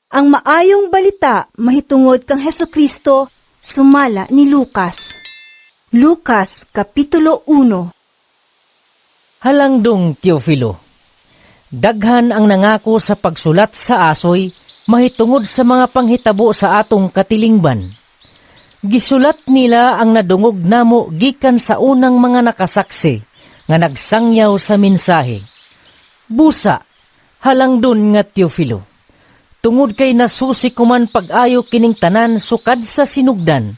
Ang Maayong Balita mahitungod kang Hesukristo sumala ni Lucas. Lucas Kapitulo 1. Halangdong Teofilo, daghan ang nangako sa pagsulat sa asoy mahitungod sa mga panghitabo sa atong katilingban. Gisulat nila ang nadungog namo gikan sa unang mga nakasaksi nga nagsangyaw sa mensahe. Busa, halangdon nga Teofilo, tungod kay nasusi ko man pag-ayo kining tanan sukad sa sinugdan,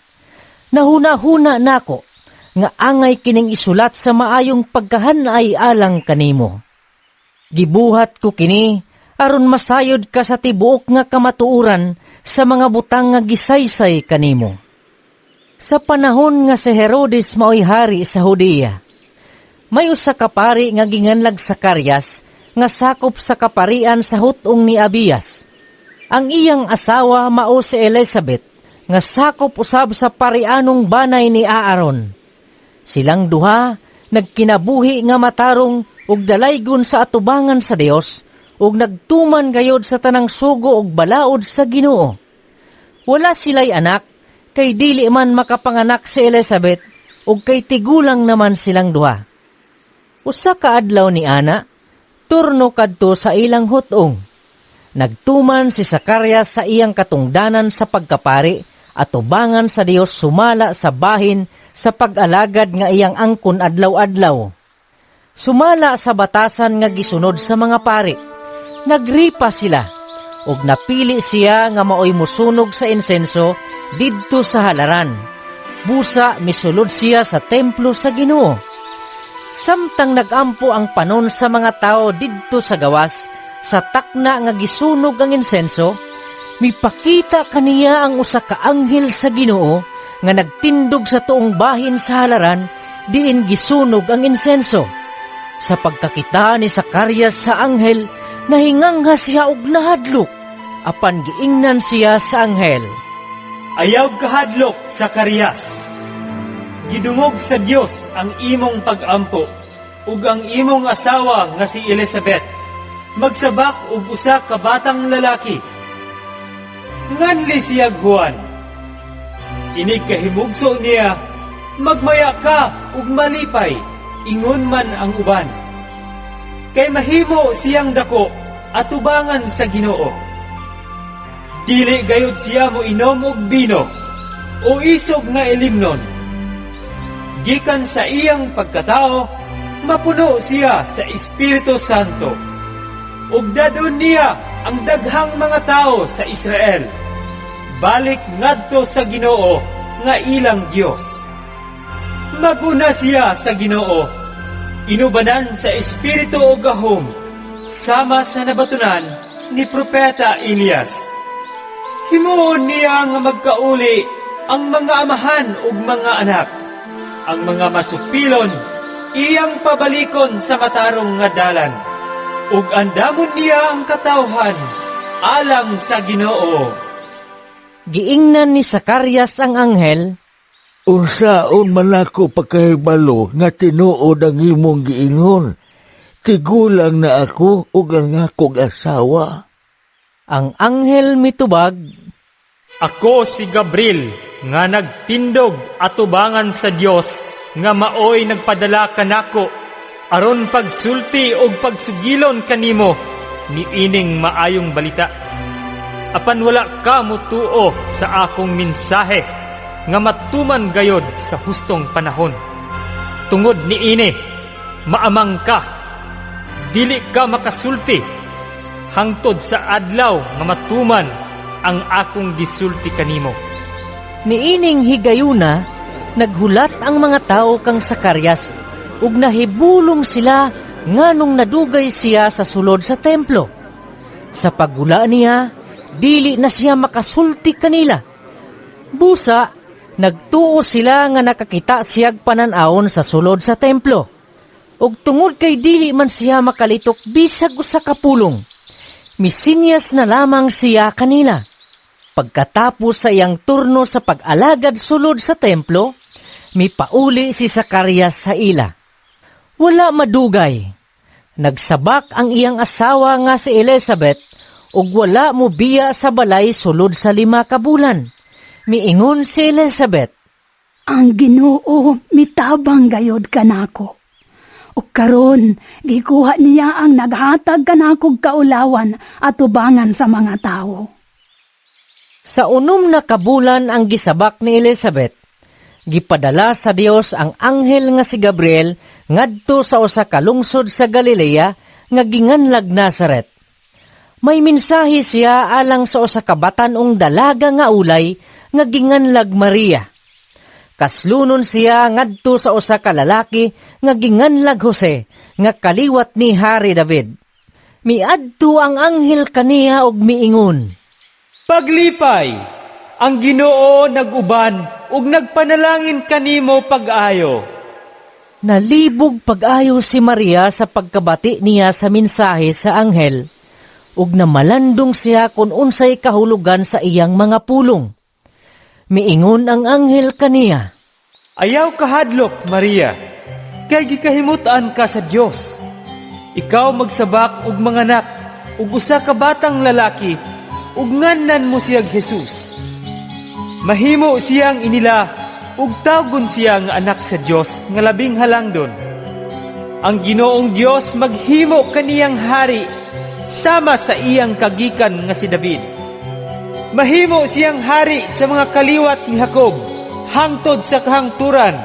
nahuna-huna nako nga angay kining isulat sa maayong pagkahanay alang kanimo. Gibuhat ko kini aron masayod ka sa tibuok nga kamatuoran sa mga butang nga gisaysay kanimo. Sa panahon nga si Herodes maoy hari sa Judea, may usa ka pari nga ginganlag Zacarias nga sakop sa kaparian sa hutong ni Abias. Ang iyang asawa mao si Elizabeth nga sakop usab sa parianong banay ni Aaron. Silang duha nagkinabuhi nga matarong ug dalaygon sa atubangan sa Dios ug nagtuman gayod sa tanang sugo ug balaod sa Ginoo. Wala sila'y anak kay dili man makapanganak si Elizabeth ug kay tigulang naman silang duha. Usa ka adlaw ni ana, turno kadto sa ilang hutong. Nagtuman si Zacarias sa iyang katungdanan sa pagkapari atubangan sa Dios sumala sa bahin sa pag-alagad nga iyang angkon adlaw-adlaw. Sumala sa batasan nga gisunod sa mga pari, nagripa sila ug napili siya nga maoy musunog sa insenso didto sa halaran. Busa misulod siya sa templo sa Ginoo. Samtang nagampo ang panon sa mga tao didto sa gawas, sa takna nga gisunog ang insenso, mipakita kaniya ang usa ka anghel sa Ginoo nga nagtindog sa tuong bahin sa halaran diin gisunog ang insenso. Sa pagkakita ni Zacarias sa anghel, nahingangha siya og nahadlok. Apan giingnan siya sa anghel, "Ayaw kahadlok, Zacarias. Gidungog sa Dios ang imong pagampo ug ang imong asawa nga si Elizabeth magsabak og usa ka batang lalaki. Nganli siya Juan. Inig kahimugso niya, magmaya ka ug malipay, ingon man ang uban. Kay mahimo siyang dako atubangan sa Ginoo. Dili gayud siya mo inom og bino o isog nga ilimnon. Gikan sa iyang pagkatao, mapuno siya sa Espiritu Santo. Ug dad-on niya ang daghang mga tao sa Israel balik ngadto sa Ginoo nga ilang Dios. Maguna siya sa Ginoo, inubanan sa Espiritu ug gahom, sama sa nabatunan ni Propeta Elias. Himuon niya nga magkauli ang mga amahan ug mga anak, ang mga masupilon, iyang pabalikon sa matarong nga dalan. Ug andamon niya ang katawhan alang sa Ginoo." Giingnan ni Zacarias ang anghel, "Unsaon man ako pagkahibalo nga tinuod ang imong giingon? Tigulang na ako ug ang akong asawa." Ang anghel mitubag, "Ako si Gabriel nga nagtindog atubangan sa Dios nga maoy nagpadala kanako aron pagsulti og pagsugilon kanimo niining maayong balita. Apan wala ka mutuo sa akong mensahe nga matuman gayod sa hustong panahon. Tungod niini, maamang ka. Dili ka makasulti hangtod sa adlaw nga matuman ang akong gisulti kanimo." Niining higayuna, naghulat ang mga tao kang Zacarias ug nahibulong sila nganong nadugay siya sa sulod sa templo. Sa paggula niya, dili na siya makasulti kanila. Busa, nagtuo sila nga nakakita siyag panan-awon sa sulod sa templo. Ug tungod kay dili man siya makalitok bisag usa ka pulong, misinyas na lamang siya kanila. Pagkatapos sa iyang turno sa pag-alagad sulod sa templo, mipauli si Zacarias sa ila. Wala madugay, nagsabak ang iyang asawa nga si Elizabeth. ug wala mo biya sa balay sulod sa 5 ka bulan. Miingon si Elizabeth, Ang Ginoo mitabang gayod kanako. Ug karon gikuha niya ang naghatag kanakog kaulawan atubangan sa mga tawo. Sa 6 na kabulan ang gisabak ni Elizabeth. Gipadala sa Dios ang anghel nga si Gabriel ngadto sa usa ka lungsod sa Galilea nga ginganlag Nazaret. May mensahe siya alang sa usa ka batan-ong dalaga nga ulay nga ginganlag Maria. Kaslunon siya ngadto sa usa ka lalaki nga ginganlag Jose nga kaliwat ni Hari David. Miadto ang anghel kaniya og miingon, Paglipay, ang Ginoo nag-uban ug nagpanalangin kanimo pag-ayo. Nalibog pag-ayo si Maria sa pagkabati niya sa mensahe sa anghel, ug namalandong siya kung unsay kahulugan sa iyang mga pulong. Miingon ang anghel kaniya, Ayaw kahadlok, Maria, kay gikahimut-an ka sa Dios. Ikaw magsabak og manganak ug usa ka batang lalaki, ug nganlan mo siyag Jesus. Mahimo siyang inila ug tawgon siya nga anak sa Dios nga labing halangdon. Ang Ginoong Dios maghimo kaniyang hari sama sa iyang kagikan nga si David. Mahimo siyang hari sa mga kaliwat ni Jacob hangtod sa kahangturan,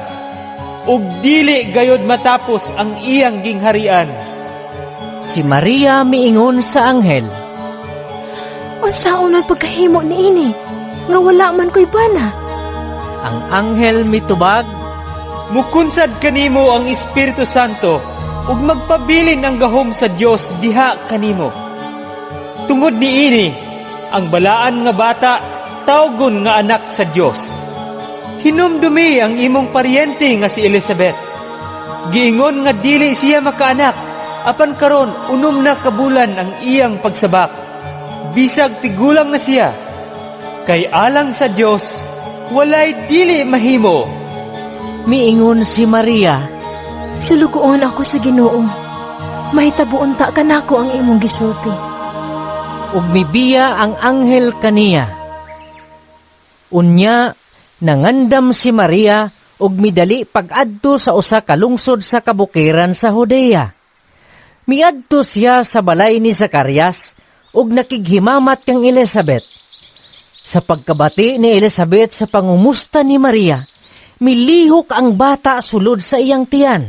ug dili gayod matapos ang iyang gingharian. Si Maria miingon sa anghel, Unsaon ang pagkahimo niini nga wala man ko'y bana? Ang anghel mitubag, Mukunsad kanimo ang Espiritu Santo ug magpabilin ang gahom sa Dios diha kanimo. Tungod niini, ang balaan nga bata tawgon nga anak sa Dios. Hinumdumi ang imong paryente nga si Elizabeth. Giingon nga dili siya makaanak, apan karon 6 na ka bulan ang iyang pagsabak. Bisag tigulang na siya. Kay alang sa Dios, walay dili mahimo. Miingon si Maria, Sulugoon ako sa Ginoo. Mahitabuon ta kanako ang imong gisulti. Ug mibiya ang anghel kaniya. Unya, nangandam si Maria ug midali pag-adto sa usa ka lungsod sa kabukiran sa Judea. Miadto siya sa balay ni Zacarias ug nakighimamat kang Elizabeth. Sa pagkabati ni Elizabeth sa pangumusta ni Maria, milihok ang bata sulod sa iyang tiyan.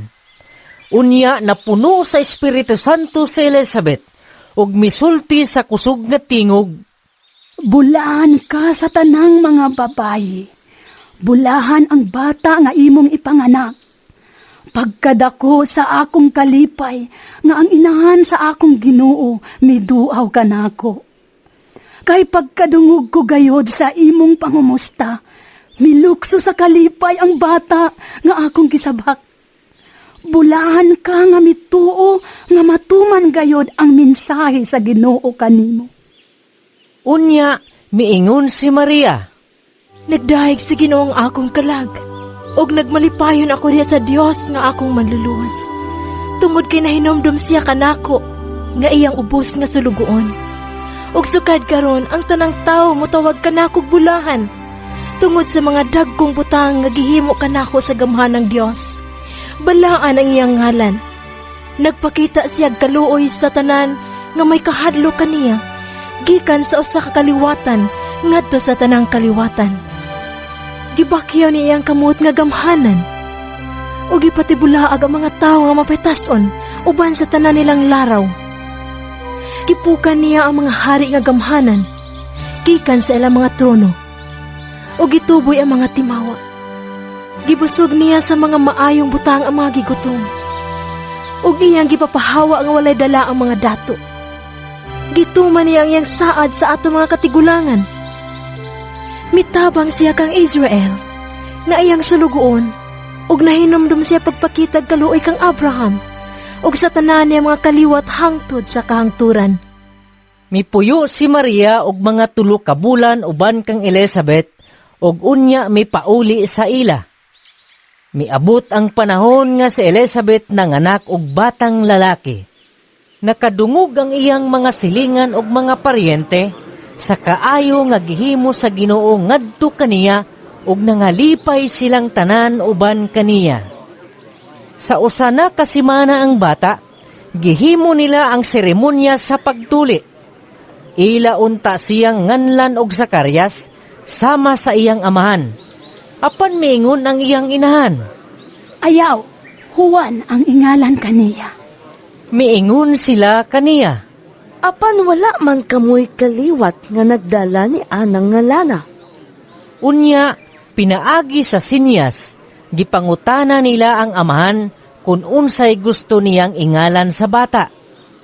Unya napuno sa Espiritu Santo si Elizabeth ug misulti sa kusog nga tingog, Bulahan ka sa tanang mga babayi. Bulahan ang bata nga imong ipanganak. Pagkadako sa akong kalipay, nga ang inahan sa akong Ginoo, miduaw kanako. Kay pagkadungog ko gayod sa imong pangumusta, milukso sa kalipay ang bata nga akong gisabak. Bulahan ka nga mituo nga matuman gayod ang mensahe sa Ginoo kanimo. Unya, miingon si Maria, Nagdahig sa Ginoo ang akong kalag, ug nagmalipayon ako diha sa Dios nga akong manluluwas. Tungod kay nahinomdom siya kanako nga iyang ubos nga sulugoon. Ug sukad karon ang tanang tawo motawag kanakog bulahan tungod sa mga dagkong butang nga gihimo kanako sa gamhan ng Dios. Balaan ang iyang ngalan. Nagpakita siya kaluoy sa tanan nga may kahadlok kaniya, gikan sa usa ka kaliwatan ngadto sa tanang kaliwatan. Gibakyaw niya ang kamot nga gamhanan ug gipatibulaag ang mga tawo nga mapitason uban sa tanan nilang laraw. Gipukan niya ang mga hari nga gamhanan gikan sa ilang mga trono ug gituboy ang mga timawa. Gibusog niya sa mga maayong butang ang mga gigutom ug iyang gipapahawa nga walay dala ang mga dato. Gituman niya ang iyang saad sa ato mga katigulangan. Mitabang siya kang Israel nga iyang sulugoon ug nahinomdom siya pagpakitag kaluoy kang Abraham ug sa tanan niya mga kaliwat hangtod sa kahangturan. Mipuyo si Maria og mga 3 ka bulan uban kang Elizabeth ug unya mipauli sa ila. Miabot ang panahon nga si Elizabeth nanganak og batang lalaki. Nakadungog ang iyang mga silingan ug mga paryente sa kaayo nga gihimo sa Ginoo ngadto kaniya ug nangalipay silang tanan uban kaniya. Sa usa na ka semana ang bata, gihimo nila ang seremonya sa pagtuli. Ila unta siyang nganlan og Zacarias sama sa iyang amahan. Apan miingon ang iyang inahan. Ayaw, Juan ang ingalan kaniya. Miingon sila kaniya. Apan wala man kamoy kaliwat nga nagdala ni anang ngalana. Unya, pinaagi sa sinyas, gipangutana nila ang amahan kung unsay gusto niyang ingalan sa bata.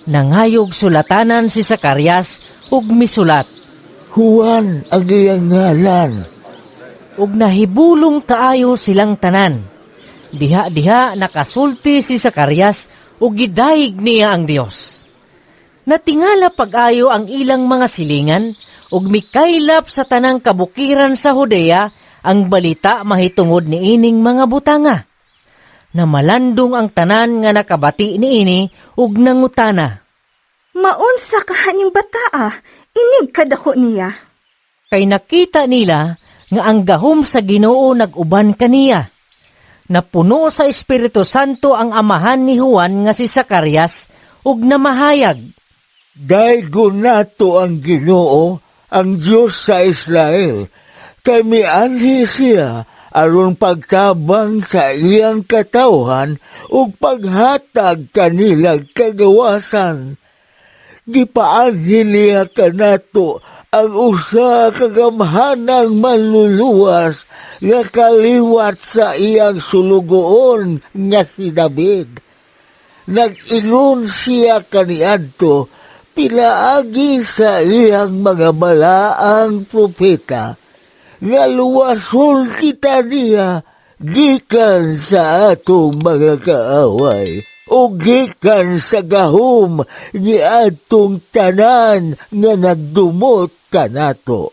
Nangayog sulatanan si Zacarias ug misulat. Juan ang iyang ngalan. Ug nahibulong kaayo silang tanan. Diha-diha nakasulti si Zacarias ug gidayeg niya ang Dios. Natingala pag-ayo ang ilang mga silingan ug mikaylap sa tanang kabukiran sa Judea ang balita mahitungod niining mga butanga. Namalandong ang tanan nga nakabati niini ug nangutana. Maunsa kahaning bataa, inig kadako niya. Kay nakita nila nga ang gahom sa Ginoo nag-uban kaniya. Napuno sa Espiritu Santo ang amahan ni Juan nga si Zacarias ug namahayag. Daygon nato ang Ginoo, ang Dios sa Israel, kay mianhi siya aron pagtabang sa iyang katawhan ug paghatag kanilang kagawasan. Gipaanhi niya kanato ang usa ka gamhanang manluluwas nga kaliwat sa iyang sulugoon nga si David. Nag-ingon siya kaniadto pinaagi sa iyang mga balaang propeta nga luwason kita niya gikan sa atong mga kaaway o gikan sa gahom ni atong tanan nga nagdumot kanato.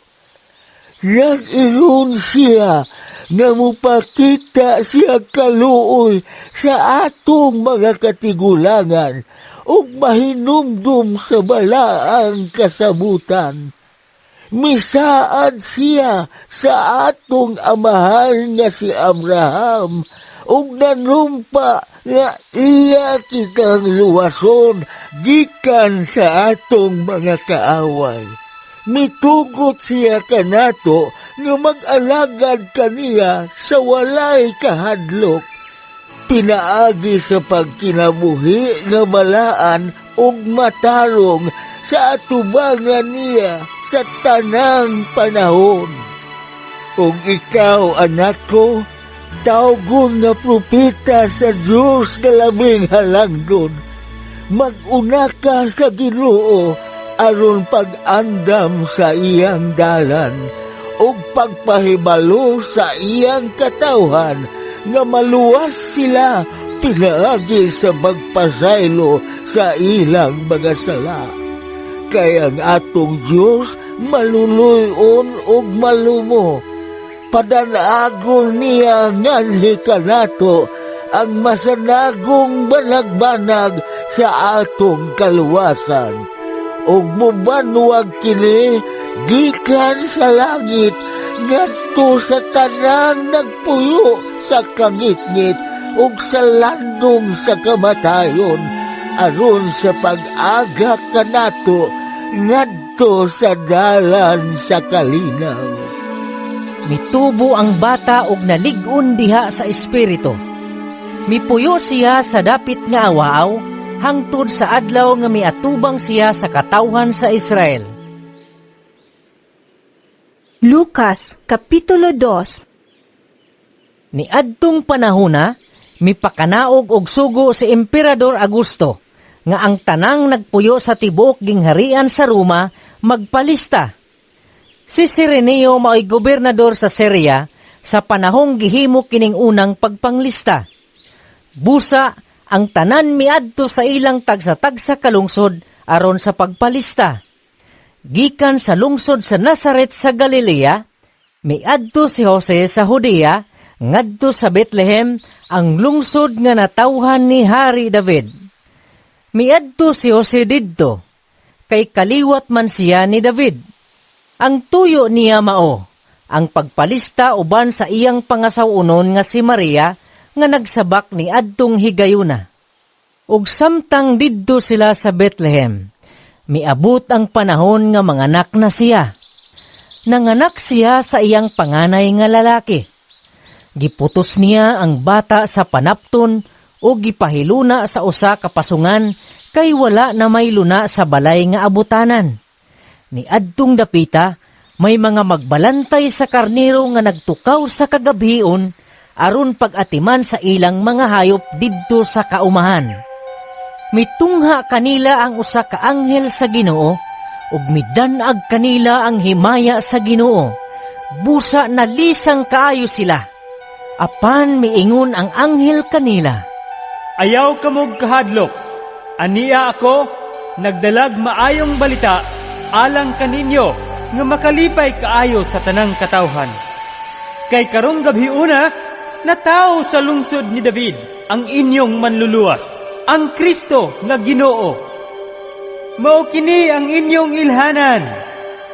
Nag-ingon siya nga mupakita siya kaluoy sa atong mga katigulangan ug mahinumdum sa balaang kasabutan. Misaad siya sa atong amahan nga si Abraham ug nanumpa nga iya kitang luwason gikan sa atong mga kaaway. Mitugot siya kanato nga mag-alagad kaniya sa walay kahadlok. Pinaagi sa pagkinabuhi nga balaan ug matarong sa atubangan niya sa tanang panahon. Ug ikaw, anak ko, tawgon nga propeta sa Dios nga labing halangdon. Mag-una ka sa Ginoo aron pag-andam sa iyang dalan ug pagpahibalo sa iyang katawhan nga maluwas sila pinaagi sa pagpasaylo sa ilang mga sala. Kay ang atong Dios maluluy-on ug malumo. Padanagon niya nganhi kanato ang masanagong banag-banag sa atong kaluwasan. Ug mubanwag kini gikan sa langit ngadto sa tanang nagpuyo sa kangitngit ug sa landong sa kamatayon aron sa pag-aga kanato ngadto sa dalan sa kalinaw. Mitubo ang bata ug nalig-on diha sa espiritu. Mipuyo siya sa dapit nga awaaw hangtod sa adlaw nga miatubang siya sa katawhan sa Israel. Lucas, Kapitulo 2. Niadtong panahona, mipakanaog og sugo si Emperador Augusto nga ang tanang nagpuyo sa tibuok gingharian sa Roma magpalista. Si Sireneo mao'y gobernador sa Syria sa panahong gihimo kining unang pagpanglista. Busa ang tanan miadto sa ilang tagsa-tagsa kalungsod aron sa pagpalista. Gikan sa lungsod sa Nazaret sa Galilea, miadto si Jose sa Judea ngadto sa Bethlehem, ang lungsod nga natawhan ni Hari David. Miadto si Jose didto, kay kaliwat man siya ni David. Ang tuyo niya mao ang pagpalista uban sa iyang pangasaw-onon nga si Maria nga nagsabak ni adtong higayuna. Ug samtang didto sila sa Bethlehem, miabot ang panahon nga manganak na siya. Nanganak siya sa iyang panganay nga lalaki. Giputos niya ang bata sa panapton o gipahiluna sa usa ka pasungan kay wala na may luna sa balay nga abutanan. Ni adtong dapita, may mga magbalantay sa karnero nga nagtukaw sa kagabhion aron pag-atiman sa ilang mga hayop didto sa kaumahan. Mitungha kanila ang usa ka anghel sa Ginoo ug midan-ag kanila ang himaya sa Ginoo. Busa nalisang kaayo sila. Apan miingon ang anghel kanila, "Ayaw kamog kahadlok. Ania ako, nagdalag maayong balita alang kaninyo nga makalipay kaayo sa tanang katawhan. Kay karong gabhiuna, natawo sa lungsod ni David ang inyong manluluwas, ang Kristo nga Ginoo. Mao kini ang inyong ilhanan.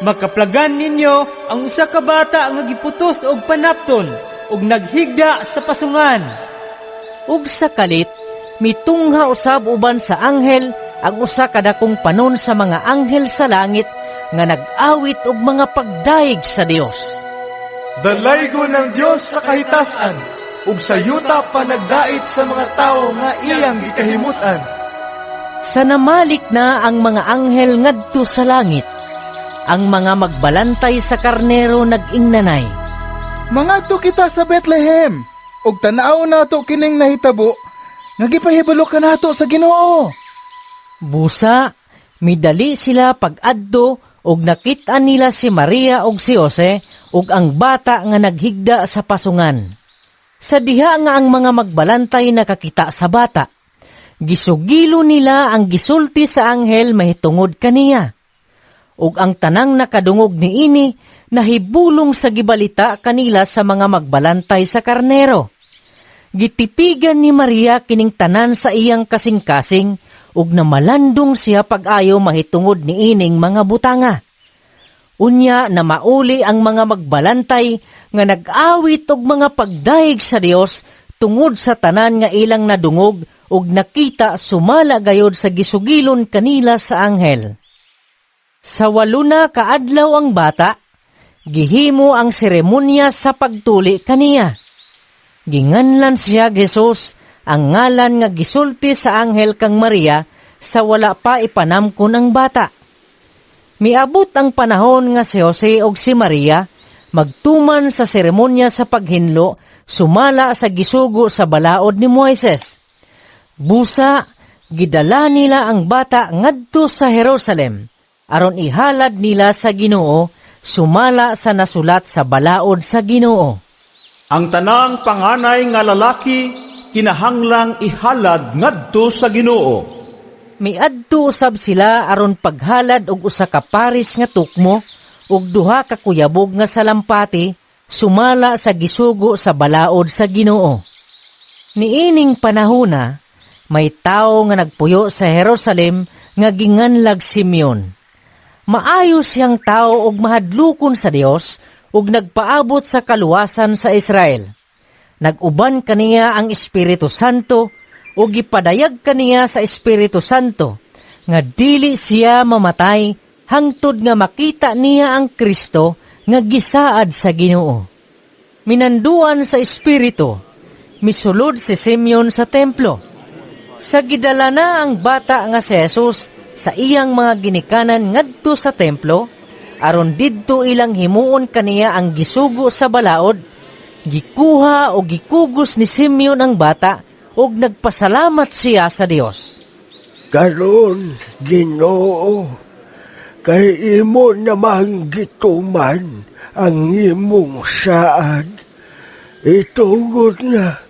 Makaplagan ninyo ang usa ka bata nga giputos og panapton ug naghigda sa pasungan." Ug sa kalit, mitungha usab uban sa anghel ang usa ka dakong panon sa mga anghel sa langit nga nag-awit og mga pagdayeg sa Dios. Dalaygon ang Dios sa kahitasan ug sa yuta panagdait sa mga tawo nga iyang gikahimutan. Sa namalik na ang mga anghel ngadto sa langit, ang mga magbalantay sa karnero nag-ingnanay, "Mangadto kita sa Bethlehem ug tan-aw nato kining nahitabo nga gipahibalo kanato sa Ginoo." Busa, midali sila pag-adto ug nakit-an nila si Maria ug si Jose ug ang bata nga naghigda sa pasungan. Sa diha nga ang mga magbalantay nakakita sa bata, gisugilo nila ang gisulti sa anghel mahitungod kaniya. Ug ang tanang nakadungog niini nahibulong sa gibalita kanila sa mga magbalantay sa karnero. Gitipigan ni Maria kining tanan sa iyang kasing-kasing ug namalandong siya pag-ayo mahitungod niining mga butanga. Unya na mauli ang mga magbalantay nga nag-awit og mga pagdayeg sa Dios tungod sa tanan nga ilang nadungog ug nakita sumala gayod sa gisugilon kanila sa anghel. Sa 8 na kaadlaw ang bata, gihimo ang seremonya sa pagtuli kaniya. Ginganlan siya Jesus, ang ngalan nga gisulti sa anghel kang Maria sa wala pa ipanamkon ang bata. Miabot ang panahon nga si Jose og si Maria magtuman sa seremonya sa paghinlo sumala sa gisugo sa balaod ni Moises. Busa, gidala nila ang bata ngadto sa Jerusalem aron ihalad nila sa Ginoo sumala sa nasulat sa balaod sa Ginoo. Ang tanang panganay nga lalaki kinahanglang ihalad ngadto sa Ginoo. Miadto usab sila aron paghalad og usa ka paris nga tukmo ug duha ka kuyabog nga salampati sumala sa gisugo sa balaod sa Ginoo. Niining panahona, may tawo nga nagpuyo sa Jerusalem nga ginganlag Simeon. Maayo siyang tao og mahadlukon sa Dios ug nagpaabot sa kaluwasan sa Israel. Nag-uban kaniya ang Espiritu Santo ug gipadayag kaniya sa Espiritu Santo nga dili siya mamatay hangtod nga makita niya ang Kristo nga gisaad sa Ginoo. Minanduan sa Espiritu, misulod si Simeon sa templo. Sa gidala na ang bata nga si Jesus sa iyang mga ginikanan ngadto sa templo, aron didto ilang himuon kaniya ang gisugo sa balaod, gikuha o gikugos ni Simeon ang bata ug nagpasalamat siya sa Dios. Karon, Ginoo, kay imo namang gituman ang imong saad. Itugot na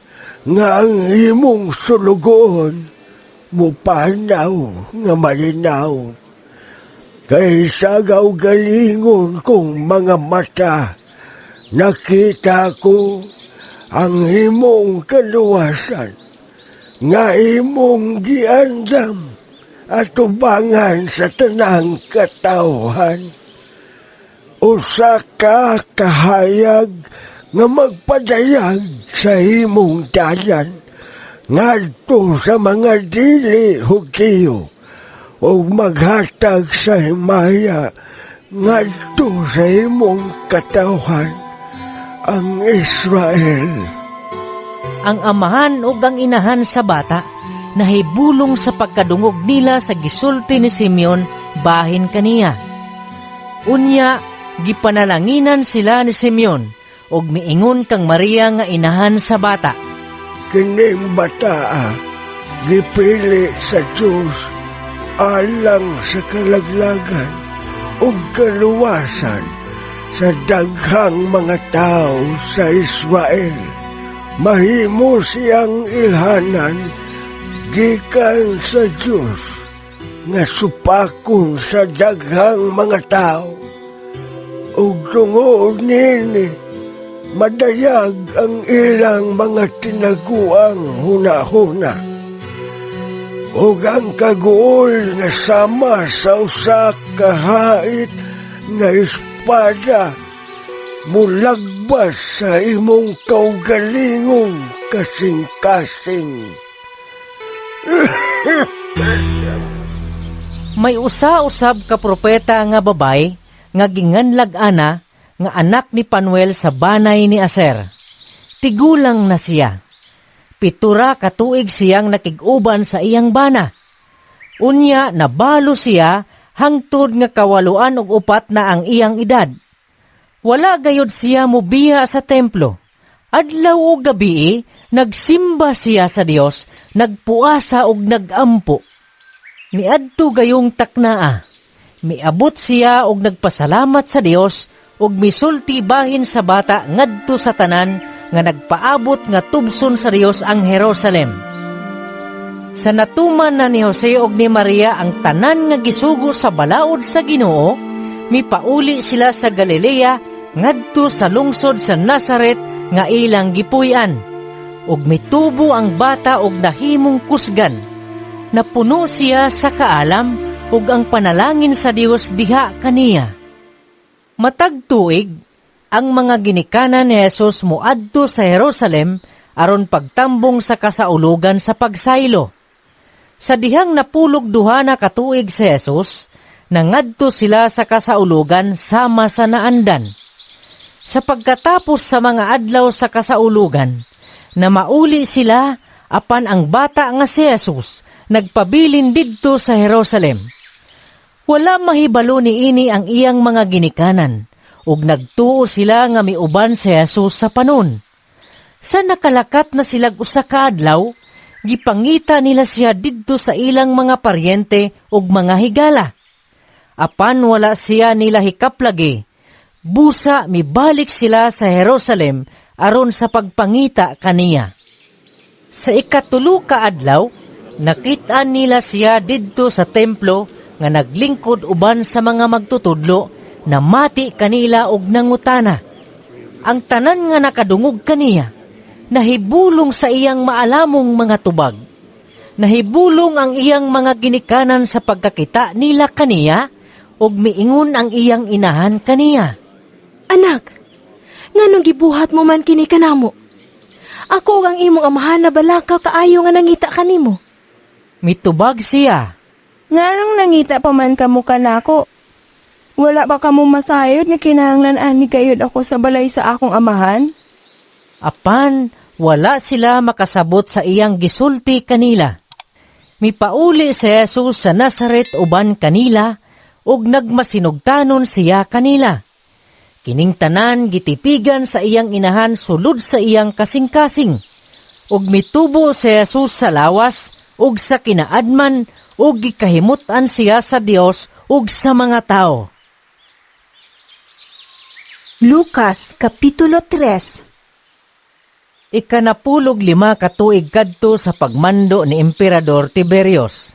nga ang imong sulugoon mupanaw nga malinaw. Kay sagaw galingon kong mga mata, nakita ko ang imong kaluwasan, nga imong giandam atubangan sa tanang katawhan. Usa ka kahayag nga magpadayag sa imong dalan ngadto sa mga dili Hudiyo ug maghatag sa himaya ngadto sa imong katawhan ang Israel. Ang amahan ug ang inahan sa bata nahibulong sa pagkadungog nila sa gisulti ni Simeon bahin kaniya. Unya, gipanalanginan sila ni Simeon ug miingon kang Maria nga inahan sa bata. Kining bataa gipili sa Dios alang sa kalaglagan ug kaluwasan sa daghang mga tao sa Israel. Mahimo siyang ilhanan gikan sa Dios nga supakon sa daghang mga tao. Ug tungod niini madayag ang ilang mga tinaguang hunahuna. Ug ang kaguol nga sama sa usa ka hait nga espada mulagbas sa imong kaugalingong kasing-kasing. May usa-usab ka propeta nga babay nga ginganlag ana nga anak ni Panuel sa banay ni Aser. Tigulang na siya. 7 ka tuig siyang nakig-uban sa iyang bana. Unya nabalo siya hangtod nga 84 na ang iyang edad. Wala gayod siya mobiya sa templo. Adlaw o gabii, nagsimba siya sa Dios, nagpuasa og nagampo. Miadto gayong taknaa. Miabot siya og nagpasalamat sa Dios ug misulti bahin sa bata ngadto sa tanan nga nagpaabot nga tubson sa Dios ang Jerusalem. Sa natuman na ni Jose og ni Maria ang tanan nga gisugo sa balaod sa Ginoo, mipauli sila sa Galilea ngadto sa lungsod sa Nazaret nga ilang gipuy-an. Ug mitubo ang bata og nahimong kusgan. Napuno siya sa kaalam ug ang panalangin sa Dios diha kaniya. Matag tuig, ang mga ginikanan ni Jesus moadto sa Jerusalem aron pagtambong sa kasaulugan sa pagsaylo. Sa dihang napulog 2 na katuig si Jesus, nangadto sila sa kasaulugan sama sa naandan. Sa pagkatapos sa mga adlaw sa kasaulugan, na mauli sila apan ang bata nga si Jesus nagpabilin didto sa Jerusalem. Wala mahibalo niini ang iyang mga ginikanan, ug nagtuo sila nga miuban si Jesus sa panon. Sa nakalakat na sila usa ka adlaw, gipangita nila siya didto sa ilang mga paryente ug mga higala. Apan wala siya nila hikaplagi, busa mibalik sila sa Jerusalem aron sa pagpangita kaniya. Sa 3 ka adlaw, nakit-an nila siya didto sa templo nga naglingkod uban sa mga magtutudlo na mati kanila og nangutana. Ang tanan nga nakadungog kaniya, nahibulong sa iyang maalamong mga tubag. Nahibulong ang iyang mga ginikanan sa pagkakita nila kaniya, ug miingon ang iyang inahan kaniya. Anak, nganong gibuhat mo man kini kanamo? Ako ug ang imong amahan na balakaw kaayo nga nangita kanimo. Mitubag siya. Nganong nangita pa man kamo kanako? Wala ba kamo masayod nga kinahanglan ani gayud ako sa balay sa akong amahan? Apan wala sila makasabot sa iyang gisulti kanila. Mipauli si Jesus sa Nazaret uban kanila ug nagmasinugtanon siya kanila. Kining tanan gitipigan sa iyang inahan sulod sa iyang kasing-kasing. Ug mitubo si Jesus sa lawas ug sa kinaadman ug gikahimut-an siya sa Dios ug sa mga tao. Lucas Kapitulo 3. 15 katuig kadto sa pagmando ni Emperador Tiberius.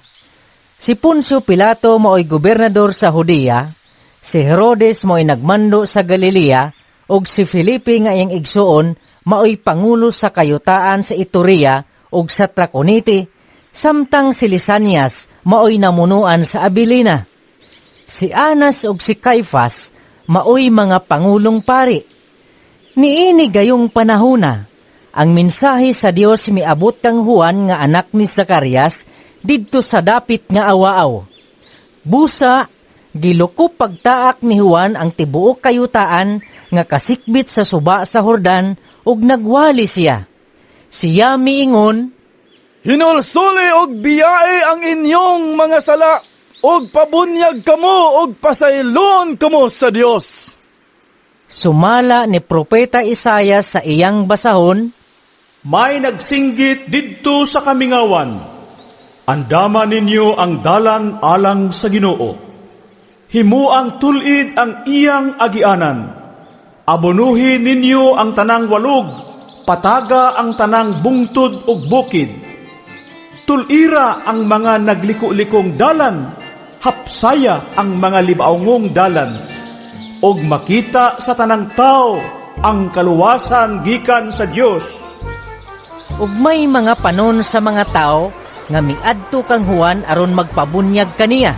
Si Poncio Pilato maoy gobernador sa Judea, si Herodes maoy nagmando sa Galilea, ug si Felipe nga iyang igsuon maoy pangulo sa kayutaan sa Iturea ug sa Traconite, samtang si Lisanias maoy namunuan sa Abilina. Si Anas ug si Caiphas maoy mga pangulong pari. Niini gayong panahona, ang mensahe sa Dios miabot kang Juan nga anak ni Zacarias didto sa dapit nga awaaw. Busa, gilukop pagtaak ni Juan ang tibuok kayutaan nga kasikbit sa suba sa Jordan ug nagwali siya. Siya miingon, "Hinulsuli og biyae ang inyong mga sala og pabunyag kamo og pasayloon kamo sa Dios." Sumala ni Propeta Isayas sa iyang basahon, "May nagsinggit didto sa kamingawan, 'Andama ninyo ang dalan alang sa Ginoo. Himuang tulid ang iyang agianan. Abonuhi ninyo ang tanang walog, pataga ang tanang bungtod ug bukid. Tulira ang mga nagliko-likong dalan, hapsaya ang mga libaongong dalan. Ug makita sa tanang tao ang kaluwasan gikan sa Dios.'" Ug may mga panon sa mga tao nga miadto kang Juan aron magpabunyag kaniya.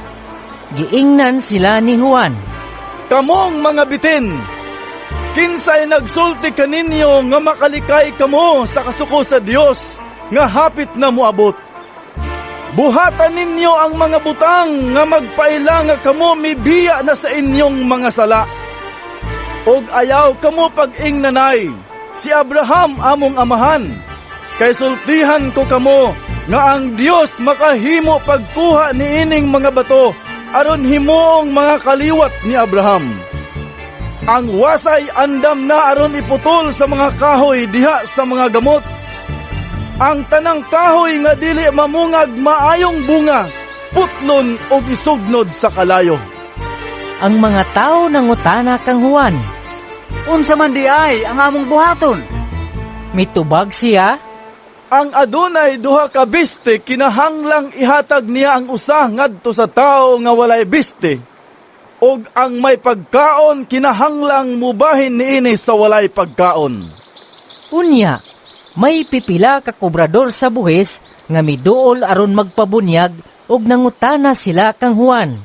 Giingnan sila ni Juan, "Kamong mga bitin! Kinsay nagsulti kaninyo nga makalikay kamo sa kasuko sa Dios nga hapit na moabot? Buhatan ninyo ang mga butang nga magpaila nga kamo mibiya na sa inyong mga sala. Og ayaw kamo pag-ingnanay, 'Si Abraham among amahan.' Kay sultihan ko kamo nga ang Dios makahimo pagkuha niining mga bato aron himuong mga kaliwat ni Abraham. Ang wasay andam na aron iputol sa mga kahoy diha sa mga gamot. Ang tanang kahoy nga dili mamungag maayong bunga, putlon og isugnod sa kalayo." Ang mga tao nangutana kang Juan, "Unsa man diay ang among buhaton?" Mitubag siya, "Ang adunay duha ka biste kinahanglang ihatag niya ang usa ngadto sa tawo nga walay biste. Ug ang may pagkaon kinahanglang mubahin niini sa walay pagkaon." Unya, may pipila ka kobrador sa buhis nga miduol aron magpabunyag ug nangutana sila kang Juan.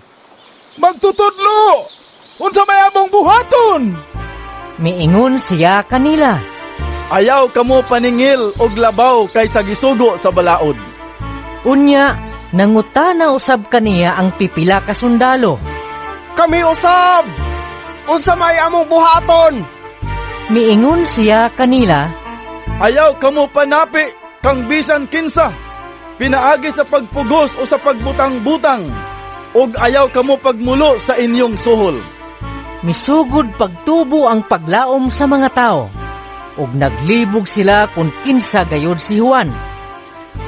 "Magtutudlo! Unsa may among buhaton?" Miingon siya kanila, "Ayaw kamo paningil og labaw kaysa gisugo sa balaod." Unya, nangutana usab kaniya ang pipila ka sundalo. "Kami usab! Unsa may among buhaton?" Miingon siya kanila, "Ayaw kamo panapi kang bisan kinsa, pinaagi sa pagpugos o sa pagbutang-butang, ug ayaw kamo pagmulo sa inyong suhol." Misugod pagtubo ang paglaom sa mga tao, ug naglibog sila kung kinsa gayod si Juan.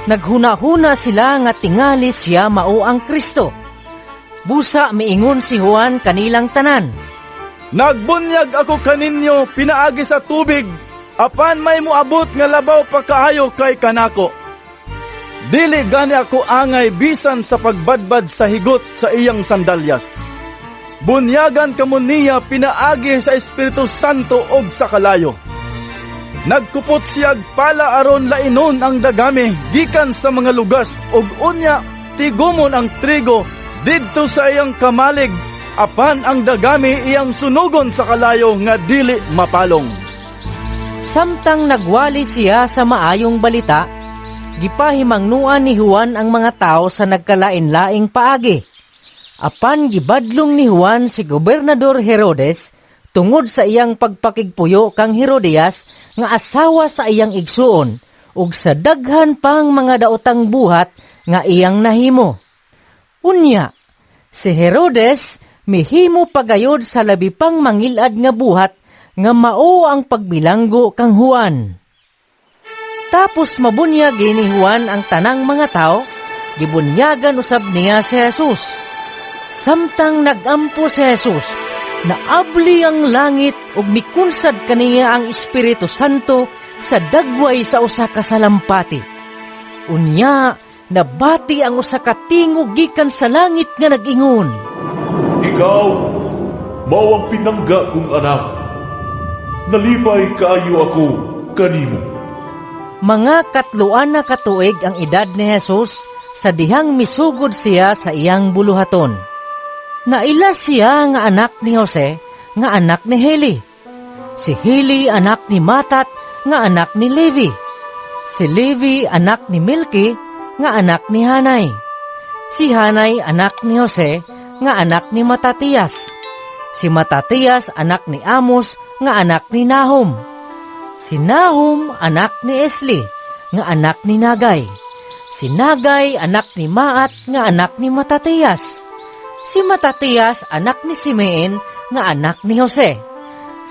Naghuna-huna sila nga tingali siya mao ang Kristo. Busa miingon si Juan kanilang tanan, "Nagbunyag ako kaninyo pinaagi sa tubig, apan may moabot nga labaw pa kaayo kay kanako. Dili gani ako angay bisan sa pagbadbad sa higot sa iyang sandalyas. Bunyagan kamo niya pinaagi sa Espiritu Santo og sa kalayo. Nagkupot siyag pala aron lainon ang dagami gikan sa mga lugas ug unya tigumon ang trigo didto sa iyang kamalig, apan ang dagami iyang sunugon sa kalayo nga dili mapalong." Samtang nagwali siya sa maayong balita, gipahimangnuan ni Juan ang mga tao sa nagkalain-laing paagi. Apan gibadlong ni Juan si Gobernador Herodes tungod sa iyang pagpakigpuyo kang Herodias nga asawa sa iyang igsuon ug sa daghan pang mga daotang buhat nga iyang nahimo. Unya, si Herodes mihimo pagayod sa labi pang mangilad nga buhat nga mao ang pagbilanggo kang Juan. Tapos mabunyag ni Juan ang tanang mga tao, gibunyagan usab niya si Jesus. Samtang nagampo si Jesus, naabli ang langit ug mikunsad kaniya ang Espiritu Santo sa dagway sa usa ka salampati. Unya, nabati ang usa ka tingog gikan sa langit nga nag-ingon, "Ikaw, mao ang pinangga kong anak. Nalipay kaayo ako kanimo." Mga 3 na katuig ang edad ni Jesus sa dihang misugod siya sa iyang buluhaton. Naila siya nga anak ni Jose, nga anak ni Heli. Si Heli anak ni Matat, nga anak ni Levi. Si Levi anak ni Milki, nga anak ni Hanay. Si Hanay anak ni Jose, nga anak ni Matatias. Si Matatias anak ni Amos, nga anak ni Nahum. Si Nahum anak ni Esli, nga anak ni Nagay. Si Nagay anak ni Maat, nga anak ni Matatias. Si Matatias anak ni Simeon, nga anak ni Jose.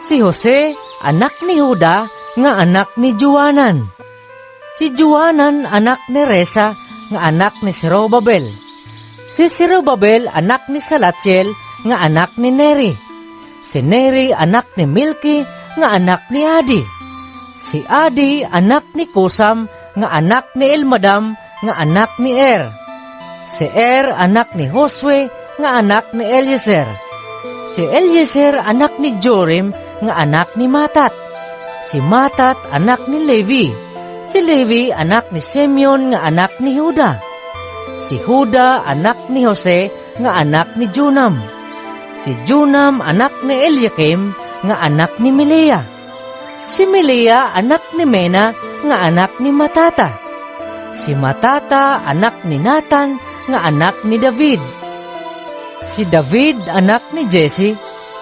Si Jose anak ni Juda, nga anak ni Juanan. Si Juanan anak ni Resa, nga anak ni Zerubabel. Si Zerubabel anak ni Salatiel, nga anak ni Neri. Si Neri anak ni Milki, nga anak ni Adi. Si Adi anak ni Kusam, nga anak ni Elmadam, nga anak ni Er. Si Er anak ni Josue, nga anak ni Eliezer. Si Eliezer anak ni Jorim, nga anak ni Matat. Si Matat anak ni Levi. Si Levi anak ni Simeon, nga anak ni Juda. Si Juda anak ni Jose, nga anak ni Junam. Si Junam anak ni Eliakim, nga anak ni Melea. Si Melea anak ni Mena, nga anak ni Matata. Si Matata anak ni Nathan, nga anak ni David. Si David anak ni Jesse,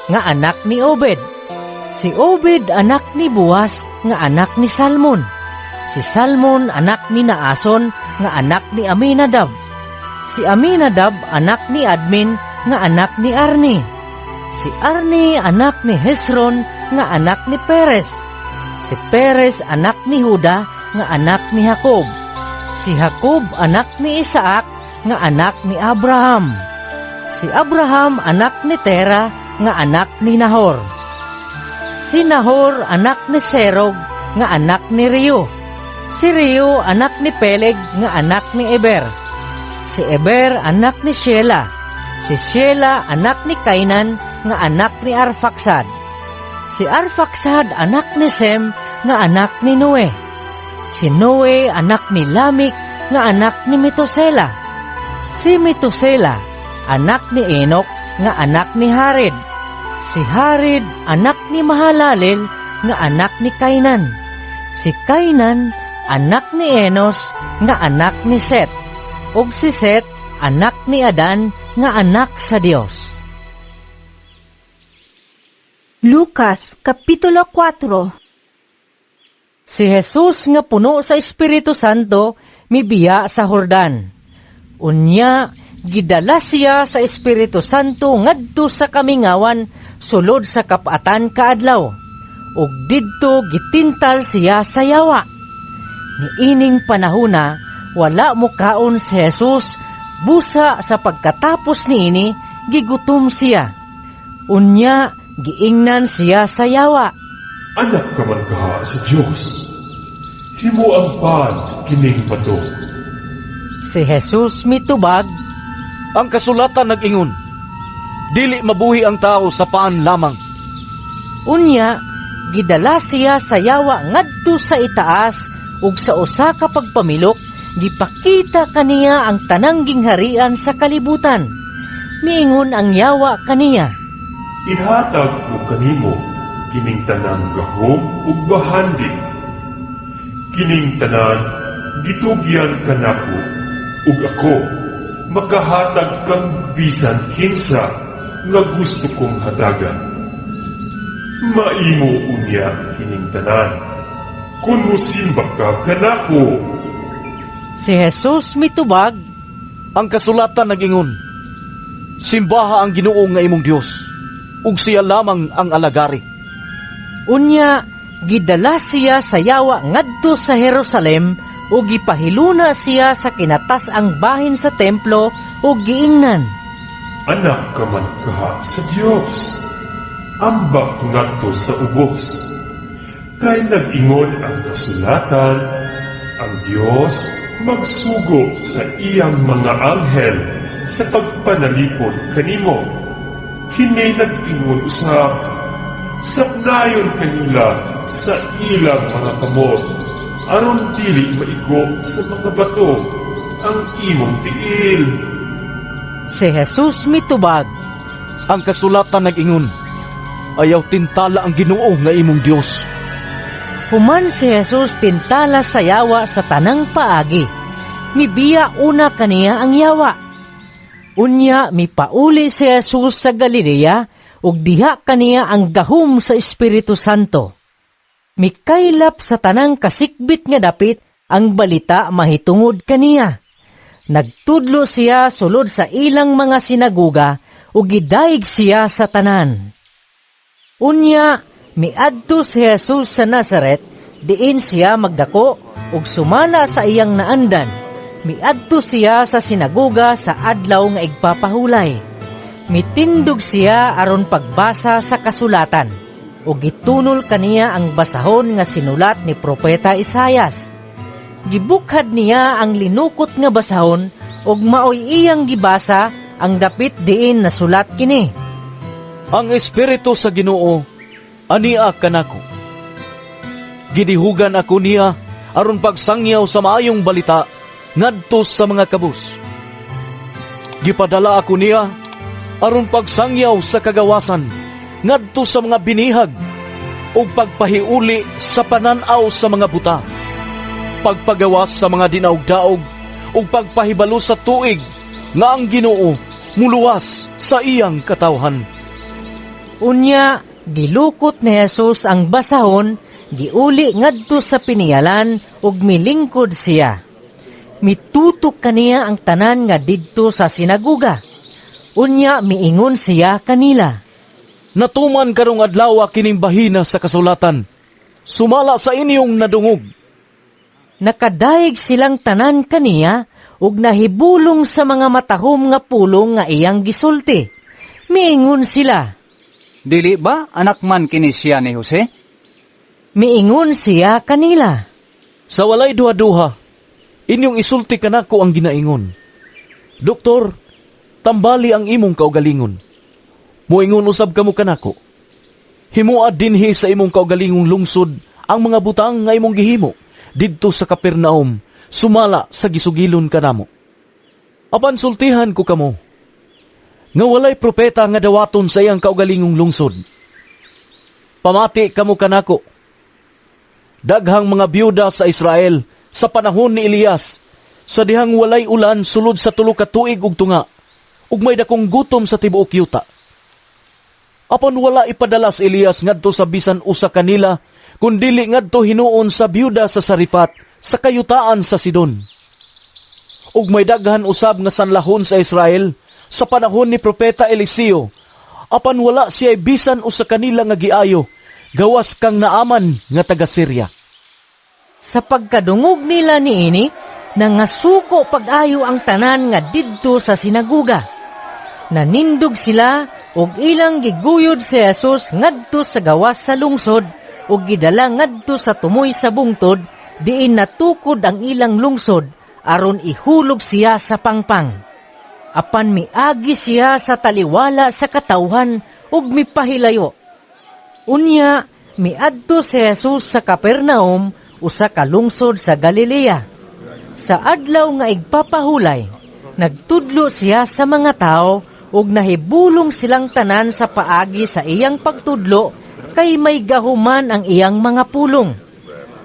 nga anak ni Obed. Si Obed anak ni Boaz, nga anak ni Salmon. Si Salmon anak ni Naason, nga anak ni Aminadab. Si Aminadab anak ni Admin, nga anak ni Arni. Si Arni anak ni Hezron, nga anak ni Perez. Si Perez anak ni Huda, nga anak ni Jacob. Si Jacob anak ni Isaac, nga anak ni Abraham. Si Abraham anak ni Tera, nga anak ni Nahor. Si Nahor anak ni Serog, nga anak ni Reu. Si Reu anak ni Peleg, nga anak ni Eber. Si Eber anak ni Shela. Si Shela anak ni Kainan, nga anak ni Arfaxad. Si Arfaxad anak ni Sem, nga anak ni Noe. Si Noe anak ni Lamik, nga anak ni Metusela. Si Metusela anak ni Enoch, nga anak ni Hared. Si Hared anak ni Mahalalel, nga anak ni Kainan. Si Kainan anak ni Enos, nga anak ni Set. Ug si Set anak ni Adan, nga anak sa Dios. Lucas Kapitulo 4. Si Jesus nga puno sa Espiritu Santo mibiya sa Jordan. Unya gidala siya sa Espiritu Santo ngadto sa kamingawan sulod sa kap-atan ka adlaw. Ug didto gitintal siya sa yawa. Niining panahona wala mokaon si Jesus, busa sa pagkatapos niini gigutom siya. Unya giingnan siya sa yawa. Anak ka man kaha sa Dios. Himoang pan kining bato. Si Jesus mitubag, Ang kasulatan nag-ingon, dili mabuhi ang tao sa paan lamang. Unya, gidala siya sa yawa ngadto sa itaas ug sa usa ka pagpamilok gipakita kaniya ang tanang gingharian sa kalibutan. Miingon ang yawa kaniya, Ihatag ko kanimo kining tanang gahom ug bahandi. Kining tanan gitugyan kanako ug ako makahatag kang bisan kinsa nga gusto kong hatagan. Maimo unya kining tanan kun mosimba ka kanako. Si Jesus mitubag, Ang kasulatan nag-ingon, simbaha ang Ginoo nga imong Dios, ug siya lamang ang alagari. Unya, gidala siya sa yawa ngadto sa Jerusalem ug gipahiluna siya sa kinatas-ang bahin sa templo ug giingnan, Anak ka man kaha sa Dios. Ambak ngadto sa ubos. Kay nag-ingon ang kasulatan, ang Dios magsugo sa iyang mga anghel sa pagpanalipod kanimo. Kini nag-ingon usab, sapnayon kanila sa ilang mga kamot, aron dili maigo sa mga bato. ang imong tiil. Si Jesus mitubag, Ang kasulatan nag-ingon, ayaw tintala ang Ginoo nga imong Dios. Human si Jesus tintala sa yawa sa tanang paagi. Mibiya una kaniya ang yawa. Unya mipauli si Jesus sa Galilea ug diha kaniya ang gahom sa Espiritu Santo. Mikaylap sa tanang kasikbit nga dapit ang balita mahitungod kaniya. Nagtudlo siya sulod sa ilang mga sinaguga ug gidayeg siya sa tanan. Unya, miadto si Jesus sa Nazaret, diin siya magdako ug sumala sa iyang naandan. Miadto siya sa sinagoga sa adlaw nga igpapahulay. Mitindog siya aron pagbasa sa kasulatan ug gitunol kaniya ang basahon nga sinulat ni Propeta Isayas. Gibukhad niya ang linukot nga basahon ug maoy iyang gibasa ang dapit diin nasulat kini. Ang Espiritu sa Ginoo ania kanako. Gidihugan ako niya aron pagsangyaw sa maayong balita ngadto sa mga kabus. Gipadala ako niya aron pagsangyaw sa kagawasan ngadto sa mga binihag ug pagpahiuli sa panan-aw sa mga buta, pagpagawas sa mga dinaog-daog ug pagpahibalo sa tuig nga ang Ginoo muluwas sa iyang katawhan. Unya, gilukot ni Jesus ang basahon, giuli ngadto sa piniyalan ug milingkod siya. Mitutok kaniya ang tanan nga didto sa sinaguga. Unya miingon siya kanila. Natuman karong adlaw kining bahina sa kasulatan. Sumala sa inyong nadungog. Nakadayeg silang tanan kaniya ug nahibulong sa mga matahom nga pulong nga iyang gisulti. Miingon sila. Dili ba anak man kini siya ni Jose? Miingon siya kanila. Sa walay duha-duha, inyong isulti kanako ang ginaingon. Doktor, tambali ang imong kaugalingon. Moingon usab kamo kanako. Himua dinhi sa imong kaugalingong lungsod ang mga butang nga imong gihimo didto sa Capernaum, sumala sa gisugilon kanamo. Apan sultihan ko kamo, nga walay propeta nga dawaton sa iyang kaugalingong lungsod. Pamati kamo kanako. Daghang mga byuda sa Israel sa panahon ni Elias, sa dihang walay ulan sulod sa 3 ka tuig ug tunga, ug may dakong gutom sa tibuok yuta. Apan wala ipadala si Elias ngadto sa bisan usa kanila, kun dili ngadto hinuon sa byuda sa Sarifat sa kayutaan sa Sidon. Ug may daghan usab nga sanlahon sa Israel sa panahon ni Propeta Eliseo, apan wala siya bisan usa kanila nga giayo, gawas kang Naaman nga taga Syria. Sa pagkadungog nila niini, nangasuko pag-ayo ang tanan nga didto sa sinaguga. Nanindog sila ug ilang giguyod si Jesus ngadto sa gawas sa lungsod ug gidala ngadto sa tumoy sa bungtod diin natukod ang ilang lungsod aron ihulog siya sa pangpang. Apan miagi siya sa taliwala sa katawhan ug mipahilayo. Unya miadto si Jesus sa Capernaum, usa ka lungsod sa Galilea. Sa adlaw nga igpapahulay, nagtudlo siya sa mga tao ug nahibulong silang tanan sa paagi sa iyang pagtudlo kay may gahuman ang iyang mga pulong.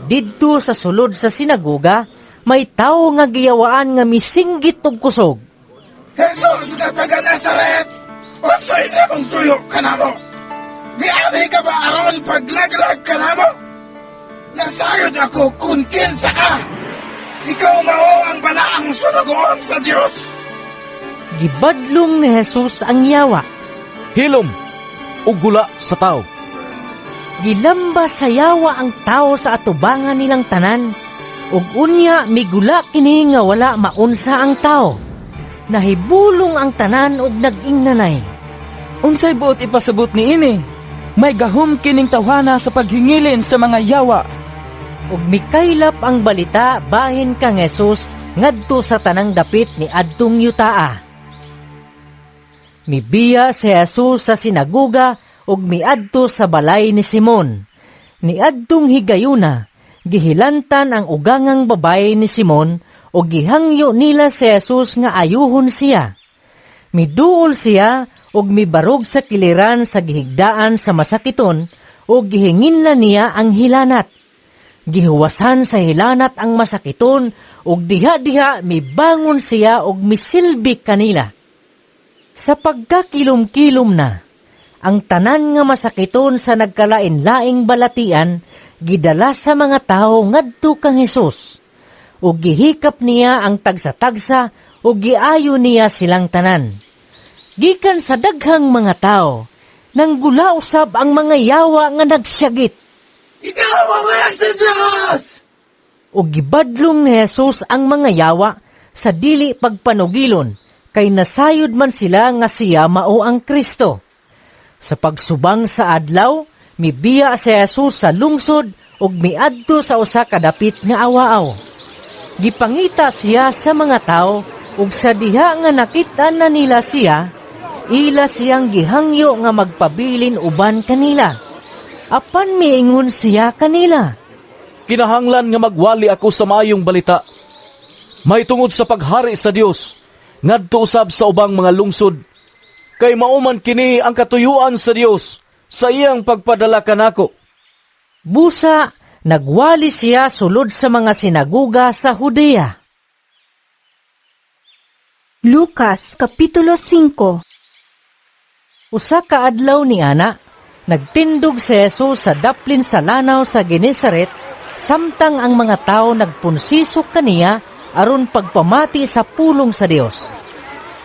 Didto sa sulod sa sinagoga, may tawo nga giyawaan nga misinggit og kusog. Jesus nga taga Nazaret, unsay imong tuyo kanamo? Miari ka ba aron paglaglag kanamo? Nasayod ako kung kinsa ka. Ikaw mao ang balaang sulugoon sa Dios. Gibadlong ni Jesus ang yawa. Hilom ug gula sa tao. Gilamba sa yawa ang tao sa atubangan nilang tanan, ug unya migula kini nga wala maunsa ang tao. Nahibulong ang tanan ug nag-ingnanay. Unsay buot ipasabot niini? May gahom kining tawhana sa paghingilin sa mga yawa. Ug mikaylap ang balita bahin kang Jesus ngadto sa tanang dapit ni adtong yutaa. Mibiya si Jesus sa sinagoga ug miadto sa balay ni Simon. Niadtong higayuna, gihilantan ang ugangang babae ni Simon ug gihangyo nila si Jesus nga ayuhon siya. Miduol siya ug mibarog sa kiliran sa gihigdaan sa masakiton ug gihinginlan niya ang hilanat. Gihuwasan sa hilanat ang masakiton ug diha-diha mibangon siya ug misilbi kanila. Sa pagkakilom-kilom na, ang tanan nga masakiton sa nagkalain-laing balatian gidala sa mga tawo ngadto kang Hesus. Ug gihikap niya ang tagsa-tagsa ug giayo niya silang tanan. Gikan sa daghang mga tao, nanggula usab ang mga yawa nga nagsyagit. Ikaw ang anak sa Diyos! Ug gibadlong ni Jesus ang mga yawa sa dili pagpanugilon, kay nasayod man sila nga siya mao ang Kristo. Sa pagsubang sa adlaw, mibiya si Jesus sa lungsod ug miadto sa usa ka dapit nga awaaw. Gipangita siya sa mga tao ug sa diha nga nakit-an na nila siya, ila siyang gihangyo nga magpabilin uban kanila. Apan miingon siya kanila, Kinahanglan nga magwali ako sa maayong balita. Mahitungod sa paghari sa Dios, ngadto usab sa ubang mga lungsod. Kay mao man kini ang katuyuan sa Dios sa iyang pagpadala kanako. Busa, nagwali siya sulod sa mga sinaguga sa Judea. Lucas Kapitulo 5. Usa ka adlaw ni ana, nagtindog si Jesus sa daplin sa lanaw sa Genesaret, samtang ang mga tao nagpunsisok kaniya aron pagpamati sa pulong sa Dios.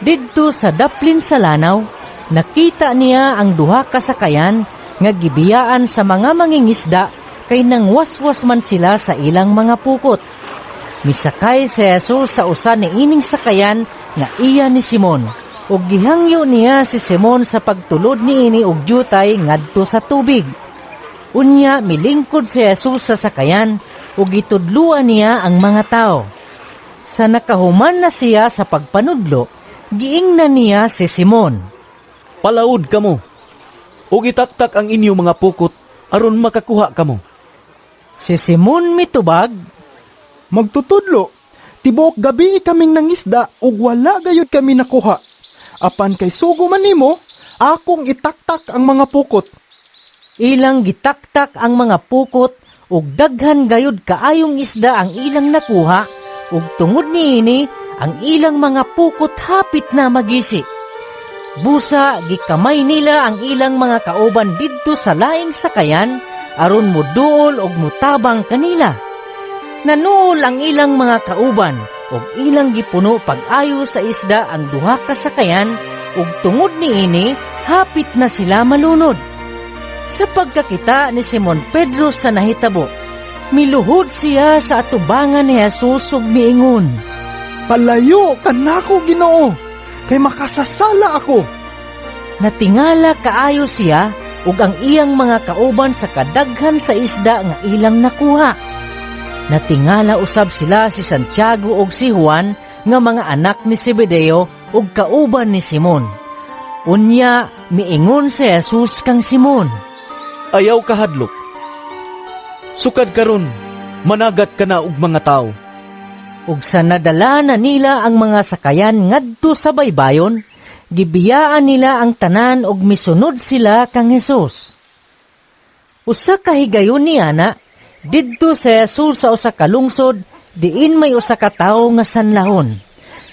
Didto sa daplin sa lanaw, nakita niya ang duha ka sakayan nga gibiyaan sa mga mangingisda kay nangwaswas man sila sa ilang mga pukot. Misakay si Jesus sa usa ni ining sakayan nga iya ni Simon, ug gihangyo niya si Simon sa pagtulod niini og jutay ngadto sa tubig. Unya milingkod si Jesus sa sakayan ug gitudluan niya ang mga tao. Sa nakahuman na siya sa pagpanudlo, giingnan niya si Simon. Palaod kamo, ug itaktak ang inyong mga pukot aron makakuha kamo. Si Simon mitubag, Magtutudlo, tibuok gabi kaming nangisda ug wala gayud kami nakuha. Apan kay sugo man nimo, akong itaktak ang mga pukot. Ilang gitaktak ang mga pukot ug daghan gayud kaayong isda ang ilang nakuha, ug tungod niini ang ilang mga pukot hapit na magisi. Busa gikamay nila ang ilang mga kauban didto sa laing sakayan aron moduol og motabang kanila. Nanuol ang ilang mga kauban ug ilang gipuno pag-ayo sa isda ang duha ka sakayan, ug tungod niini hapit na sila malunod. Sa pagkakita ni Simon Pedro sa nahitabo, miluhod siya sa atubangan ni Jesus ug miingon, Palayo kanako, Ginoo, kay makasasala ako. Natingala kaayo siya ug ang iyang mga kauban sa kadaghan sa isda nga ilang nakuha. Natingala usab sila si Santiago ug si Juan nga mga anak ni Zebedeo ug kauban ni Simon. Unya miingon si Jesus kang Simon, Ayaw kahadlok. Sukad karon, managat ka na og mga tawo. Ug sa nadala na nila ang mga sakayan ngadto sa baybayon, gibiyaan nila ang tanan ug misunod sila kang Hesus. Usa ka higayon ni ana, didto si Jesus sa usa ka lungsod, diin may usa ka tawo nga sanlahon.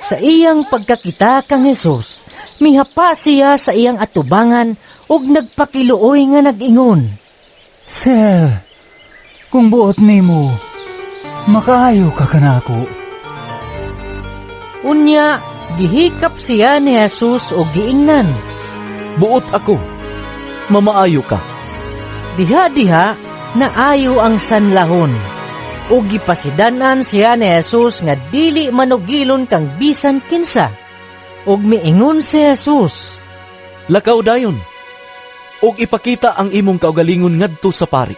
Sa iyang pagkakita kang Hesus, mihapa siya sa iyang atubangan ug nagpakiluoy nga nag-ingon, Sir, kung buot nimo, makaayo ka kanako. Unya, gihikap siya ni Jesus ug giingnan, Buot ako, mamaayo ka. Diha-diha, naayo ang sanlahon. Ug gipasidan-an siya ni Jesus nga dili manugilon kang bisan kinsa. Ug miingon si Jesus, Lakaw dayon, ug ipakita ang imong kaugalingon ngadto sa pari.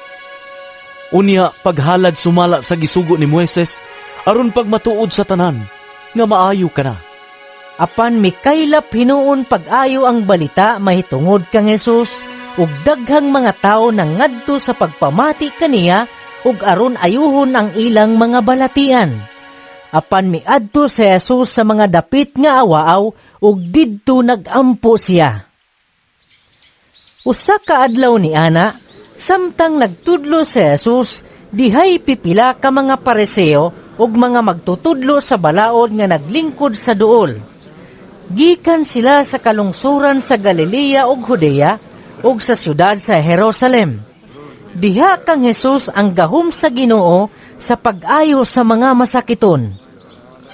Unya paghalad sumala sa gisugo ni Moises, aron pagmatuod sa tanan nga maayo ka na. Apan mikaylap hinuon pag-ayo ang balita mahitungod kang Jesus, ug daghang mga tawo nangadto sa pagpamati kaniya ug aron ayuhon ang ilang mga balatian. Apan miadto si Jesus sa mga dapit nga awaaw ug didto nagampo siya. Usa ka adlaw ni ana, samtang nagtudlo si Jesus, dihay pipila ka mga Pariseo ug mga magtutudlo sa balaod nga naglingkod sa duol. Gikan sila sa kalungsuran sa Galilea ug Judea ug sa syudad sa Jerusalem. Diha kang Jesus ang gahom sa Ginoo sa pag-ayo sa mga masakiton.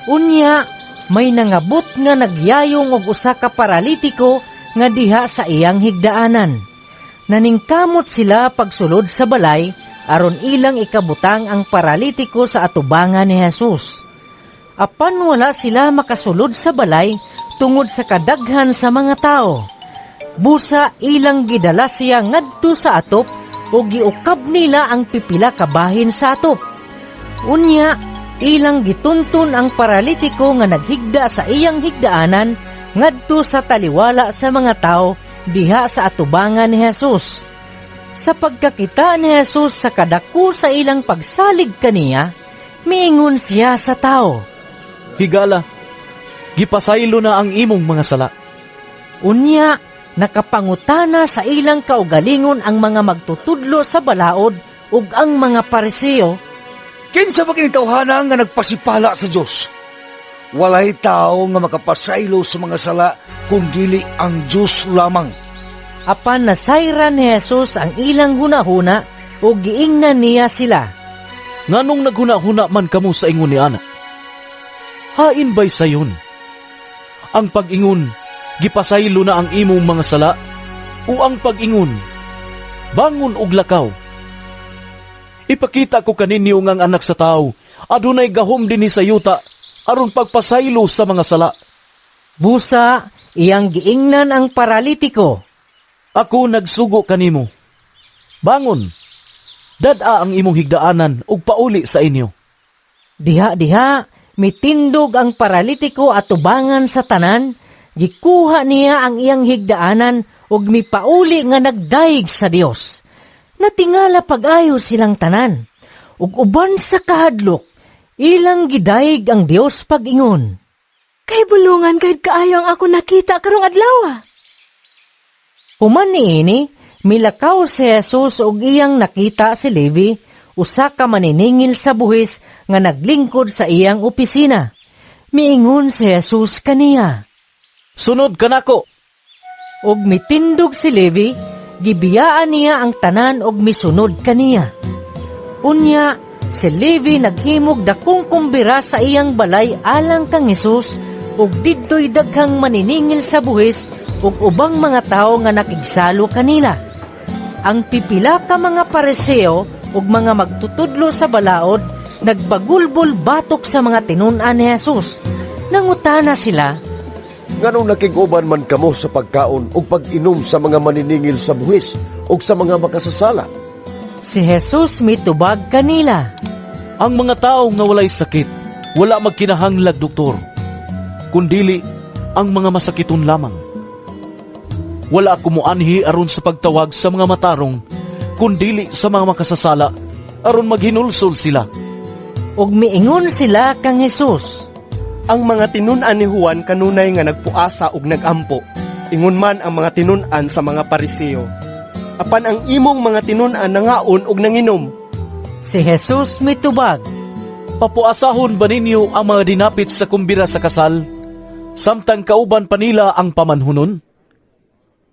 Unya, may nangabot nga nagyayong og usa ka paralitiko nga diha sa iyang higdaanan. Naningkamot sila pagsulod sa balay aron ilang ikabutang ang paralitiko sa atubangan ni Jesus. Apan wala sila makasulod sa balay tungod sa kadaghan sa mga tao. Busa ilang gidala siya ngadto sa atop ug giukab nila ang pipila ka bahin sa atop. Unya, ilang gitunton ang paralitiko nga naghigda sa iyang higdaanan ngadto sa taliwala sa mga tao diha sa atubangan ni Jesus. Sa pagkakita ni Jesus sa kadako sa ilang pagsalig kaniya, miingon siya sa tao. Higala, gipasaylo na ang imong mga sala. Unya, nakapangutana sa ilang kaugalingon ang mga magtutudlo sa balaod ug ang mga Pariseo. Kinsa ba kini tawhana nga nagpasipala sa Dios? Walay tao nga makapasaylo sa mga sala kun dili ang Dios lamang. Apan nasayran ni Jesus ang ilang hunahuna ug giingnan niya sila. Nganong naghuna-huna man kamo sa ingon ni ana? Hain ba'y sayon? Ang pag-ingon, gipasaylo na ang imong mga sala, o ang pag-ingon, bangon og lakaw? Ipakita ko kaninyo nga ang Anak sa Tao adunay gahom dinhi sa yuta aron pagpasaylo sa mga sala. Busa, iyang giingnan ang paralitiko. Ako nagsugo kanimo. Bangon, dad-a ang imong higdaanan ug pauli sa inyo. Diha-diha, mitindog ang paralitiko atubangan sa tanan, gikuha niya ang iyang higdaanan ug mipauli nga nagdayeg sa Dios. Natingala pag-ayo silang tanan. Ug uban sa kahadlok, ilang gidayeg ang Dios pag-ingon. Kay bulungan kahit kaayo ang ako nakita karong adlaw. Human niini, milakaw si Jesus ug iyang nakita si Levi, usa ka maniningil sa buhis nga naglingkod sa iyang opisina. Miingon si Jesus kaniya. Sunod kanako. Ug mitindog si Levi, gibiyaan niya ang tanan og misunod kaniya. Unya, si Levi naghimog dakong kumbira sa iyang balay alang kang Jesus ug didto'y daghang maniningil sa buhis ug ubang mga tawo nga nakigsalo kanila. Ang pipila ka mga Pariseo ug mga magtutudlo sa balaod nagbagulbol batok sa mga tinun-an ni Jesus. Nangutana sila, Nganong nakig-uban man kamo sa pagkaon ug pag-inom sa mga maniningil sa buhis ug sa mga makasasala? Si Jesus mitubag kanila. Ang mga tao nga walay sakit, wala magkinahanglag doktor, kundili ang mga masakiton lamang. Wala ako moanhi aron sa pagtawag sa mga matarong, kundili sa mga makasasala, aron maghinulsol sila. Ug miingon sila kang Jesus. Ang mga tinun-an ni Juan kanunay nga nagpuasa ug nagampo. Ingon man ang mga tinun-an sa mga Pariseo. Apan ang imong mga tinun-an nangaon ug nanginom. Si Jesus mitubag. Papuasahon ba ninyo ang mga dinapit sa kumbira sa kasal, samtang kauban pa nila ang pamanhunon?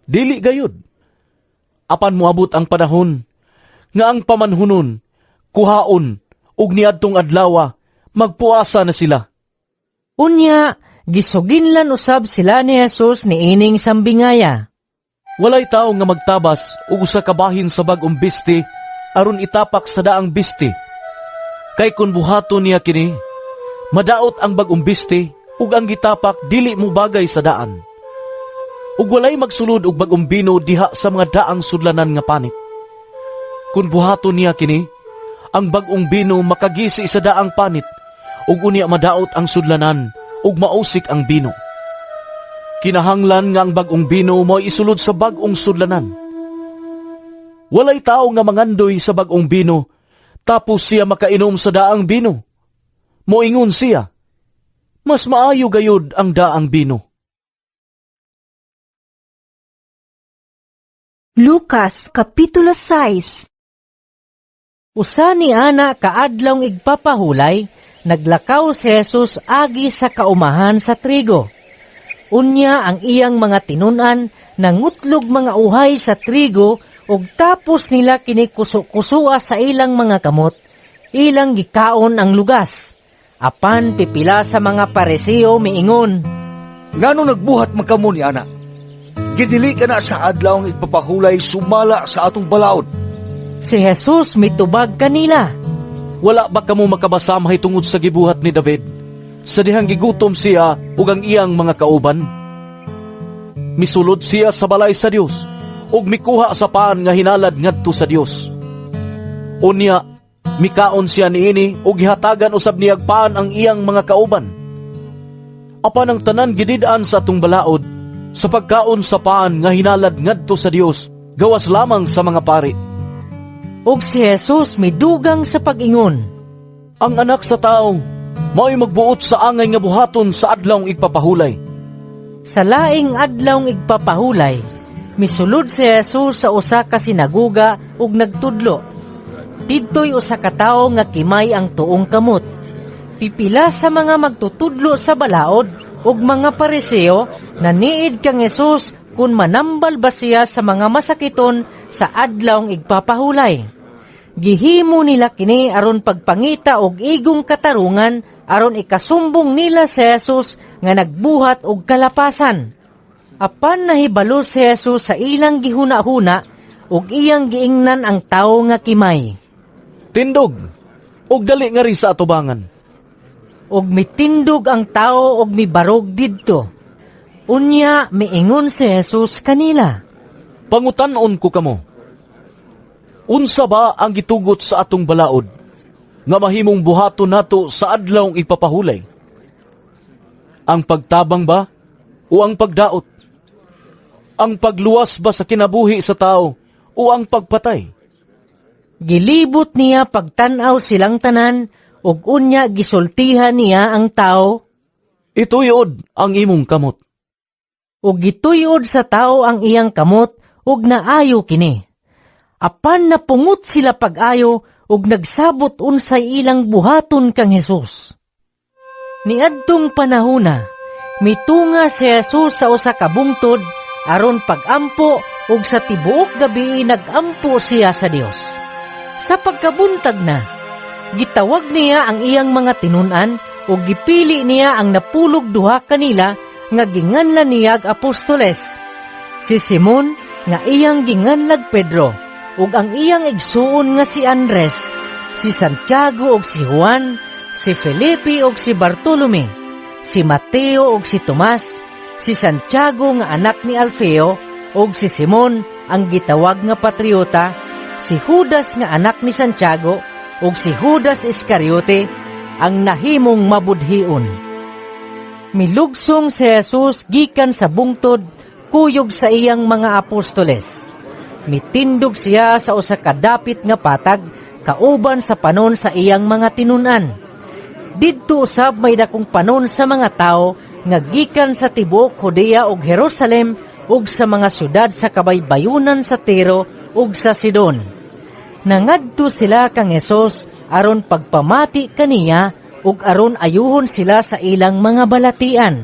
Dili gayud. Apan moabot ang panahon nga ang pamanhunon kuhaon ug niadtong adlawa magpuasa na sila. Unya, gisuginlan usab sila ni Jesus niining sambingaya. Walay tawo nga magtabas og usa ka bahin sa bag-ong biste aron itapak sa daang biste. Kay kun buhaton niya kini, madaot ang bag-ong biste ug ang gitapak dili mo bagay sa daan. Ug walay magsulod og bag-ong bino diha sa mga daang sudlanan nga panit. Kun buhaton niya kini, ang bag-ong bino makagisi sa daang panit ug unya madaot ang sudlanan ug mausik ang bino. Kinahanglan nga ang bag-ong bino mo'y isulod sa bag-ong sudlanan. Walay tao nga mangandoy sa bag-ong bino, tapos siya makainom sa daang bino. Moingon siya, mas maayo gayud ang daang bino. Lucas Kapitulo 6. Usa ni ana kaadlawng igpapahulay, naglakaw si Jesus agi sa kaumahan sa trigo. Unya ang iyang mga tinun-an nangutlog mga uhay sa trigo ug tapos nila kini kusu-kusua sa ilang mga kamot, ilang gikaon ang lugas. Apan pipila sa mga Pariseo miingon, Ngano nagbuhat man kamo ni ana? Gidili ka na sa adlaw ang igpapahulay sumala sa atong balaod. Si Jesus mitubag kanila. Wala ba kamo makabasa mahitungod sa gibuhat ni David? Sa dihang gigutom siya ug ang iyang mga kauban? Misulod siya sa balay sa Dios ug mikuha sa paan nga hinalad ngadto sa Dios. Unya, mikaon siya niini ug gihatagan usab niyag paan ang iyang mga kauban. Apan ang tanan gidid-an sa atong balaod sa pagkaon sa paan nga hinalad ngadto sa Dios gawas lamang sa mga pari. Ug si Jesus midugang sa pag-ingon, Ang anak sa tawo mao'y magbuot sa angay nga buhaton sa adlawng igpapahulay. Sa laing adlawng igpapahulay, misulod si Jesus sa usa ka sinaguga ug nagtudlo. Didtoy usa ka tawo nga kimay ang tuong kamot. Pipila sa mga magtutudlo sa balaod ug mga Pariseo naniid kang Jesus kung manambal ba siya sa mga masakiton sa adlawng igpapahulay. Gihimo nila kini aron pagpangita og igong katarungan aron ikasumbong nila si Jesus nga nagbuhat og kalapasan. Apan nahibalo si Jesus sa ilang gihuna-huna ug iyang giingnan ang tawo nga kimay. Tindog, ug dali nga ri sa atubangan. Ug mitindog ang tawo ug mibarog didto. Unya miingon si Jesus kanila. Pangutan-on ko kamo. Unsa ba ang gitugot sa atong balaod nga mahimong buhaton nato sa adlawng ipapahulay? Ang pagtabang ba o ang pagdaot? Ang pagluwas ba sa kinabuhi sa tao o ang pagpatay? Gilibot niya pagtan-aw silang tanan ug unya gisultihan niya ang tao. Ituyod ang imong kamot. Ug gituyod sa tao ang iyang kamot ug naayo kini. Apan napungot sila pag-ayo ug nagsabot unsay ilang buhaton kang Jesus. Niadtong panahona, mitunga si Jesus sa usa ka bungtod aron pagampo ug sa tibuok gabi nagampo siya sa Dios. Sa pagkabuntag na, gitawag niya ang iyang mga tinun-an ug gipili niya ang 12 kanila nga ginganlan niyag apostoles. Si Simon nga iyang ginganlag Pedro ug ang iyang igsuon nga si Andres, si Santiago ug si Juan, si Felipe ug si Bartolome, si Mateo ug si Tomas, si Santiago nga anak ni Alfeo ug si Simon ang gitawag nga patriota, si Judas nga anak ni Santiago ug si Judas Iscariote ang nahimong mabudhion. Milugsong si Jesus gikan sa bungtod kuyog sa iyang mga apostoles. Mitindog siya sa usa ka dapit nga patag kauban sa panon sa iyang mga tinun-an. Didto usab may dakong panon sa mga tawo nga gikan sa tibuok Judea ug Jerusalem ug sa mga syudad sa kabaybayunan sa Tiro ug sa Sidon. Nangadto sila kang Hesus aron pagpamati kaniya ug aron ayuhon sila sa ilang mga balatian.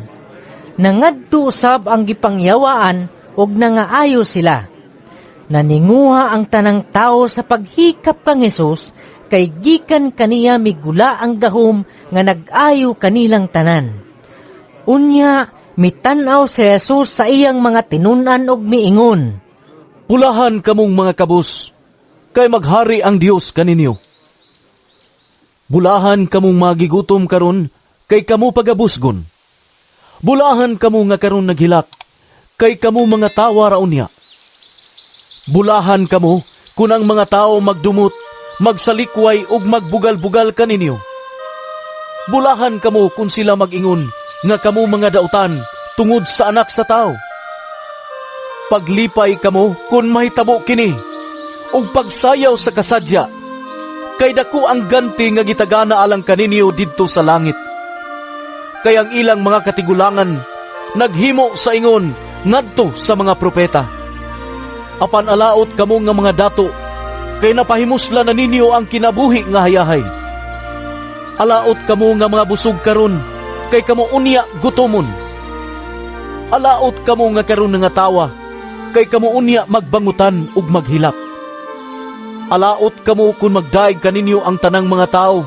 Nangadto usab ang gipangyawaan ug nangaayo sila. Naninguha ang tanang tao sa paghikap kang Hesus kay gikan kaniya migula ang gahom nga nag-ayo kanilang tanan. Unya mitan-aw si Jesus sa iyang mga tinun-an ug miingon, Pulahan kamong mga kabus, kay maghari ang Dios kaninyo. Bulahan kamong magigutom karon, kay kamo pagabusgon. Bulahan kamo nga karon naghilak, kay kamo mga tawa ra unya. Bulahan kamo kun ang mga tao magdumot, magsalikway ug magbugal-bugal kaninyo. Bulahan kamo kun sila mag-ingon nga kamo mga dautan tungod sa anak sa tao. Paglipay kamo kun mahitabo kini, ug pagsayaw sa kasadya, Kay dako ang ganti nga gitagana alang kaninyo didto sa langit. Kay ang ilang mga katigulangan naghimo sa ingon ngadto sa mga propeta. Apan alaot kamo nga mga dato, kay napahimusla na ninyo ang kinabuhi nga hayahay. Alaot kamo nga mga busog karon, kay kamo unya gutomon. Alaot kamo nga karon nangatawa, kay kamo unya magbangutan ug maghilak. Alaot kamo kung magdaig kaninyo ang tanang mga tao,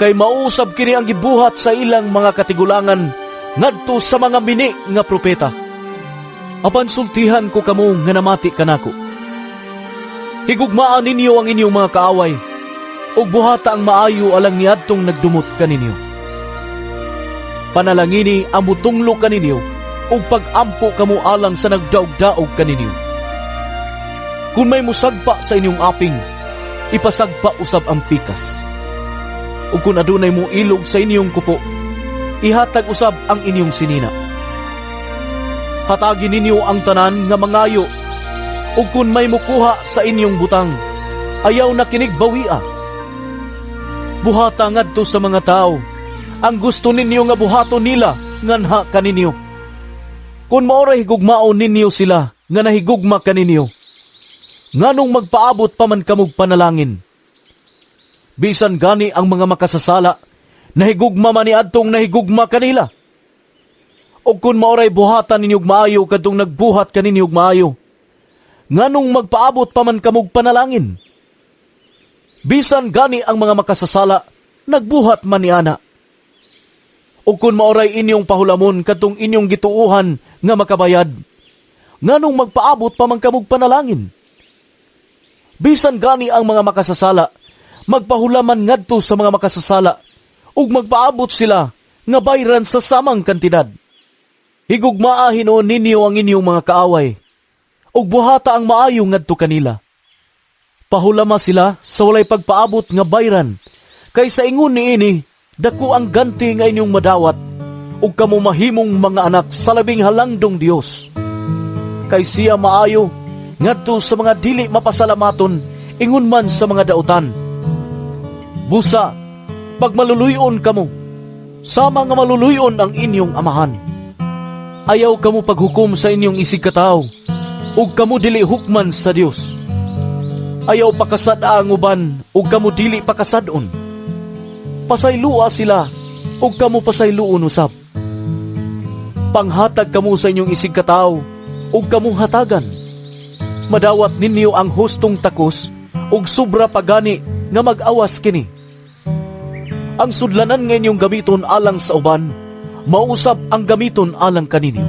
kay mausab kini ang gibuhat sa ilang mga katigulangan ngadto sa mga mini nga propeta. Apan sultihan ko kamo nga namati kanako. Higugmaan ninyo ang inyong mga kaaway, ug buhata ang maayo alang niadtong nagdumot kaninyo. Panalangini ang mutunglo kaninyo, ug pag-ampo kamo alang sa nagdaog-daog kaninyo. Kung may musagpa sa inyong aping, ipasagpa usab ang pikas. Ug kung adunay mo ilog sa inyong kupo, ihatag usab ang inyong sinina. Hatagi ninyo ang tanan nga mangayo, ug kung may mukuha sa inyong butang, ayaw na kinig bawia. Buhata ngadto sa mga tao ang gusto ninyo nga buhaton nila nganha kaninyo. Kung maoray higugmaon ninyo sila nga nahigugma kaninyo, nganong magpaabot pa man kamog panalangin? Bisan gani ang mga makasasala, nahigugma man ni adtong nahigugma kanila. O kung maoray buhatan ninyog maayo kadtong nagbuhat kaninyog maayo, nganong magpaabot pa man kamog panalangin? Bisan gani ang mga makasasala, nagbuhat man ni ana. O kung maoray inyong pahulamon kadtong inyong gituuhan nga makabayad, nganong magpaabot pa man kamog panalangin? Bisan gani ang mga makasasala, magpahulaman ngadto sa mga makasasala, ug magpaabot sila nga bayran sa samang kantidad. Higugmaa hinuon ninyo ang inyong mga kaaway, ug buhata ang maayo ngadto kanila. Pahulama sila sa walay pagpaabot nga bayran, kay sa ingon niini dako ang ganti nga inyong madawat, ug kamo mahimong mga anak sa labing halangdong Dios. Kay siya maayo ngadto sa mga dili mapasalamaton, ingon man sa mga dautan. Busa, pagmaluluyon kamo, sama nga maluluyon ang inyong amahan. Ayaw kamo paghukom sa inyong isig katawo, ug kamo dili hukman sa Dios. Ayaw pakasad-a ang uban, ug kamo dili pakasad-on. Pasaylua sila, ug kamo pasayloon usab. Panghatag kamo sa inyong isig katawo, ug kamo hatagan. Madawat ninyo ang hustong takos, ug sobra pagani nga mag-awas kini. Ang sudlanan nga inyong gamiton alang sa uban, mausab ang gamiton alang kaninyo.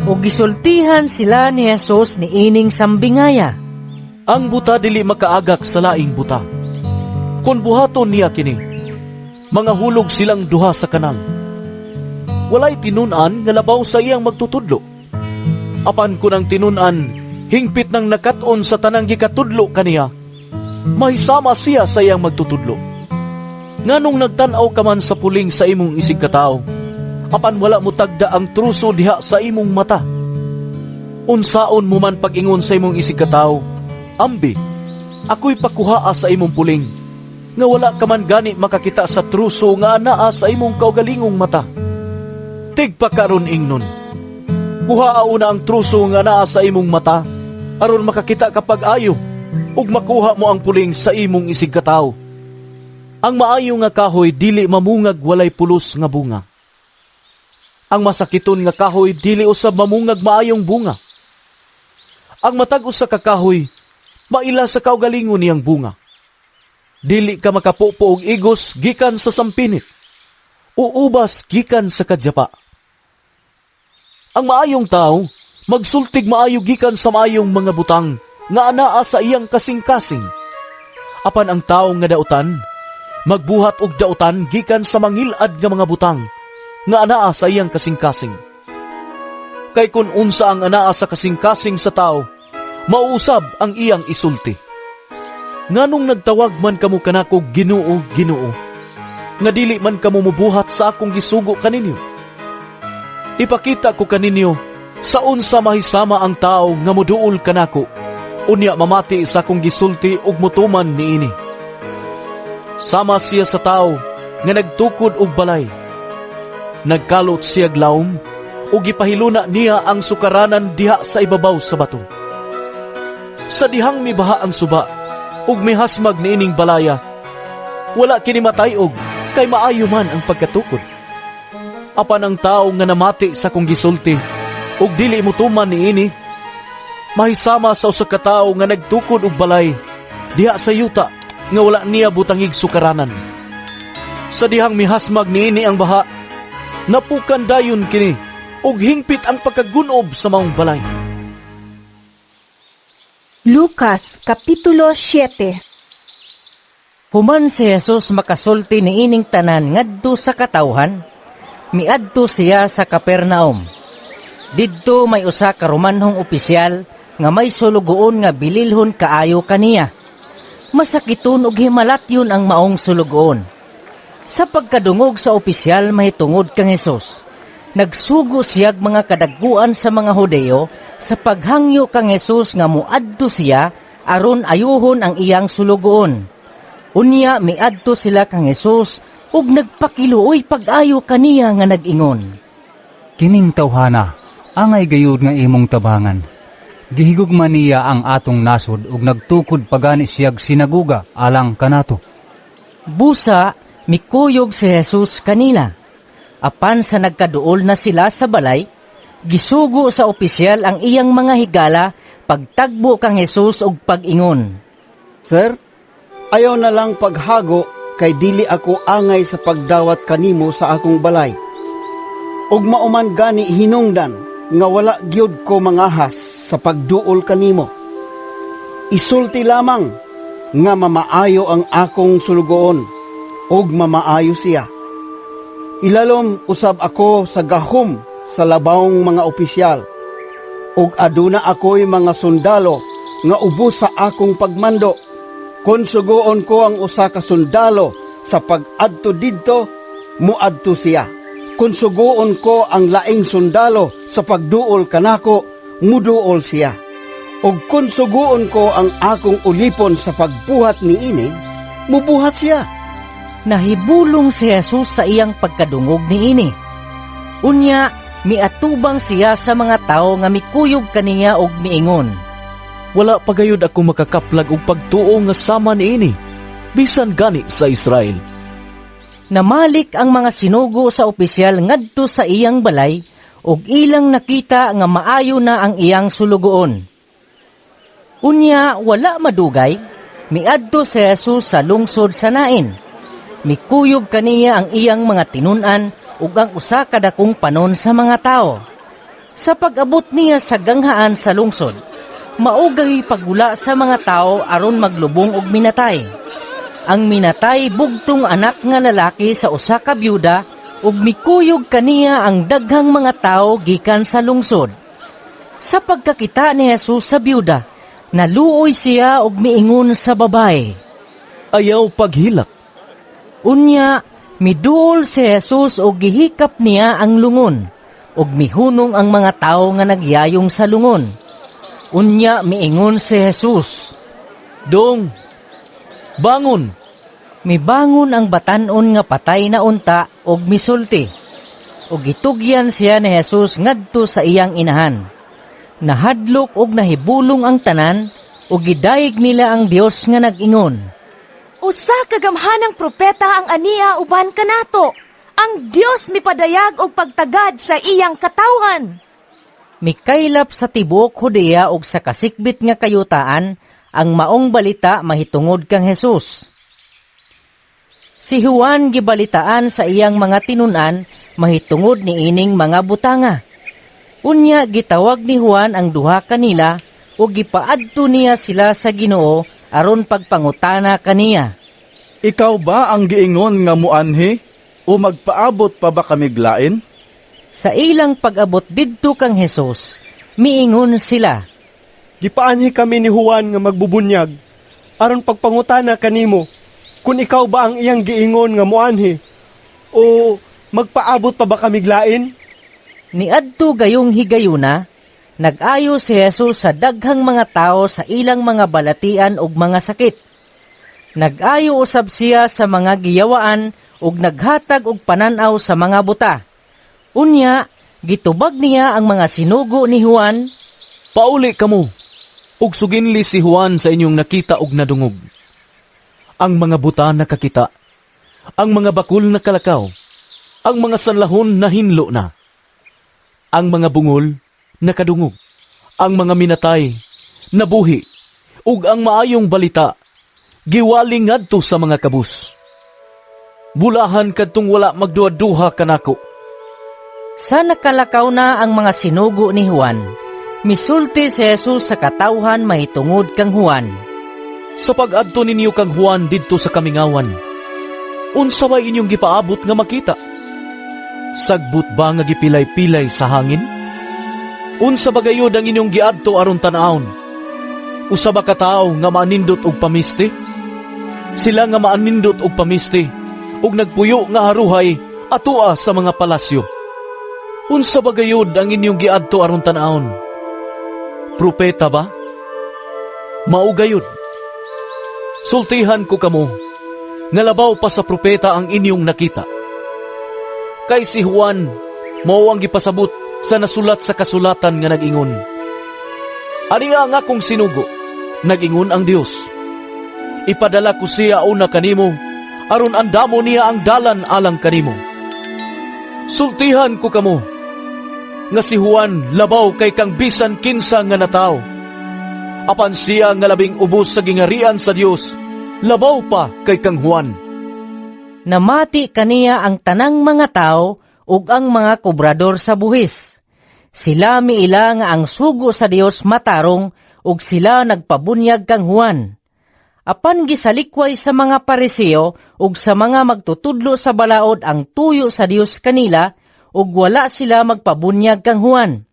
Ug gisultihan sila ni Jesus niining sambingaya. Ang buta dili makaagak sa laing buta. Kung buhaton niya kini, mga hulog silang duha sa kanal. Walay tinun-an nga labaw sa iyang magtutudlo. Apan kun ang tinun-an hingpit nang nakat-on sa tanang gikatudlo kaniya, mahisama siya sa iyang magtutudlo. Nganong nagtan-aw ka man sa puling sa imong isig katawo, apan wala mo tagda ang truso diha sa imong mata? Unsaon mo man pag-ingon sa imong isig katawo, ambi, ako'y pakuhaa sa imong puling, nga wala ka man gani makakita sa truso nga anaa sa imong kaugalingong mata. Tigpakaron ingnon, kuhaa una ang truso nga anaa sa imong mata, aron makakita ka pag-ayo, ug makuha mo ang puling sa imong isig katawo. Ang maayo nga kahoy dili mamungag walay pulos nga bunga. Ang masakiton nga kahoy dili usab mamungag maayong bunga. Ang matag usa ka kahoy maila sa kaugalingon niyang bunga. Dili ka makapupo og igos gikan sa sampinit, o ubas gikan sa kadyapa. Ang maayong tao magsultig maayo gikan sa maayong mga butang nga anaa sa iyang kasing-kasing. Apan ang tao nga dautan magbuhat og dautan gikan sa mangilad nga mga butang nga anaa sa iyang kasing-kasing. Kay kun unsa ang anaa sa kasing-kasing sa tao, mausab ang iyang isulti. Nganong nagtawag man kamo kanako Ginoo, Ginoo, nga dili man kamo mubuhat sa akong gisugo kaninyo? Ipakita ko kaninyo sa unsa mahisama ang tao nga moduol kanako, unya mamati sa akong gisulti ug motuman niini. Sama siya sa tawo nga nagtukod og balay. Nagkalot siyag lawom ug gipahiluna niya ang sukaranan diha sa ibabaw sa bato. Sa dihang mibaha ang suba ug mihasmag niining balaya, wala kini matay-og kay maayo man ang pagkatukod. Apan ang tawo nga namati sa akong gisulti ug dili motuman niini, mahisama sa usa ka tawo nga nagtukod og balay diha sa yuta nga wala niya butangig sukaranan. Sa dihang mihasmag niini ang baha, napukan dayon kini ug hingpit ang pagkagunob sa maong balay. Lucas Kapitulo 7. Human si Jesus makasulti niining tanan ngadto sa katawhan, miadto siya sa Capernaum. Didto may usa ka Romanhong opisyal nga may sulugoon nga bililhon kaayo kaniya. Masakiton og himalatyon ang maong sulugoon. Sa pagkadungog sa opisyal mahitungod kang Hesus, nagsugo siyag mga kadagkuan sa mga Hudeo sa paghangyo kang Hesus nga muadto siya aron ayuhon ang iyang sulugoon. Unya miadto sila kang Hesus ug nagpakiluoy pag-ayo kaniya nga nag-ingon. Kining tawhana, angay gayud nga imong tabangan. Gihigugma niya ang atong nasod ug nagtukod pagani siyag sinaguga alang kanato. Busa mikuyog si Jesus kanila. Apan sa nagkaduol na sila sa balay, gisugo sa opisyal ang iyang mga higala pagtagbo kang Jesus ug pag-ingon. Sir, ayaw na lang paghago kay dili ako angay sa pagdawat kanimo sa akong balay. Ug mauman gani hinungdan nga wala gyud ko mangahas sa pagduol kanimo. Isulti lamang nga mamaayo ang akong sulugoon ug mamaayo siya. Ilalom usab ako sa gahom sa labawng mga opisyal, ug aduna ako'y mga sundalo nga ubos sa akong pagmando. Kon sugoon ko ang usa ka sundalo sa pag-adto didto, muadto siya. Kon sugoon ko ang laing sundalo sa pagduol kanako, muduol siya. Ug kon sugoon ko ang akong ulipon sa pagbuhat niini, mubuhat siya. Nahibulong si Jesus sa iyang pagkadungog niini. Unya, miatubang siya sa mga tawo nga mikuyog kaniya og miingon. Wala pa gayud ako makakaplag og pagtuo nga sama niini, bisan gani sa Israel. Namalik ang mga sinugo sa opisyal ngadto sa iyang balay ug ilang nakita nga maayo na ang iyang sulugoon. Unya wala madugay, miadto si Jesus sa lungsod sa Nain. Mikuyog kaniya ang iyang mga tinun-an ug ang usa ka dakong panon sa mga tawo. Sa pag-abot niya sa ganghaan sa lungsod, maugay pagula sa mga tao aron maglubong og minatay. Ang minatay bugtong anak nga lalaki sa usa ka byuda ug mikuyog kaniya ang daghang mga tawo gikan sa lungsod. Sa pagkakita ni Jesus sa byuda, naluoy siya ug miingon sa babae, Ayaw paghilak. Unya, miduol si Jesus ug gihikap niya ang lungon, ug mihunong ang mga tawo nga nagyayong sa lungon. Unya miingon si Jesus, Dong, bangon! Mibangon ang batan-on nga patay na unta ug misulti. Ug gitugyan siya ni Jesus ngadto sa iyang inahan. Nahadlok ug nahibulong ang tanan ug gidayeg nila ang Dios nga nag-ingon. Usa ka gamhanang propeta ang ania uban kanato. Ang Dios mipadayag og pagtagad sa iyang katawhan. Mikaylap sa tibuok Judea ug sa kasikbit nga kayutaan ang maong balita mahitungod kang Jesus. Si Juan gibalitaan sa iyang mga tinun-an mahitungod niining mga butanga. Unya gitawag ni Juan ang duha kanila ug gipaadto niya sila sa Ginoo aron pagpangutana kaniya. Ikaw ba ang giingon nga muanhi o magpaabot pa ba kami glain? Sa ilang pag-abot didto kang Hesus, miingon sila. Gipaanhi kami ni Juan nga magbubunyag aron pagpangutana kanimo kung ikaw ba ang iyang giingon nga muanhi o magpaabot pa ba kami glain? Niadto gayong higayuna, nag-ayo si Jesus sa daghang mga tao sa ilang mga balatian ug mga sakit. Nag-ayo usab siya sa mga giyawaan ug naghatag og panan-aw sa mga buta. Unya, gitubag niya ang mga sinugo ni Juan. Pauli kamo ug suginli si Juan sa inyong nakita ug nadungog. Ang mga buta nakakita, ang mga bakul nakalakaw, ang mga sanlahon nahinlo na, ang mga bungol nakadungog, ang mga minatay nabuhi, ug ang maayong balita giwali ngadto sa mga kabus. Bulahan kadtong wala magduha-duha kanako. Sa nakalakaw na ang mga sinugo ni Juan, misulti si Jesus sa katawhan mahitungod kang Juan. Sa pag-adto ninyo kang Juan didto sa kamingawan, unsa bay inyong gipaabot nga makita? Sagbot ba nga gipilay-pilay sa hangin? Unsa ba gayud ang inyong giadto aron tan-awon? Usa ba ka tawo nga maanindot og pamisti? Sila nga maanindot og pamisti ug nagpuyo nga haruhay atoa sa mga palasyo. Unsa ba gayud ang inyong giadto aron tan-awon? Propeta ba? Mao gayud. Sultihan ko kamo nga labaw pa sa propeta ang inyong nakita. Kay si Juan mao ang gipasabot sa nasulat sa kasulatan nga nag-ingon. Ani ang akong sinugo, nag-ingon ang Dios. Ipadala ko siya una kanimo, aron andamo niya ang dalan alang kanimo. Sultihan ko kamo, nga si Juan labaw kay kang bisan kinsa nga natawo. Apan siya nga labing ubos sa gingarian sa Dios, labaw pa kay kang Juan. Namati kaniya ang tanang mga tao ug ang mga kobrador sa buhis. Sila miila nga ang sugo sa Dios matarong ug sila nagpabunyag kang Juan. Apan gisalikway sa mga Pariseo ug sa mga magtutudlo sa balaod ang tuyo sa Dios kanila ug wala sila magpabunyag kang Juan.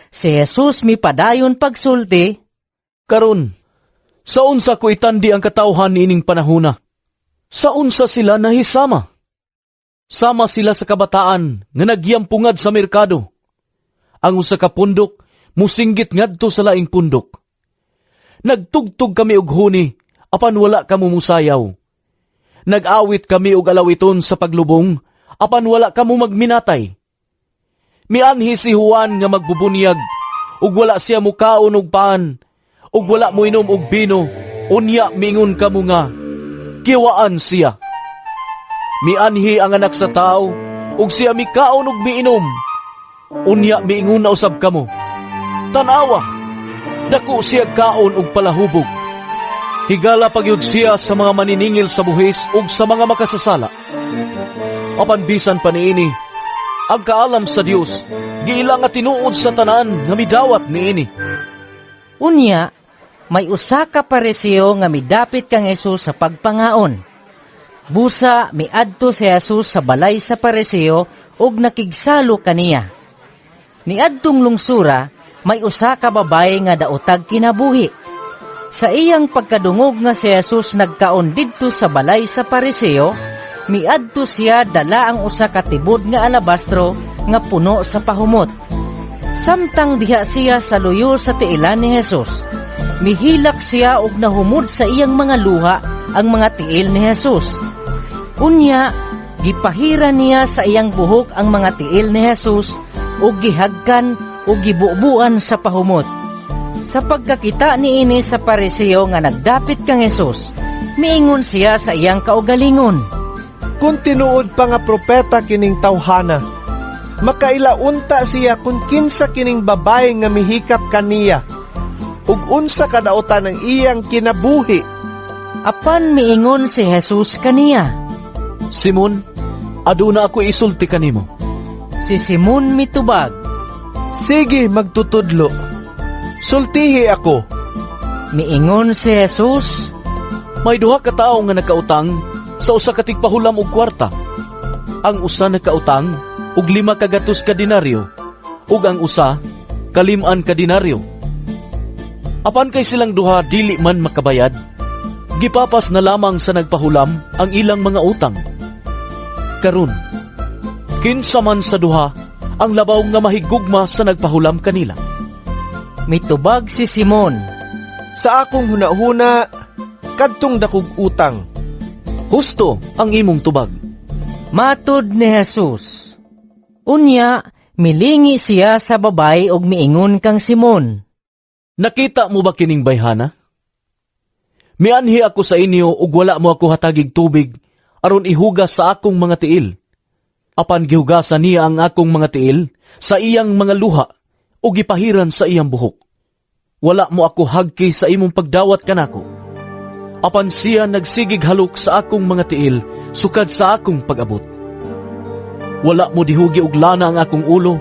Si Jesus mipadayon pagsulti, Karon, sa unsa ko itandi ang katawhan niining panahona? Sa unsa sila nahisama? Sama sila sa kabataan nga nagyampungad sa merkado. Ang usa ka pundok musinggit ngadto sa laing pundok. Nagtugtog kami og huni, apan wala kamo musayaw. Nag-awit kami og alawiton sa paglubong, apan wala kamo magminatay. Mianhi si Juan nga magbubunyag, ug wala siya mukaon og paan, ug wala moinom og bino, unya mingon kamo nga, kiwaan siya. Mianhi ang anak sa tao, ug siya mikaon ug miinom, unya miingon na usab kamo. Tanawa, dako siya kaon og palahubog. Higala pagyud siya sa mga maniningil sa buhis ug sa mga makasasala. Apan bisan pa niini, ang kaalam sa Dios giila nga tinuod sa tanan nga midawat niini. Unya, may usa ka Pariseo nga midapit kang Jesus sa pagpangaon. Busa miadto si Jesus sa balay sa Pariseo ug nakigsalo kaniya. Niadtong lungsura, may usa ka babaye nga daotag kinabuhi. Sa iyang pagkadungog nga si Jesus nagkaon didto sa balay sa Pariseo, miadto siya dala ang usa ka tibod nga alabastro nga puno sa pahumot. Samtang diha siya sa luyo sa tiilan ni Jesus, mihilak siya og nahumod sa iyang mga luha ang mga tiil ni Jesus. Unya, gipahira niya sa iyang buhok ang mga tiil ni Jesus ug gihagkan ug gibubuan sa pahumot. Sa pagkakita niini sa Pariseo nga nagdapit kang Jesus, miingon siya sa iyang kaugalingon. Kung tinuod pa nga propeta kining tawhana, makailaunta siya kung kinsa kining babae nga mihikap kaniya, ug unsa kadaotan ang iyang kinabuhi. Apan miingon si Jesus kaniya, Simon, aduna ako isulti kanimo. Si Simon mitubag, Sige, magtutudlo. Sultihi ako. Miingon si Jesus, May duha ka tawo nga nakautang sa usa ka tigpahulam og kwarta. Ang usa nakautang og 500 ka denaryo ug ang usa kalim-an ka denaryo. Apan kay silang duha dili man makabayad, gipapas na lamang sa nagpahulam ang ilang mga utang. Karon, kinsa man sa duha ang labaw nga mahigugma sa nagpahulam kanila? Mitubag si Simon, Sa akong hunahuna, kadtong dakog utang. Husto ang imong tubag." Matud ni Jesus. Unya, milingi siya sa babaye og miingon kang Simon. "Nakita mo ba kining bayhana? Mianhi ako sa inyo ug wala mo ako hatagig tubig aron ihugas sa akong mga tiil. Apan gihugasan niya ang akong mga tiil sa iyang mga luha ug gipahiran sa iyang buhok. Wala mo ako hagki sa imong pagdawat kanako. Apan siya nagsigig halok sa akong mga tiil sukad sa akong pag-abot. Wala mo dihugi og lana ang akong ulo,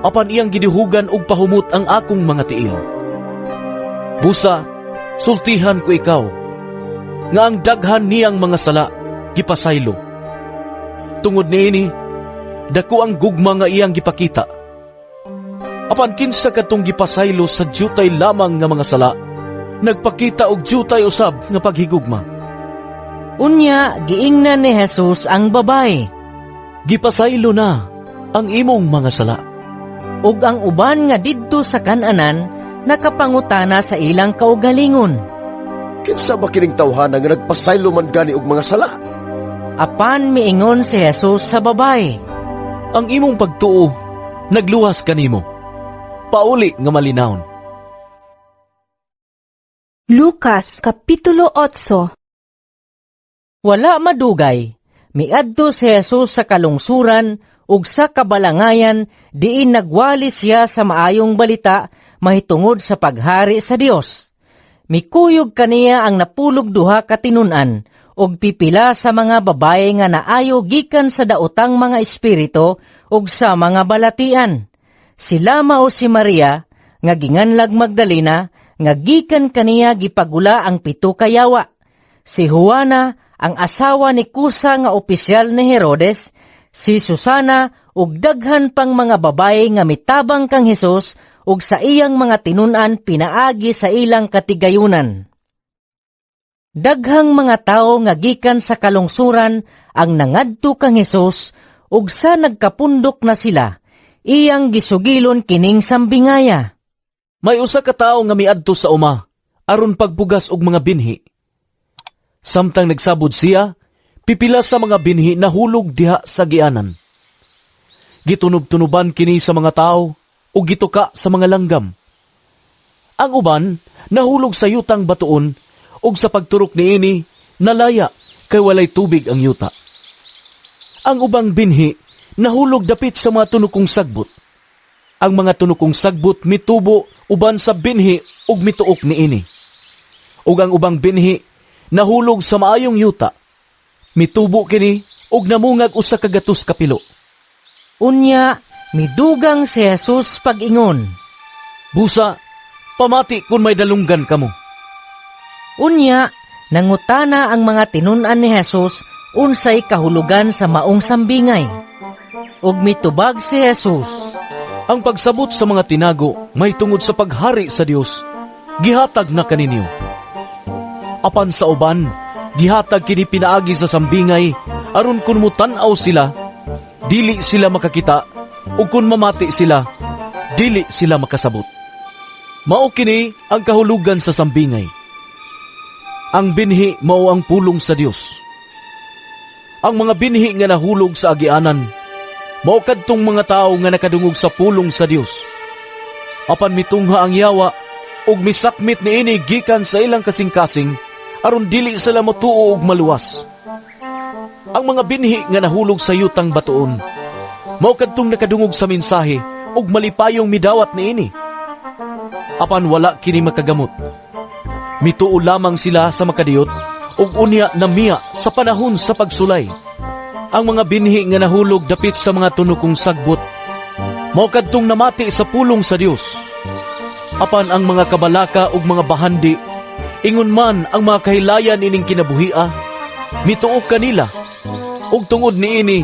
apan iyang gidihugan og pahumot ang akong mga tiil. Busa, sultihan ko ikaw, nga ang daghan niyang mga sala gipasaylo. Tungod niini, dako ang gugma nga iyang gipakita. Apan kinsa kadtong gipasaylo sa dyutay lamang nga mga sala, nagpakita og dyutay usab nga paghigugma." Unya, giingnan ni Jesus ang babaye. "Gipasaylo na ang imong mga sala." Ug ang uban nga didto sa kananan nakapangutana sa ilang kaugalingon. "Kinsa ba kining tawhana nga nagpasaylo man gani og mga sala?" Apan miingon si Jesus sa babaye. "Ang imong pagtuo nagluwas kanimo. Pauli nga malinawon." Lucas Kapitulo 8. Wala madugay, miadto si Jesus sa kalungsuran ug sa kabalangayan diin nagwali siya sa maayong balita mahitungod sa paghari sa Dios. Mikuyog kaniya ang 12 ka tinun-an ug pipila sa mga babaye nga naayo gikan sa daotang mga espiritu ug sa mga balatian. Sila mao si Maria nga ginganlag Magdalena nga gikan kaniya gipagula ang 7 ka yawa. Si Juana, ang asawa ni Cusa nga opisyal ni Herodes, si Susana ug daghan pang mga babaye nga mitabang kang Hesus ug sa iyang mga tinun-an pinaagi sa ilang katigayunan. Daghang mga tawo nga gikan sa kalungsuran ang nangadto kang Hesus ug sa nagkapundok na sila, iyang gisugilon kining sambingaya. "May usa ka tawo nga miadto sa uma aron pagpugas og mga binhi. Samtang nagsabod siya, pipila sa mga binhi nahulog diha sa gianan. Gitunob-tunoban kini sa mga tawo ug gituka sa mga langgam. Ang uban nahulog sa yutang batuon ug sa pagturok niini nalaya kay walay tubig ang yuta. Ang ubang binhi nahulog dapit sa mga tunukong sagbot. Ang mga tunukong sagbot mitubo uban sa binhi ug mituok niini. Ug ang ubang binhi nahulog sa maayong yuta. Mitubo kini ug namungag 100 ka pilo." Unya, midugang si Jesus pag-ingon. "Busa, pamati kung may dalunggan kamo." Unya, nangutana ang mga tinun-an ni Jesus unsay kahulugan sa maong sambingay. Ug mitubag si Jesus. "Ang pagsabot sa mga tinago may tungod sa paghari sa Dios, gihatag na kaninyo. Apan sa uban, gihatag kini pinaagi sa sambingay, aron kun mutan-aw sila, dili sila makakita, ug kun mamati sila, dili sila makasabot. Mao kini ang kahulugan sa sambingay. Ang binhi mao ang pulong sa Dios. Ang mga binhi nga nahulog sa agianan, mao kadtong mga tawo nga nakadungog sa pulong sa Dios. Apan mitungha ang yawa ug misakmit niini gikan sa ilang kasing-kasing aron dili sila motuo og maluwas. Ang mga binhi nga nahulog sa yutang batuon, mao kadtong nakadungog sa mensahe ug malipayong midawat niini. Apan wala kini makagamot. Mituo lamang sila sa makadiyot ug unya namiya sa panahon sa pagsulay. Ang mga binhi nga nahulog dapit sa mga tunukong sagbot, mao kadtong namati sa pulong sa Dios. Apan ang mga kabalaka ug mga bahandi, ingon man ang mga kahilayan ining kinabuhia, mituo kanila, ug tungod niini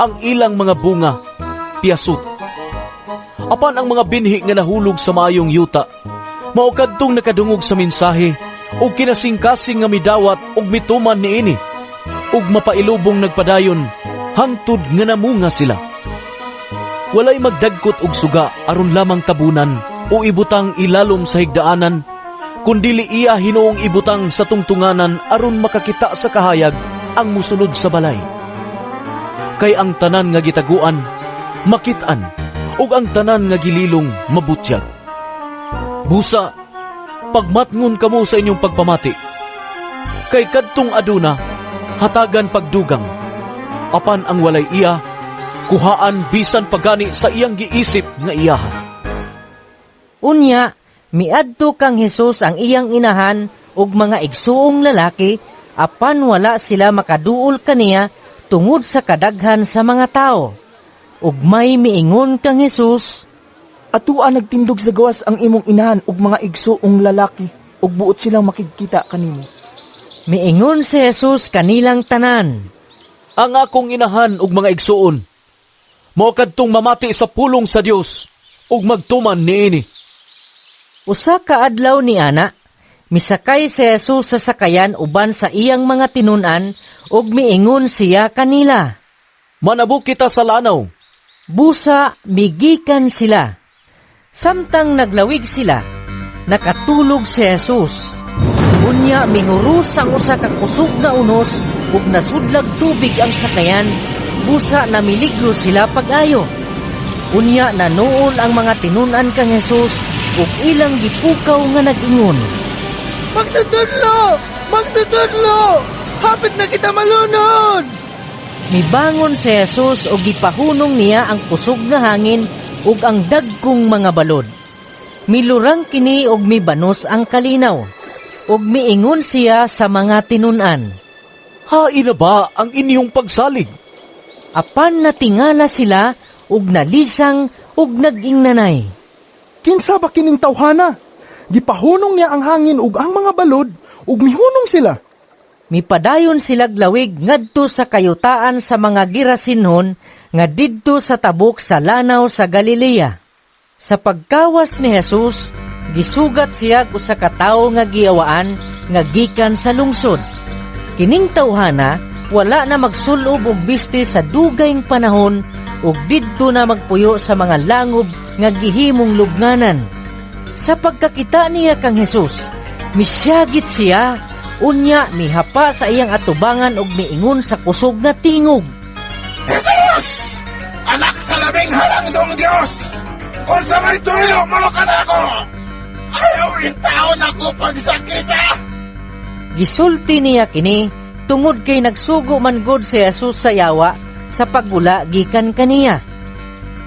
ang ilang mga bunga piyasot. Apan ang mga binhi nga nahulog sa maayong yuta, mao kadtong nakadungog sa mensahe ug kinasingkasing nga midawat ug mituman niini, ug mapailubong nagpadayon hangtod nga namunga sila. Walay magdagkot og suga aron lamang tabunan o ibutang ilalom sa higdaanan, kundili iya hinuong ibutang sa tungtunganan aron makakita sa kahayag ang musulod sa balay. Kay ang tanan nga gitaguan makit-an, ug ang tanan nga gililong mabutyag. Busa, pagmatngon kamo sa inyong pagpamati. Kay kadtong aduna, hatagan pagdugang. Apan ang walay iya, kuhaan bisan pagani sa iyang giisip nga iyaha. Unya, miadto kang Hesus ang iyang inahan ug mga igsuong lalaki, apan wala sila makaduol kaniya tungod sa kadaghan sa mga tao. Ug may miingon kang Hesus, "Atua nagtindog sa gawas ang imong inahan ug mga igsuong lalaki, ug buot silang makigkita kanimo." Miingon si Jesus kanilang tanan, "Ang akong inahan ug mga igsuon mao kadtong mamati sa pulong sa Dios ug magtuman niini." Usa ka adlaw ni ana, misakay si Jesus sa sakayan uban sa iyang mga tinun-an ug miingon siya kanila, "Manabok kita sa lanaw." Busa migikan sila. Samtang naglawig sila, nakatulog si Jesus. Unya mihuros ang usa ka kusog nga unos ug nasudlag tubig ang sakayan, busa namiligro sila pag-ayo. Unya nanuol ang mga tinun-an kang Jesus ug ilang gipukaw nga nag-ingon, "Magtutudlo! Magtutudlo! Hapit na kita malunod!" Mibangon si Jesus ug gipahunong niya ang kusog nga hangin ug ang dagkong mga balod. Milurang kini ug mibanos ang kalinaw. Ug miingon siya sa mga tinun-an, "Hain na ba ang inyong pagsalig?" Apan natingala sila ug nalisang ug nag-ingnanay, "Kinsa ba kining tawhana? Gipahunong niya ang hangin ug ang mga balod ug mihunong sila." Mipadayon silag lawig ngadto sa kayutaan sa mga Gerasinhon nga didto sa tabok sa lanaw sa Galilea. Sa pagkawas ni Jesus, gisugat siya usa ka tawo nga giyawaan nga gikan sa lungsod. Kining tawhana wala na magsulob og bisti sa dugayng panahon ug didto na magpuyo sa mga langob nga gihimong lubnganan. Sa pagkakita niya kang Jesus, misyagit siya. Unya mihapa sa iyang atubangan ug miingon sa kusog nga tingog, "Jesus! Anak sa labing halangdong Dios! Unsa may tuyo mo kanako? Ayaw intaon ako pagsakita!" Gisulti niya kini tungod kay nagsugo man gud si Jesus sa yawa sa paggula gikan kaniya.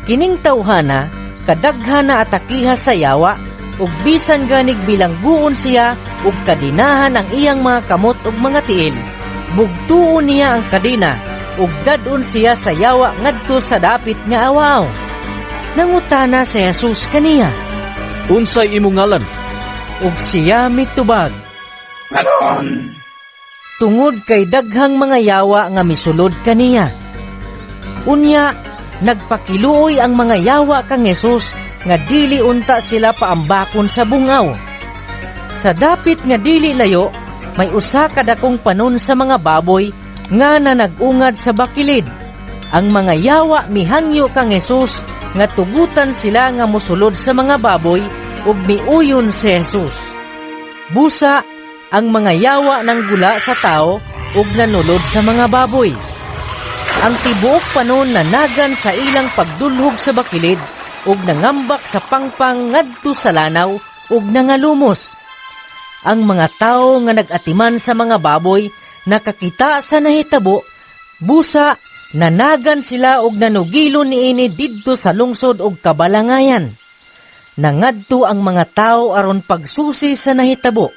Kining tawhana kadaghan na atakiha sa yawa ug bisan ganig bilangguon siya ug kadinahan ang iyang mga kamot ug mga tiil, bugtuon niya ang kadena ug dad-on siya sa yawa ngadto sa dapit nga awaw. Nangutana si Jesus kaniya, "Unsay imong ngalan?" Ug siya mitubag, "Anon." Tungod kay daghang mga yawa nga misulod kaniya. Unya nagpakiluoy ang mga yawa kang Jesus nga dili unta sila paambakon sa bungaw. Sa dapit nga dili layo, may usa ka dakong panon sa mga baboy nga nanag-ungad sa bakilid. Ang mga yawa mihangyo kang Jesus nga tugutan sila nga mosulod sa mga baboy ug miuyon si Jesus. Busa ang mga yawa nanggula sa tao ug nanulod sa mga baboy. Ang tibuok panon nanagan sa ilang pagdulhog sa bakilid ug nangambak sa pangpang ngadto sa lanaw ug nangalumos. Ang mga tao nga nag-atiman sa mga baboy nakakita sa nahitabo, busa nanagan sila og nanugilo niini didto sa lungsod og kabalangayan. Nangadto ang mga tao aron pagsusi sa nahitabo.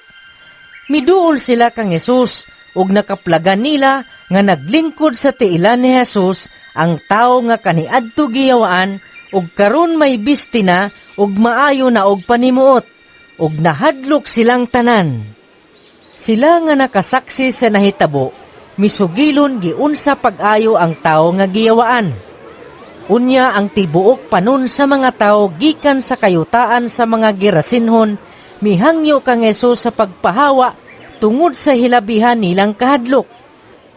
Miduol sila kang Jesus ug nakaplagan nila nga naglingkod sa tiilan ni Jesus ang tao nga kaniadto giyawaan ug karon may bisti na ug maayo na og panimuot, ug nahadlok silang tanan. Sila nga nakasaksi sa nahitabo, misugilon giunsa pag-ayo ang tao nga giyawaan. Unya ang tibuok panon sa mga tao gikan sa kayutaan sa mga Gerasinhon, mihangyo kang Jesus sa pagpahawa tungod sa hilabihan nilang kahadlok.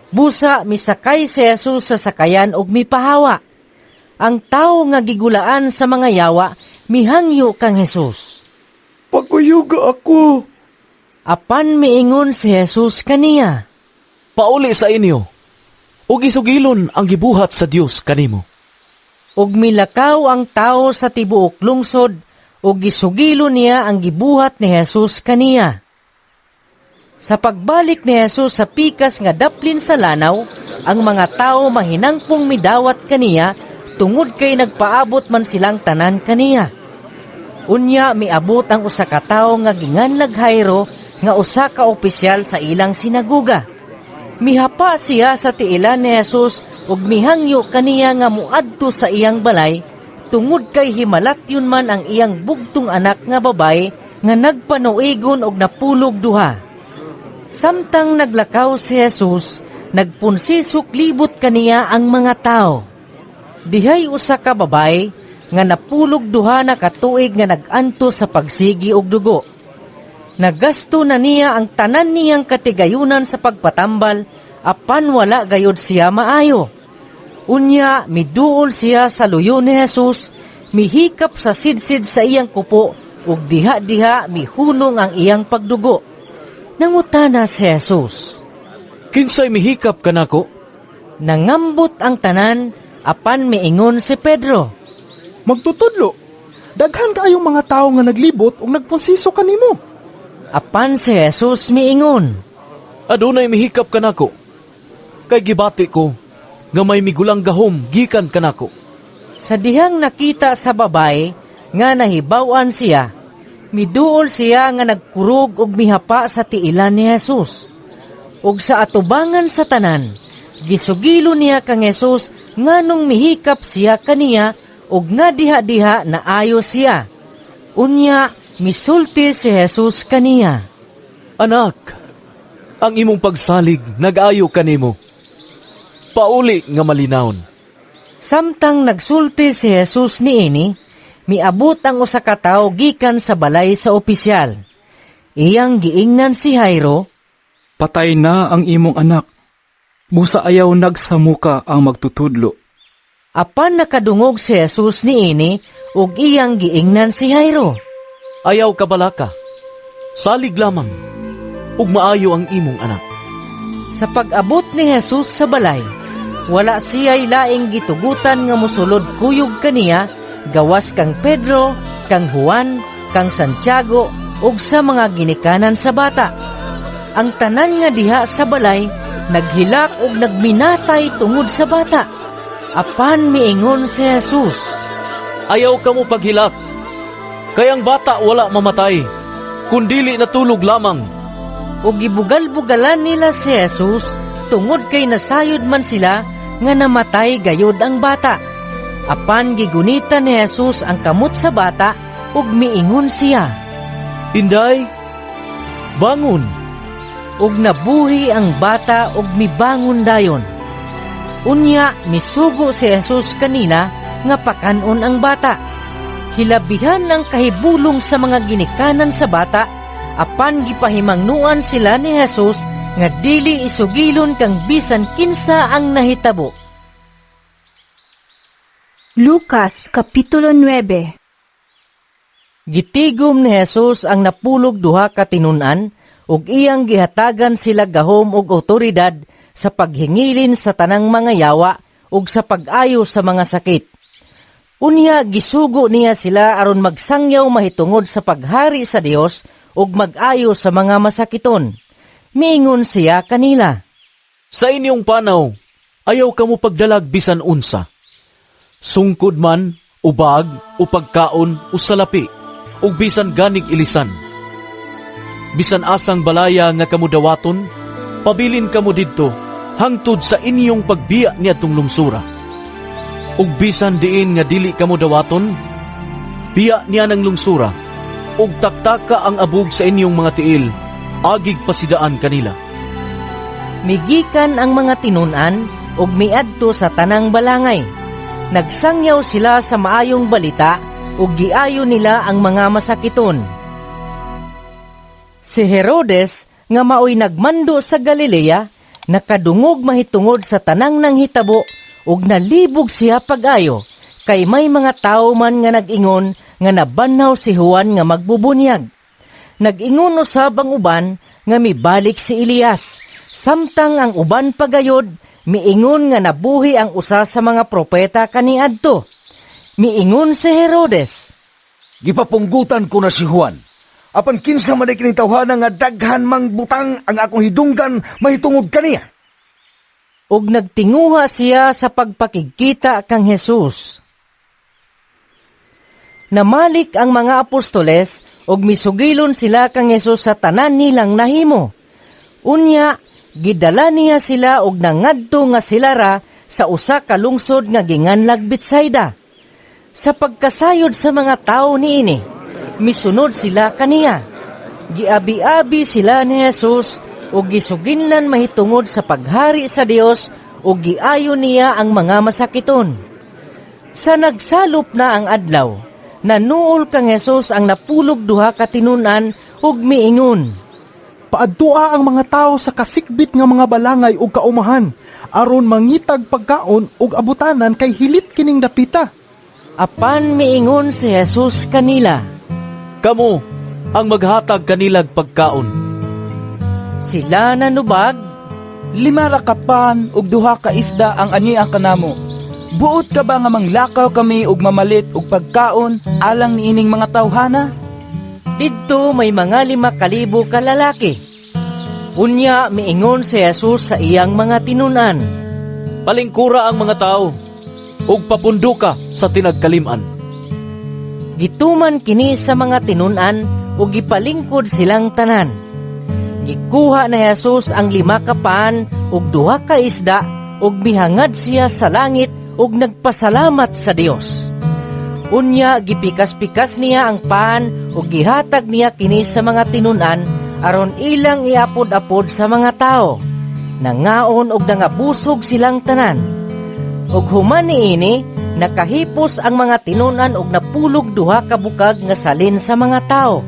Busa misakay si Jesus sa sakayan ug mipahawa. Ang tao nga gigulaan sa mga yawa, mihangyo kang Jesus. "Paguyuga ako." Apan miingon si Jesus kaniya, Pauli sa inyo, ug isugilon ang gibuhat sa Dios kanimo. Ug milakaw ang tao sa tibuok lungsod ug gisugilo niya ang gibuhat ni Jesus kaniya. Sa pagbalik ni Jesus sa pikas nga daplin sa lanaw, ang mga tao mahinangpong midawat kaniya tungod kay nagpaabot man silang tanan kaniya. Unya miabot ang usa ka tawo nga ginganlag Jairo nga usa ka opisyal sa ilang sinaguga. Mihapa siya sa tiilan ni Jesus ug mihangyo kaniya nga muadto sa iyang balay tungod kay himalatyon man ang iyang bugtong anak nga babaye nga nagpanuigon og napulog duha. Samtang naglakaw si Jesus, nagpunsisok libot kaniya ang mga tao. Dihay usa ka babaye nga napulog duha na katuig nga nag-antos sa pagsigi og dugo. Nagasto na niya ang tanan niyang katigayunan sa pagpatambal, apan wala gayod siya maayo. Unya, miduol siya sa luyo ni Jesus, mihikap sa sidsid sa iyang kupo, ug diha-diha mihunong ang iyang pagdugo. Nangutana si Jesus, "Kinsay mihikap kanako?" Nangambot ang tanan, apan miingon si Pedro, "Magtutudlo, daghan kaayong mga tawo nga naglibot ug nagpunsiso kanimo." Apan si Jesus miingon, "Adunay mihikap kanako, kay gibati ko nga may migulang gahom gikan kanako." Sa dihang nakita sa babae nga nahibaw-an siya, miduol siya nga nagkurog og mihapa sa tiilan ni Jesus. Ug sa atubangan sa tanan, gisugilo niya kang Jesus nganong mihikap siya kaniya ug nga diha-diha naayo siya. Unya, misulti si Jesus kaniya, "Anak, ang imong pagsalig nag-ayo kanimo. Pauli nga malinawon." Samtang nagsulti si Jesus niini, miabot ang usa ka tawo gikan sa balay sa opisyal. Iyang giingnan si Jairo, "Patay na ang imong anak. Busa ayaw nagsamuka ang magtutudlo." Apan nakadungog si Jesus niini ug iyang giingnan si Jairo, "Ayaw kabalaka, salig lamang, ug maayo ang imong anak." Sa pag-abot ni Jesus sa balay, wala siya'y laing gitugutan nga mosulod kuyog kaniya, gawas kang Pedro, kang Juan, kang Santiago, ug sa mga ginikanan sa bata. Ang tanan nga diha sa balay, naghilak ug nagminatay tungod sa bata. Apan miingon si Jesus, "Ayaw kamo paghilak, kay ang bata wala mamatay, kundili natulog lamang." Ug gibugal-bugalan nila si Jesus tungod kay nasayod man sila nga namatay gayod ang bata. Apan gigunita ni Jesus ang kamot sa bata ug miingon siya, "Inday, bangon." Ug nabuhi ang bata ug mibangon dayon. Unya misugo si Jesus kanila nga pakan-on ang bata. Hilabihan ang kahibulong sa mga ginikanan sa bata, apan gipahimangnuan sila ni Jesus nga dili isugilon kang bisan kinsa ang nahitabo. Lucas Kapitulo 9. Gitigom ni Jesus ang napulog duha ka tinun-an ug iyang gihatagan sila gahom ug otoridad sa paghingilin sa tanang mga yawa ug sa pag-ayo sa mga sakit. Unya gisugo niya sila aron magsangyaw mahitungod sa paghari sa Dios ug mag-ayo sa mga masakiton. Miingon siya kanila, "Sa inyong panaw, ayaw kamo pagdalag bisan unsa. Sungkod man, o bag, o pagkaon, o salapi, ug bisan ganig ilisan. Bisan asang balaya nga kamo dawaton, pabilin kamo didto, hangtod sa inyong pagbiya niadtong lungsura. Ug bisan diin nga dili kamo dawaton, biya niya ng lungsura, ug taktaka ang abog sa inyong mga tiil, agig pasidaan kanila." Migikan ang mga tinun-an ug miadto sa tanang balangay. Nagsangyaw sila sa maayong balita ug giayo nila ang mga masakiton. Si Herodes nga maoy nagmando sa Galilea, nakadungog mahitungod sa tanang nanghitabo ug nalibog siya pag-ayo, kay may mga tawo man nga nag-ingon nga nabanhaw si Juan nga magbubunyag. Nag-ingon usab ang uban nga mibalik si Elias, Samtang ang uban pagayod miingon nga nabuhi ang usa sa mga propeta kaniadto. Miingon si Herodes, "Gipapunggutan ko na si Juan. Apan kinsa man kining tawhana nga daghan mang butang ang akong hidunggan mahitungod kaniya?" Ug nagtinguha siya sa pagpakigkita kang Jesus. Namalik ang mga apostoles ug misugilon sila kang Jesus sa tanan nilang nahimo. Unya, gidala niya sila og nangadto nga sila ra sa usa ka lungsod nga ginganlag Betsaida. Sa pagkasayod sa mga tawo niini, misunod sila kaniya. Giabi-abi sila ni Jesus ug gisuginlan mahitungod sa paghari sa Dios ug giayo niya ang mga masakiton. Sa nagsalop na ang adlaw, nanuol kang Jesus ang 12 ka tinun-an ug miingon, "Paadtua ang mga tawo sa kasikbit nga mga balangay ug kaumahan aron mangitag pagkaon ug abutanan kay hilit kining dapita." Apan miingon si Jesus kanila, "Kamo ang maghatag kanilag pagkaon." Sila nanubag, 5 ra ka pan ug 2 ka isda ang ania kanamo. Buot ka ba nga manglakaw kami ug mamalit og pagkaon alang niining mga tawhana? Didto may mga 5,000 ka lalaki. Unya miingon si Jesus sa iyang mga tinun-an, "Palingkura ang mga tao ug papundo ka sa tinagkalim-an." Gituman kini sa mga tinun-an ug gipalingkod silang tanan. Gikuha ni Jesus ang 5 ka pan ug 2 ka isda ug mihangad siya sa langit ug nagpasalamat sa Dios. Unya gipikas-pikas niya ang pan ug gihatag niya kini sa mga tinun-an aron ilang iapod-apod sa mga tao. Nangaon og nangabusog silang tanan. Ug human niini, nakahipos ang mga tinun-an og 12 ka bukag nga salin sa mga tao.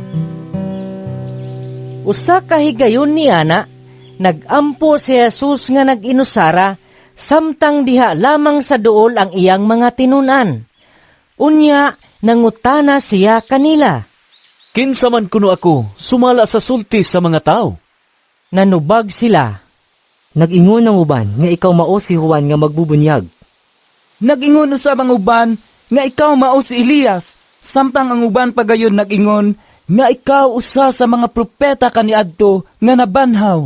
Usa ka higayon niana, nagampo si Jesus nga nag-inusara samtang diha lamang sa duol ang iyang mga tinun-an. Unya, nangutana siya kanila, "Kinsa man kuno ako sumala sa sulti sa mga tao?" Nanubag sila, "Nag-ingon ang uban nga ikaw mao si Juan nga magbubunyag." Nag-ingon usab ang uban nga ikaw mao si Elias, samtang ang uban pagayon nag-ingon nga ikaw usa sa mga propeta kaniadto nga nabanhaw.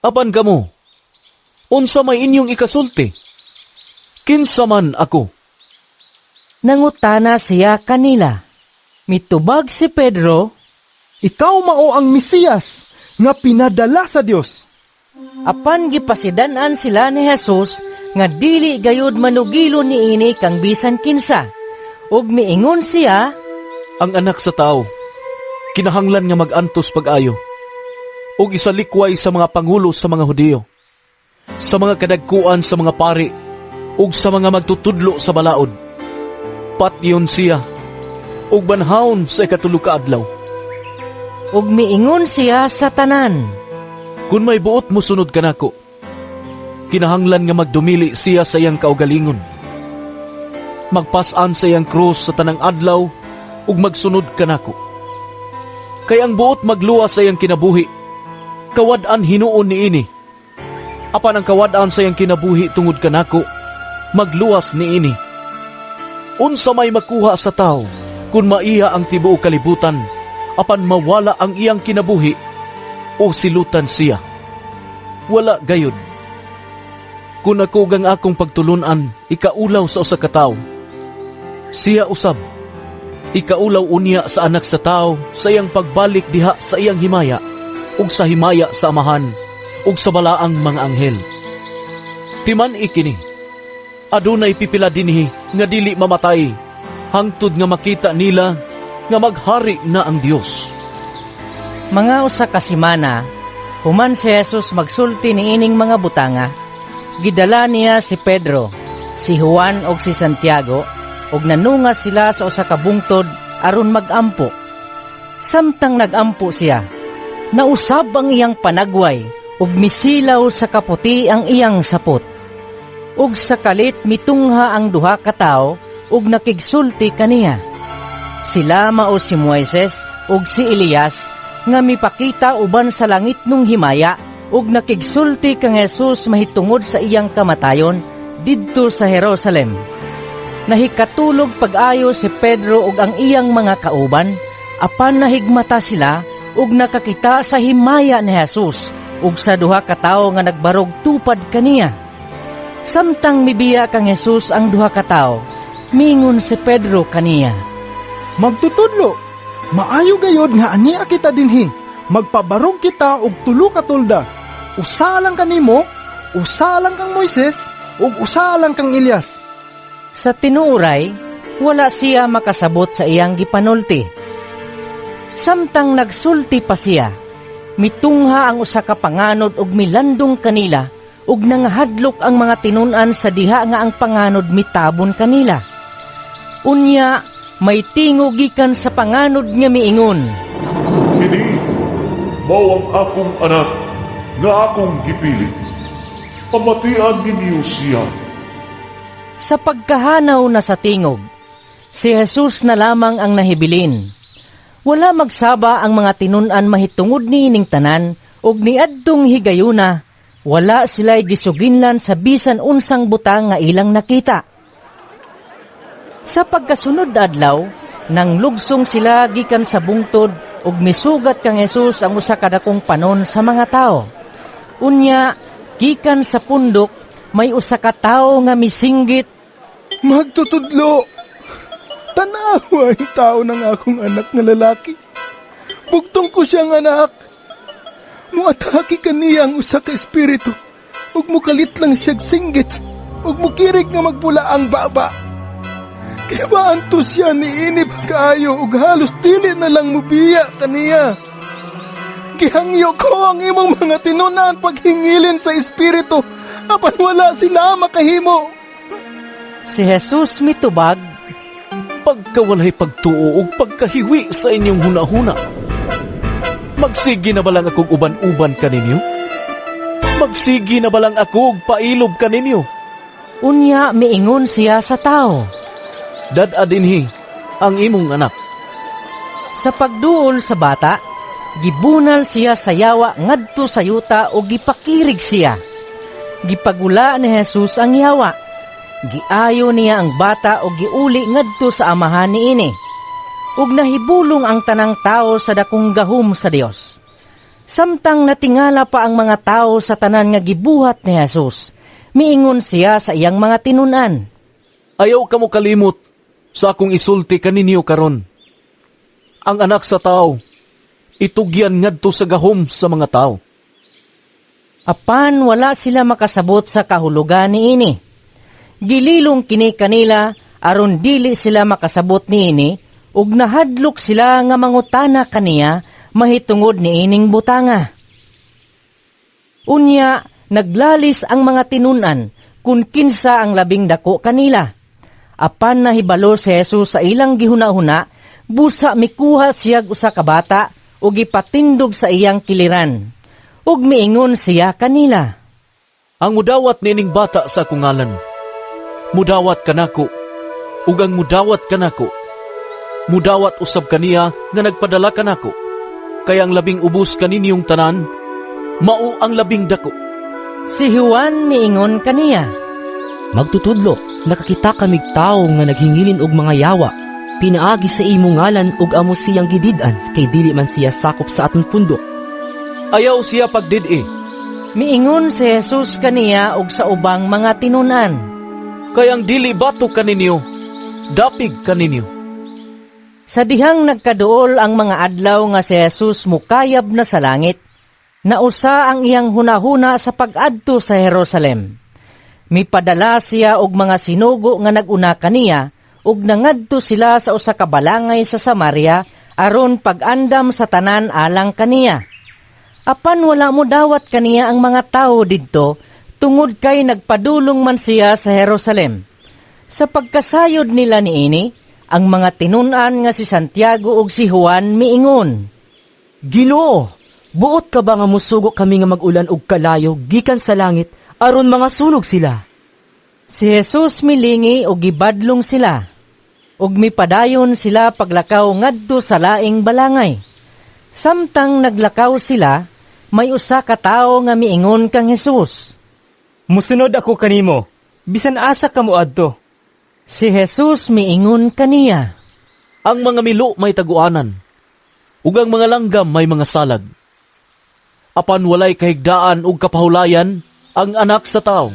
"Apan kamo, unsa may inyong ikasulti? Kinsa man ako?" Nangutana siya kanila. Mitubag si Pedro, "Ikaw mao ang Mesiyas nga pinadala sa Dios." Apan gipasidan-an sila ni Jesus nga dili gayud manugilo niini kang bisan kinsa. Ug miingon siya, "Ang anak sa tao kinahanglan nga mag-antos pag-ayo ug isalikway sa mga pangulo sa mga Hudiyo, sa mga kadagkuan sa mga pari ug sa mga magtutudlo sa balaod. Patyon siya ug banhawon sa 3 ka adlaw." Ug miingon siya sa tanan, "Kun may buot mosunod kanako, kinahanglan nga magdumili siya sa iyang kaugalingon, magpas-an sa iyang krus sa tanang adlaw ug magsunod kanako. Kay ang buot magluwas sa iyang kinabuhi, kawad-an hinuon niini. Apan ang kawad-an sa iyang kinabuhi tungod kanako, magluwas niini. Unsa may makuha sa tao kung maiha ang tibuok kalibutan, apan mawala ang iyang kinabuhi o silutan siya? Wala gayud. Kun ako gang akong pagtulunan, ikaulaw sa usa ka tawo, siya usab ikaulaw unya sa anak sa tao sa iyang pagbalik diha sa iyang himaya ug sa himaya sa Amahan ug sa balaang mga anghel. Timan ikini, adunay pipila dinhi nga dili mamatay hangtod nga makita nila nga maghari na ang Dios." Mga usa ka semana, human si Jesus magsulti niining mga butanga, gidala niya si Pedro, si Juan ug si Santiago ug nanunga sila sa usa ka bungtod aron magampo. Samtang nagampo siya, nausab ang iyang panagway ug misilaw sa kaputi ang iyang sapot. Ug sa kalit mitungha ang duha ka tawo ug nakigsulti kaniya. Sila mao si Moises ug si Elias nga mipakita uban sa langit nung himaya Ug nakigsulti kang Jesus mahitungod sa iyang kamatayon didto sa Jerusalem. Nahikatulog pag-ayo si Pedro ug ang iyang mga kauban, apan nahigmata sila ug nakakita sa himaya ni Jesus ug sa duha ka tawo nga nagbarog tupad kaniya. Samtang mibiya kang Jesus ang duha ka tawo, mingon si Pedro kaniya. Magtutudlo, maayo gayod nga ania kita dinhi. Magpabarog kita og tulo ka tolda. Usa lang kanimo, usa lang kang Moises, ug usa lang kang Elias. Sa tinuoray, wala siya makasabot sa iyang gipanulti. Samtang nagsulti pa siya, mitungha ang usa ka panganod ug milandong kanila ug nangahadlok ang mga tinun-an sa diha nga ang panganod mitabon kanila. Unya, may tingog gikan sa panganod nga miingon, "Kini mao ang akong anak nga akong gipili. Pamatian ninyo siya." Sa pagkahanaw na sa tingog, si Jesus na lamang ang nahibilin. Wala magsaba ang mga tinun-an mahitungod niining tanan ug niadtong higayuna, wala sila'y gisuginlan sa bisan unsang butang nga ilang nakita. Sa pagkasunod adlaw, nang lugsong sila gikan sa bungtod ug misugat kang Jesus ang usa ka dakong panon sa mga tao. Unya, gikan sa pundok, may usa ka tawo nga misinggit, "Magtutudlo, tanawa ang tao ng akong anak nga lalaki. Bugtong ko siyang anak. Muatake kaniya ang usa ka espiritu, ug mukalit lang siyag singgit, ug mukirig nga magbula ang baba. Gibaanto siya niini pag-ayo, ug halos dili na lang mubiya kaniya. Gihangyo ko ang imong mga tinunan paghingilin sa espiritu, apan wala sila makahimo." Si Jesus mitubag, "Pagkawalay pagtuo ug pagkahiwi sa inyong hunahuna. Magsige na ba lang akong uban-uban kaninyo? Magsige na ba lang ako og pailob kaninyo?" Unya miingon siya sa tao, "Dad-a dinhi ang imong anak." Sa pagduol sa bata, gibunal siya sa yawa ngadto sa yuta ug gipakirig siya. Gipagula ni Jesus ang yawa. Giayo niya ang bata ug giuli ngadto sa amahan niini. Ug nahibulong ang tanang tao sa dakong gahom sa Dios. Samtang natingala pa ang mga tao sa tanan nga gibuhat ni Jesus, miingon siya sa iyang mga tinun-an, "Ayaw kamo kalimot sa akong isulti kaninyo karon. Ang anak sa tao itugyan ngadto sa gahom sa mga tao." Apan wala sila makasabot sa kahulugan niini. Gililong kini kanila aron dili sila makasabot niini, ug nahadlok sila nga mangutana kaniya mahitungod niining butanga. Unya naglalis ang mga tinun-an kun kinsa ang labing dako kanila. Apan nahibalo si Jesus sa ilang gihuna-huna, busa mikuha siyag usa ka bata ug gipatindog sa iyang kiliran. Ug miingon siya kanila, "Ang mudawat nining bata sa akong ngalan, mudawat kanako, ug ang mudawat kanako, mudawat usab kaniya nga nagpadala kanako. Kay ang labing ubos kaninyong tanan, mao ang labing dako." Si Juan miingon kaniya, "Magtutudlo, nakakita kamig tawo nga naghingilin og mga yawa. Pinaagi sa imong ngalan ug amo siyang gidid-an kay dili man siya sakop sa atong pundok." "Ayaw siya pagdid-i." Miingon si Jesus kaniya og sa ubang mga tinunan, "Kay ang dili bato kaninyo, dapig kaninyo." Sa dihang nagkaduol ang mga adlaw nga si Jesus mukayab na sa langit, nausa ang iyang hunahuna sa pag-adto sa Jerusalem. Mipadala siya og mga sinugo nga nag-una kaniya ug nangadto sila sa usa ka balangay sa Samaria aron pag-andam sa tanan alang kaniya. Apan wala mo dawat kaniya ang mga tawo didto tungod kay nagpadulong man siya sa Jerusalem. Sa pagkasayod nila niini, ang mga tinun-an nga si Santiago ug si Juan miingon, "Ginoo, buot ka ba nga musugo kami nga mag-ulan og kalayo gikan sa langit aron mga sunog sila?" Si Jesus milingi og gibadlong sila, ug mipadayon sila paglakaw ngadto sa laing balangay. Samtang naglakaw sila, May usa ka tawo nga miingon kang Hesus. Musunod ako kanimo, bisan asa ka moadto. Si Jesus miingon kaniya. Ang mga milo may taguanan, ug ang mga langgam may mga salag. Apan walay kahigdaan ug kapahulayan ang anak sa tao.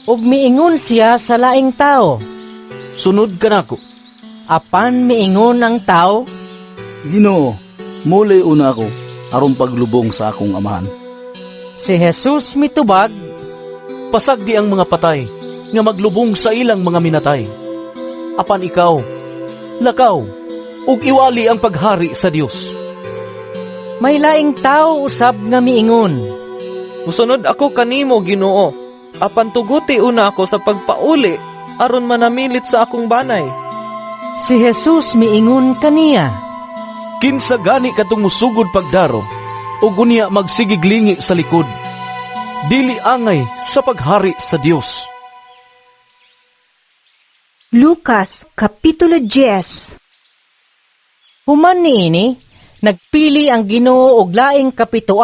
Ug miingon siya sa laing tao. Sunod kanako. Apan miingon ang tao, Ginoo, muli una ako aron paglubong sa akong amahan. Si Jesus mitubag, Pasagdi ang mga patay nga maglubong sa ilang mga minatay. Apan ikaw, lakaw, ug iwali ang paghari sa Dios. May laing tao usab nga miingon. Musunod ako kanimo, Ginoo. Apan tuguti una ako sa pagpauli aron manamilit sa akong banay. Si Jesus miingon kaniya. Kinsa gani katong musugod pagdaro ug unya magsigig lingi sa likod, dili angay sa paghari sa Dios. Lucas Kapitulo 10. Human niini, nagpili ang Ginoo og laing 72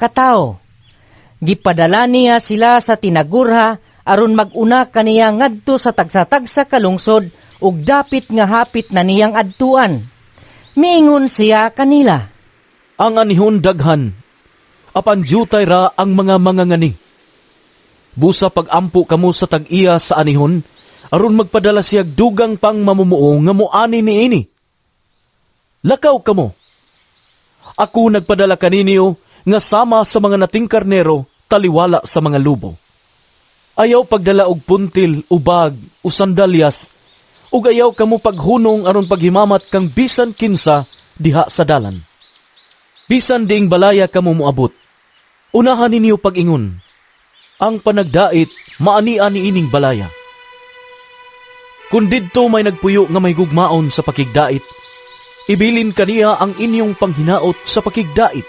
ka tawo. Gipadala niya sila sa tinagurha aron mag-una kaniya ngadto sa tagsa-tagsa ka lungsod ug dapit nga hapit na niyang adtuan. Miingon siya kanila. Ang anihon daghan, apan dyutay ra ang mga mangangani. Busa pag-ampo kamo sa tag-iya sa anihon, aron magpadala siya dugang pang mamumuo nga moani niini. Lakaw kamo. Ako nagpadala kaninyo nga sama sa mga nating karnero, taliwala sa mga lubo. Ayaw pagdala og puntil, o bag, o sandalyas, ug ayaw kamo paghunong aron paghimamat kang bisan kinsa diha sa dalan. Bisan diing balaya kamo moabot, unahan ninyo pag-ingon, ang panagdait maania niining balaya. Kung didto may nagpuyo nga may gugmaon sa pakigdait, ibilin kaniya ang inyong panghinaot sa pakigdait.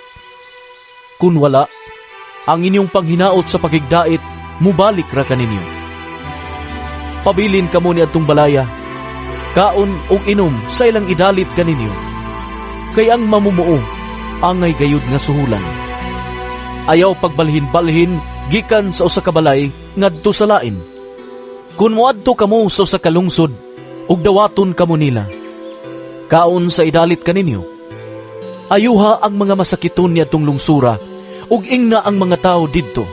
Kung wala, ang inyong panghinaot sa pakigdait mubalik ra kaninyo. Pabilin kamo ni adtong balaya, kaon ug inom sa ilang idalit kaninyo. Kay ang mamumuo, angay gayud nga suhulan. Ayaw pagbalhin-balhin gikan sa usa ka balay ngadto sa lain. Kun moadto kamo sa usa ka lungsod ug dawaton kamo nila, kaon sa idalit kaninyo. Ayuha ang mga masakiton niadtong lungsura ug ingna ang mga tawo didto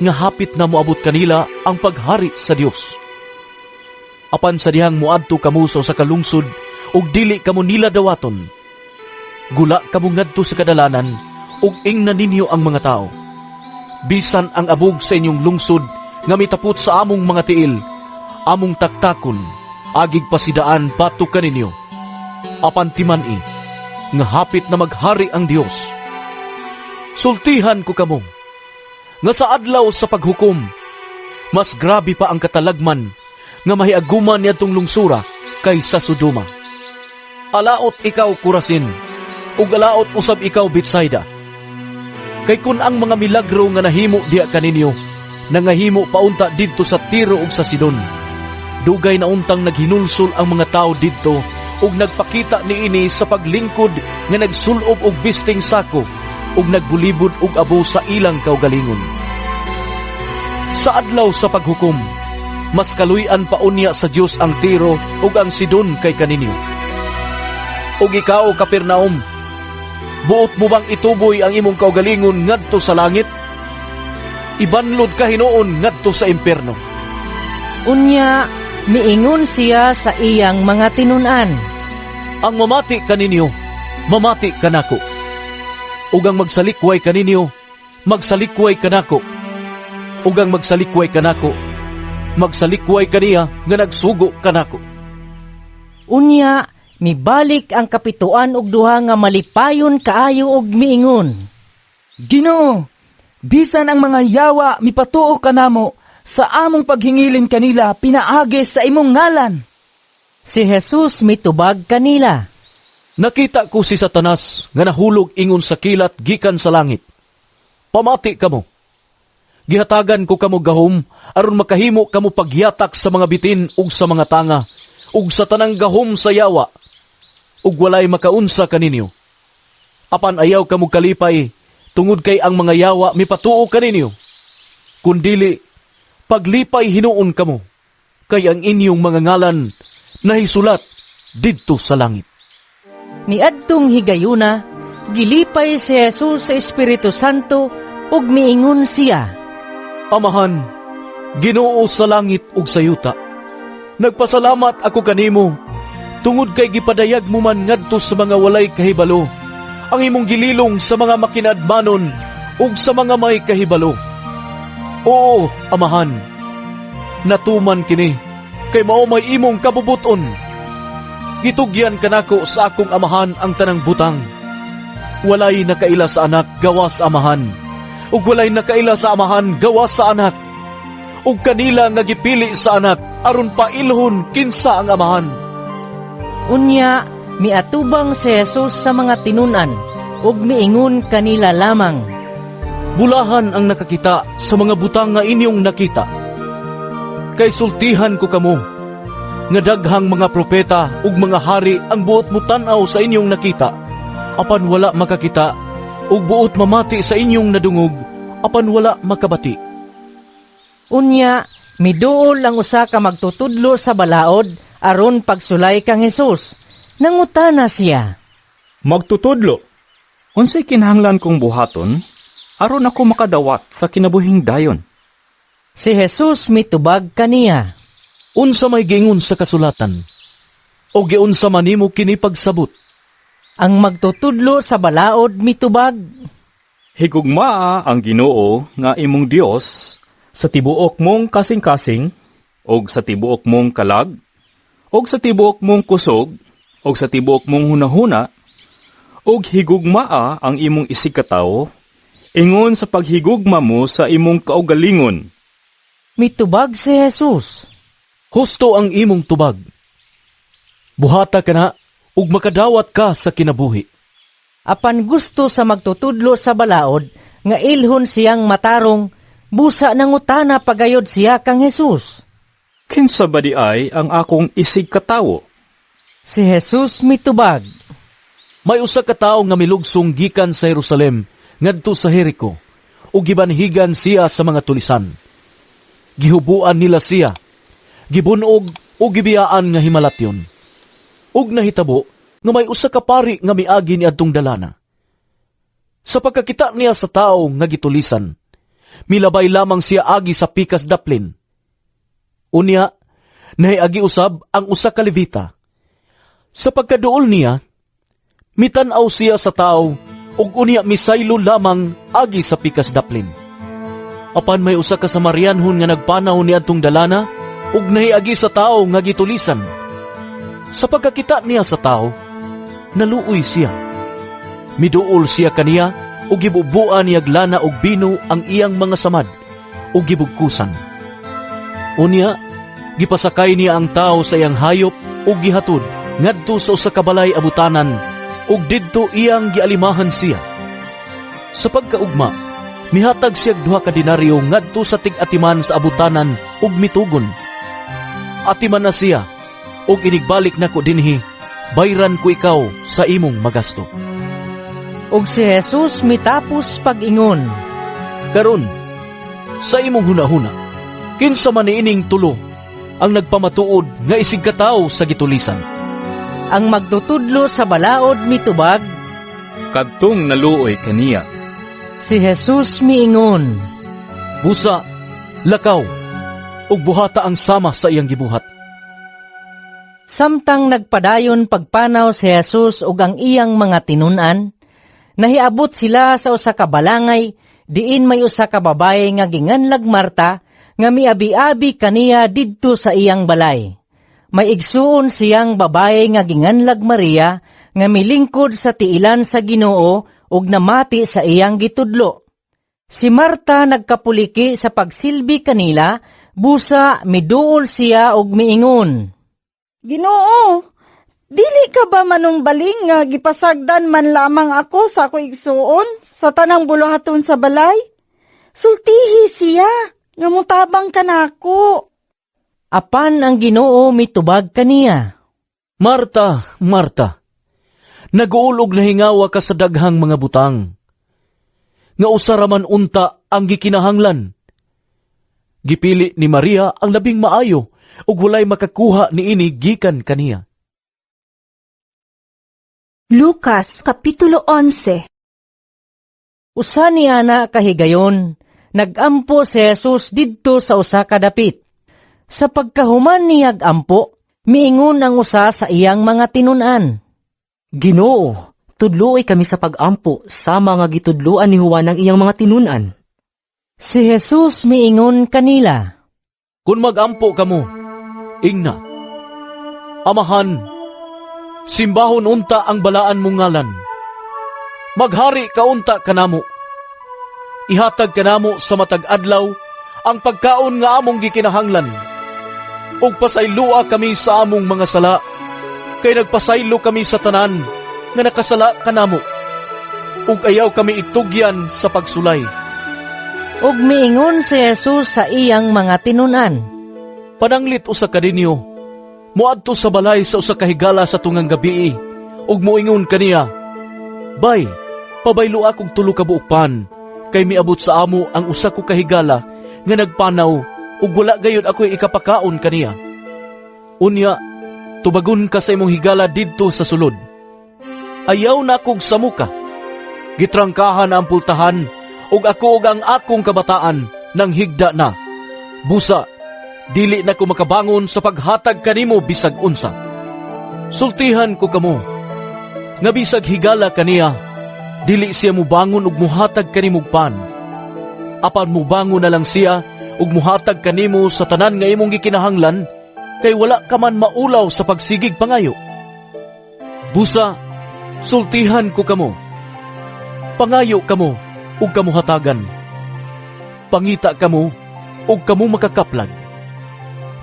nga hapit na moabot kanila ang paghari sa Dios. Apan sa dihang moadto kamo sa usa ka lungsod ug dili kamo nila dawaton, gula kamo ngadto sa kadalanan ug ingna ninyo ang mga tao. Bisan ang abog sa inyong lungsod nga mitapot sa among mga tiil, among taktakon, agig pasidaan batok kaninyo. Apan timan-i, nga hapit na maghari ang Dios. Sultihan ko kamo, nga sa adlaw sa paghukom, mas grabe pa ang katalagman nga mahiaguman niadtong lungsura kaysa Sodoma. Alaot ikaw, Corazin, ug alaot usab ikaw, Betsaida. Kay kun ang mga milagro nga nahimo diha kaninyo, nangahimo paunta didto sa Tiro ug sa Sidon, dugay na untang naghinulsol ang mga tawo didto ug nagpakita niini sa paglingkod nga nagsulob og bisting sako ug nagbulibod og abo sa ilang kaugalingon. Sa adlaw sa paghukom, mas kaluy-an pa unya sa Dios ang Tiro ug ang Sidon kay kaninyo. Ug ikaw, Capernaum, buot mo bang ituboy ang imong kaugalingon ngadto sa langit? Ibanlod ka hinuon ngadto sa impierno. Unya, miingon siya sa iyang mga tinun-an. Ang mamati kaninyo, mamati kanako. Ug ang magsalikway kaninyo, magsalikway kanako. Ug ang magsalikway kanako, magsalikway kaniya nga nagsugo kanako. Unya, mibalik ang 72 nga malipayon kaayo og miingon. Ginoo, bisan ang mga yawa mipatuo kanamo sa among paghingilin kanila pinaagi sa imong ngalan. Si Jesus mitubag kanila. Nakita ko si Satanas nga nahulog ingon sa kilat gikan sa langit. Pamati kamo. Gihatagan ko kamo gahom aron makahimo kamo pagyatak sa mga bitin ug sa mga tanga ug sa tanang gahom sa yawa ug walay makaunsa kaninyo. Apan ayaw kamo kalipay tungod kay ang mga yawa mipatuo kaninyo. Kundili, paglipay hinuon kamo, kay ang inyong mga ngalan nahisulat didto sa langit. Niadtong higayuna, gilipay si Jesus sa Espiritu Santo ug miingon siya, Amahan, Ginoo sa langit ug sa yuta, nagpasalamat ako kanimo tungod kay gipadayag mo man ngadto sa mga walay kahibalo ang imong gililong sa mga makinadmanon ug sa mga may kahibalo. Oo, Amahan, natuman kini kay mao may imong kabubuton. Gitugyan kanako sa akong amahan ang tanang butang. Walay nakaila sa anak gawas sa amahan, ug walay nakaila sa amahan gawas sa anak, ug kanila nga gipili sa anak aron pailhon kinsa ang amahan. Unya, miatubang si Jesus sa mga tinun-an ug miingon kanila lamang, Bulahan ang nakakita sa mga butang nga inyong nakita. Kay sultihan ko kamo, nga daghang mga propeta ug mga hari ang buot motan-aw sa inyong nakita, apan wala makakita, ug buot mamati sa inyong nadungog, apan wala makabati. Unya, miduol ang usa ka magtutudlo sa balaod aron pagsulay kang Hesus. Nangutana siya, Magtutudlo, unsay kinahanglan kong buhaton aron ako makadawat sa kinabuhing dayon? Si Jesus mitubag kaniya, Unsa may giingon sa kasulatan? O giunsa man nimo kini pagsabot? Ang magtutudlo sa balaod mitubag, Higugmaa ang Ginoo nga imong Dios sa tibuok mong kasing-kasing ug sa tibuok mong kalag ug sa tibuok mong kusog ug sa tibuok mong hunahuna, ug higugmaa ang imong isigkatawo ingon sa paghigugma mo sa imong kaugalingon. Mitubag si Jesus, Husto ang imong tubag. Buhata kana ug makadawat ka sa kinabuhi. Apan gusto sa magtutudlo sa balaod nga ilhon siyang matarong, busa nangutana pagayod siya kang Jesus. Kinsa ba di ay ang akong isigkatawo? Si Jesus mitubag, May usa ka tawo nga milugsong gikan sa Jerusalem ngadto sa Jericho ug gibanhigan siya sa mga tulisan. Gihubuan nila siya, gibunog ug gibiyaan nga himalatyon. Ug nahitabo nga may usa ka pari nga miagi niadtong dalana. Sa pagkakita niya sa tawo nga gitulisan, milabay lamang siya agi sa pikas daplin. Unya, nahiagi usab ang usa ka Levita. Sa pagkaduol niya, mitan-aw siya sa tawo ug unya misaylo lamang agi sa pikas daplin. Apan may usa ka Samarianhon nga nagpanaw niadtong dalana ug nahiagi sa tawo nga gitulisan. Sa pagkakita niya sa tawo, naluoy siya. Miduol siya kaniya ug gibubuan niyag lana og bino ang iyang mga samad ug gibugkusan. Unya, gipasakay niya ang tawo sa iyang hayop ug gihatod ngadto sa usa ka balay abutanan ug didto iyang gialimahan siya. Sa pagkaugma, mihatag siya 2 ka denaryo ngadto sa tig-atiman sa abutanan ug mitugon, Atiman na siya ug inigbalik nako dinhi, bayran ko ikaw sa imong magasto. Ug si Jesus mitapos pag-ingon, Karon, sa imong hunahuna, kinsa man niining tulo ang nagpamatuod nga isig katawo sa gitulisan? Ang magtutudlo sa balaod mitubag, Kadtong naluoy kaniya. Si Jesus miingon, Busa, lakaw, ug buhata ang sama sa iyang gibuhat. Samtang nagpadayon pagpanaw si Jesus ug ang iyang mga tinun-an, nahiabot sila sa usa ka balangay diin may usa ka babaye nga ginganlag Marta nga miabi-abi kaniya didto sa iyang balay. May igsuon siyang babaye nga ginganlag Maria nga milingkod sa tiilan sa Ginoo ug namati sa iyang gitudlo. Si Marta nagkapuliki sa pagsilbi kanila, busa miduol siya ug miingon, Ginoo, dili ka ba manumbaling nga gipasagdan man lamang ako sa ako igsuon sa tanang buluhaton sa balay? Sultihi siya, nga mutabang kanako. Apan ang Ginoo mitubag kaniya, Marta, Marta, naguulog na hingawa ka sa daghang mga butang. nga usa ra man unta ang gikinahanglan. Gipili ni Maria ang labing maayo ug walay makakuha niini gikan kaniya. Lucas Kapitulo 11. Usa ni ana kahigayon, nagampo si Jesus didto sa usa ka dapit. Sa pagkahuman niyag ampo, miingon ang usa sa iyang mga tinun-an. Ginoo, tudloi kami sa pag-ampo sama nga gitudloan ni Juan ang iyang mga tinun-an. Si Jesus miingon kanila. Kung magampo kamo, ingna: Amahan, simbahon unta ang balaan mong ngalan. Maghari ka unta kanamo. Ihatag kanamo sa matag adlaw ang pagkaon nga among gikinahanglan. Ug pasayloa kami sa among mga sala, kay nagpasaylo kami sa tanan nga nakasala kanamo. Ug ayaw kami itugyan sa pagsulay. Ug miingon si Jesus sa iyang mga tinun-an. Pananglit usa kaninyo moadto sa balay sa usa ka higala sa tungang gabii ug moingon kaniya, 'Bay, pabaylo akong 3 ka buok pan, kay miabot sa amo ang usa ko kahigala nga nagpanaw ug wala gayud ako'y ikapakaon kaniya.' Unya, tubagon ka sa imong higala didto sa sulod. Ayaw na kog samuka. Gitrangkahan ang pultahan, ug ako ug ang akong kabataan nang higda na. Busa, dili na ko makabangon sa paghatag kanimo bisag unsa. Sultihan ko kamo, nga bisag higala kaniya, dili siya mubangon ug muhatag kanimo pan. Apan mubangon na lang siya ug muhatag kanimo sa tanan nga imong gikinahanglan, kay wala ka man maulaw sa pagsigig pangayo. Busa, sultihan ko kamo, pangayo kamo ug kamo hatagan. Pangita kamo ug kamo makakaplag.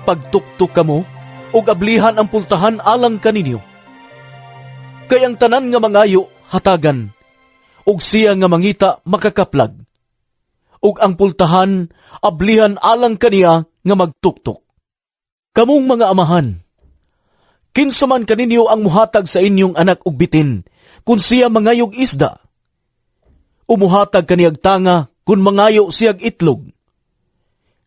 Pagtuktok kamo ug ablihan ang pultahan alang kaninyo. Kay ang tanan nga mangayo hatagan, ug siya nga mangita makakaplag. Ug ang pultahan ablihan alang kaniya nga magtuktok. Kamong mga amahan, kinsa man kaninyo ang muhatag sa inyong anak og bitin, kun siya mangayog isda? O muhatag kaniyag tanga kun mangayo siyag itlog?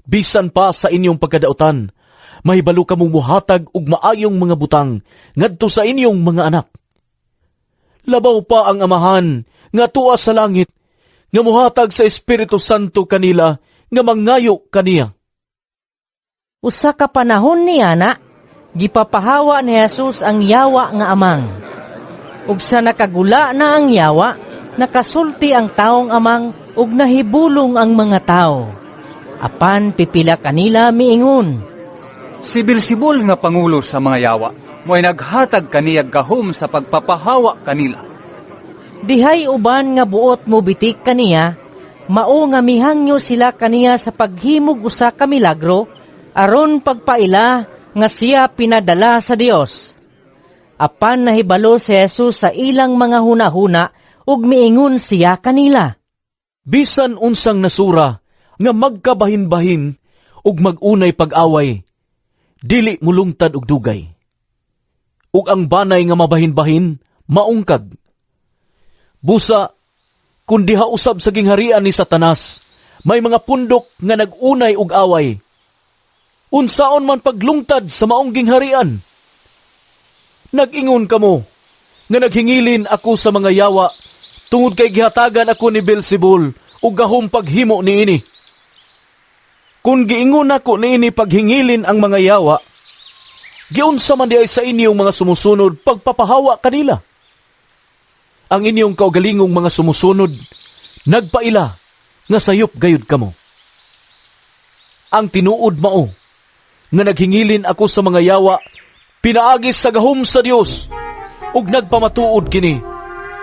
Bisan pa sa inyong pagkadautan, mahibalo kamong muhatag og maayong mga butang ngadto sa inyong mga anak. Labaw pa ang Amahan nga tuwa sa langit, nga muhatag sa Espiritu Santo kanila nga mangayo kaniya. Usa ka panahon niya na, gipapahawa ni Jesus ang yawa nga amang. Ug sa nakagula na ang yawa, nakasulti ang taong amang ug nahibulong ang mga tao. Apan pipila kanila miingon. Si Beelzebul nga pangulo sa mga yawa, mo'y naghatag kaniyag gahom sa pagpapahawa kanila. Dihay uban nga buot mo bitik kaniya, mao nga mihangyo sila kaniya sa paghimog usa ka milagro, aron pagpaila nga siya pinadala sa Dios. Apan nahibalo si Jesus sa ilang mga hunahuna ug miingon siya kanila. Bisan unsang nasura nga magkabahin-bahin ug mag-unay pag-away, dili mulungtad og dugay. Ug ang banay nga mabahin-bahin, maungkag. Busa, kun diha usab sa gingharian ni Satanas, may mga pundok nga nag-unay og away. Unsaon man paglungtad sa maong gingharian? Nag-ingon kamo nga naghingilin ako sa mga yawa tungod kay gihatagan ako ni Beelzebul og gahom paghimo niini. Kung giingon nako niini paghingilin ang mga yawa, giunsa man diay sa inyong mga sumusunod pagpapahawa kanila? Ang inyong kaugalingong mga sumusunod nagpaila nga sayop gayud kamo. Ang tinuod mao nga naghingilin ako sa mga yawa pinaagi sa gahom sa Dios ug nagpamatuod kini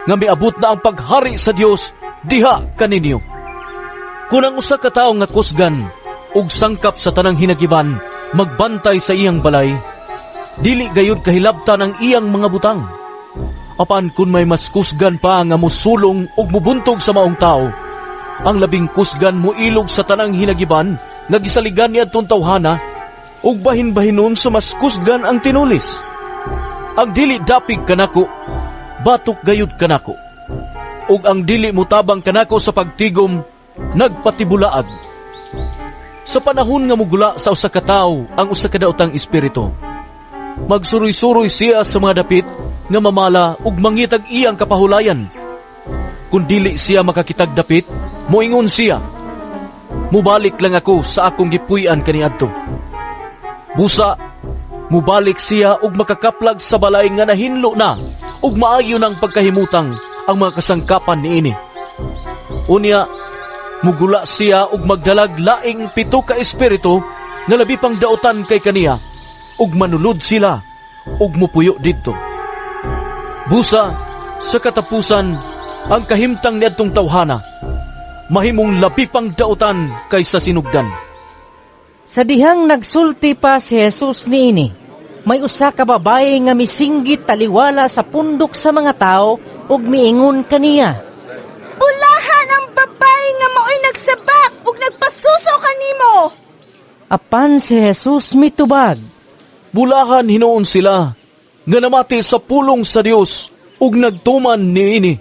nga miabot na ang paghari sa Dios diha kaninyo. Kun ang usa ka tawo nga kusgan ug sangkap sa tanang hinagiban magbantay sa iyang balay, dili gayud kahilabtan ang iyang mga butang. Apan kun may mas kusgan pa nga mosulong ug mobuntog sa maong tawo, ang labing kusgan moilog sa tanang hinagiban nga gisaligan niadtong tawhana ug bahin-bahinon sa mas kusgan ang tinulis. Ang dili dapig kanako, batok gayud kanako. Ug ang dili motabang kanako sa pagtigom, nagpatibulaag. Sa panahon nga mugula sa usa ka tawo ang usa ka daotang espiritu, magsuroy-suroy siya sa mga dapit nga mamala ug mangitag iyang kapahulayan. Kung dili siya makakitag dapit, moingon siya, "Mubalik lang ako sa akong gipuy-an kaniadto." Busa, mubalik siya ug makakaplag sa balay nga nahinlo na ug maayo ng pagkahimutang ang mga kasangkapan niini. Unya, mugula siya ug magdalag laing 7 ka espiritu nga labi pang daotan kay kaniya, ug manulod sila ug mupuyo didto. Busa, sa katapusan, ang kahimtang niadtong tawhana mahimong labi pang daotan kaysa sinugdan. Sa dihang nagsulti pa si Jesus niini, may usa ka babaye nga misinggit taliwala sa pundok sa mga tao ug miingon kaniya, "Bulahan ang babae nga maoy nagsabak ug nagpasuso kanimo." Apan si Jesus mitubag, "Bulahan hinuon sila nga namati sa pulong sa Dios ug nagtuman niini."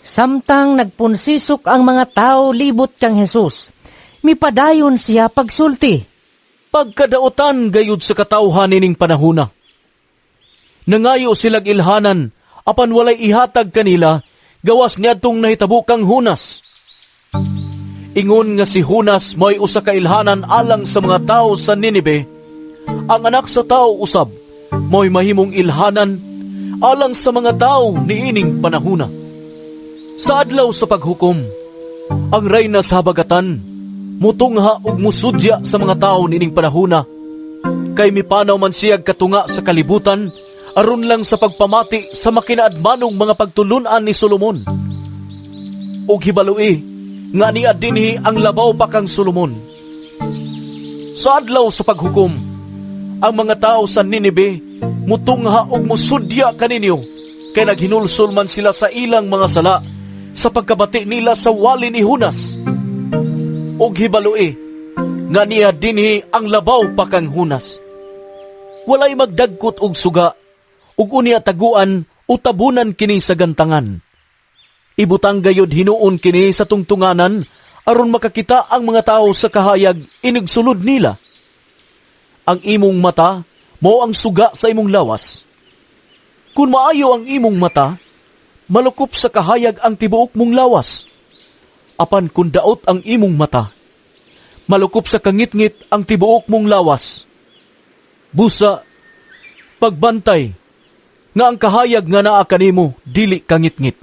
Samtang nagpunsisok ang mga tao libot kang Jesus, mipadayon siya pagsulti. "Pagkadaotan gayud sa katawhan nining panahona. Nangayo silag ilhanan, apan walay ihatag kanila, gawas niadtong nahitabo kang Junas. Ingon nga si Junas may usa ka ilhanan alang sa mga tao sa Ninibe, ang anak sa tao usab mo'y mahimong ilhanan alang sa mga tao niining panahona. Sa adlaw sa paghukom, ang reyna sa habagatan mutungha ug musudya sa mga tao niining panahona, kay mipanaw man siyag katunga sa kalibutan aron lang sa pagpamati sa makinaadmanong mga pagtulun-an ni Solomon. Ug hibaloi nga niya dinhi ang labaw pa kang Solomon. Sa adlaw sa paghukom, ang mga tao sa Ninibe mutungha ug musudya kaninyo, kay naghinulsol man sila sa ilang mga sala sa pagkabati nila sa wali ni Junas. Ug hibaloi nga niya dinhi ang labaw pa kang Junas. Walay magdagkot og suga ug unya taguan o tabunan kini sa gantangan. Ibutang gayod hinuon kini sa tungtunganan aron makakita ang mga tao sa kahayag inigsulod nila. Ang imong mata mao ang suga sa imong lawas. Kung maayo ang imong mata, malukop sa kahayag ang tibuok mong lawas. Apan kung daot ang imong mata, malukop sa kangitngit ang tibuok mong lawas. Busa, pagbantay, nga ang kahayag nga naa kanimo dili kangitngit.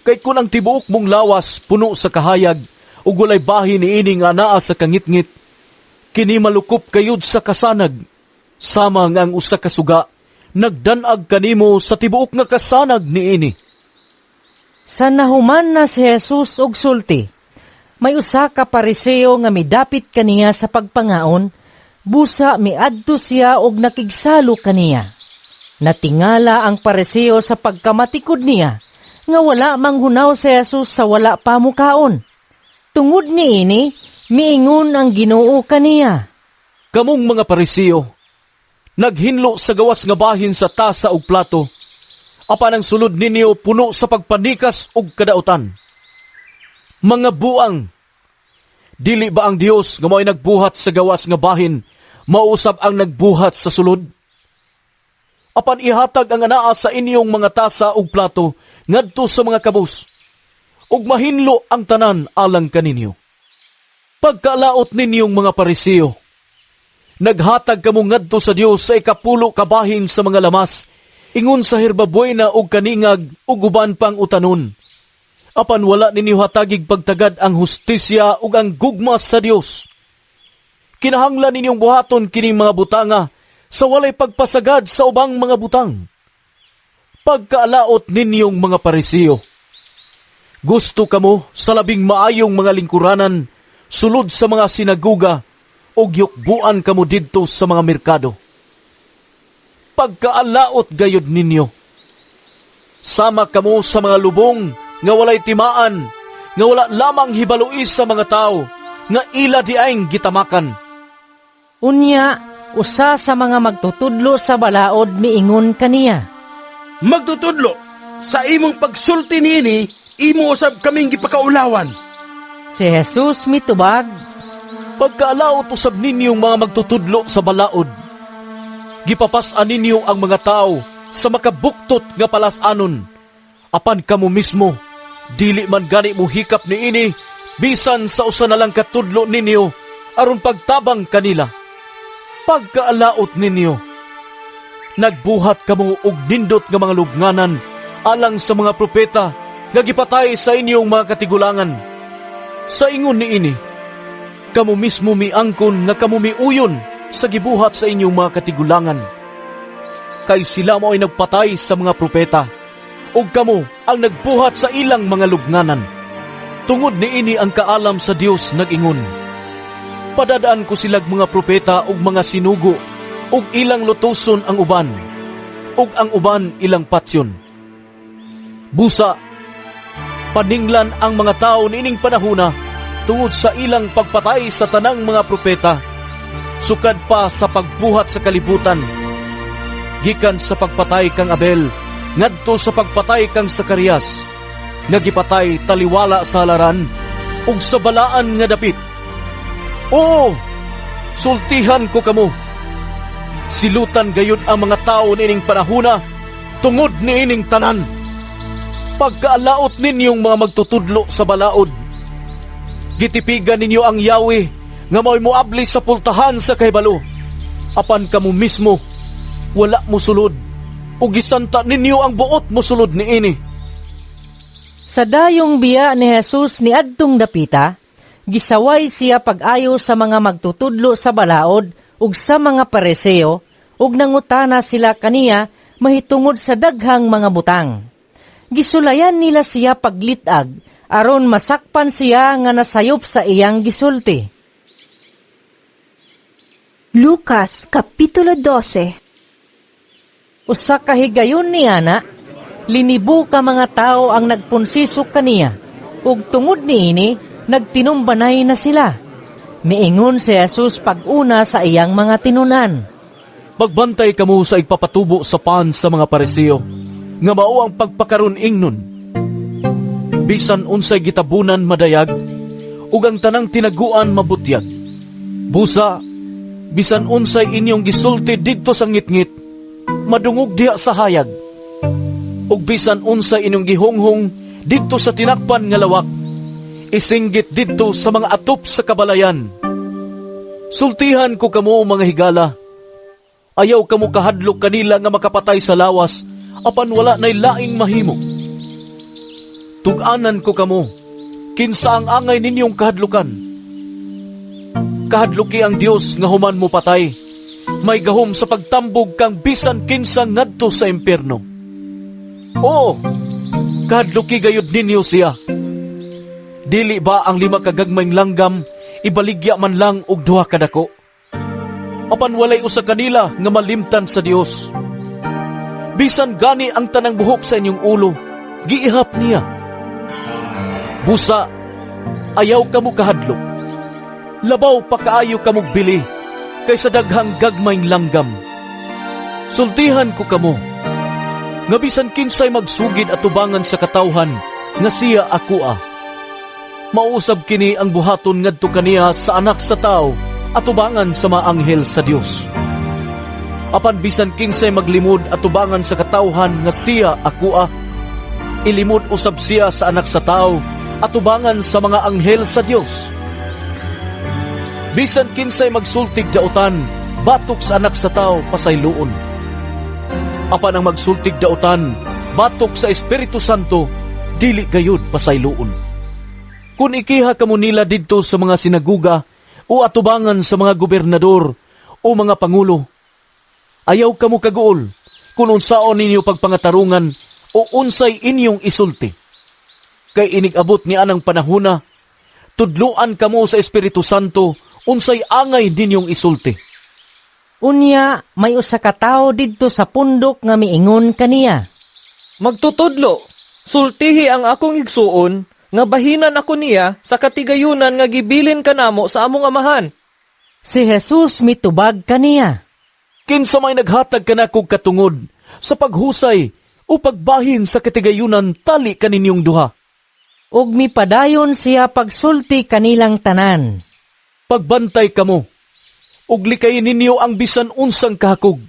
Kay kung ang tibuok mong lawas puno sa kahayag ug walay bahin niini nga naa sa kangitngit, kini malukop kayod sa kasanag, sama nga ang usa ka suga nagdan-ag kanimo sa tibuok nga kasanag niini." Sa nahuman na si Jesus og sulti, may usa ka Pariseo nga midapit kaniya sa pagpangaon, busa miadto siya og nakigsalo kaniya. Natingala ang Pariseo sa pagkamatikod niya, nga wala manghunaw si Jesus sa wala pa mukaon. Tungod niini, miingon ang Ginoo kaniya, "Kamong mga Pariseo, naghinlo sa gawas nga bahin sa tasa ug plato, apan ang sulod ninyo puno sa pagpanikas ug kadaotan. Mga buang, dili ba ang Dios nga mao'y nagbuhat sa gawas nga bahin, mausab ang nagbuhat sa sulod? Apan ihatag ang anaa sa inyong mga tasa ug plato ngadto sa mga kabus, ug mahinlo ang tanan alang kaninyo. Pagkalaot ninyong mga Pariseo, naghatag kamo ngadto sa Dios sa 10 ka bahin sa mga lamas, ingon sa herbabuena ug kaningag ug uban pang utanon. Apan wala ninyo hatagig pagtagad ang hustisya ug ang gugma sa Dios. Kinahanglan ninyong buhaton kining mga butanga sa walay pagpasagad sa ubang mga butang. Pagkaalaot ninyong mga Pariseo, gusto kamo sa labing maayong mga lingkuranan sulod sa mga sinaguga ug yukbuan kamo didto sa mga merkado. Pagkaalaot gayud ninyo, sama kamo sa mga lubong nga walay timaan, nga wala lamang hibaluis sa mga tao, nga ila diayng gitamakan. Unya, usa sa mga magtutudlo sa balaod miingon kaniya, Magtutudlo, Sa imong pagsulti niini, imo usab kaming gipakaulawan. Si Jesus mitubag, Pagkaalaot usab ninyong mga magtutudlo sa balaod. Gipapas-an ninyo ang mga tao sa makabuktot nga palas-anon. Apan kamo mismo, dili man gani mo hikap niini bisan sa usa na lang katudlo ninyo aron pagtabang kanila. Pagkaalaot ninyo, nagbuhat kamo og nindot nga mga lubnganan alang sa mga propeta nga gipatay sa inyong mga katigulangan. Sa ingon niini, kamo mismo miangkon nga kamo miuyon sa gibuhat sa inyong mga katigulangan. Kay sila mao'y nagpatay sa mga propeta, ug kamo ang nagbuhat sa ilang mga lubnganan. Tungod niini ang kaalam sa Dios nag-ingon, Padadaan ko silag mga propeta ug mga sinugo, ug ilang lutuson ang uban, ug ang uban ilang patyon. Busa, paninglan ang mga tao niining panahuna tungod sa ilang pagpatay sa tanang mga propeta, sukad pa sa pagbuhat sa kalibutan, gikan sa pagpatay kang Abel, ngadto sa pagpatay kang Sakarias, nga gipatay taliwala sa halaran, ug sa balaan nga dapit. Oo, sultihan ko kamo. Silutan gayud ang mga tao niining panahuna tungod niining tanan. Pagkaalaot ninyong mga magtutudlo sa balaod, gitipigan ninyo ang Yahweh nga mao'y moabli sa pultahan sa kahibalo. Apan kamo mismo wala mosulod, ug gisanta ninyo ang buot mosulod niini. Sa dayong biya ni Jesus niadtong dapita, gisaway siya pag-ayo sa mga magtutudlo sa balaod ug sa mga Pariseo, ug nangutana sila kaniya mahitungod sa daghang mga butang. Gisulayan nila siya paglit-ag aron masakpan siya nga nasayop sa iyang gisulti. Lucas Kapitulo 12. Usa ka higayon niana, linibo ka mga tawo ang nagpunsisok kaniya, ug tungod niini nagtinumbanay na sila. Miingon si Jesus pag-una sa iyang mga tinunan. Magbantay kamo sa igpapatubo sa pan sa mga Pariseo, nga mao ang pagpakaron ingnon. Bisan unsay gitabunan madayag, ug ang tanang tinaguan mabutyag. Busa, bisan unsay inyong gisulti didto sa ngitngit, madungog diha sa hayag. Ug bisan unsay inyong gihonghong didto sa tinakpan nga lawak, isinggit didto sa mga atop sa kabalayan. Sultihan ko kamo mga higala, ayaw kamo kahadlok kanila nga makapatay sa lawas, apan wala nay laing mahimo. Tug-anan ko kamo, kinsa ang angay ninyong kahadlukan. Kahadluki ang Dios nga human mo patay, may gahom sa pagtambog kang bisan kinsa ngadto sa impierno. Oo, kahadluki gayud ninyo siya. Dili ba ang 5 ka gagmayng langgam ibaligya man lang og 2 ka dako? Apan walay usa kanila nga malimtan sa Dios. Bisan gani ang tanang buhok sa inyong ulo, giihap niya. Busa, ayaw kamo kahadlok. Labaw pa kaayo kamog bili kaysa daghang gagmayng langgam. Sultihan ko kamo, nga bisan kinsay magsugid atubangan sa katawhan nga siya akoa, mausab kini ang buhaton ngadto kaniya sa anak sa tao atubangan sa mga anghel sa Dios. Apan bisan kinsay maglimod atubangan sa katawhan nga siya akoa, ilimod usab siya sa anak sa tao atubangan sa mga anghel sa Dios. Bisan kinsay magsultig dautan batok sa anak sa tao pasayloon. Apan ang magsultig dautan batok sa Espiritu Santo dili gayud pasayloon. Kun ikiha kamo nila didto sa mga sinaguga o atubangan sa mga gobernador o mga pangulo, ayaw kamo kaguol kung unsaon ninyo pagpangatarungan o unsay inyong isulti. Kay inig-abot ni anang panahona, tudloan kamo sa Espiritu Santo unsay angay ninyong isulti. Unya, may usa ka tawo didto sa pundok nga miingon kaniya. Magtutudlo, sultihi ang akong igsuon, nga bahinan ako niya sa katigayunan nga gibilin kanamo sa among amahan. Si Jesus mitubag kaniya. Kinsa may naghatag kanakog katungod sa paghusay O pagbahin sa katigayunan tali kaninyong duha. Ug mipadayon siya pagsulti kanilang tanan. Pagbantay kamo, ug likayin ninyo ang bisan unsang kahakog.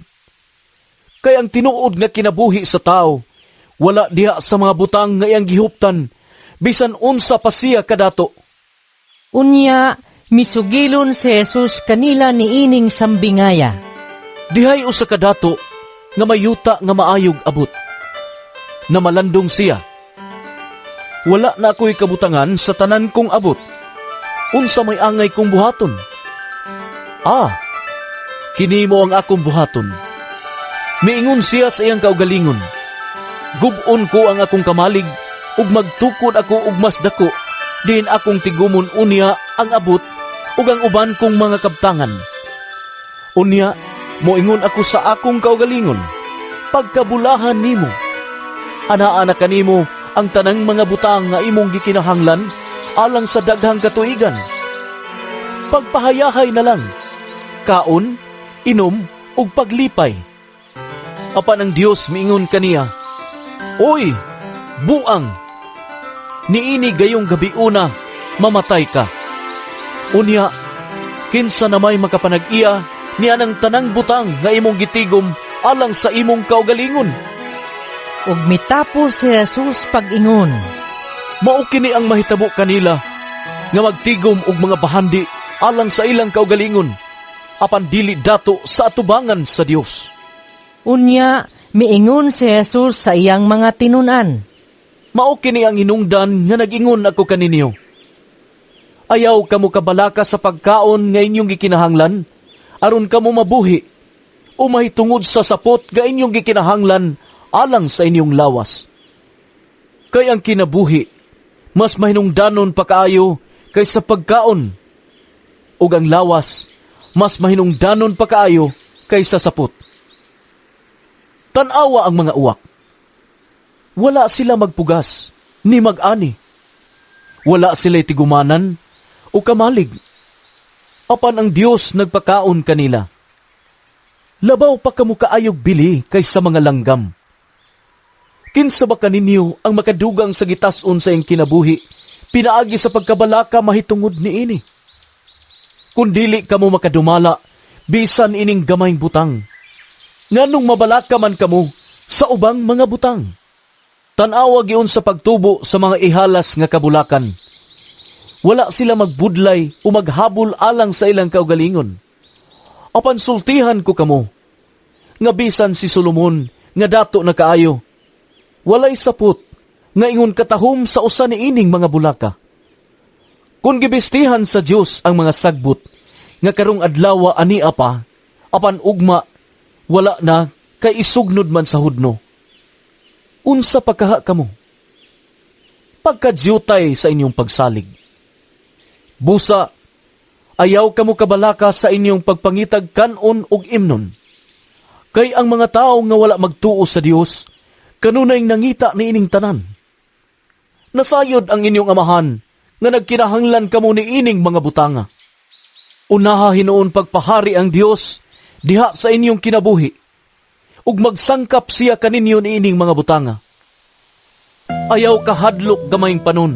Kay ang tinuod nga kinabuhi sa tao, wala diha sa mga butang nga iyang gihuptan, bisan unsa pa siya kadato. Unya, misugilon si Jesus kanila niining sambingaya. Dihay usa ka dato nga mayuta nga maayog abot. Namalandong siya. Wala na ako'y kabutangan sa tanan kong abot. Unsa may angay kong buhaton? Ah, kini mo ang akong buhaton. Miingon siya sa iyang kaugalingon. Gub-on ko ang akong kamalig ug magtukod ako og mas dako diin akong tigumon unya ang abot ug ang uban kong mga kabtangan. Unya, moingon ako sa akong kaugalingon, pagkabulahan nimo. Anaa na kanimo ang tanang mga butang nga imong gikinahanglan alang sa daghang katuigan. Pagpahayahay na lang, kaon, inom, ug paglipay. Apan ang Dios miingon kaniya, "Oy, buang! Niini gayong gabiuna, mamatay ka. Unya, kinsa namay makapanag-iya niya ng tanang butang nga imong gitigom alang sa imong kaugalingon?" Ug mitapos si Jesus pag-ingon, "Mao kini ang mahitabo kanila nga magtigom og mga bahandi alang sa ilang kaugalingon, apan dili dato sa atubangan sa Dios." Unya, miingon si Jesus sa iyang mga tinun-an, "Mao kini ang hinungdan nga nag-ingon ako kaninyo. Ayaw kamo kabalaka sa pagkaon nga inyong gikinahanglan, aron kamo mabuhi, o mahitungod sa sapot nga inyong gikinahanglan alang sa inyong lawas. Kay ang kinabuhi, mas mahinungdanon pa kaayo kaysa pagkaon, ug ang lawas, mas mahinungdanon pa kaayo kaysa sapot. Tan-awa ang mga uwak. Wala sila magpugas, ni mag-ani. Wala sila'y tigumanan o kamalig. Apan ang Dios nagpakaon kanila. Labaw pa kamo kaayog bili kaysa mga langgam. Kinsa ba kaninyo ang makadugang sa gitas-on sa iyang kinabuhi, pinaagi sa pagkabalaka mahitungod niini? Kung dili kamo makadumala, bisan ining gamayng butang, nganong mabalaka man kamo sa ubang mga butang? Tan-awa giun sa pagtubo sa mga ihalas nga kabulakan. Wala sila magbudlay o maghabol alang sa ilang kaugalingon. Apan sultihan ko kamo, nga bisan si Solomon nga dato na kaayo, walay sapot nga ingon katahom sa usa niining mga bulaka. Kung gibistihan sa Dios ang mga sagbot nga karong adlawa ania pa, apan ugma wala na kay isugnod man sa hudno. Unsa pa kaha kamo? Pagkadyutay sa inyong pagsalig. Busa, ayaw kamo kabalaka sa inyong pagpangitag kanon ug imnon. Kay ang mga tawo nga wala magtuo sa Dios, kanunay nangita niining tanan. Nasayod ang inyong amahan nga nagkinahanglan kamo niining mga butanga. Unaha hinuon pagpahari ang Dios diha sa inyong kinabuhi, ug magsangkap siya kaninyo niining mga butanga. Ayaw kahadlok gamayng panon,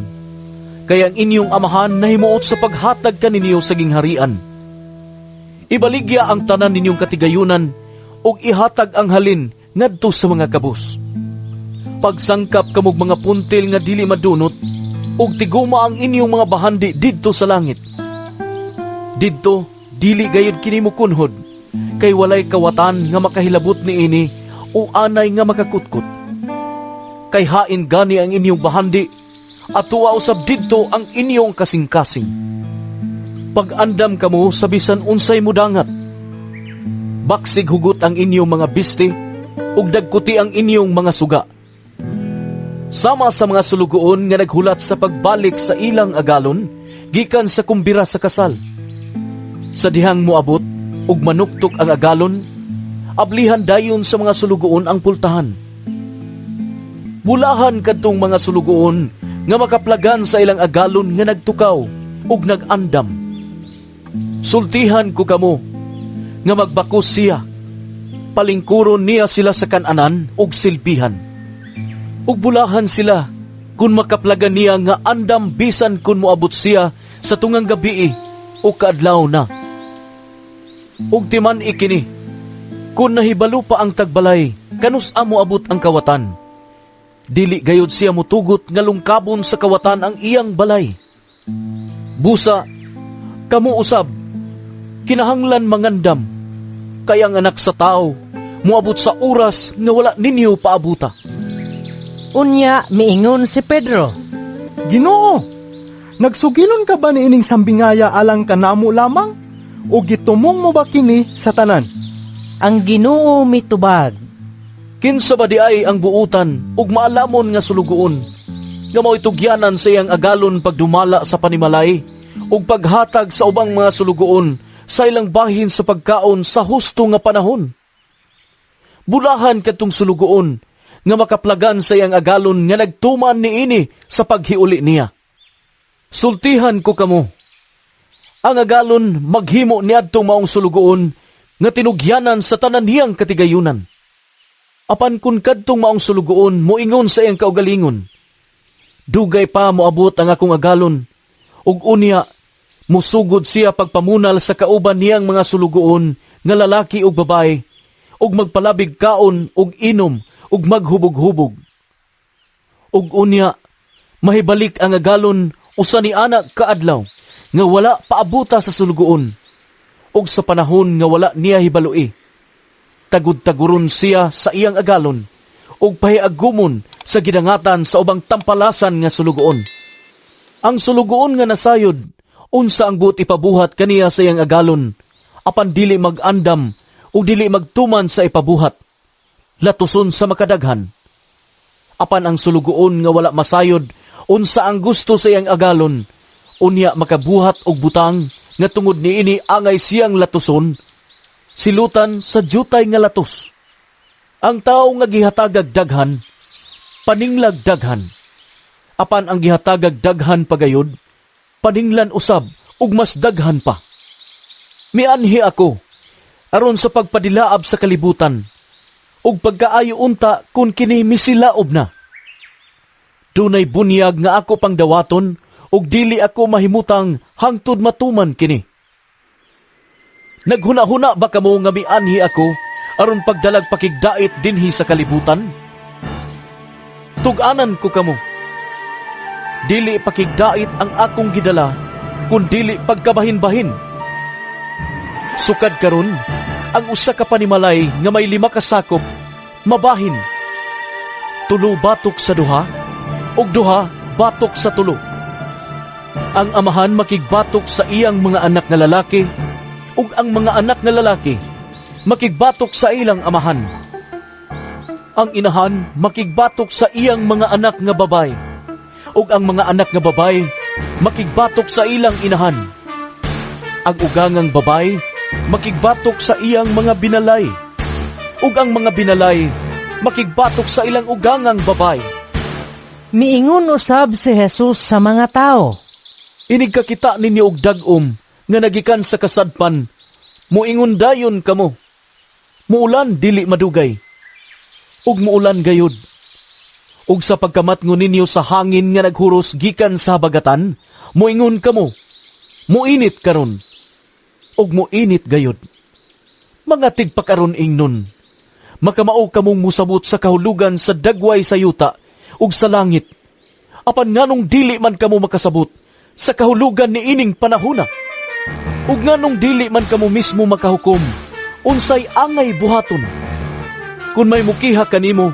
kay ang inyong amahan nahimuot sa paghatag kaninyo sa gingharian. Ibaligya ang tanan ninyong katigayunan ug ihatag ang halin ngadto sa mga kabus. Pagsangkap kamog mga puntil nga dili madunot, ug tiguma ang inyong mga bahandi didto sa langit. Didto dili gayud kini mokunhod, kay walay kawatan nga makahilabot niini o anay nga makakutkot. Kay hain gani ang inyong bahandi, atuwa usab didto ang inyong kasing-kasing. Pag-andam kamo sa bisan unsay mudangat. Baksig hugot ang inyong mga biste, ug dagkuti ang inyong mga suga. Sama sa mga sulugoon nga naghulat sa pagbalik sa ilang agalon, gikan sa kumbira sa kasal. Sa dihang moabot ug manuktok ang agalon, ablihan dayon sa mga sulugoon ang pultahan. Bulahan kadtong mga sulugoon nga makaplagan sa ilang agalon nga nagtukaw ug nag-andam. Sultihan ko kamo nga magbakos siya, palingkuron niya sila sa kananan ug silbihan. Ug bulahan sila kung makaplagan niya nga andam bisan kung moabot siya sa tungang gabii o kaadlaw na. Ug timan ikini, kung nahibalo pa ang tagbalay, kanus moabot ang kawatan. Dili gayod siya mutugot nga lungkabon sa kawatan ang iyang balay. Busa, kamo usab, kinahanglan mangandam, kay ang anak sa tao moabot sa oras nga wala ninyo paabuta. Unya miingon si Pedro, Ginoo, nagsugilon ka ba niining sambingaya alang kanamo lamang o gitumong mo ba kini sa tanan? Ang Ginoo mitubag, Kinsa ba di ay ang buutan ug maalamon nga sulugoon nga mao'y tugyanan sa iyang agalon pagdumala sa panimalay ug paghatag sa ubang mga sulugoon sa ilang bahin sa pagkaon sa husto nga panahon? Bulahan kadtong sulugoon nga makaplagan sa iyang agalon nga nagtuman niini sa paghiuli niya. Sultihan ko kamo, ang agalon maghimo niadtong maong sulugoon nga tinugyanan sa tanan niyang katigayunan. Apan kun kadtong maong sulugoon moingon sa iyang kaugalingon, dugay pa moabot ang akong agalon, ug unya musugod siya pagpamunal sa kauban niyang mga sulugoon nga lalaki ug babae, ug magpalabig kaon ug inom ug maghubog-hubog. Ug unya mahibalik ang agalon usa ni anak kaadlaw nga wala paabuta sa sulugoon, ug sa panahon nga wala niya hibaloi. Tagud-taguron siya sa iyang agalon ug pahiagumon sa gidangatan sa ubang tampalasan nga sulugoon. Ang sulugoon nga nasayod, unsa ang buot ipabuhat kaniya sa iyang agalon, apan dili mag-andam ug dili magtuman sa ipabuhat, latuson sa makadaghan. Apan ang sulugoon nga wala masayod, unsa ang gusto sa iyang agalon, unya makabuhat og butang nga tungod niini angay siyang latuson, silutan sa jutay nga latos. Ang tawo nga gihatagag daghan, paninglag daghan. Apan ang gihatagag daghan pagayod, paninglan usab ug mas daghan pa. Mianhi ako aron sa pagpadilaab sa kalibutan, ug pagkaayo unta kun kini misilaob na. Dunay bunyag nga ako pang dawaton, ug dili ako mahimutang hangtod matuman kini. Naghuna-huna ba kamo nga mianhi ako aron pagdalag pakigdait dinhi sa kalibutan? Tug-anan ko kamo. Dili pakigdait ang akong gidala, kun dili pagkabahin-bahin. Sukad karon, ang usa ka panimalay nga may 5 ka sakop mabahin. 3 batok sa duha, ug 2 batok sa 3. Ang amahan makigbatok sa iyang mga anak nga lalaki, ug ang mga anak nga lalaki makigbatok sa ilang amahan. Ang inahan makigbatok sa iyang mga anak nga babay, ug ang mga anak nga babay makigbatok sa ilang inahan. Ang ugangang babay makigbatok sa iyang mga binalay, ug ang mga binalay makigbatok sa ilang ugangang babay. Miingon usab si Jesus sa mga tao, Inig kakita ninyo og dag-om nga nagikan sa kasadpan, muingon dayon kamo, muulan dili madugay, ug muulan gayud. Ug sa pagkamatngon ninyo sa hangin nga naghuros gikan sa habagatan, muingon kamo, muinit karon, ug muinit gayud. Mga tigpakaron ingnon, makamao kamong musabot sa kahulugan sa dagway sa yuta ug sa langit, apan nganong dili man kamo makasabot sa kahulugan niining panahona? Ug nganong dili man kamo mismo makahukom, unsay angay buhaton? Kun may mukiha kanimo,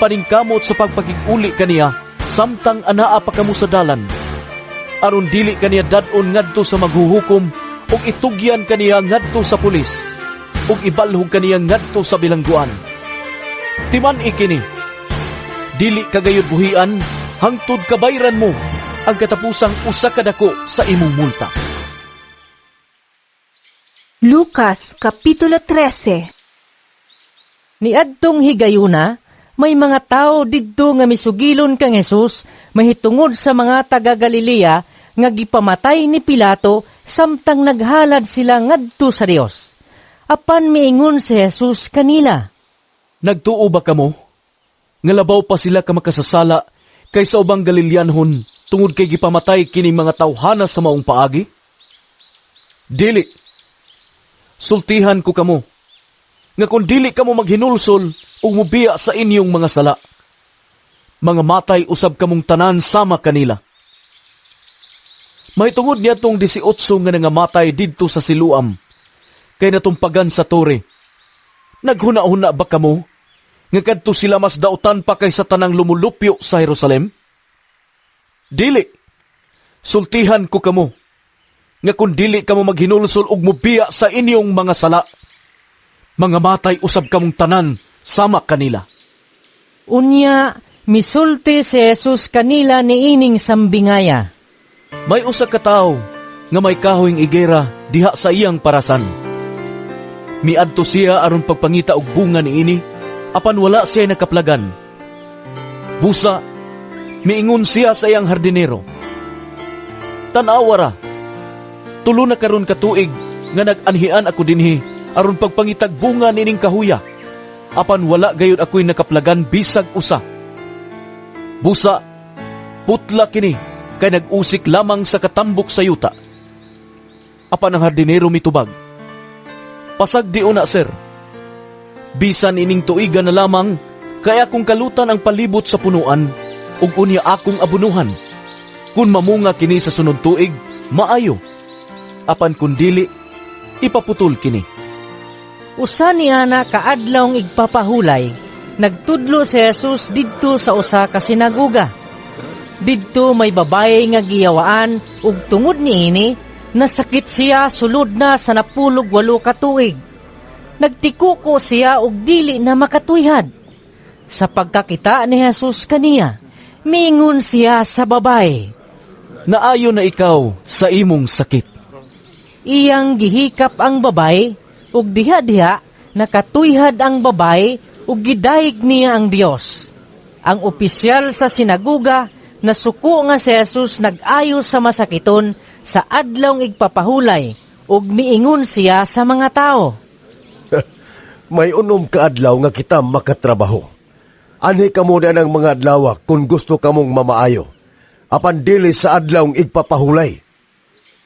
paningkamot sa pagpakig-uli kaniya samtang anaa pa kamo sa dalan, aron dili kaniya dad-on ngadto sa maghuhukom, ug itugyan kaniya ngadto sa pulis, ug ibalhog kaniya ngadto sa bilangguan. Timan ikini, dili kagayod buhian hangtod kabayran mo ang katapusang usa ka dako sa imong multa. Lucas Kapitulo 13. Niadtong higayuna, may mga tao didto nga misugilon kang Jesus mahitungod sa mga taga Galilea nga gipamatay ni Pilato samtang naghalad sila ngadto sa Dios. Apan miingon si Jesus kanila, Nagtuo ba kamo Nga labaw pa sila ka makasasala kaysa ubang Galileanhon tungod kay gipamatay kining mga tawhana sa maong paagi? Dili. Sultihan ko kamo nga kung dili kamo maghinulsol ug mubiya sa inyong mga sala, mga matay usab kamong tanan sama kanila. Mahitungod niadtong 18 nga nangamatay didto sa Siloam, kay natumpagan sa tore. Naghuna-huna ba kamo nga kadto sila mas dautan pa kaysa tanang lumulupyo sa Jerusalem? Dili. Sultihan ko kamo nga kung dili kamo maghinulsol ug mubiya sa inyong mga sala, mga matay usab kamong tanan sama kanila. Unya, misulti si Jesus kanila niining sambingaya. May usa ka tawo nga may kahoyng igera diha sa iyang parasan. Miadto siya aron pagpangita og bunga niini, apan wala siya nakaplagan. Busa, miingon siya sa iyang hardinero. Tan-awa ra, 3 na karon ka tuig nga nag-anhian ako dinhi aron pagpangitag bunga niining kahuya, apan wala gayud ako'y nakaplagan bisag usa. Busa, putla kini kay nag-usik lamang sa katambok sa yuta. Apan ang hardinero mitubag, pasag di una, sir. Bisan ining tuigan na lamang, kay akong kalutan ang palibot sa punuan, ug unya akong abunuhan. Kung mamunga kini sa sunod tuig, maayo. Apan kung dili, ipaputol kini. Usa niya na kaadlawng igpapahulay, nagtudlo si Jesus didto sa usa ka sinagoga. Didto may babaye nga giyawaan ug tungod niini nasakit siya sulod na sa 18 ka tuig. Nagtikuko siya ug dili na makatuyhad. Sa pagkakita ni Jesus kaniya, miingon siya sa babaye, Naayo na ikaw sa imong sakit. Iyang gihikap ang babaye ug diha-diha nakatuyhad ang babaye ug gidayeg niya ang Dios. Ang opisyal sa sinagoga nasuko nga si Jesus nag-ayo sa masakiton sa adlawng igpapahulay ug miingon siya sa mga tao. May unom ka adlaw nga kita makatrabaho. Anhi kamo na ng mga adlaw kung gusto kamong mamaayo. Apan dili sa adlawng igpapahulay.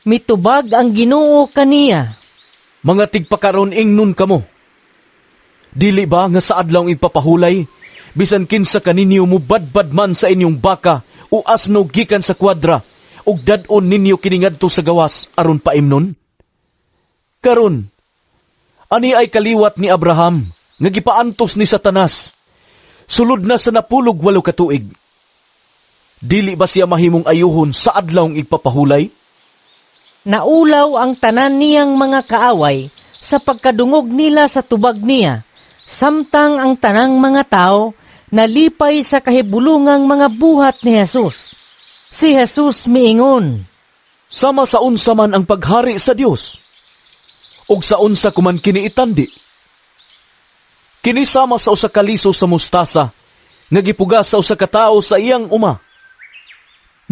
Mitubag ang Ginoo kaniya. Mga tigpakaron ingnon kamo. Dili ba nga sa adlawng igpapahulay, bisan kinsa kaninyo mubadbad man sa inyong baka o asno gikan sa kwadra, ug dad-on ninyo kini ngadto sa gawas aron paimnon? Karon, ani ay kaliwat ni Abraham nga gipaantos ni Satanas, sulod na sa 18 ka tuig. Dili ba siya mahimong ayuhon sa adlawng igpapahulay? Naulaw ang tanan niyang mga kaaway sa pagkadungog nila sa tubag niya, samtang ang tanang mga tao nalipay sa kahibulungang mga buhat ni Jesus. Si Jesus miingon, Sama sa unsa man ang paghari sa Dios, ug sa unsa kuman kini itandi. Kini sama sa usa ka liso sa mustasa nga gipugas sa usa ka tawo sa iyang uma.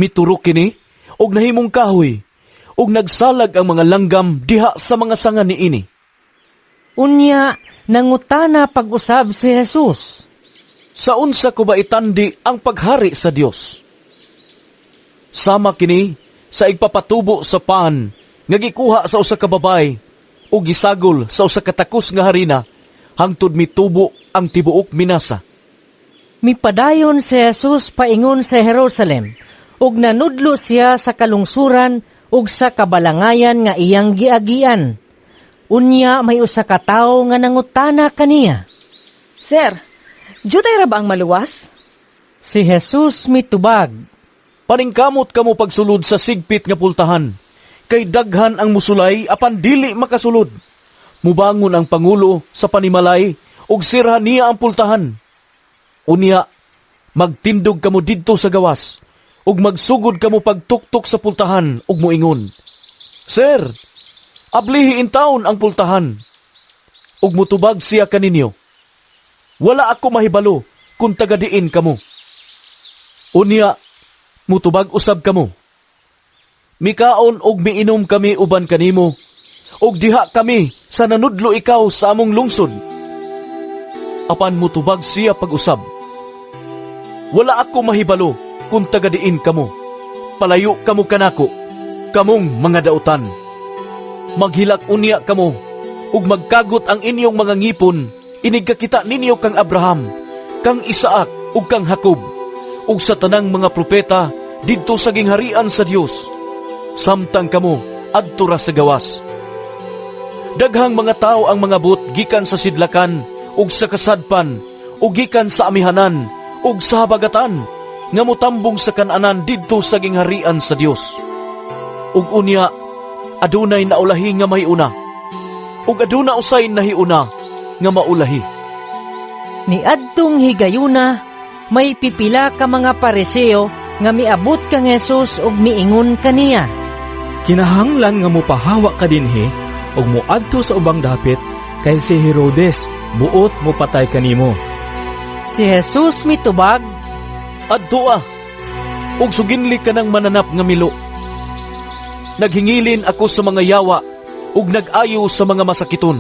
Miturok kini og nahimong kahoy, ug nagsalag ang mga langgam diha sa mga sanga niini. Unya, nangutana pag-usab si Jesus. Sa unsa ko ba itandi ang paghari sa Dios? Sama kini sa igpapatubo sa pan nga gikuha sa usa ka babay ug gisagol sa usa ka takos nga harina hangtod mitubo ang tibuok minasa. Mipadayon si Jesus paingon sa Jerusalem ug nanudlo siya sa kalungsuran ug sa kabalangayan nga iyang giagian. Unya may usa ka tawo nga nangutana kaniya. Sir, jutay ra ba ang maluwas? Si Jesus mitubag, Paningkamot kamo pagsulod sa sigpit nga pultahan, kay daghan ang musulay apan dili makasulod. Mubangon ang pangulo sa panimalay ug sirhan niya ang pultahan. Unya, magtindog kamo didto sa gawas ug magsugod kamo pagtuktok sa pultahan ug moingon, Sir, ablihi intawon ang pultahan. Ug mutubag siya kaninyo, Wala ako mahibalo kung taga-diin kamo. Unya, mutubag usab kamo. Mikaon og miinom kami uban kanimo, og diha kami sa nanudlo ikaw sa among lungsod. Apan mutubag siya pag-usab, Wala ako mahibalo kung taga-diin kamo. Palayo kamo kanako, kamong mga dautan. Maghilak unya kamo, ug magkagot ang inyong mga ngipon, inig kakita ninyo kang Abraham, kang Isaac ug kang Jacob, ug sa tanang mga propeta didto sa gingharian sa Dios. Samtang kamo adto ra sa gawas. Daghang mga tawo ang mangabot gikan sa sidlakan ug sa kasadpan ug gikan sa amihanan ug sa habagatan nga motambong sa kan-anan didto sa gingharian sa Dios. Ug unya adunay naulahi nga mahiuna, ug aduna usay nahiuna nga maulahi. Niadtong higayuna, may pipila ka mga Pariseo nga miabot kang Jesus ug miingon kaniya. Kinahanglan nga mopahawa ka dinhi ug moadto sa ubang dapit kay si Herodes buot mopatay kanimo. Si Jesus mitubag, Adtoa, ug suginli ka ng mananap nga milo. Naghingilin ako sa mga yawa ug nag-ayo sa mga masakiton.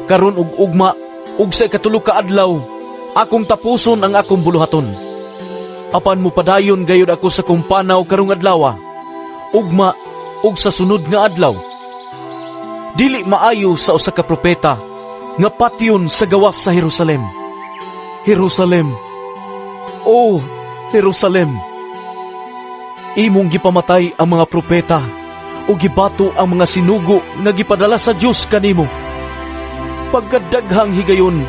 Karon ug ugma ug sa ikatulo ka adlaw akong tapuson ang akong buluhaton. Apan mopadayon gayud ako sa kumpanaw karong adlaw, ugma ug sa sunod nga adlaw. Dili maayo sa usa ka propeta nga patyon sa gawas sa Jerusalem. Jerusalem, oh Jerusalem, imong gipamatay ang mga propeta ug gibato ang mga sinugo nga gipadala sa Dios kanimo. Pagkadaghang higayon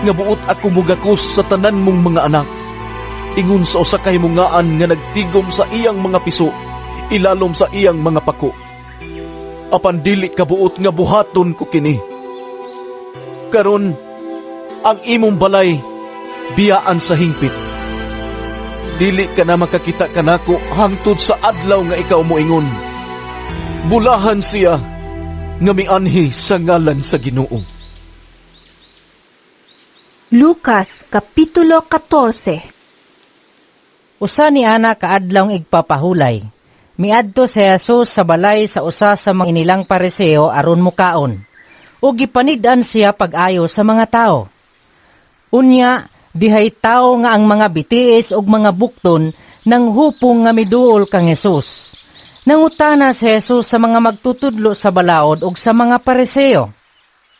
nga buot ako mugakos sa tanan mong mga anak, ingon sa usa ka himungaan nga nagtigom sa iyang mga piso, ilalom sa iyang mga pako. Apan dili ka buot nga buhaton ko kini. Karon ang imong balay biyaan sa hingpit. Dili ka na makakita kanako hangtod sa adlaw nga ikaw moingon. Bulahan siya nga mianhi sa ngalan sa Ginoo. Lucas Kapitulo 14. Usa ni ana kaadlawng igpapahulay. Miadto si Jesus sa balay sa usa sa mga inilang Pariseo aron mukaon. Ug gipanid-an siya pag-ayo sa mga tao. Unya, dihay tao nga ang mga bitiis ug mga bukton nang hupong nga miduol kang Jesus. Nangutana si Jesus sa mga magtutudlo sa balaod ug sa mga Pariseo.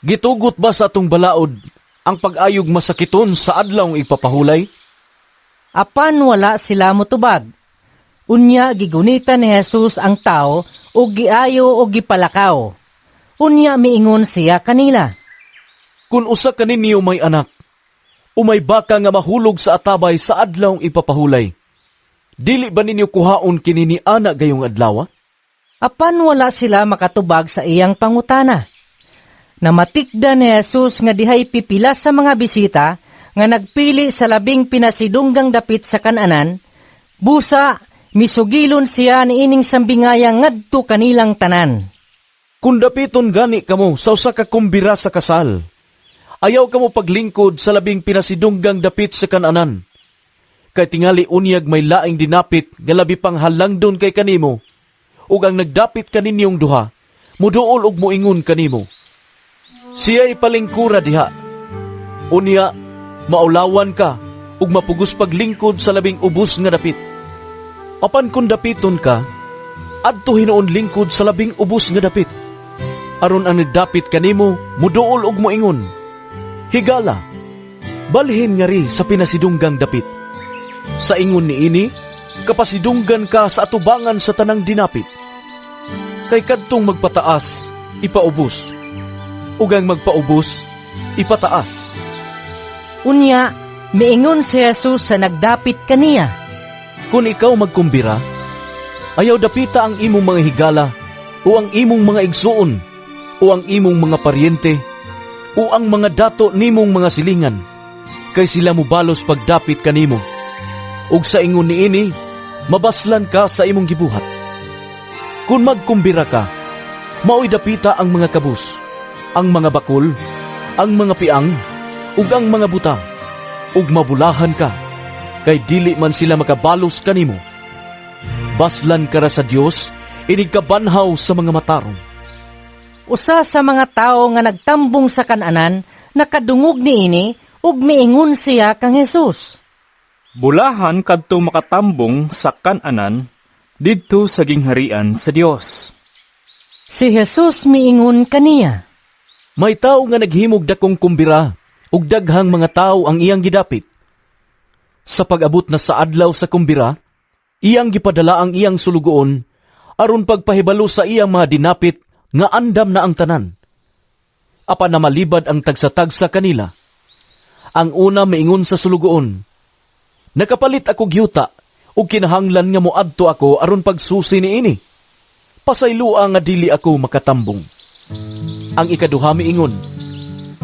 Gitugot ba sa atong balaod ang pag-ayog masakiton sa adlawng igpapahulay? Apan wala sila motubag. Unya gigunita ni Jesus ang tao ug giayo og gipalakaw. Unya miingon siya kanila. Kun usa kaninyo may anak, o may baka nga mahulog sa atabay sa adlawng ipapahulay, dili ba ninyo kuhaon kini ni ana gayong adlaw? Apan wala sila makatubag sa iyang pangutana. Namatikda ni Jesus nga dihay pipila sa mga bisita nga nagpili sa labing pinasidunggang dapit sa kananan, busa misugilon siya niining sambingaya ngadto kanilang tanan. Kung dapiton gani kamo sa usa ka kumbira sa kasal, ayaw kamo paglingkod sa labing pinasidunggang dapit sa kananan. Kay tingali unyag may laing dinapit nga labi pang halangdon kay kanimo, ug ang nagdapit kaninyong duha, muduol og moingon kanimo. Siya'y palingkura diha. Unya, maulawan ka ug mapugos paglingkod sa labing ubos nga dapit. Apan kung dapiton ka, adto hinuon lingkod sa labing ubos nga dapit. Aron ang nagdapit kanimo, muduol og moingon. Higala, balhin ngari sa pinasidunggang dapit. Sa ingon niini, kapasidunggan ka sa atubangan sa tanang dinapit. Kay kadtong magpataas, ipaubos. Ug ang magpaubos, ipataas. Unya, miingon si Jesus sa nagdapit kaniya. Kung ikaw magkumbira, ayaw dapita ang imong mga higala o ang imong mga igsuon o ang imong mga paryente o ang mga dato nimong mga silingan, kay sila mobalos pagdapit kanimo. Ug sa ingon niini, mabaslan ka sa imong gibuhat. Kung magkumbira ka, maoy dapita ang mga kabus, ang mga bakul, ang mga piang, ug ang mga buta, ug mabulahan ka, kay dili man sila makabalos kanimo. Baslan ka ra sa Dios, inig kabanhaw sa mga matarong. Usa sa mga tawo nga nagtambong sa kananan, nakadungog niini ug miingon siya kang Jesus. Bulahan kadtong makatambong sa kan-anan didto sa gingharian sa Dios. Si Jesus miingon kaniya. May tawo nga naghimog dakong kumbira ug daghang mga tawo ang iyang gidapit. Sa pag-abot na sa adlaw sa kumbira, iyang gipadala ang iyang sulugoon aron pagpahibalo sa iyang mga dinapit nga andam na ang tanan. Apan namalibad ang tagsa-tagsa kanila. Ang una miingon sa sulugoon, "Nakapalit ako yuta ug kinahanglan nga moadto ako aron pagsusi niini. Pasayloa nga dili ako makatambong." Ang ikaduha miingon,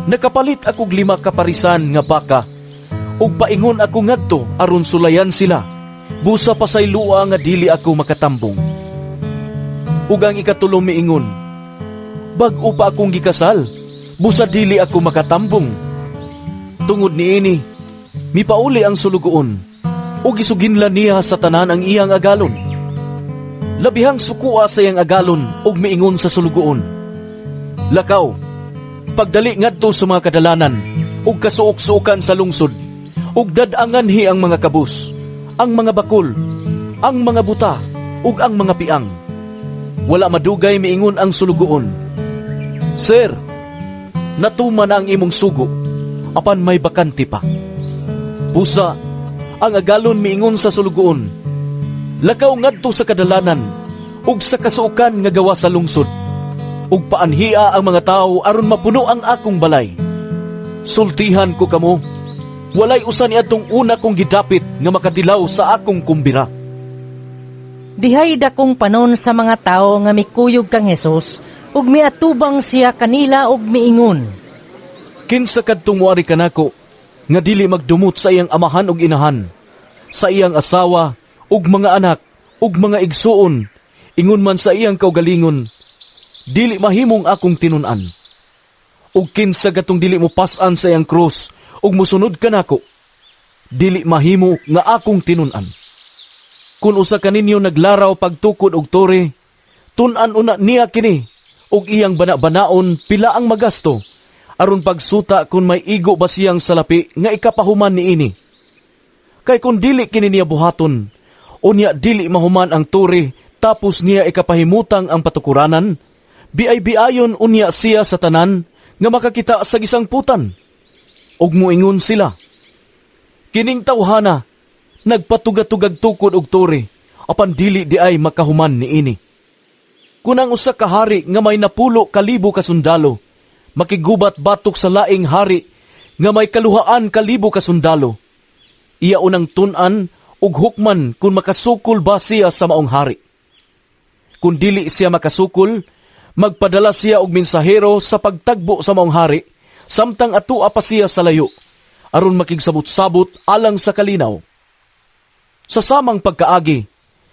"Nakapalit akog 5 ka parisan nga baka ug paingon ako ngadto aron sulayan sila. Busa pasayloa nga dili ako makatambong." Ug ang ikatulo miingon, "Bag-o pa akong gikasal, busa dili ako makatambong." Tungod niini, mipauli ang sulugoon ug gisuginlan niya sa tanan ang iyang agalon. Labihang sukua sa iyang agalon ug miingon sa sulugoon, "Lakaw, pagdali ngadto sa mga kadalanan ug kasuok-suokan sa lungsod, ug dad-anganhi ang mga kabus, ang mga bakul, ang mga buta, ug ang mga piang." Wala madugay miingon ang sulugoon, "Sir, natuman na ang imong sugo, apan may bakante pa." Busa, ang agalon miingon sa sulugoon, "Lakaw ngadto sa kadalanan ug sa kasuokan nga gawa sa lungsod, ug paanhia ang mga tawo aron mapuno ang akong balay. Sultihan ko kamo, walay usa niadtong una kong gidapit nga makadilaw sa akong kumbira." Dihay dakong panon sa mga tawo nga mikuyog kang Hesus ug miatubang siya kanila ug miingon, "Kinsa kadtong moari kanako nga dili magdumot sa iyang amahan ug inahan, sa iyang asawa ug mga anak ug mga igsuon, ingon man sa iyang kaugalingon, dili mahimong akong tinun-an. Ug kinsa gatong dili mo pas-an sa iyang krus ug mosunod kanako, dili mahimo nga akong tinun-an. Kun usa kaninyo naglaraw pagtukod og tore, tun-an una niya kini ug iyang bana-banaon pila ang magasto aron pagsuta kun may igo ba siyang salapi nga ikapahuman niini. Kay kun dili kini niya buhaton, unya dili mahuman ang tore tapos niya ikapahimutang ang patukuranan, biay-biayon unya siya sa tanan nga makakita sa gisangputan. Ug moingon sila, kining tawhana nagpatugatugag tukod og tore, apan dili di ay makahuman niini. Kun ang usa ka hari nga may 10,000 ka sundalo makigubat batok sa laing hari nga may 200,000 ka sundalo, iya unang tun-an ug hukman kung makasukol ba siya sa maong hari. Kung dili siya makasukol, magpadala siya og mensahero sa pagtagbo sa maong hari, samtang atua pa siya sa layo, aron makigsabot-sabot alang sa kalinaw. Sa samang pagkaagi,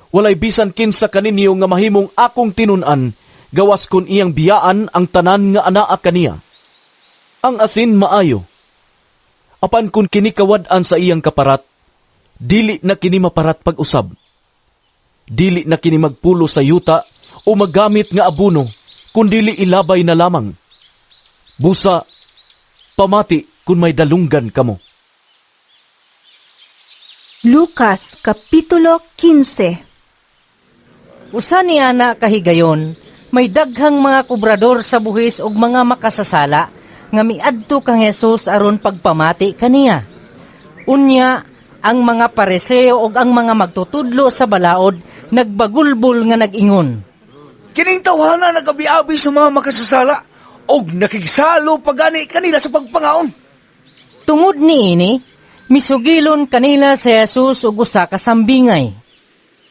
walay bisan kinsa kaninyo nga mahimong akong tinun-an, gawas kun iyang biyaan ang tanan nga anaa kaniya. Ang asin maayo. Apan kun kini kawad-an sa iyang kaparat, dili na kini maparat pag-usab. Dili na kini magpulo sa yuta o magamit nga abono, kun dili ilabay na lamang. Busa, pamati kun may dalunggan kamo. Lucas Kapitulo 15. Usa ni ana kahigayon, may daghang mga kobrador sa buhis ug mga makasasala nga miadto kang Hesus aron pagpamati kaniya. Unya, ang mga Pariseo ug ang mga magtutudlo sa balaod nagbagulbol nga nag-ingon, "Kining tawhana nagabiabi sa mga makasasala ug nakigsalo pagani kanila sa pagpangaon." Tungod niini, misugilon kanila si Jesus ug usa ka sambingay.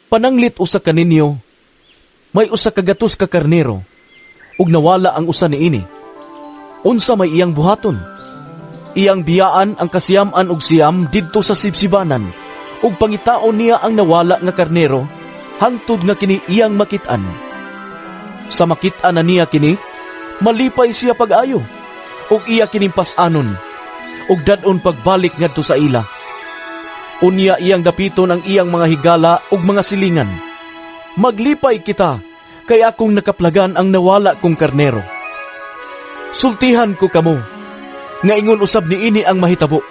"Pananglit usa kaninyo, may 100 ka karnero, ug nawala ang usa niini. Unsa may iyang buhaton? Iyang biyaan ang 99 didto sa sibsibanan, ug pangitaon niya ang nawala nga karnero, hangtod nga kini iyang makit-an. Sa makit-an na niya kini, malipay siya pag-ayo, ug iya kining pas-anon, ug dad-on pagbalik ngadto sa ila. Unya iyang dapiton ang iyang mga higala ug mga silingan. Maglipay kita, kay akong nakaplagan ang nawala kong karnero. Sultihan ko kamo, nga ingon usab niini ang mahitabo.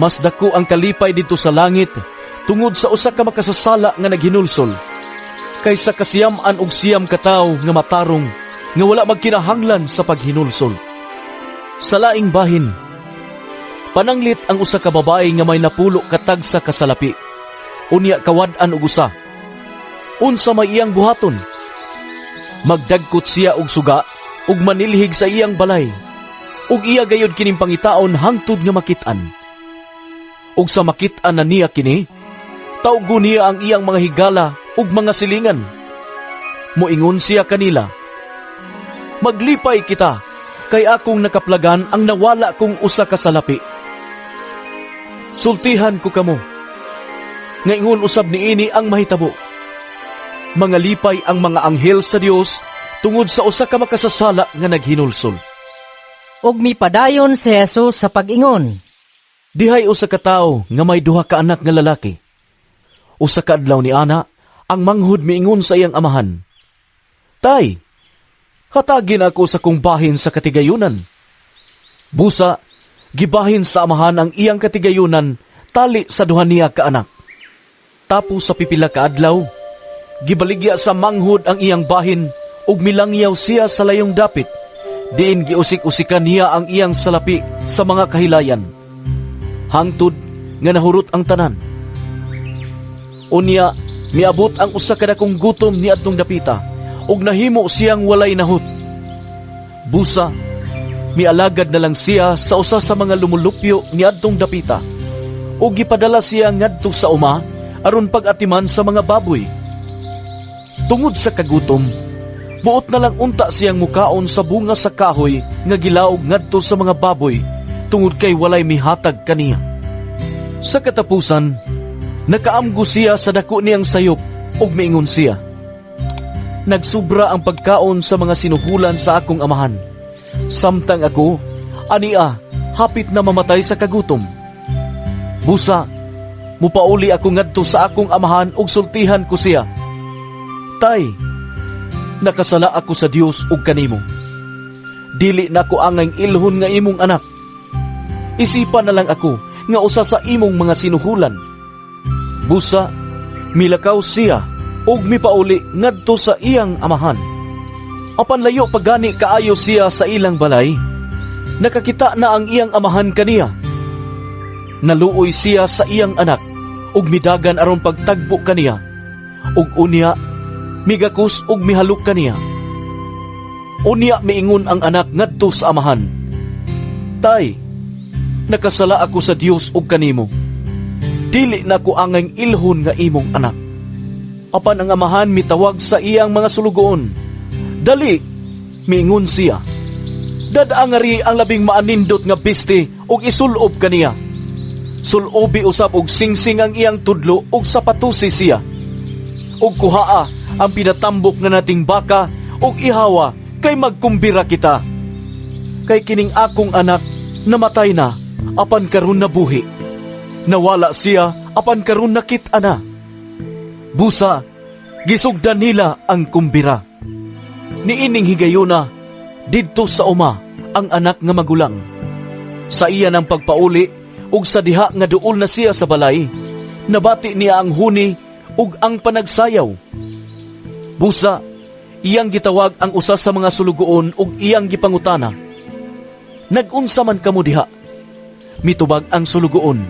Mas dako ang kalipay didto sa langit tungod sa usa ka makasasala nga naghinulsol kaysa 99 ka tawo nga matarong nga wala magkinahanglan sa paghinulsol. Sa laing bahin, pananglit ang usa ka babae nga may 10 ka tagsa ka salapi. Unya kawad-an og usa. Unsa may iyang buhaton? Magdagkot siya og suga ug manilhig sa iyang balay. Ug iya gayud kining pangitaon hangtod nga makit-an. Ug sa makit-an na niya kini, tawgo niya ang iyang mga higala ug mga silingan. Moingon siya kanila, "Maglipay kita kay akong nakaplagan ang nawala kong usa ka salapi." Sultihan ko kamo, nga ingon usab niini ang mahitabo. Mangalipay ang mga anghel sa Dios tungod sa usa ka makasasala nga naghinulsol. Ug mipadayon si Jesus sa pag-ingon. Dihay usa ka tawo nga may duha ka anak nga lalaki. Usa ka adlaw ni ana, ang manghud miingon sa iyang amahan, "Tay, hatagin ako sa kong bahin sa katigayunan." Busa, gibahin sa amahan ang iyang katigayunan tali sa duha niya ka anak. Tapos sa pipila ka adlaw, gibaligya sa manghud ang iyang bahin ug milangyaw siya sa layong dapit. Diin giusik-usikan niya ang iyang salapi sa mga kahilayan. Hangtod nga nahurot ang tanan. Unya, miabot ang usa ka dakong gutom niadtong dapita ug nahimo siyang walay nahut. Busa, mialagad na lang siya sa usa sa mga lumulupyo niadtong dapita ug gipadala siya ngadto sa uma aron pag-atiman sa mga baboy. Tungod sa kagutom, buot na lang unta siyang mukaon sa bunga sa kahoy nga gilaog ngadto sa mga baboy tungod kay walay mihatag kaniya. Sa katapusan, nakaamgo siya sa dako niyang sayop ug miingon siya, "Nagsubra ang pagkaon sa mga sinuhulan sa akong amahan. Samtang ako, ania, hapit na mamatay sa kagutom. Busa, mupauli ako ngadto sa akong amahan ug sultihan ko siya. Tay, nakasala ako sa Dios ug kanimo. Dili na ko angay ilhon nga imong anak. Isipan na lang ako nga usa sa imong mga sinuhulan." Busa, milakaw siya ug mipauli ngadto sa iyang amahan. Apan layo pagani kaayo siya sa ilang balay, nakakita na ang iyang amahan kaniya. Naluoy siya sa iyang anak ug midagan aron pagtagbo kaniya. Ug unya migakos ug mihalok kaniya. Unya miingon ang anak ngadto sa amahan, "Tay, nakasala ako sa Dios ug kanimo. Dili na ko angay ilhon nga imong anak." Apan ang amahan mitawag sa iyang mga sulugoon. "Dali," miingon siya. "Dad-a ngari ang labing maanindot nga biste ug isulob kaniya. Sulobi usab og singsing ang iyang tudlo ug sapatusi siya. Ug kuhaa ang pinatambok nga nating baka ug ihawa kay magkumbira kita. Kay kining akong anak namatay na apan karon nabuhi. Nawala siya apan karon nakit-a na." Busa, gisugdan nila ang kumbira. Niining higayuna, didto sa uma ang anak nga magulang. Sa iya ng pagpauli ug sa diha nga duol na siya sa balay, nabati niya ang huni ug ang panagsayaw. Busa, iyang gitawag ang usa sa mga sulugoon ug iyang gipangutana, "Nag-unsa man kamo diha?" Mitubag ang sulugoon,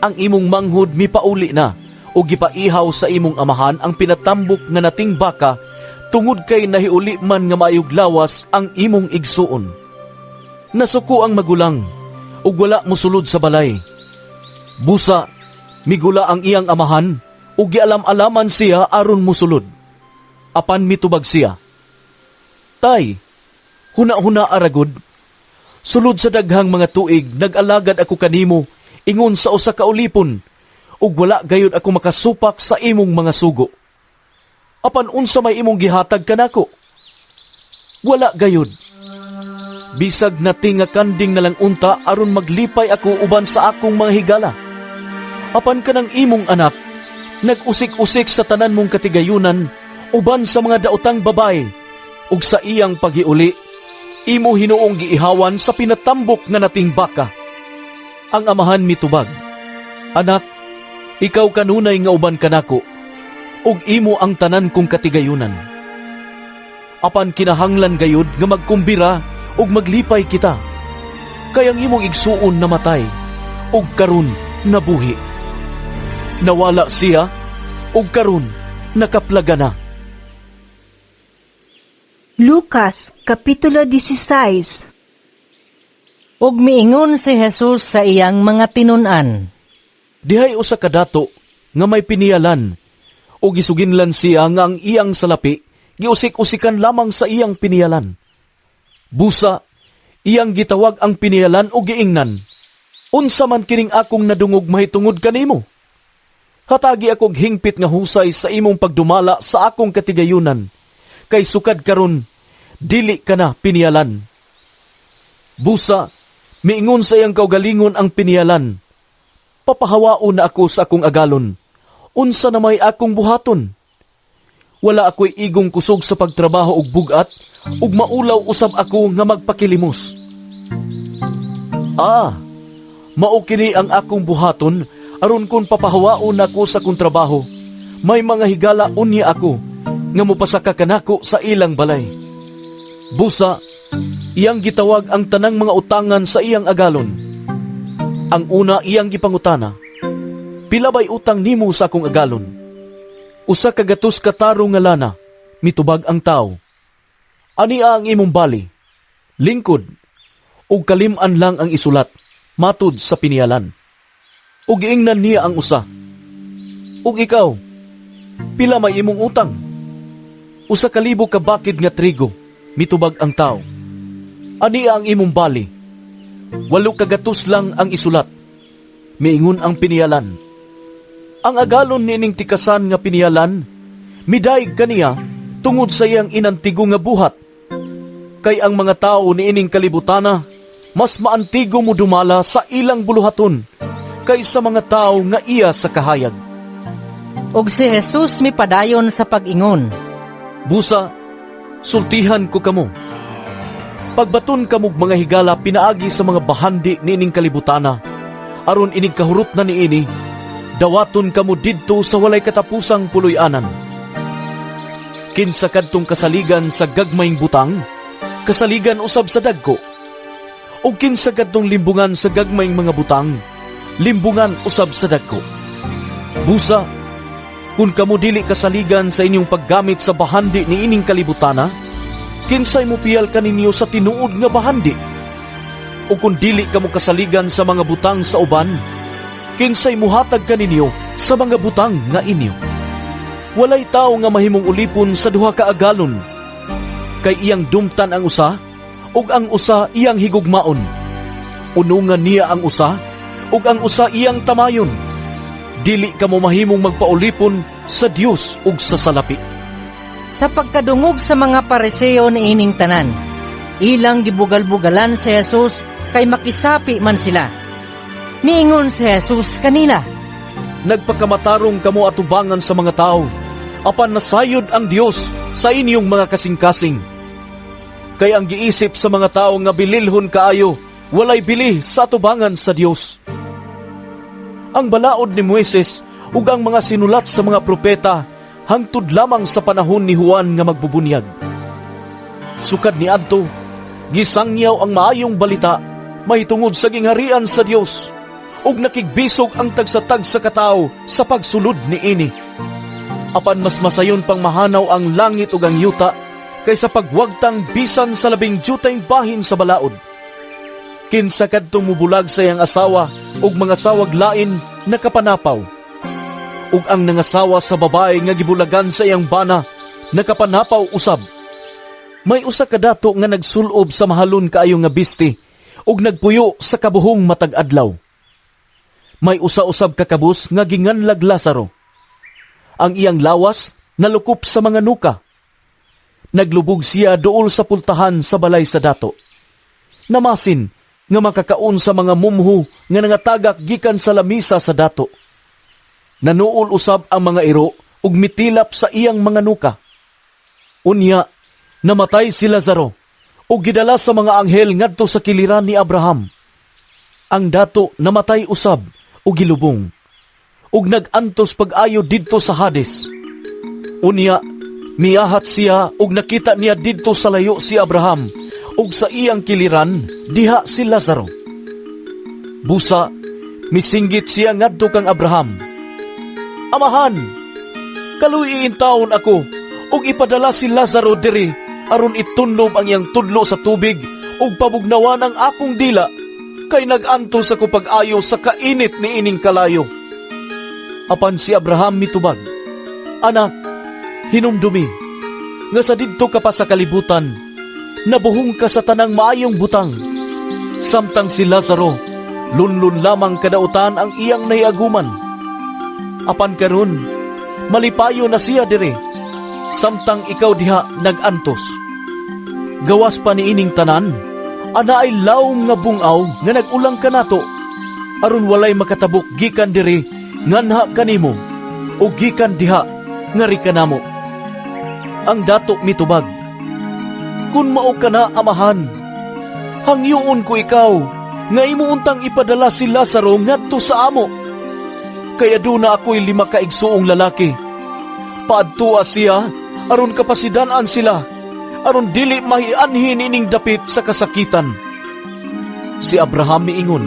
"Ang imong manghud mipauli na ug gipaihaw sa imong amahan ang pinatambok nga nating baka tungod kay nahiuli man nga maayog lawas ang imong igsuon." Nasuko ang magulang ug wala mosulod sa balay. Busa, migula ang iyang amahan ug gialam-alaman siya aron mosulod. Apan mitubag siya, "Tay, huna-huna aragod. Sulod sa daghang mga tuig nag-alagad ako kanimo ingon sa usa ka ulipon ug wala gayud ako makasupak sa imong mga sugo. Apan unsa may imong gihatag kanako? Wala gayud. Bisag nati nga kanding na lang unta aron maglipay ako uban sa akong mga higala. Apan kanang imong anak nag-usik-usik sa tanan mong katigayunan uban sa mga daotang babae, ug sa iyang paghiuli imo hinuong giihawan sa pinatambok nga nating baka." Ang amahan mitubag, "Anak, ikaw kanunay nga uban kanako, ug imo ang tanan kong katigayunan. Apan kinahanglan gayud nga magkumbira ug maglipay kita. Kay ang imong igsuon namatay, ug karon nabuhi. Nawala siya, ug karon nakaplaga na." Lucas Kapitulo 16. Ug miingon si Jesus sa iyang mga tinun-an. Dihay usa ka dato nga may piniyalan ug gisuginlan siya nga ang iyang salapi giusik-usikan lamang sa iyang piniyalan. Busa, iyang gitawag ang piniyalan ug giingnan, "Unsa man kining akong nadungog mahitungod kanimo? Hatagi akog hingpit nga husay sa imong pagdumala sa akong katigayunan, kay sukad karon dili ka na piniyalan." Busa, miingon sa iyang kaugalingon ang piniyalan, "Papahawaon na ako sa akong agalon. Unsa na may akong buhaton? Wala ako'y igong kusog sa pagtrabaho og bugat, ug maulaw usab ako nga magpakilimos. Mao kini ang akong buhaton aron kon papahawaon nako sa akong trabaho, may mga higala unya ako nga mopasaka kanako sa ilang balay." Busa, iyang gitawag ang tanang mga utangan sa iyang agalon. Ang una iyang gipangutana, "Pila bay utang nimo sa akong agalon?" "100 ka tarong nga lana," mitubag ang tao. "Ania ang imong bali, lingkod, ug kalim-an lang ang isulat, matud sa piniyalan." Ug giingnan niya ang usa, "Ug ikaw, pila may imong utang?" "1,000 ka bakid nga trigo," mitubag ang tao. "Ania ang imong bali? 800 lang ang isulat." Miingon ang piniyalan. Ang agalon niining tikasan nga piniyalan, midayeg kaniya tungod sa iyang inantigo nga buhat. Kay ang mga tao niining kalibutana, mas maantigo mo dumala sa ilang buluhaton kaysa mga tao nga iya sa kahayag. Ug si Jesus mipadayon sa pag-ingon. Busa, sultihan ko kamo. Pagbaton kamog mga higala pinaagi sa mga bahandi niining kalibutana, aron inig kahurot na niini, dawaton kamo didto sa walay katapusang puloy-anan. Kinsa kadtong kasaligan sa gagmayng butang, kasaligan usab sa dagko. O kinsa kadtong limbungan sa gagmayng mga butang, limbungan usab sa dagko. Busa, kung kamo dili kasaligan sa inyong paggamit sa bahandi niining kalibutana, kinsay mopiyal kaninyo sa tinuod nga bahandi? O kung dili kamo kasaligan sa mga butang sa uban, kinsay muhatag kaninyo sa mga butang nga inyo? Walay tawo nga mahimong ulipon sa duha ka agalon, kay iyang dumtan ang usa, ug ang usa iyang higugmaon. Unungan niya ang usa, ug ang usa iyang tamayon. Dili kamo mahimong magpaulipon sa Dios ug sa salapi. Sa pagkadungog sa mga Pariseo niining tanan, ilang gibugal-bugalan si Jesus kay makisapi man sila. Miingon si Jesus kanila, Nagpakamatarong kamo atubangan sa mga tao, apan nasayod ang Dios sa inyong mga kasing-kasing. Kay ang giisip sa mga tao nga bililhon kaayo, walay bili sa atubangan sa Dios. Ang balaod ni Moises ug ang mga sinulat sa mga propeta hangtod lamang sa panahon ni Juan nga magbubunyag. Sukad niadto, gisangyaw ang maayong balita mahitungod sa gingharian sa Dios, ug nakigbisog ang tagsa-tagsa ka tawo sa pagsulod niini. Apan mas masayon pang mahanaw ang langit ug ang yuta kaysa pagwagtang bisan sa labing dyutay bahin sa balaod. Kinsa kadtong mubulag sa iyang asawa ug mangasawag lain nakapanapaw, ug ang nangasawa sa babae nga gibulagan sa iyang bana nakapanapaw usab. May usa ka dato nga nagsulob sa mahalon kaayo nga bisti ug nagpuyo sa kabuhong matag adlaw. May usa-usab ka kabus nga ginganlag Lazaro. Ang iyang lawas nalukop sa mga nuka. Naglubog siya duol sa pultahan sa balay sa dato. Namasin nga makakaon sa mga mumhu nga nangatagak gikan sa lamisa sa dato. Nanuol usab ang mga iro ug mitilap sa iyang mga nuka. Unya, namatay si Lazaro ug gidala sa mga anghel ngadto sa kiliran ni Abraham. Ang dato namatay usab ug gilubong, ug nag-antos pag-ayo didto sa Hades. Unya miahat siya ug nakita niya didto sa layo si Abraham ug sa iyang kiliran diha si Lazaro. Busa misinggit siya ngadto kang Abraham, "Amahan, kaluy taon ako ug ipadala si Lazaro diri aron itunlob ang iyang tudlo sa tubig ug pabugnawan ang akong dila, kay nag-antos ako pag-ayo sa kainit ni ining kalayo." Apan si Abraham mitubag, "Anak, hinumdumi nga sa didto ka pa sa kalibutan, nabuhong ka sa tanang maayong butang, samtang si Lazaro, lunlun lamang kadautan ang iyang nahiaguman. Apan karon, malipayo na siya diri, samtang ikaw diha nag-antos. Gawas pa niining tanan, anaay lawom nga bungaw nga nag-ulang kanato, aron walay makatabok gikan diri nganha kanimo o gikan diha ngari kanamo." Ang dato mitubag, "Kun mao ka na, amahan, hangyoon ko ikaw nga imo untang ipadala si Lazaro ngadto sa amo. Kay aduna ako'y 5 ka igsuong lalaki. Paadtua siya aron kapasidan-an sila, aron dili mahianhin ining dapit sa kasakitan." Si Abraham miingon,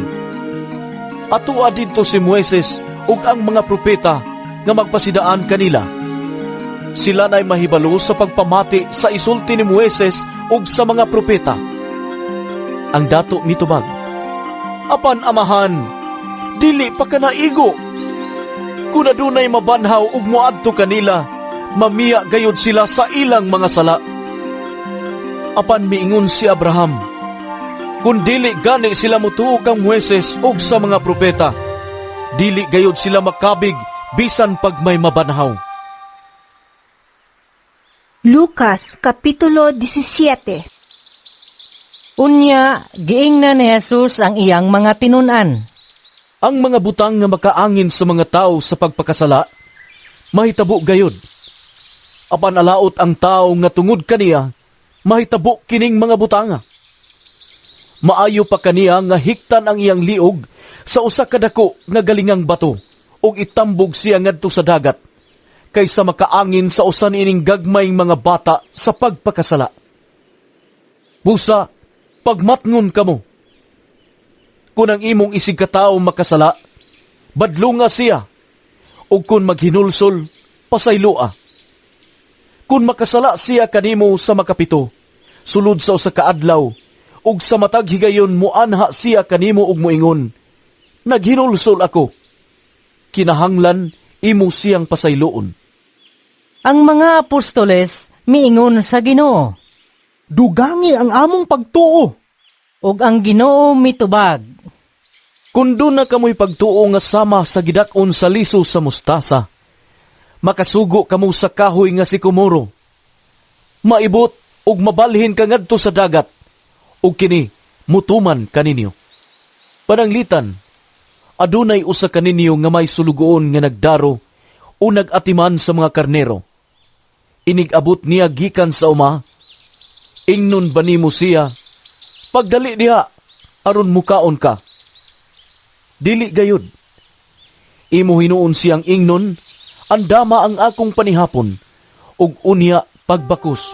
"Atua didto si Moises ug ang mga propeta nga magpasidaan kanila. Sila na'y mahibalo sa pagpamati sa isulti ni Moises ug sa mga propeta." Ang dato mitubag, "Apan amahan, dili pa ka naigo. Kung adunay mabanhaw ug moadto kanila, mamiya gayod sila sa ilang mga sala." Apan miingon si Abraham, "Kung dili gani sila mutuo kang Moises ug sa mga propeta, dili gayod sila makabig bisan pag may mabanhaw." Lucas Kapitulo 17. Unya, giingnan ni Jesus ang iyang mga tinun-an. Ang mga butang nga makaangin sa mga tao sa pagpakasala, mahitabo gayod. Apan alaot ang tao nga tungod kaniya, mahitabo kining mga butanga. Maayo pa kaniya nga hiktan ang iyang liog sa usa ka dako nga galingang bato ug itambog siya ngadto sa dagat, kaysa makaangin sa usa niining gagmayng mga bata sa pagpakasala. Busa, pagmatngon kamo. Kung ang imong isig katao makasala, badlunga siya, ug kung maghinulsol, pasayloa. Kung makasala siya kanimo sa makapito, sulod sa usa ka adlaw, ug sa matag higayon muanha siya kanimo ug moingon, "Naghinulsol ako," kinahanglan imo siyang pasayloon. Ang mga apostoles miingon sa Ginoo, "Dugangi ang among pagtuo." Ug ang Ginoo mitubag, "Kun duna kamoy pagtuo nga sama sa gidak-on sa liso sa mustasa, makasugo kamo sa kahoy nga sikomoro, 'Maibot ug mabalhin ka ngadto sa dagat,' ug kini mutuman kaninyo. Pananglitan, adunay usa kaninyo nga may sulugoon nga nagdaro o nag-atiman sa mga karnero. Inig-abot niya gikan sa uma, ingnon ba nimo siya, 'Pagdali diha, aron mukaon ka'? Dili gayud. Imo hinuon siyang ingnon, 'Andama ang akong panihapon, ug unya pagbakos,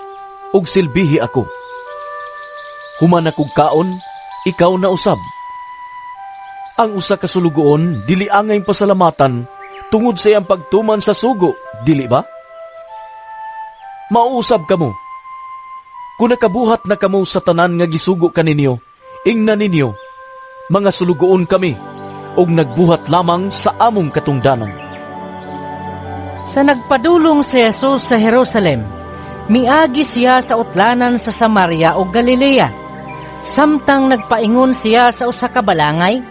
ug silbihi ako. Human akog kaon, ikaw na usab.' Ang usa ka sulugoon dili angay pasalamatan tungod sa iyang pagtuman sa sugo, dili ba? Mauusab kamo. Kung nakabuhat na kamo sa tanan nga gisugo kaninyo, ingna ninyo, 'Mga sulugoon kami, ug nagbuhat lamang sa among katungdanan.'" Sa nagpadulong si Jesus sa Jerusalem, miagi siya sa utlanan sa Samaria ug Galilea. Samtang nagpaingon siya sa usa ka balangay,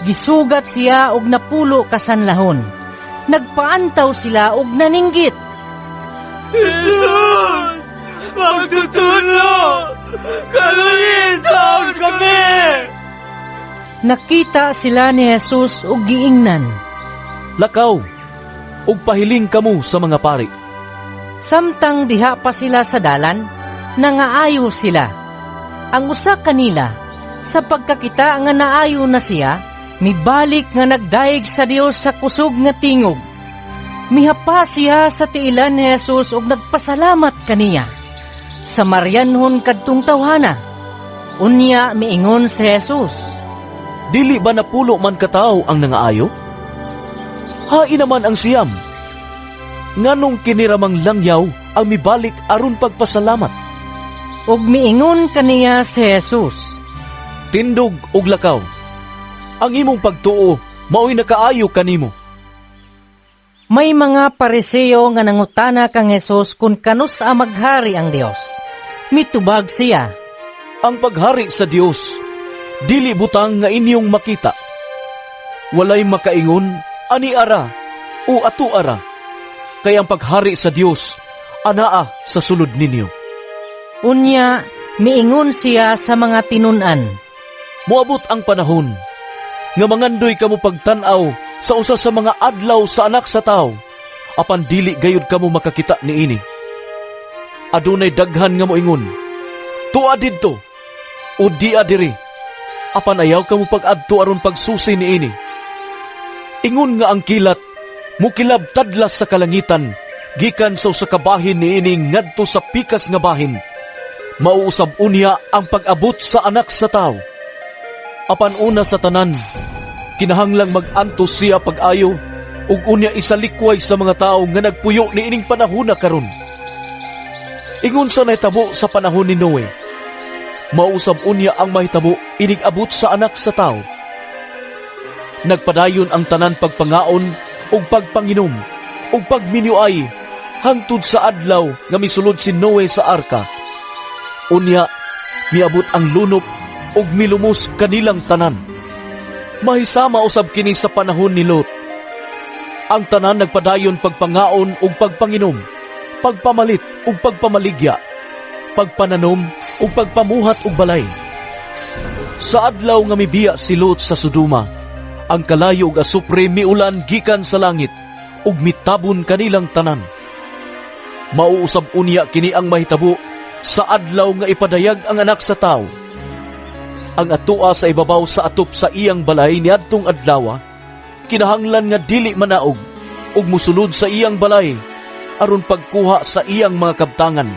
gisugat siya og napulo ka sanlahon. Nagpaantaw sila og naninggit, "Jesus! Magtutudlo! Kaluoyi taon kami!" Nakita sila ni Jesus og giingnan, "Lakaw, ug pahiling kamo sa mga pari." Samtang diha pa sila sa dalan, nangaayo sila. Ang usa kanila, Sa pagkakita nga naayo na siya, mibalik nga nagdayeg sa Dios sa kusog nga tingog. Mihapa siya sa tiilan ni Jesus ug nagpasalamat kaniya. Samarianhon kadtong tawhana. Unya miingon si Jesus, Dili ba napulo man katawo ang nangaayo? Hain naman ang 9. Nganong kiniramang langyaw ang mibalik aron pagpasalamat? Ug miingon kaniya si Jesus, Tindog ug lakaw. Ang imong pagtuo mao'y nakaayo kanimo. May mga Pariseo nga nangutana kang Jesus kung kanus-a maghari ang Dios. Mitubag siya, Ang paghari sa Dios dili butang nga inyong makita. Walay makaingon ani ara o ato ara. Kay ang paghari sa Dios anaa sa sulod ninyo. Unya miingon siya sa mga tinun-an, Moabot ang panahon nga mangandoy kamo pagtan-aw sa usa sa mga adlaw sa Anak sa Tawo, apan dili gayud kamo makakita niini. Adunay daghan nga moingon, Tua didto o dia diri, apan ayaw kamo pag-adto aron pagsusi niini. Ingon nga ang kilat mukilab tadlas sa kalangitan gikan sa usa ka bahin niini ngadto sa pikas nga bahin. Mauusab unya ang pag-abot sa Anak sa Tawo. Apan una sa tanan, kinahanglang mag-antos siya pag-ayo ug unya isalikway sa mga tawo nga nagpuyo niining panahona karon. Ingon sa nahitabo sa panahon ni Noe, mausab unya ang mahitabo inig-abot sa Anak sa Tawo. Nagpadayon ang tanan pagpangaon ug pagpanginom ug pagminuay hangtod sa adlaw nga misulod si Noe sa arka. Unya miabot ang lunop ug milumos kanilang tanan. Mahisama usab kini sa panahon ni Lot. Ang tanan nagpadayon pagpangaon ug pagpanginom, pagpamalit ug pagpamaligya, pagpananom ug pagpamuhat og balay. Sa adlaw nga mibiya si Lot sa Sodoma, ang kalayo ug asupre miulan gikan sa langit ug mitabon kanilang tanan. Mauusab unya kini ang mahitabo sa adlaw nga ipadayag ang Anak sa Tawo. Ang atua sa ibabaw sa atop sa iyang balay niadtong adlawa, kinahanglan nga dili manaog ug musulod sa iyang balay aron pagkuha sa iyang mga kabtangan.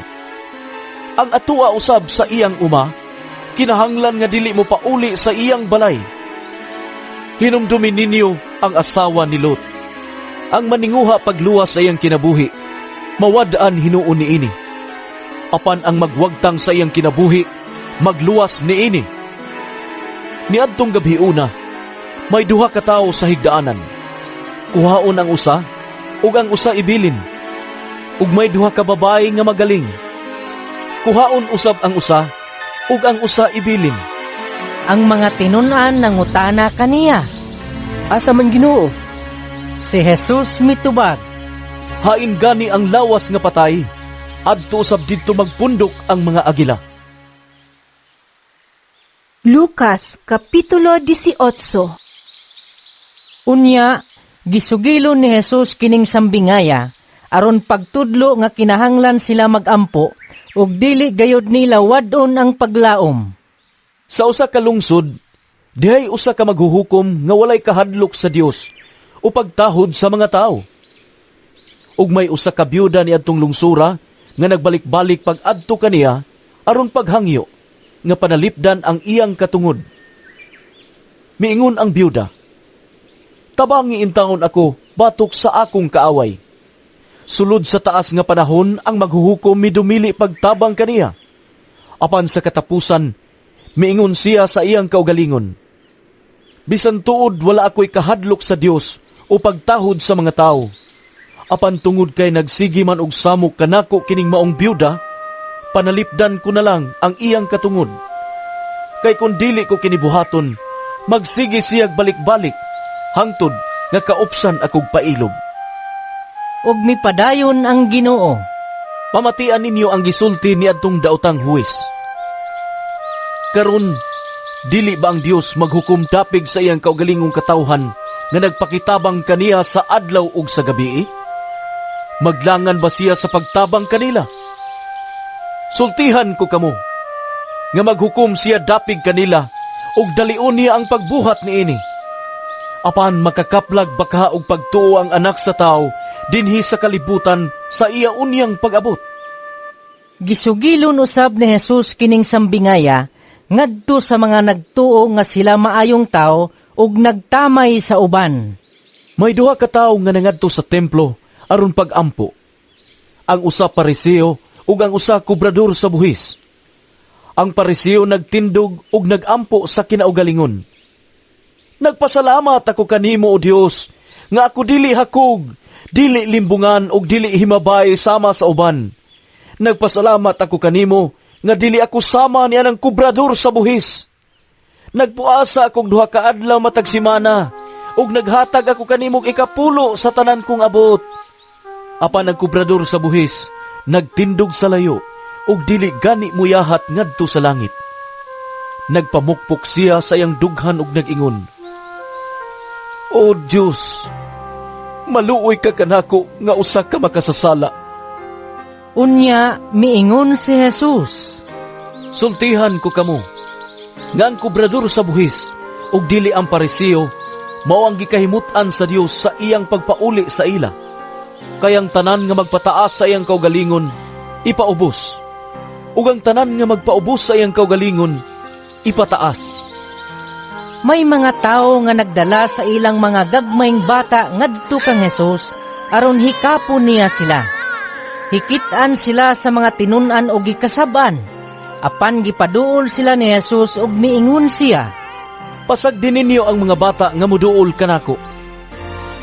Ang atua usab sa iyang uma, kinahanglan nga dili mo pauli sa iyang balay. Hinumdumi ninyo ang asawa ni Lot. Ang maninguha pagluwas sa iyang kinabuhi, mawad-an hinuon niini. Apan ang magwagtang sa iyang kinabuhi, magluwas niini. Niadtong gabhiuna, may duha ka tawo sa higdaanan. Kuhaon ang usa, ug ang usa ibilin. Ug may duha ka babayi nga magaling. Kuhaon usab ang usa, ug ang usa ibilin. Ang mga tinun-an nangutana kaniya, Asa man Ginoo? Si Jesus mitubag, Hain gani ang lawas nga patay, adto usab didto magpundok ang mga agila. Lucas Kapitulo 18. Unya, gisugilon ni Jesus kining sambingaya aron pagtudlo nga kinahanglan sila magampo ug dili gayud nila wad-on ang paglaom. Sa usa ka lungsod, dihay usa ka maghuhukom nga walay kahadlok sa Dios o pagtahod sa mga tawo. Ug may usa ka byuda niadtong lungsura nga nagbalik-balik pag-adto kaniya aron paghangyo nga panalipdan ang iyang katungod. Miingon ang byuda, Tabangi intawon ako batok sa akong kaaway. Sulod sa taas nga panahon ang maghuhukom midumili pagtabang kaniya. Apan sa katapusan, miingon siya sa iyang kaugalingon. Bisan tuod wala ako'y kahadlok sa Dios o pagtahod sa mga tao. Apan tungod kay nagsigi man og samok kanako kining maong byuda, panalipdan ko na lang ang iyang katungod. Kay kung dili ko kinibuhaton, magsigi siyag balik-balik, hangtod nga kaupsan akog pailob. Ug mipadayon ang Ginoo. Pamatian ninyo ang gisulti niadtong daotang huwes. Karon, dili ba ang Dios maghukom dapig sa iyang kaugalingong katawhan nga nagpakitabang kaniya sa adlaw ug sa gabii? Maglangan ba siya sa pagtabang kanila? Sultihan ko kamo nga maghukom siya dapig kanila ug dalion niya ang pagbuhat niini. Apan makakaplag ba kaha og pagtuo ang Anak sa Tawo dinhi sa kalibutan sa iya unyang pag-abot? Gisugilon usab ni Jesus kining sambingaya ngadto sa mga nagtuo nga sila maayong tawo ug nagtamay sa uban. May duha ka tawo nga nangadto sa templo aron pag-ampo. Ang usa Pariseo ug ang usa kobrador sa buhis. Ang Pariseo nagtindog ug nagampo sa kinaugalingon. Nagpasalamat ako kanimo, O Dios, nga ako dili hakog, dili limbungan ug dili himabay sama sa uban. Nagpasalamat ako kanimo nga dili ako sama ni anang kobrador sa buhis. Nagpuasa akong 2 ka adlaw matag semana ug naghatag ako kanimog ikapulo sa tanan kong abot. Apan ang kobrador sa buhis nagtindog sa layo ug dili gani muyahat ngadto sa langit. Nagpamukpok siya sa iyang dughan ug nag-ingon, O Dios, maluoy ka kanako nga usa ka makasasala. Unya miingon si Jesus, Sultihan ko kamo, nga ang kobrador sa buhis ug dili ang Pariseo mao ang gikahimut-an sa Dios sa iyang pagpauli sa ila. Kayang tanan nga magpataas sa iyang kaugalingon, ipaubos. Ug ang tanan nga magpaubos sa iyang kaugalingon, ipataas. May mga tawo nga nagdala sa ilang mga gagmayng bata ngadto kang Jesus aron hikapon niya sila. Hikit-an sila sa mga tinun-an og gikasab-an. Apan gipaduol sila ni Jesus og miingon siya, Pasagdi ninyo ang mga bata nga muduol kanako.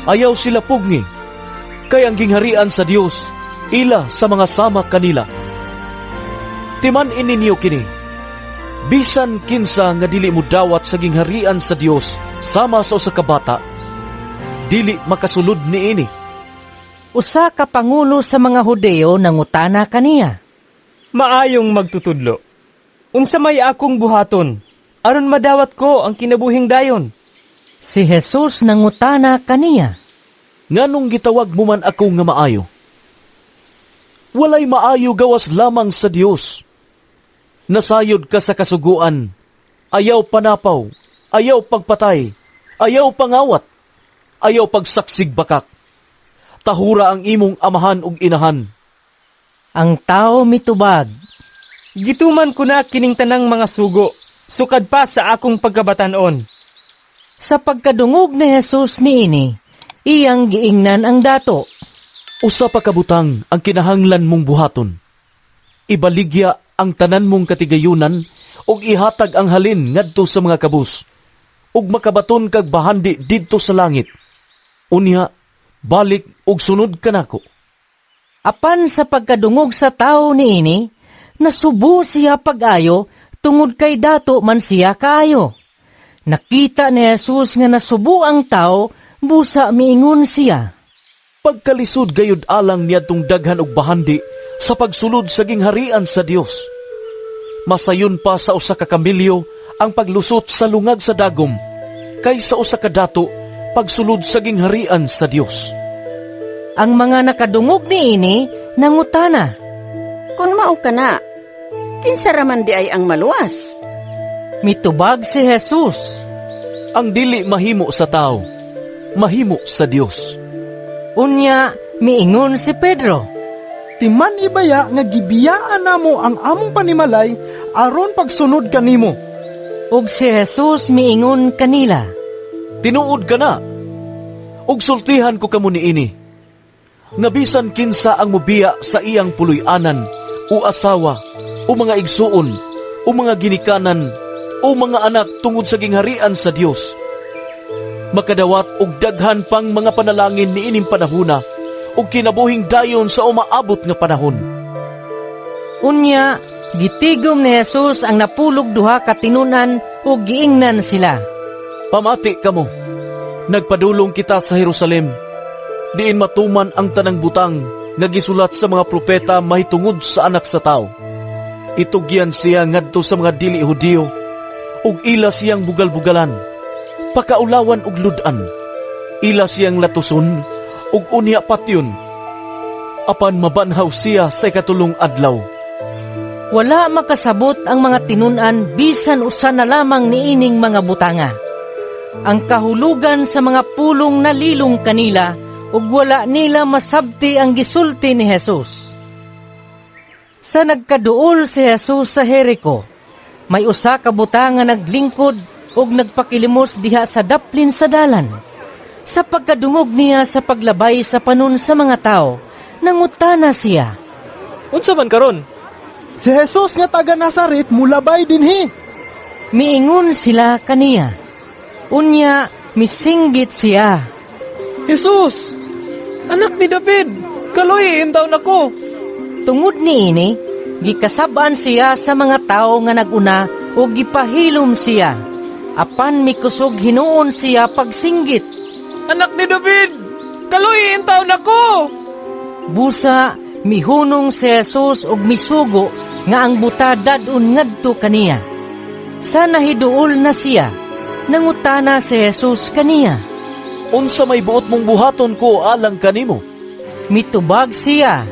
Ayaw sila pugni, kay ang gingharian sa Dios ila sa mga sama kanila. Timan-i ninyo kini, bisan kinsa nga dili mudawat sa gingharian sa Dios sama sa usa ka bata, dili makasulod niini. Usa ka pangulo sa mga Hudeo nangutana kaniya, Maayong magtutudlo, unsa may akong buhaton aron madawat ko ang kinabuhing dayon? Si Jesus nangutana kaniya, Nganong gitawag mo man ako nga maayo? Walay maayo gawas lamang sa Dios. Nasayod ka sa kasuguan, ayaw panapaw, ayaw pagpatay, ayaw pangawat, ayaw pagsaksig bakak. Tahura ang imong amahan ug inahan. Ang tao mitubag, Gituman ko na kining tanang mga sugo, sukad pa sa akong pagkabatan-on. Sa pagkadungog ni Jesus niini, iyang giingnan ang dato. Usa pa ka butang ang kinahanglan mong buhaton. Ibaligya ang tanan mong katigayunan ug ihatag ang halin ngadto sa mga kabus, ug makabaton kag bahandi didto sa langit. Unya, balik ug sunod kanako. Apan sa pagkadungog sa tawo niini, nasubo siya pag-ayo tungod kay dato man siya kaayo. Nakita ni Jesus nga nasubo ang tao, busa miingon siya. Pagkalisod gayud alang niadtong daghan og bahandi sa pagsulod sa gingharian sa Dios. Masayon pa sa usa ka kamilyo ang paglusot sa lungag sa dagom kaysa usa ka dato pagsulod sa gingharian sa Dios. Ang mga nakadungog niini nangutana, Kun mao ka na, kinsa ra man di ay ang maluwas? Mitubag si Jesus, Ang dili mahimo sa tao, mahimo sa Dios. Unya miingon si Pedro, Timan ibaya nga gibiyaan namo ang among panimalay aron pagsunod kanimo. Ug si Jesus miingon kanila, Tinuod ka na, ug sultihan ko kamo niini, nga bisan kinsa ang mubiya sa iyang puloy-anan, o asawa, o mga igsuon, o mga ginikanan, o mga anak tungod sa gingharian sa Dios, makadawat og daghan pang mga panalangin niining panahona, ug kinabuhing dayon sa umaabot nga panahon. Unya, gitigom ni Jesus ang 12 ka tinun-an ug giingnan sila. Pamati kamo, nagpadulong kita sa Jerusalem, diin matuman ang tanang butang nga gisulat sa mga propeta mahitungod sa Anak sa Tawo. Itugyan siya ngadto sa mga dili Hudiyo, ug ila siyang bugal-bugalan, pakaulawan og ludan, ila siyang latuson, ug unya patyon. Apan mabanhaw siya sa 3 adlaw. Wala makasabot ang mga tinun-an bisan usa na lamang niining mga butanga. Ang kahulugan sa mga pulong nalilong kanila ug wala nila masabti ang gisulti ni Jesus. Sa nagkaduol si Jesus sa Jericho, may usa ka buta nga naglingkod ug nagpakilimos diha sa daplin sa dalan. Sa pagkadungog niya sa paglabay sa panon sa mga tao, nangutana siya. Unsa man karon? Si Jesus nga taga Nazaret mulabay dinhi. Miingon sila kaniya. Unya, misinggit siya. Jesus! Anak ni David! Kaluoyi intawn ako! Tungod niini, gikasab-an siya sa mga tao nga naguna ug gipahilom siya. Apan mikusog hinuon siya pagsinggit. Anak ni David! Kaluoyi intawn ako! Busa, mihunong si Jesus ug misugo nga ang buta dad-on ngadto kaniya. Sa nahiduol na siya, nangutana si Jesus kaniya. Unsa may buot mong buhaton ko alang kanimo? Mitubag siya.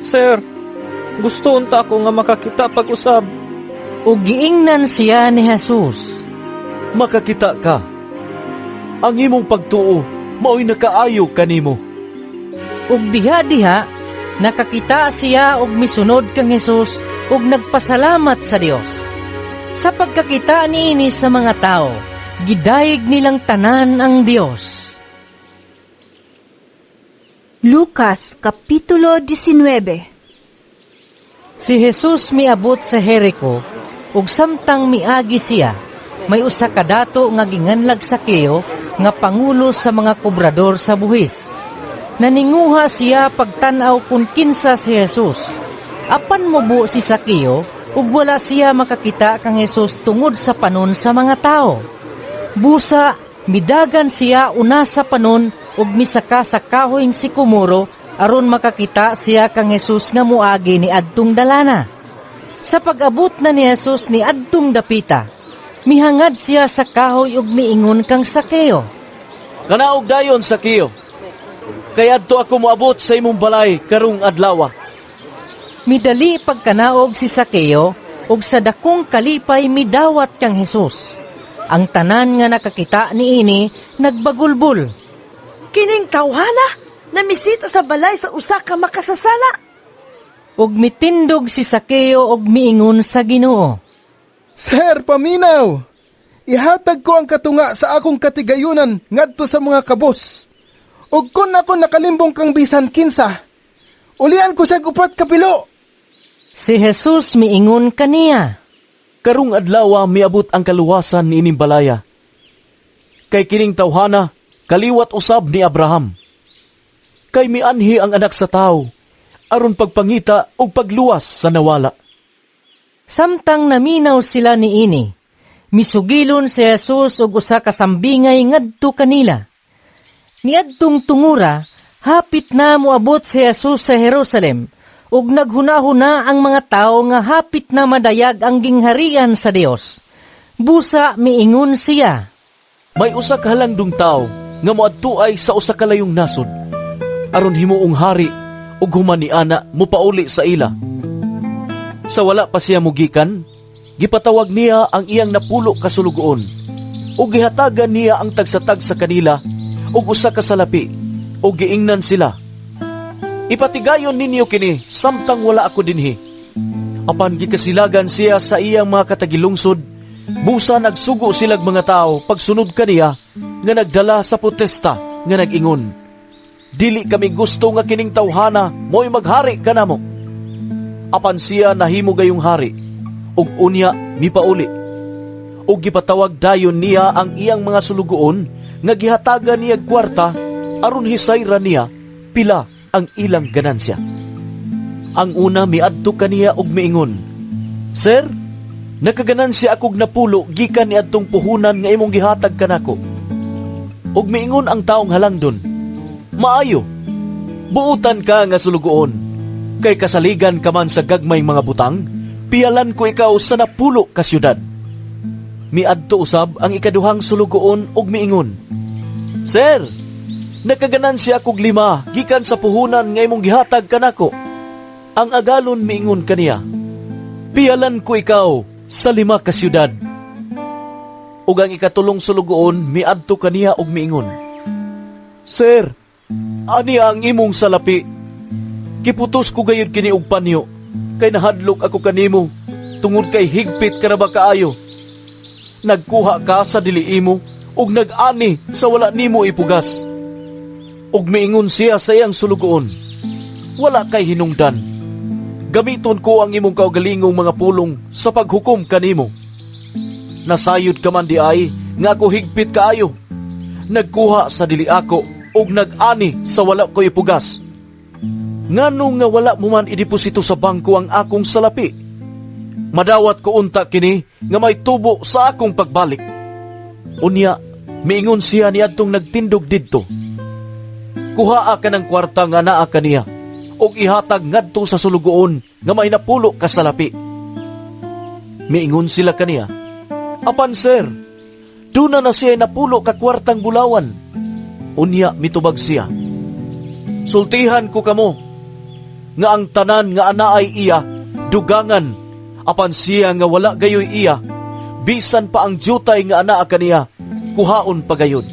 Sir, gusto unta ako nga makakita pag-usab. Ug giingnan siya ni Jesus. Makakita ka. Ang imong pagtuo mao'y nakaayo kanimo. Ug diha-diha nakakita siya og misunod kang Jesus ug nagpasalamat sa Dios. Sa pagkakita niini sa mga tao, gidayeg nilang tanan ang Dios. Lucas Kapitulo 19. Si Jesus miabot sa Jericho ug samtang miagi siya, may usa ka dato nga ginganlag Sakeo nga pangulo sa mga kobrador sa buhis. Naninguha siya pagtan-aw kung kinsa si Jesus. Apan mubo si Sakeo ug wala siya makakita kang Jesus tungod sa panon sa mga tao. Busa midagan siya una sa panon ug misaka sa kahoyng sikomoro aron makakita siya kang Jesus nga muagi ni adtong dalana. Sa pag-abot na ni Jesus ni adtong dapita, mihangad siya sa kahoy ug miingon kang Sakeo. Kanaog dayon, Sakeo. Kay adto ako moabot sa imong balay karong adlawa. Midali pagkanaog si Sakeo ug sa dakong kalipay midawat kang Jesus. Ang tanan nga nakakita niini nagbagulbol. Kining tawhana namisita sa balay sa usa ka makasasala. Ug mitindog si Sakeo ug miingon sa Ginoo. Sir, paminaw! Ihatag ko ang katunga sa akong katigayunan ngadto sa mga kabos. Ug kun ako nakalimbong kang bisan 15, ulian ko siya 4 ka pilo. Si Jesus miingon kaniya. Karong adlaw miabot ang kaluwasan niining balaya. Kay kining tawhana kaliwat usab ni Abraham. Kay mianhi ang anak sa tawo aron pagpangita ug pagluwas sa nawala. Samtang naminaw sila niini, misugilon si Jesus og usa ka sambingay ngadto kanila. Niadtong tungura, hapit na moabot si Jesus sa Jerusalem ug naghunahuna ang mga tawo nga hapit na madayag ang gingharian sa Dios. Busa miingon siya. May usa ka halangdong tawo nga moadtuay sa usa ka layong nasod aron himuong hari ug human niana mopauli sa ila. Sa wala pa siya mugikan, gipatawag niya ang iyang 10 ka sulugoon ug gihatagan niya ang tagsa-tagsa kanila ug usa ka salapi ug giingnan sila. Ipatigayon ninyo kini samtang wala ako dinhi. Apan gikasilagan siya sa iyang mga katagilungsod, busa nagsugo silag mga tao pagsunod kaniya nga nagdala sa protesta nga nag-ingon. Dili kami gusto nga kining tawhana mo'y maghari kanamo. Apan siya nahimo gayong hari ug unya mipauli. Ug gipatawag dayon niya ang iyang mga sulugoon nga gihatagan niya kwarta aron hisayra niya pila ang ilang ganansya. Ang una miadto kaniya og miingon, Sir, nakaganansya akog 10 gikan niadtong puhunan nga imong gihatag kanako. Ug miingon ang taong halangdon, Maayo, buutan ka nga sulugoon, kay kasaligan ka man sa gagmay mga butang, piyalan ko ikaw sa 10 ka syudad. Miadto usab ang ikaduhang sulugoon ug miingon, Sir, nakaganansya akog 5 gikan sa puhunan nga imong gihatag kanako. Ang agalon miingon kaniya, Piyalan ko ikaw sa 5 ka syudad." Ug ang ikatulong sulugoon miadto kaniya og miingon, "Sir, ani ang imong salapi. Giputos ko gayud kini og panyo, kay nahadlok ako kanimo, tungod kay higpit ka na ba kaayo. Nagkuha ka sa dili imo, ug nag-ani sa wala nimo ipugas." Ug miingon siya sa iyang sulugoon, "Wala kay hinungdan. Gamiton ko ang imong kaugalingong mga pulong sa paghukom kanimo. Nasayod ka man di ay nga ako higpit kaayo. Nagkuha sa dili ako ug nag-ani sa wala ko ipugas. Ngano nga wala mo man ideposito sa bangko ang akong salapi? Madawat ko unta kini nga may tubo sa akong pagbalik." Unya, miingon siya niadtong nagtindog didto, "Kuhaa ka ng kwarta nga naa kaniya ug ihatag ngadto sa sulugoon nga may 10 ka salapi." Miingon sila kaniya, "Apan sir, duna na siya 10 ka kwartang bulawan." Unya mitubag siya, "Sultihan ko kamo nga ang tanan nga anaay iya dugangan, apan siya nga wala gayoy iya, bisan pa ang jutay nga anaa kaniya kuhaon pa gayud.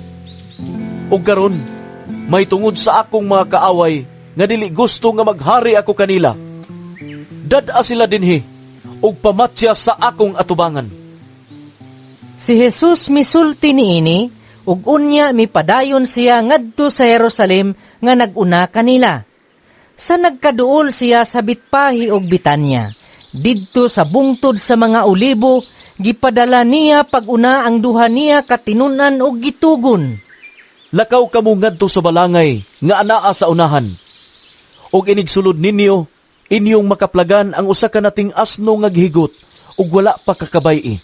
Ug karon may tungod sa akong mga kaaway nga dili gusto nga maghari ako kanila, dad-a sila dinhi ug pamatya sa akong atubangan." Si Jesus misulti niini ug unya mipadayon siya ngadto sa Jerusalem nga nag-una kanila. Sa nagkaduol siya sa Bitpahi ug Bitanya, didto sa bungtod sa mga olibo, gipadala niya pag-una ang duha niya katinun-an og gitugon. "Lakaw kamo ngadto sa balangay nga anaa sa unahan. Ug inigsulod ninyo, inyong makaplagan ang usa ka nating asno nga gihigot ug wala pa kakabay-i.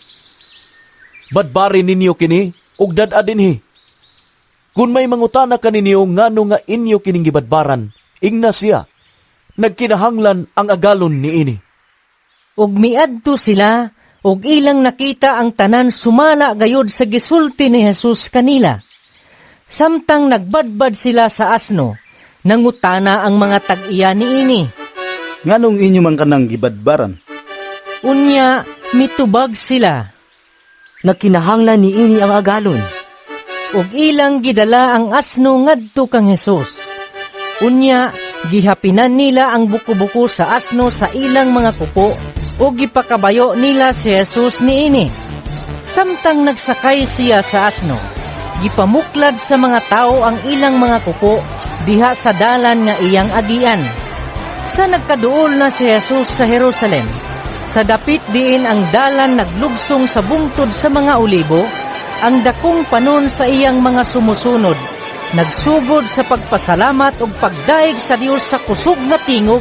Badbari ninyo kini ug dad-a dinhi. Kun may mangutana kaninyo ngano nga inyo kining gibadbaran, ingna siya, nagkinahanglan ang agalon niini." Ug miadto sila, ug ilang nakita ang tanan sumala gayod sa gisulti ni Jesus kanila. Samtang nagbadbad sila sa asno, nangutana ang mga tag-iya niini. "Nganong inyo man kanang gibadbaran?" Unya, mitubag sila, "Nagkinahanglan niini ang agalon." Ug ilang gidala ang asno ngadto kang Jesus. Unya, gihapinan nila ang buko-buko sa asno sa ilang mga kuko ug gipakabayo nila si Jesus niini. Samtang nagsakay siya sa asno, gipamuklad sa mga tao ang ilang mga kuko diha sa dalan nga iyang agian. Sa nagkaduol na si Jesus sa Jerusalem, sa dapit diin ang dalan naglugsong sa bungtod sa mga olibo, ang dakong panon sa iyang mga sumusunod nagsugod sa pagpasalamat ug pagdaig sa Dios sa kusog nga tingog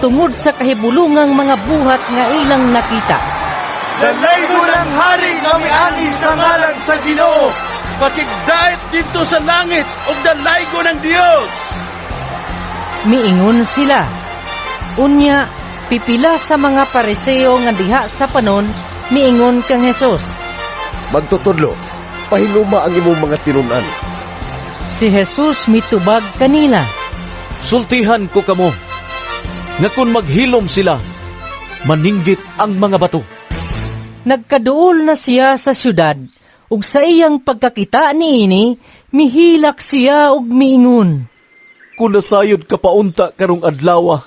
tungod sa kahibulungang mga buhat nga ilang nakita. "Dalaygon ang hari nga miani sa ngalan sa Ginoo, pakigdait didto sa langit ug dalaygon ang Dios." Miingon sila. Unya, pipila sa mga Pariseo nga diha sa panon, miingon kang Jesus, "Magtutudlo, pahiluma ang imong mga tinun-an." Si Jesus mitubag kanila, "Sultihan ko kamo, nga kun maghilom sila, maninggit ang mga bato." Nagkaduol na siya sa syudad, ug sa iyang pagkakita niini, mihilak siya ug miingon, "Kun nasayod ka paunta karong adlawa,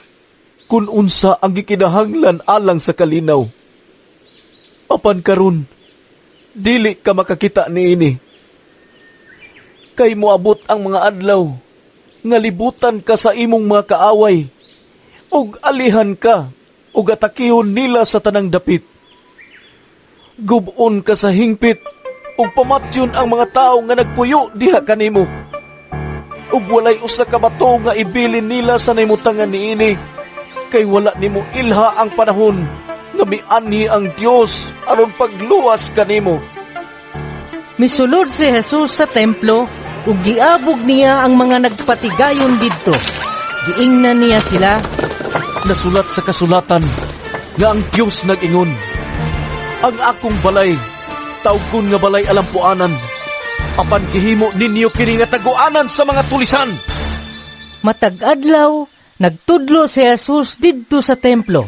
kun unsa ang gikinahanglan alang sa kalinaw. Apan karon, dili ka makakita niini. Kay moabot ang mga adlaw nga libutan ka sa imong mga kaaway, ug alihan ka, ug atakihon nila sa tanang dapit. Gub-on ka sa hingpit, ug pamatyon ang mga tawo nga nagpuyo diha kanimo. Ug walay usa ka bato nga ibilin nila sa nahimutangan niini, kay wala nimo ilha ang panahon nga mianhi ang Dios aron pagluwas kanimo." Misulod si Jesus sa templo ug giabog niya ang mga nagpatigayon didto. Giingnan niya sila, "Nasulat sa kasulatan nga ang Dios nag-ingon, ang akong balay tawgon nga balay alampuanan, apan gihimo ninyo kini nga taguanan sa mga tulisan." Matag adlaw nagtudlo si Jesus didto sa templo.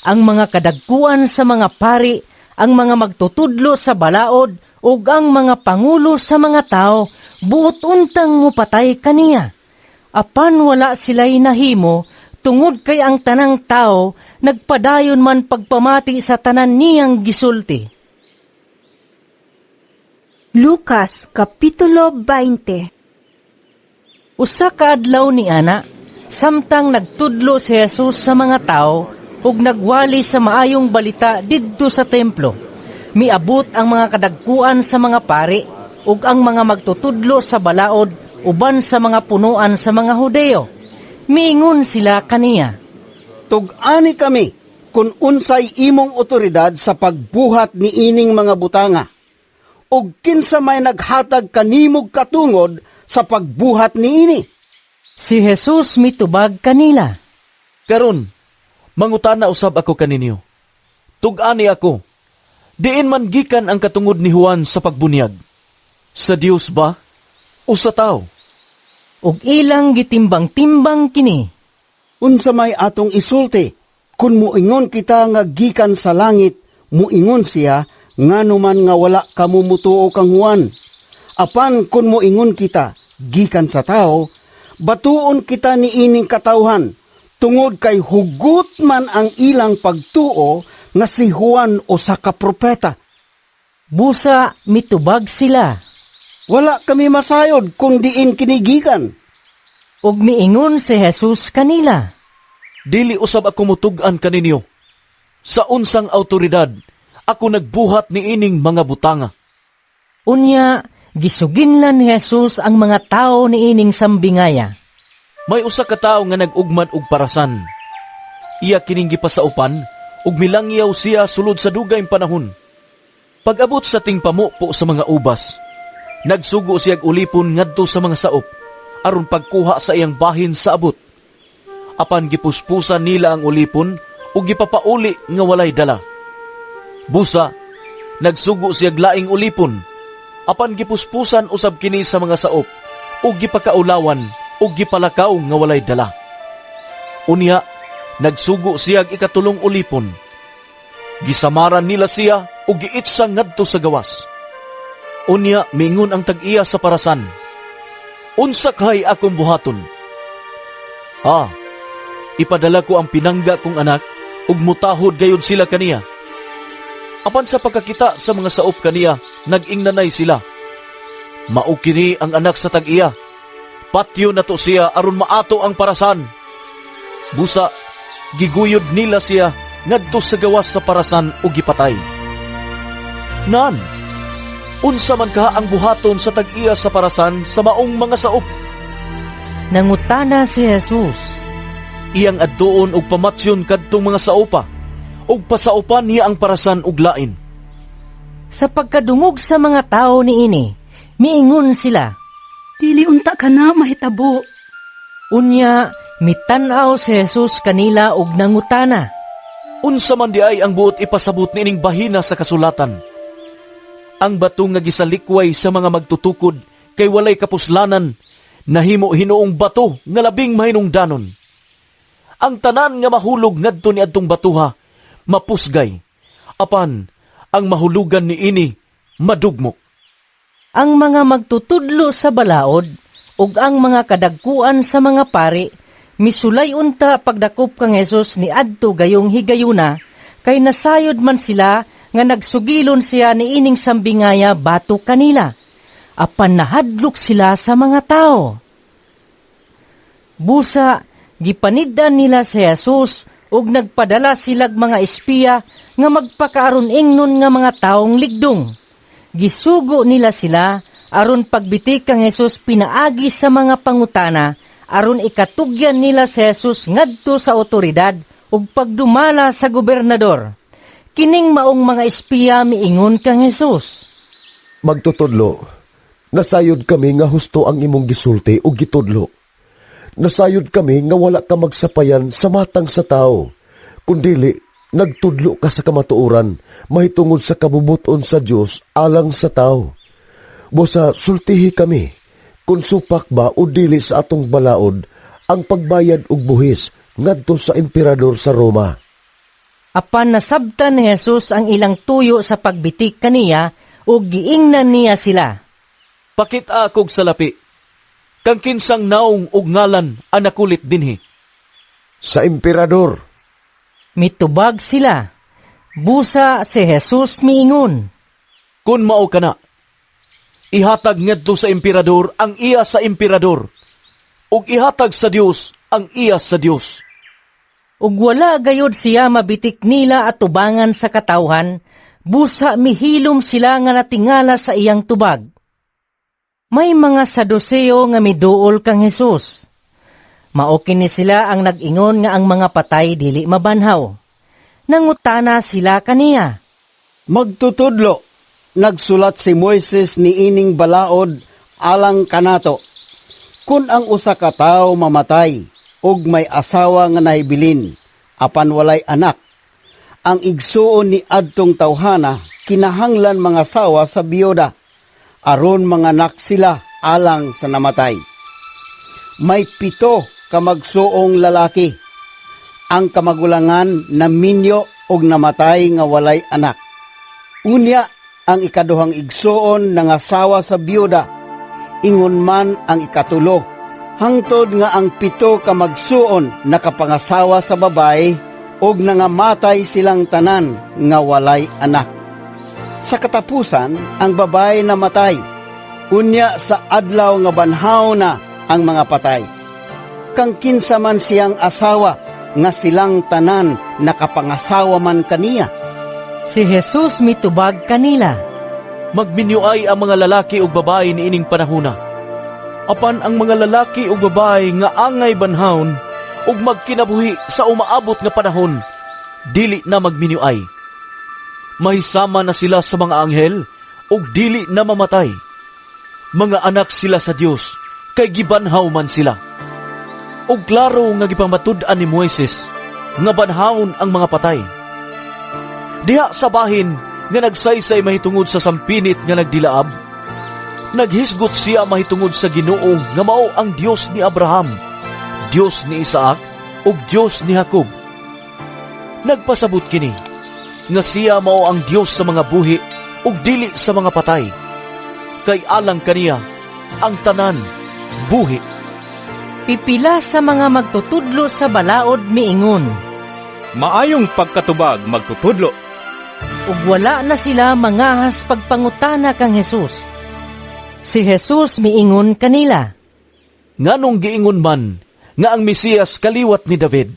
Ang mga kadagkuan sa mga pari, ang mga magtutudlo sa balaod, ug ang mga pangulo sa mga tao, buot untang mupatay kaniya. Apan wala sila'y nahimo, tungod kay ang tanang tao nagpadayon man pagpamati sa tanan niyang gisulti. Lucas Kapitulo 20. Usa ka adlaw ni ana, samtang nagtudlo si Jesus sa mga tao ug nagwali sa maayong balita didto sa templo, miabot ang mga kadagkuan sa mga pari ug ang mga magtutudlo sa balaod uban sa mga punuan sa mga Hudeo. Miingon sila kaniya, "Tug-ani kami kung unsay imong otoridad sa pagbuhat niining mga butanga, ug kinsa may naghatag kanimog katungod sa pagbuhat niini?" Si Jesus mitubag kanila, "Karon, mangutana usab ako kaninyo. Tug-ani ako, diin man gikan ang katungod ni Juan sa pagbunyag? Sa Dios ba o sa tao?" Ug ilang gitimbang-timbang kini. "Unsa may atong isulti? Kun muingon kita nga gikan sa langit, muingon siya, ngano man nga wala kamo mutuo kang Juan. Apan kun muingon kita gikan sa tao, batuon kita niining katawhan, tungod kay hugot man ang ilang pagtuo nga si Juan usa ka propeta." Busa mitubag sila, "Wala kami masayod kung diin kinigikan." Ug miingon si Jesus kanila, "Dili usab ako mutug-an kaninyo sa unsang autoridad ako nagbuhat niining mga butanga." Unya gisuginlan ni Jesus ang mga tao niining sambingaya. "May usa ka tawo nga nag-ugmad og parasan. Iya kining gipasaupan ug milangyaw siya sulod sa dugay panahon. Pag-abot sa tingpamupo sa mga ubas, nagsugo siyag ulipon ngadto sa mga saop aron pagkuha sa iyang bahin sa abot. Apan gipuspusan nila ang ulipon ug gipapauli nga walay dala. Busa, nagsugo siyag laing ulipon, apan gipuspusan usab kini sa mga saop ug gipakaulawan ug gipalakaw nga walay dala. Unya, nagsugo siyag ikatulong ulipon. Gisamaran nila siya ug giitsa ngadto sa gawas. Unya, mingon ang tag-iya sa parasan, 'Unsa kay akong buhaton? Ah, ipadala ko ang pinangga kong anak ug mutahod gayud sila kaniya.' Apan sa pagkakita sa mga saop kaniya, nag-ingnanay sila, 'Mao kini ang anak sa tag-iya. Patyo na to siya aron maato ang parasan.' Busa, giguyod nila siya ngadto sa gawas sa parasan ug gipatay. Nan, unsa man ka ang buhaton sa tag-iya sa parasan sa maong mga saop?" Nangutana si Jesus, "Iyang adtuon og pamatyon kadtong mga saopa, ug pasaupan niya ang parasan og lain." Sa pagkadungog sa mga tao niini, miingon sila, "Dili unta ka na mahitabo." Unya, mitan-aw si Jesus kanila og nangutana, "Unsa man di ay ang buot ipasabot niining bahina sa kasulatan? Ang bato nga gisalikway sa mga magtutukod kay walay kapuslanan, nahimo hinuong bato nga labing mahinungdanon. Ang tanan nga mahulog ngadto ni adtong batuha mapusgay, apan ang mahulugan niini madugmok." Ang mga magtutudlo sa balaod ug ang mga kadagkuan sa mga pari misulay unta pagdakop kang Jesus ni adto gayong higayuna, kay nasayod man sila nga nagsugilon siya niining sambingaya batok kanila. Apan nahadlok sila sa mga tao. Busa, gipaniddan nila si Jesus ug nagpadala silag mga espiya nga magpakaaron ingnon nga mga taong ligdong. Gisugo nila sila aron pagbiti kang Jesus pinaagi sa mga pangutana aron ikatugyan nila si Jesus ngadto sa otoridad ug pagdumala sa gobernador. Kining maong mga espiya miingon kang Jesus, "Magtutudlo, nasayod kami nga husto ang imong gisulti ug gitudlo. Nasayod kami nga wala ka magsapayan sa matang sa tao, kundili nagtudlo ka sa kamatuoran mahitungod sa kabubuton sa Dios alang sa tao. Busa sultihi kami, kung supak ba o dili sa atong balaod ang pagbayad og buhis ngadto sa emperador sa Roma." Apan nasabtan ni Jesus ang ilang tuyo sa pagbitik kaniya ug giingnan niya sila. Pakita kog salapi. Kang kinsang naong ug ngalan ang nakulit dinhi. Sa emperador. Mitubag sila. Busa si Jesus miingon. Kun mao kana, ihatag ngadto sa emperador ang iya sa emperador, ug ihatag sa Dios ang iya sa Dios. Ug wala gayod siya mabitik nila at tubangan sa katawhan, busa mihilom sila nga natingala sa iyang tubag. May mga Saduseo nga miduol kang Hesus. Mao kini sila ang nag-ingon nga ang mga patay dili mabanhaw. Nangutana sila kaniya. Magtutudlo, nagsulat si Moises niining balaod alang kanato. Kun ang usa ka tawo mamatay ug may asawa nga nahibilin apan walay anak, ang igsuon ni adtong tawhana kinahanglan mangasawa sa biyuda aron manganak sila alang sa namatay. May 7 ka magsuong lalaki. Ang kamagulangan naminyo og namatay nga walay anak. Unya ang ikaduhang igsuon nangasawa sa biyuda, ingon man ang ikatulo, hangtod nga ang 7 ka magsuon nakapangasawa sa babae og nangamatay silang tanan nga walay anak. Sa katapusan, ang babae namatay. Unya sa adlaw nga banhaw na ang mga patay. Kang kinsa man siyang asawa nga silang tanan nakapangasawa man kaniya. Si Jesus mitubag kanila. Magminyo ay ang mga lalaki ug babae niining panahona. Apan ang mga lalaki ug babae nga angay banhawon ug magkinabuhi sa umaabot nga panahon, dili na magminyo ay. Mahisama na sila sa mga anghel ug dili na mamatay. Mga anak sila sa Dios kay gibanhaw man sila. Ug klaro nga gipamatud-an ni Moises nga banhawon ang mga patay. Diha sa bahin nga nagsaysay mahitungod sa sampinit nga nagdilaab, naghisgot siya mahitungod sa Ginoo nga mao ang Dios ni Abraham, Dios ni Isaac ug Dios ni Jacob. Nagpasabot kini nga siya mao ang Dios sa mga buhi ug dili sa mga patay. Kay alang kaniya ang tanan buhi. Pipila sa mga magtutudlo sa balaod miingon, Maayong pagkatubag magtutudlo. Ug wala na sila mangahas pagpangutana kang Hesus. Si Hesus miingon kanila, Nganong giingon man nga ang Mesiyas kaliwat ni David?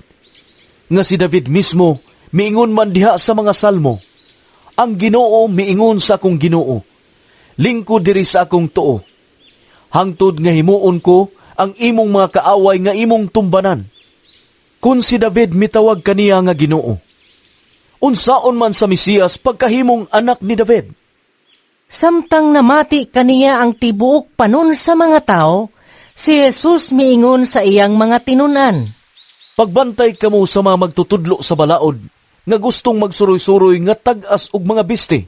Nga si David mismo miingon man diha sa mga salmo, Ang Ginoo miingon sa akong Ginoo, lingkod diri sa akong tuo. Hangtod nga himuon ko ang imong mga kaaway nga imong tumbanan. Kun si David mitawag kaniya nga Ginoo, unsaon man sa Mesiyas pagkahimong anak ni David? Samtang namati kaniya ang tibuok panon sa mga tao, si Jesus miingon sa iyang mga tinun-an. Pagbantay kamo sa mga magtutudlo sa balaod, nga gustong magsuroy-suroy nga tag-as og mga biste.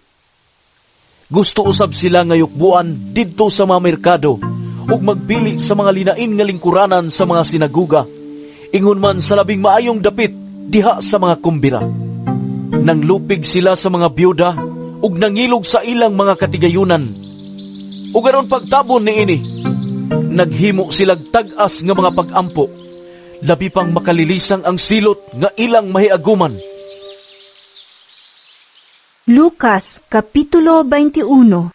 Gusto usab sila nga yukbuan didto sa mga merkado ug magpili sa mga linain nga lingkuranan sa mga sinaguga, ingon man sa labing maayong dapit diha sa mga kumbira. Nanglupig sila sa mga biyuda ug nangilog sa ilang mga katigayunan. Ug aron pagtabon niini, naghimo silag tag-as nga mga pag-ampo, labi pang makalilisang ang silot nga ilang mahiaguman. Lucas Kapitulo 21.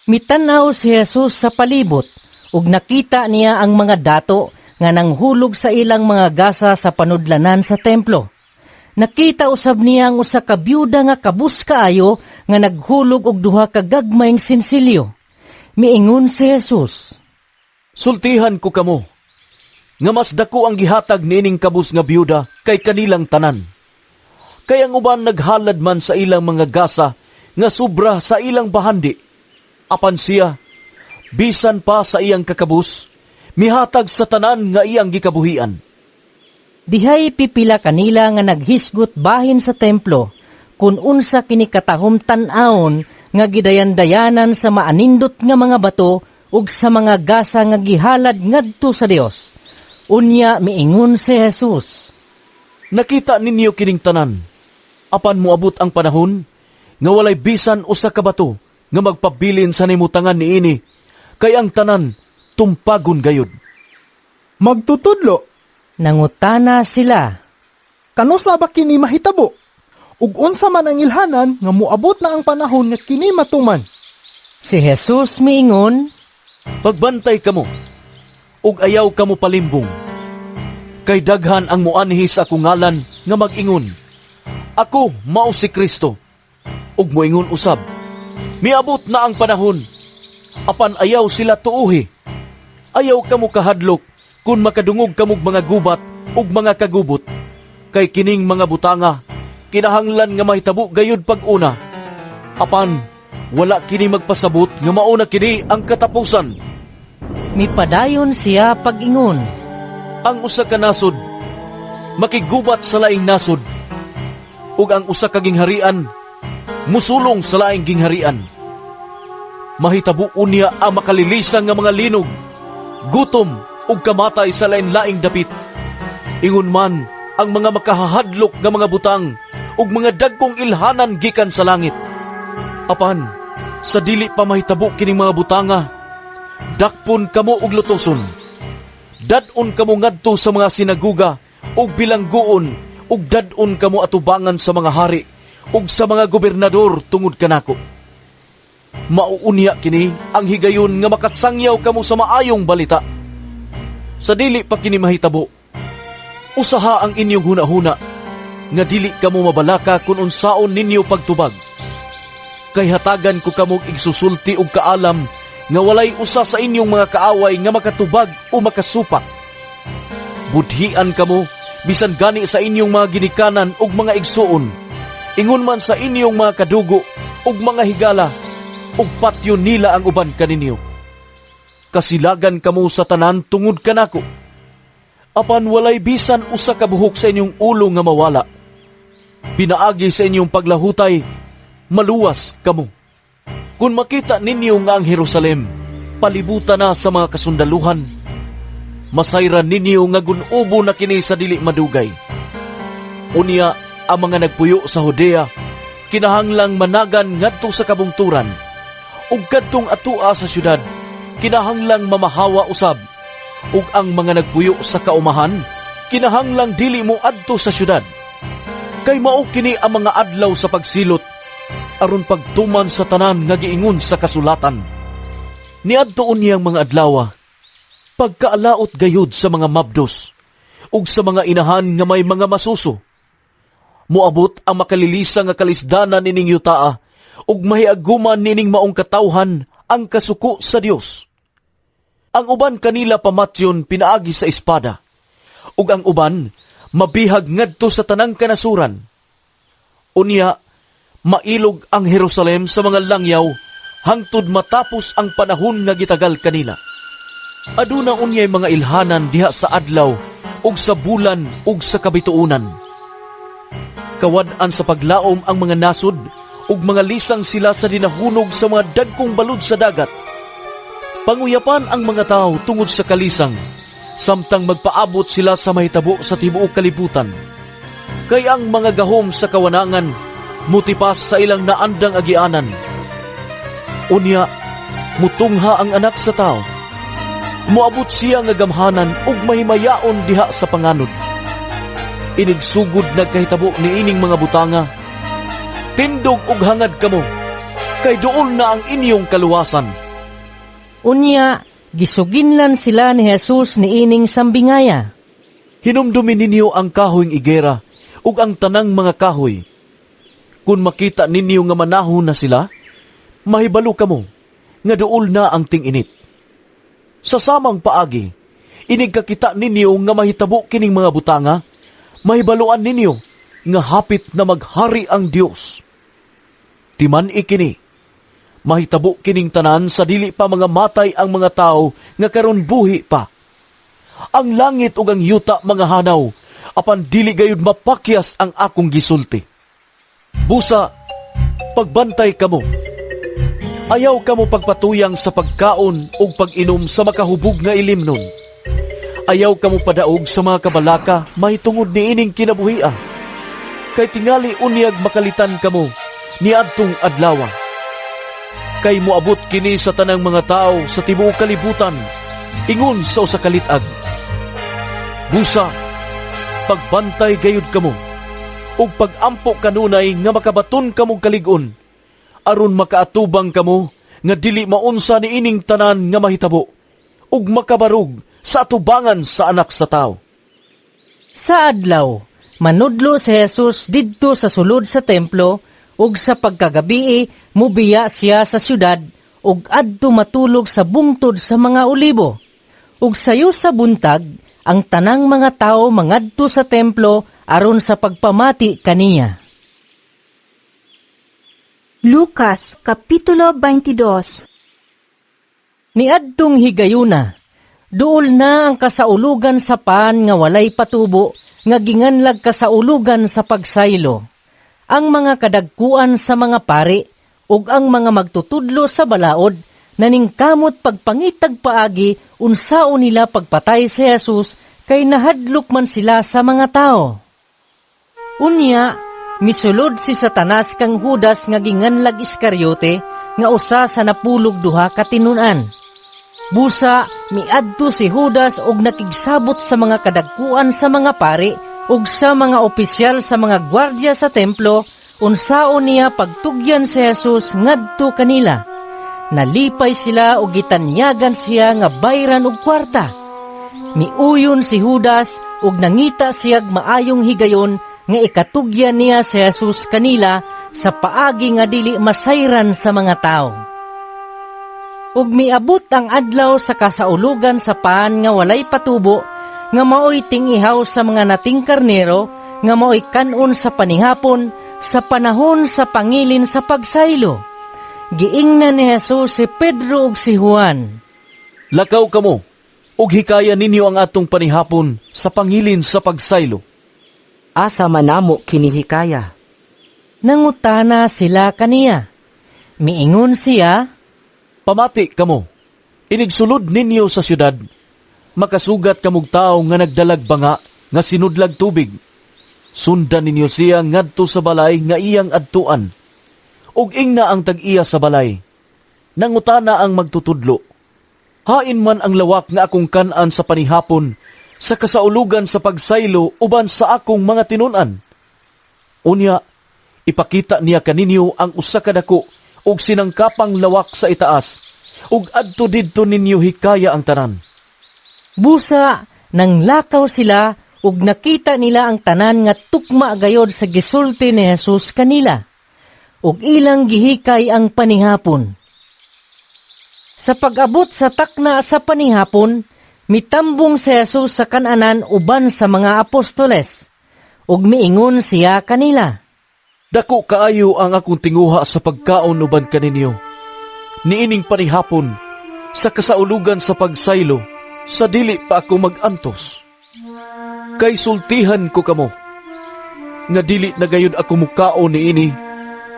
Mitan-aw si Jesus sa palibot ug nakita niya ang mga dato nga nanghulog sa ilang mga gasa sa panudlanan sa templo. Nakita usab niya ang usa ka biyuda nga kabus kaayo nga naghulog og duha ka gagmayng sinsilyo. Miingon si Jesus, Sultihan ko kamo nga mas dako ang gihatag niining kabus nga biyuda kay kanilang tanan. Kay ang uban naghalad man sa ilang mga gasa nga sobra sa ilang bahandi. Apan siya, bisan pa sa iyang kakabus, mihatag sa tanan nga iyang gikabuhian. Dihay pipila kanila nga naghisgot bahin sa templo, kun unsa kini katahom tan-awon nga gidayan-dayanan sa maanindot nga mga bato ug sa mga gasa nga gihalad ngadto sa Dios. Unya miingon si Jesus, Nakita ninyo kining tanan. Apan moabot ang panahon nga walay bisan usa ka bato nga magpabilin sa nimutangan niini, kay ang tanan tumpagon gayud. Magtutudlo, nangutana sila. Kanusa ba kini mahitabo? Ug unsa man ang ilhanan nga moabot na ang panahon nga kini matuman? Si Jesus miingon, Pagbantay kamo, ug ayaw kamo palimbong. Kay daghan ang muanhi sa akong ngalan nga mag-ingon, Ako mao si Kristo. Ug moingon usab, Miabot na ang panahon. Apan ayaw sila tuuhi. Ayaw kamo kahadlok kung makadungog kamog mga gubat ug mga kagubot. Kay kining mga butanga kinahanglan nga mahitabo gayud pag-una. Apan wala kini magpasabot nga mauna kini ang katapusan. Mipadayon siya pag-ingon. Ang usa ka nasod makigubat sa laing nasod, ug ang usa ka gingharian musulong sa laing gingharian. Mahitabo unya ang makalilisang nga mga linog, gutom ug kamatay sa lain-laing dapit. Ingon man ang mga makahahadlok nga mga butang ug mga dagkong ilhanan gikan sa langit. Apan sa dili pa mahitabo kining mga butanga, dakpon kamo og lutoson. Dad-on kamo ngadto sa mga sinaguga ug bilangguon, ug dad-on kamo atubangan sa mga hari ug sa mga gobernador tungod kanako. Mauunya kini ang higayon nga makasangyaw kamo sa maayong balita. Sa dili pa kini mahitabo, usaha ang inyong hunahuna nga dili kamo mabalaka kun unsaon ninyo pagtubag. Kay hatagan ko kamog igsusulti og kaalam nga walay usa sa inyong mga kaaway nga makatubag o makasupak. Budhian kamo bisan gani sa inyong mga ginikanan ug mga igsuon, ingon man sa inyong mga kadugo ug mga higala, ug patyon nila ang uban kaninyo. Kasilagan kamo sa tanan tungod kanako. Apan walay bisan usa ka buhok sa inyong ulo nga mawala. Pinaagi sa inyong paglahutay, maluwas kamo. Kung makita ninyo nga ang Jerusalem palibutan na sa mga kasundaluhan, masayran ninyo nga gunubo na kini sa dili madugay. Unya ang mga nagpuyo sa Judea kinahanglang managan ngadto sa kabungturan, ug kadtong atua sa syudad kinahanglang mamahawa usab, ug ang mga nagpuyo sa kaumahan kinahanglang dili mo adto sa syudad. Kay mao kini ang mga adlaw sa pagsilot, aron pagtuman sa tanan nga giingon sa kasulatan. Niadto unyang mga adlawa, pagkaalaot gayud sa mga mabdos ug sa mga inahan nga may mga masuso. Moabot ang makalilisa nga kalisdanan nining yutaa ug mahiaguman nining maong katawhan ang kasuko sa Dios. Ang uban kanila pamatyon pinaagi sa espada, ug ang uban mabihag ngadto sa tanang kanasuran. Unya mailog ang Jerusalem sa mga langyaw hangtod matapos ang panahon nga gitagal kanila. Aduna unyay mga ilhanan diha sa adlaw ug sa bulan ug sa kabituonan. Kawad-an sa paglaom ang mga nasod ug mga lisang sila sa dinahunog sa mga dagkong balud sa dagat. Panguyapan ang mga tao tungod sa kalisang, samtang magpaabot sila sa mahitabo sa tibuok kalibutan. Kay ang mga gahom sa kawanangan mutipas sa ilang naandang agianan. Unya, mutungha ang anak sa tao. Moabot siya nga gamhanan ug mahimayaon diha sa panganod. Inigsugod nagkahitabo niining mga butanga. Tindog ug hangad kamo, kay duol na ang inyong kaluwasan. Unya, gisuginlan sila ni Jesus niining sambingaya. Hinumdumi ninyo ang kahoyng igera ug ang tanang mga kahoy. Kung makita ninyo nga manahon na sila, mahibalo kamo nga duol na ang ting-init. Sa samang paagi, inig kakita ninyo nga mahitabo kining mga butanga, mahibaluan ninyo nga hapit na maghari ang Dios. Timan ikini, mahitabo kining tanan sa dili pa mga matay ang mga tao nga karon buhi pa. Ang langit ug ang yuta mga hanaw, apan dili gayud mapakyas ang akong gisulti. Busa, pagbantay kamo. Ayaw kamo pagpatuyang sa pagkaon ug pag-inom sa makahubog nga ilimnon. Ayaw kamo padaog sa mga kabalaka mahitungod niining kinabuhia. Kay tingali unyag makalitan kamo niadtong adlawa. Kay moabot kini sa tanang mga tawo sa tibuok kalibutan, ingon sa usa ka lit-ag. Busa, pagbantay gayud kamo, ug pagampo kanunay nga makabaton kamo kalig-on, aron makaatubang kamo nga dili maunsa niining tanan nga mahitabo, ug makabarog sa atubangan sa Anak sa Tawo. Sa adlaw, manudlo si Jesus didto sa sulod sa templo ug sa pagkagabii mubiya siya sa syudad ug adto matulog sa bungtod sa mga olibo. Ug sayo sa buntag, ang tanang mga tawo mangadto sa templo aron sa pagpamati kaniya. Lucas Kapitulo 22. Niadtong higayuna, duol na ang kasaulugan sa pan nga walay patubo nga ginganlag kasaulugan sa pagsaylo. Ang mga kadagkuan sa mga pari ug ang mga magtutudlo sa balaod naningkamot pagpangitag paagi unsaon nila pagpatay si Jesus kay nahadlok man sila sa mga tao. Unya, misulod si Satanas kang Judas nga ginganlag Iskariote nga usa sa 12 ka tinun-an. Busa, miadto si Judas og nakigsabot sa mga kadagkuan sa mga pari ug sa mga opisyal sa mga gwardiya sa templo unsaon niya pagtugyan si Jesus ngadto kanila. Nalipay sila og gitanyagan siya nga bayran og kwarta. Miuyon si Judas ug nangita siyag maayong higayon nga ikatugyan niya si Jesus kanila sa paagi nga dili masayran sa mga tao. Ug miabot ang adlaw sa kasaulugan sa pan nga walay patubo, nga maoy tingihaw sa mga nating karnero, nga maoy kanon sa panihapon, sa panahon sa pangilin sa pagsaylo. Giingnan ni Jesus si Pedro ug si Juan. Lakaw kamo, ug hikaya ninyo ang atong panihapon sa pangilin sa pagsaylo. Asa man namo kini hikaya? Nangutana sila kaniya. Miingon siya, Pamati kamo, inigsulod ninyo sa syudad, makasugat kamog tawo nga nagdalag banga nga sinudlag tubig. Sundan ninyo siya ngadto sa balay nga iyang adtuan. Ug ingna ang tag-iya sa balay. Nangutana ang magtutudlo. Hain man ang lawak nga akong kan-an sa panihapon, sa kasaulugan sa pagsaylo uban sa akong mga tinun-an. Unya, ipakita niya kaninyo ang usa ka dako ug sinangkapang lawak sa itaas, ug adto didto ninyo hikaya ang tanan. Busa, nanglakaw sila ug nakita nila ang tanan nga tukma gayod sa gisulti ni Jesus kanila, ug ilang gihikay ang panihapon. Sa pag-abot sa takna sa panihapon, mitambong si Jesus sa kananan uban sa mga apostoles, ug miingon siya kanila. Dako kaayo ang akong tinguha sa pagkaon uban kaninyo. Niining panihapon, sa kasaulugan sa pagsaylo, sa dili pa ako mag-antos. Kay sultihan ko kamo, nga dili na gayud ako mukaon niini,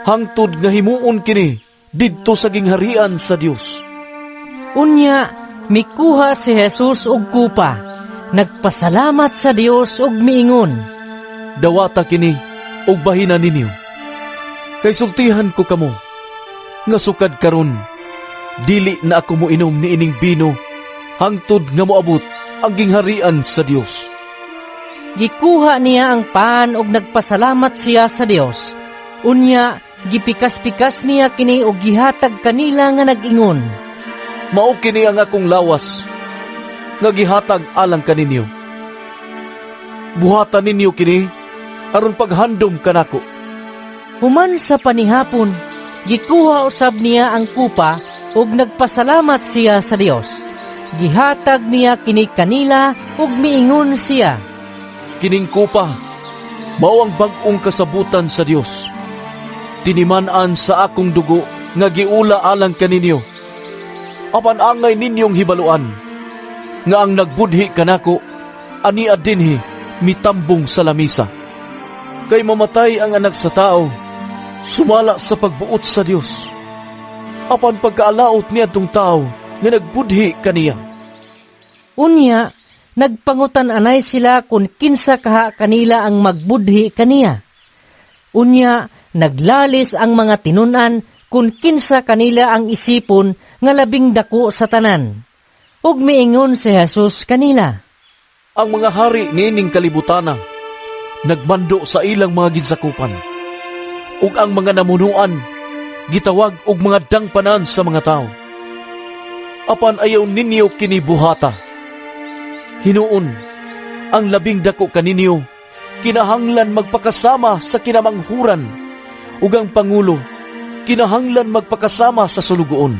hangtod nga himuon kini didto sa gingharian sa Dios. Unya, mikuha si Jesus og kupa, nagpasalamat sa Dios og miingon. Dawata kini og bahina ninyo. Kay sultihan ko kamo, nga sukad karon, dili na ako moinom niining bino, hangtod nga moabot ang gingharian sa Dios. Gikuha niya ang pan og nagpasalamat siya sa Dios. Unya, gipikas-pikas niya kini og gihatag kanila nga nag-ingon. Mao kini ang akong lawas, nga gihatag alang kaninyo. Buhatan ninyo kini, aron paghandom kanako. Human sa panihapon, gikuha usab niya ang kupa ug nagpasalamat siya sa Dios. Gihatag niya kini kanila ug miingon siya. Kining kupa, mao ang bag-ong kasabutan sa Dios. Tiniman-an sa akong dugo nga giula alang kaninyo. Apan angay ninyong hibaluan, nga ang nagbudhi kanako, ania dinhi mitambong sa lamisa. Kay mamatay ang anak sa tao, sumala sa pagbuot sa Dios. Apan pagkaalaot niya tong tao nga nagbudhi kaniya. Unya, Nagpangutan-anay sila kung kinsa kaha kanila ang magbudhi kaniya. Unya, naglalis ang mga tinun-an kung kinsa kanila ang isipon nga labing dako sa tanan. Ug miingon si Jesus kanila. Ang mga hari niining kalibutana nagmando sa ilang mga ginsakupan. Ug ang mga namunuan gitawag og mga dangpanan sa mga tawo. Apan ayaw ninyo kini buhata. Hinuon, ang labing dako kaninyo kinahanglan magpakasama sa kinamanghuran, ug ang pangulo kinahanglan magpakasama sa sulugoon.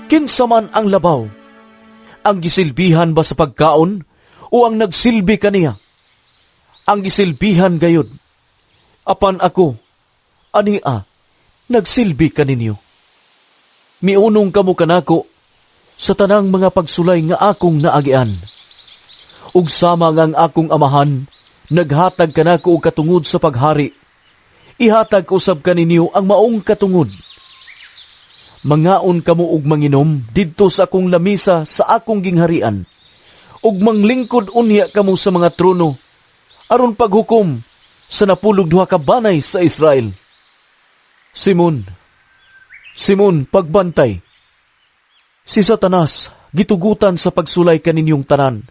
Kinsa man ang labaw? Ang gisilbihan ba sa pagkaon o ang nagsilbi kaniya? Ang gisilbihan gayud. Apan ako, ania, nagsilbi kaninyo. Miunong kamo kanako sa tanang mga pagsulay nga akong naagian. Ug sama nga ang akong amahan, naghatag kanako og katungod sa paghari, ihatag ko usab kaninyo ang maong katungod. Mangaon kamo og manginom didto sa akong lamisa sa akong gingharian, ug manglingkod unya kamo sa mga trono aron paghukom sa 12 ka banay sa Israel. Simon, Simon, pagbantay. Si Satanas gitugutan sa pagsulay kaninyong tanan,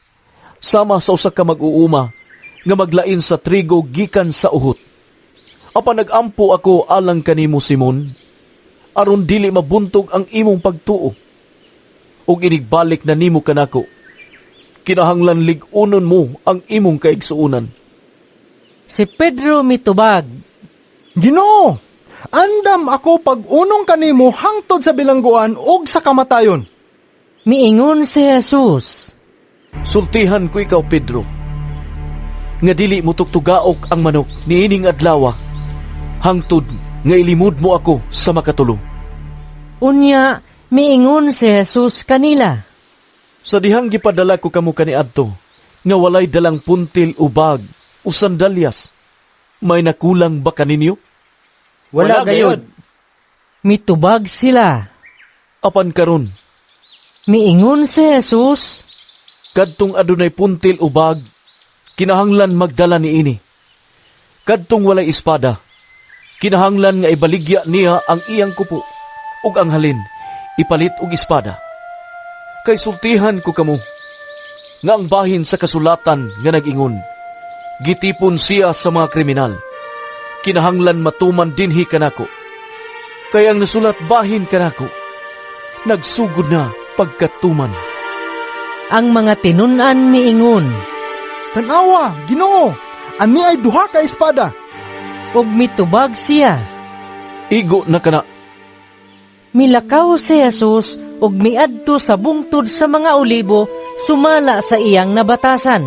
sama sa usa ka mag-uuma nga maglain sa trigo gikan sa uhot. Apan nag-ampo ako alang kanimo, Simon, aron dili mabuntog ang imong pagtuo. Ug inigbalik na nimo kanako, kinahanglan lig-unon mo ang imong kaigsuonan. Si Pedro mitubag, Ginoo, andam ako pag-unong kanimo hangtod sa bilangguan ug sa kamatayon. Miingon si Jesus, Sultihan ko ikaw, Pedro, nga dili mo tuktugaok ang manok niining adlawa, hangtod nga ilimod mo ako sa makatulo. Unya, miingon si Jesus kanila, Sa dihang gipadala ko kamo kaniadto, nga walay dalang puntil o bag o sandalyas, may nakulang ba kaninyo? Wala gayud. Mitubag sila. Apan karon, miingon si Jesus, kadtong adunay puntil o bag, kinahanglan magdala niini. Kadtong walay espada, kinahanglan nga ibaligya niya ang iyang kupo ug ang halin ipalit og espada. Kay sultihan ko kamo nga ang bahin sa kasulatan nga nag-ingon, gitipon siya sa mga kriminal, kinahanglan matuman dinhi kanako. Kay ang nasulat bahin kanako, nagsugod na pagkatuman. Ang mga tinun-an miingon, Tanawa, Ginoo, ani ay duha ka espada. Ug mitubag siya, Igo na kana. Milakaw si Jesus ug miadto sa bungtod sa mga olibo sumala sa iyang nabatasan.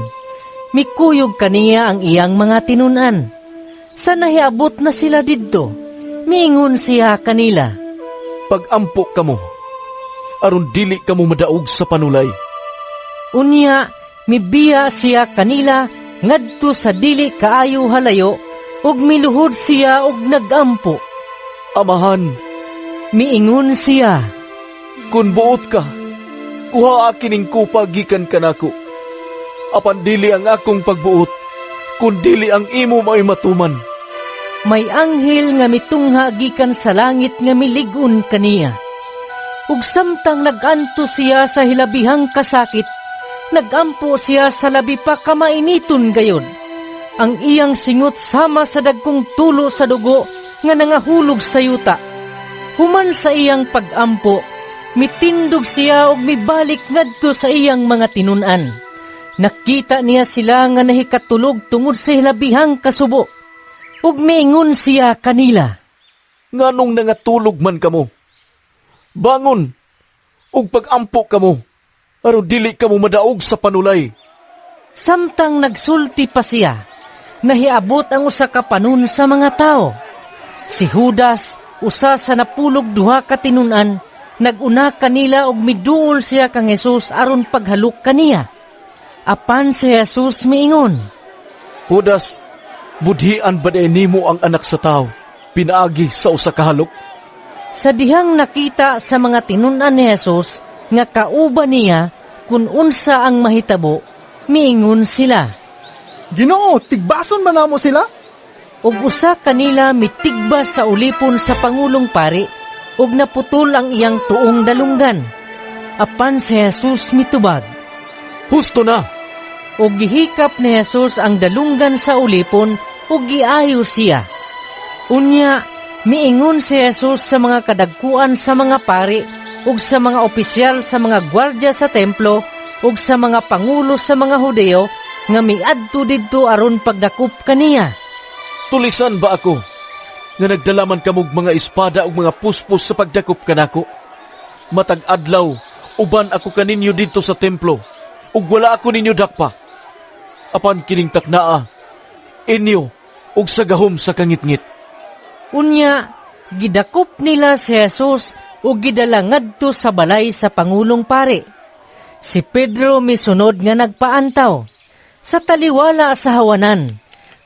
Mikuyog kaniya ang iyang mga tinun-an. Sa nahiabot na sila didto, miingon siya kanila, Pag-ampo kamo, aron dili kamo madaog sa panulay. Unya, mibiya siya kanila ngadto sa dili kaayo halayo ug miluhod siya ug nagampo. Amahan, miingon siya, kun buot ka, kuha kining kupa gikan kanako. Apan dili ang akong pagbuot, kun dili ang imo may matuman. May anghel nga mitungha gikan sa langit nga milig-on kaniya. Ug samtang nag-antos siya sa hilabihang kasakit, nagampo siya sa labi pa kamainiton gayod. Ang iyang singot sama sa dagkong tulo sa dugo nga nangahulog sa yuta. Human sa iyang pagampo, mitindog siya og mibalik ngadto sa iyang mga tinun-an. Nakita niya sila nga nahikatulog tungod sa hilabihang kasubo. Ug miingon siya kanila, Nganong nangatulog man kamo? Bangon, ug pagampo kamo, aron dili kamo madaog sa panulay. Samtang nagsulti pa siya, nahiabot ang usa ka panon sa mga tao. Si Judas, usa sa 12 ka tinun-an, nag-una kanila og miduol siya kang Jesus aron paghalok kaniya. Apan si Jesus miingon, Judas, budhian ba diay nimo ang anak sa tao, pinaagi sa usa ka halok? Sa dihang nakita sa mga tinun-an ni Jesus nga kauban niya, kun unsa ang mahitabo, miingon sila. Ginoo, tigbason ba namo sila? Ug usa kanila mitigba sa ulipon sa pangulong pari ug naputol ang iyang tuong dalunggan. Apan si Jesus mitubag. Husto na! Ug gihikap ni Jesus ang dalunggan sa ulipon ug giayo siya. Unya, miingon si Jesus sa mga kadagkuan sa mga pari ug sa mga opisyal sa mga gwardya sa templo ug sa mga pangulo sa mga Hudeo nga miadto didto aron pagdakop kaniya. Tulisan ba ako nga nagdala man kamog mga espada ug mga puspos sa pagdakop kanako? Matag adlaw uban ako kaninyo didto sa templo ug wala ako ninyo dakpa. Apan kining taknaa inyo ug sa gahom sa kangitngit. Unya, gidakop nila si Jesus ug gidala ngadto sa balay sa pangulong pari. Si Pedro misunod nga nagpaantaw. Sa taliwala sa hawanan,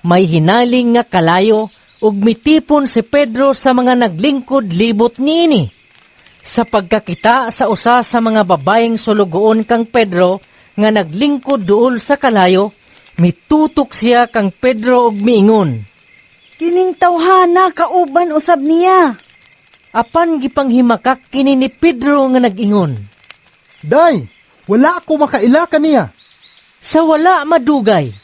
may hinaling nga kalayo ug mitipon si Pedro sa mga naglingkod libot niini. Sa pagkakita sa usa sa mga babaeng sulugoon kang Pedro nga naglingkod duol sa kalayo, mitutok siya kang Pedro ug miingon. Kining tawhana kauban usab niya. Apan gipanghimakak kini ni Pedro nga nag-ingon. Day, wala ako makaila kaniya. Sa wala madugay,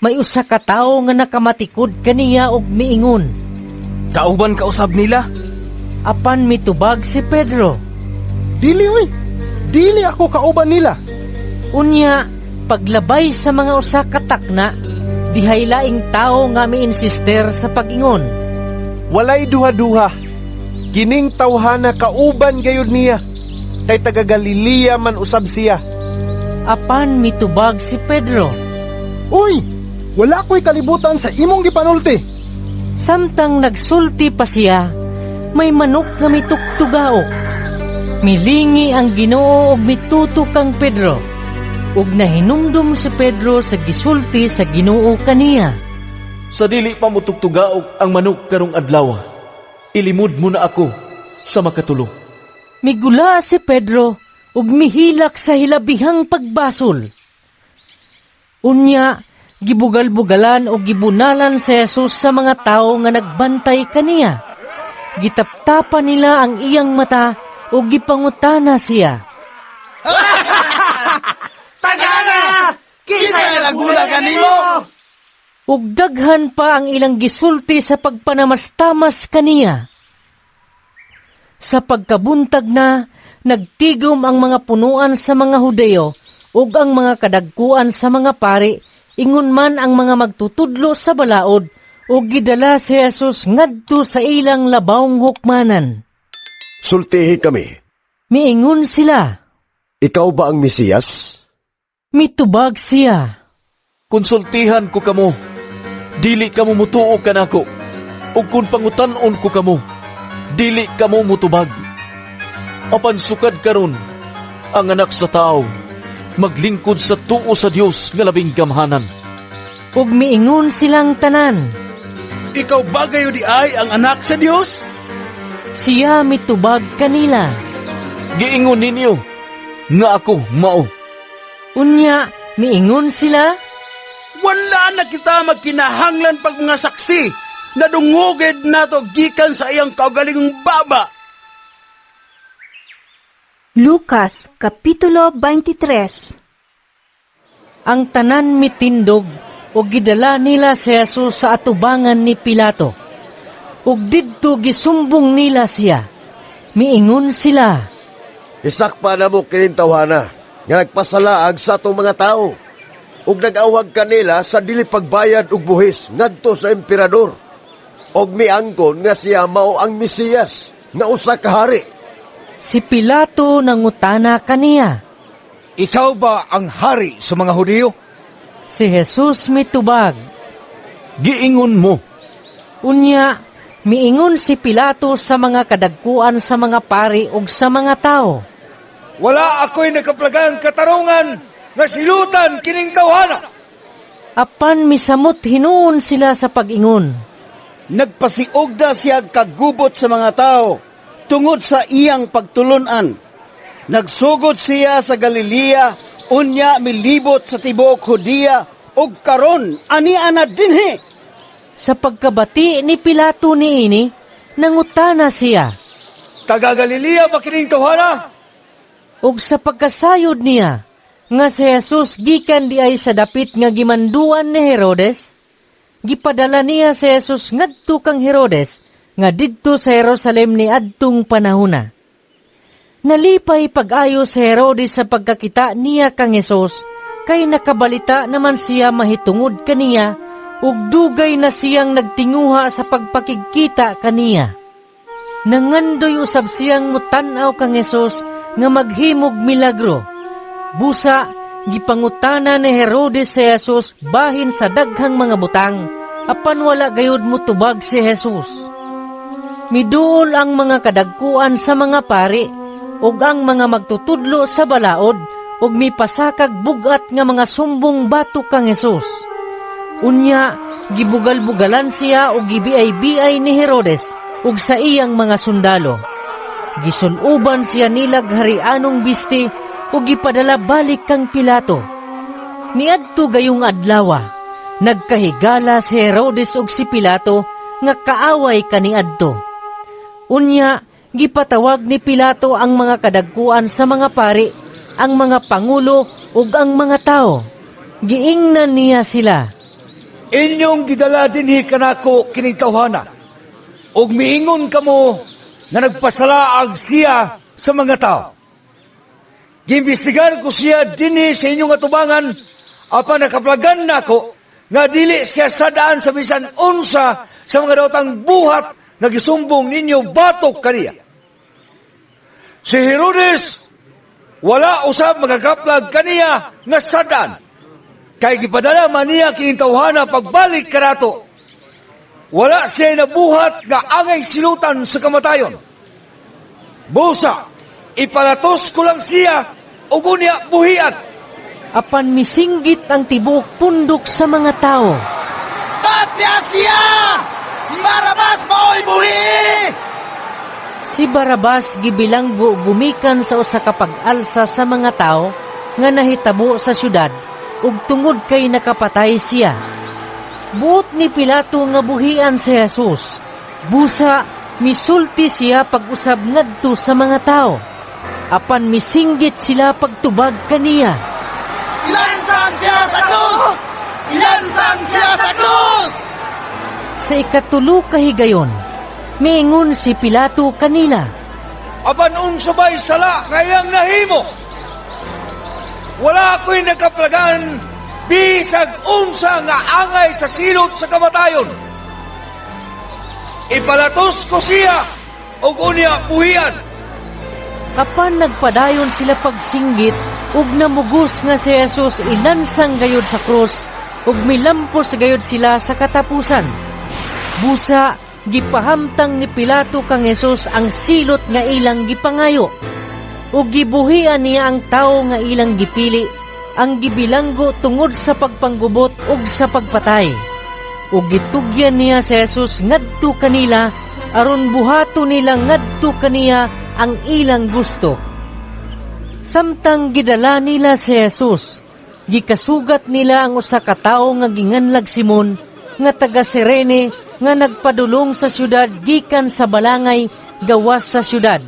may usa ka tawo nga nakamatikod kaniya og miingon. Kauban ka usab nila. Apan mitubag si Pedro. Dili oy. Dili ako kauban nila. Unya, paglabay sa mga usa ka takna, dihay laing tawo nga miinsister sa pag-ingon. Walay duha-duha. Kining tawhana kauban gayud niya. Kay taga Galilea man usab siya. Apan mitubag si Pedro. Uy, wala ko'y kalibutan sa imong gipanulti. Samtang nagsulti pa siya, may manok nga mitugtugaok. Milingi ang Ginoo og mitutok kang Pedro. Ug nahinumdum si Pedro sa gisulti sa Ginoo kaniya. Sa dili pa motugtugaok ang manok karong adlaw, ilimod mo na ako sa makatulo. Migula si Pedro ug mihilak sa hilabihang pagbasol. Unya, gibugal-bugalan o gibunalan si Jesus sa mga tao nga nagbantay kaniya. Gitaptapan nila ang iyang mata ug gipangutana siya. Tagana! Kinsay nagbulag kanimo? Ug daghan pa ang ilang gisulti sa pagpanamastamas kaniya. Sa pagkabuntag na, nagtigom ang mga punuan sa mga Hudeo ug ang mga kadagkuan sa mga pari, ingon man ang mga magtutudlo sa balaod, ug gidala si Jesus ngadto sa ilang labawng hukmanan. Sultihi kami. Miingon sila. Ikaw ba ang Mesiyas? Mitubag siya. Konsultihan ko kamo, dili kamo mutuo kanako. Ug kun pangutan-on ko kamo, dili kamo mutubag. Apan sukad karon, ang anak sa tao maglingkod sa tuo sa Dios nga labing gamhanan. Ug miingon silang tanan. Ikaw ba gayud diay ang anak sa Dios? Siya mitubag kanila. Giingon ninyo nga ako mao. Unya, miingon sila. Wala na kita magkinahanglan pag mga saksi. Nadungoged nato gikan sa iyang kaugalingong baba. Lucas Kapitulo 23. Ang tanan mitindog ug gidala nila si Jesus sa atubangan ni Pilato. Ug didto gisumbong nila siya. Miingon sila. Isakpa na mo kining tawhana nga nagpasalaag sa atong mga tao ug nag-awhag kanila sa dili pagbayad og buhis ngadto sa emperador. Og miangkon nga siya mao ang Mesiyas nga usa ka hari. Si Pilato nangutana kaniya. Ikaw ba ang hari sa mga Hudiyo? Si Jesus mitubag. Giingon mo. Unya, miingon si Pilato sa mga kadagkuan sa mga pari ug sa mga tao. Wala ako'y nakaplagang katarungan nga silutan kining tawhana. Apan misamot hinuon sila sa pag-ingon. Nagpasiugda siya kagubot sa mga tao tungod sa iyang pagtulunan. Nagsugod siya sa Galilea Unya milibot sa tibuok Judea ug karon ani ana dinhi. Sa pagkabati ni Pilato niini, nangutana siya. Taga Galilea ba kining tawhana? Ug sa pagkasayod niya nga si Jesus gikan diay sa dapit nga gimanduan ni Herodes, gipadala niya si Jesus ngadto kang Herodes nga didto sa Jerusalem ni adtong panahona. Nalipay pag-ayo si Herodes sa pagkakita niya kang Jesus, kay nakabalita naman siya mahitungod kaniya, ug dugay na siyang nagtinguha sa pagpakigkita kaniya. Nangandoy usab siyang mutan-aw kang Jesus nga maghimog milagro. Busa, gipangutana ni Herodes si Jesus bahin sa daghang mga butang, apan wala gayud motubag si Jesus. Miduol ang mga kadagkuan sa mga pari ug ang mga magtutudlo sa balaod ug mipasakag bugat nga mga sumbong batok kang Jesus. Unya, gibugal-bugalan siya ug gibiay-biay ni Herodes ug sa iyang mga sundalo. Gisuloban siya nilag harianong bisti ug gipadala balik kang Pilato. Niadto gayong adlawa, nagkahigala si Herodes ug si Pilato nga kaaway kaniadto. Unya, gipatawag ni Pilato ang mga kadagkuan sa mga pari, ang mga pangulo ug ang mga tao. Giingnan niya sila. Inyong gidala dinhi kanako kining tawhana. Ug miingon kamo nga nagpasalaag siya sa mga tao. Giimbestigar ko siya dinhi sa inyong atubangan apan nakaplagan nako nga dili siya sadaan sa bisan unsa sa mga daotang buhat nga gisumbong ninyo batok kaniya. Si Herodes wala usab makakaplag kaniya nga sadaan. Kay gipadala man niya kining tawhana pagbalik kanato. Wala siya nabuhat nga angay silutan sa kamatayon. Busa, ipalatos ko lang siya ug unya buhian. Apan misinggit ang tibuok pundok sa mga tao. Patya siya! Si Barabas mao'y buhi! Si Barabas gibilanggo gumikan sa usa ka pag-alsa sa mga tao nga nahitabo sa syudad ug tungod kay nakapatay siya. Buot ni Pilato nga buhian si Jesus. Busa misulti siya pag-usab ngadto sa mga tao. Apan misinggit sila pagtubag kaniya. Ilansang siya sa krus! Ilansang siya sa krus! Sa ikatulo ka higayon, miingon si Pilato kanila. Apan unsa bay sala ngayang nahimo? Wala ako'y nakaplagan bisag unsa nga angay sa silot sa kamatayon. Ipalatos ko siya ug unya buhian. Apan nagpadayon sila pagsinggit ug namugos nga si Jesus ilansang gayod sa krus ug milampos gayod sila sa katapusan. Busa gipahamtang ni Pilato kang Jesus ang silot nga ilang gipangayo. Ug gibuhian niya ang tawo nga ilang gipili, ang gibilanggo tungod sa pagpanggubot ug sa pagpatay. Ug gitugyan niya si Jesus ngadto kanila aron buhato nila ngadto kaniya ang ilang gusto. Samtang gidala nila si Jesus, gikasugat nila ang usa ka tawo nga ginganlag Simon nga taga Sirene nga nagpadulong sa syudad gikan sa balangay gawas sa syudad.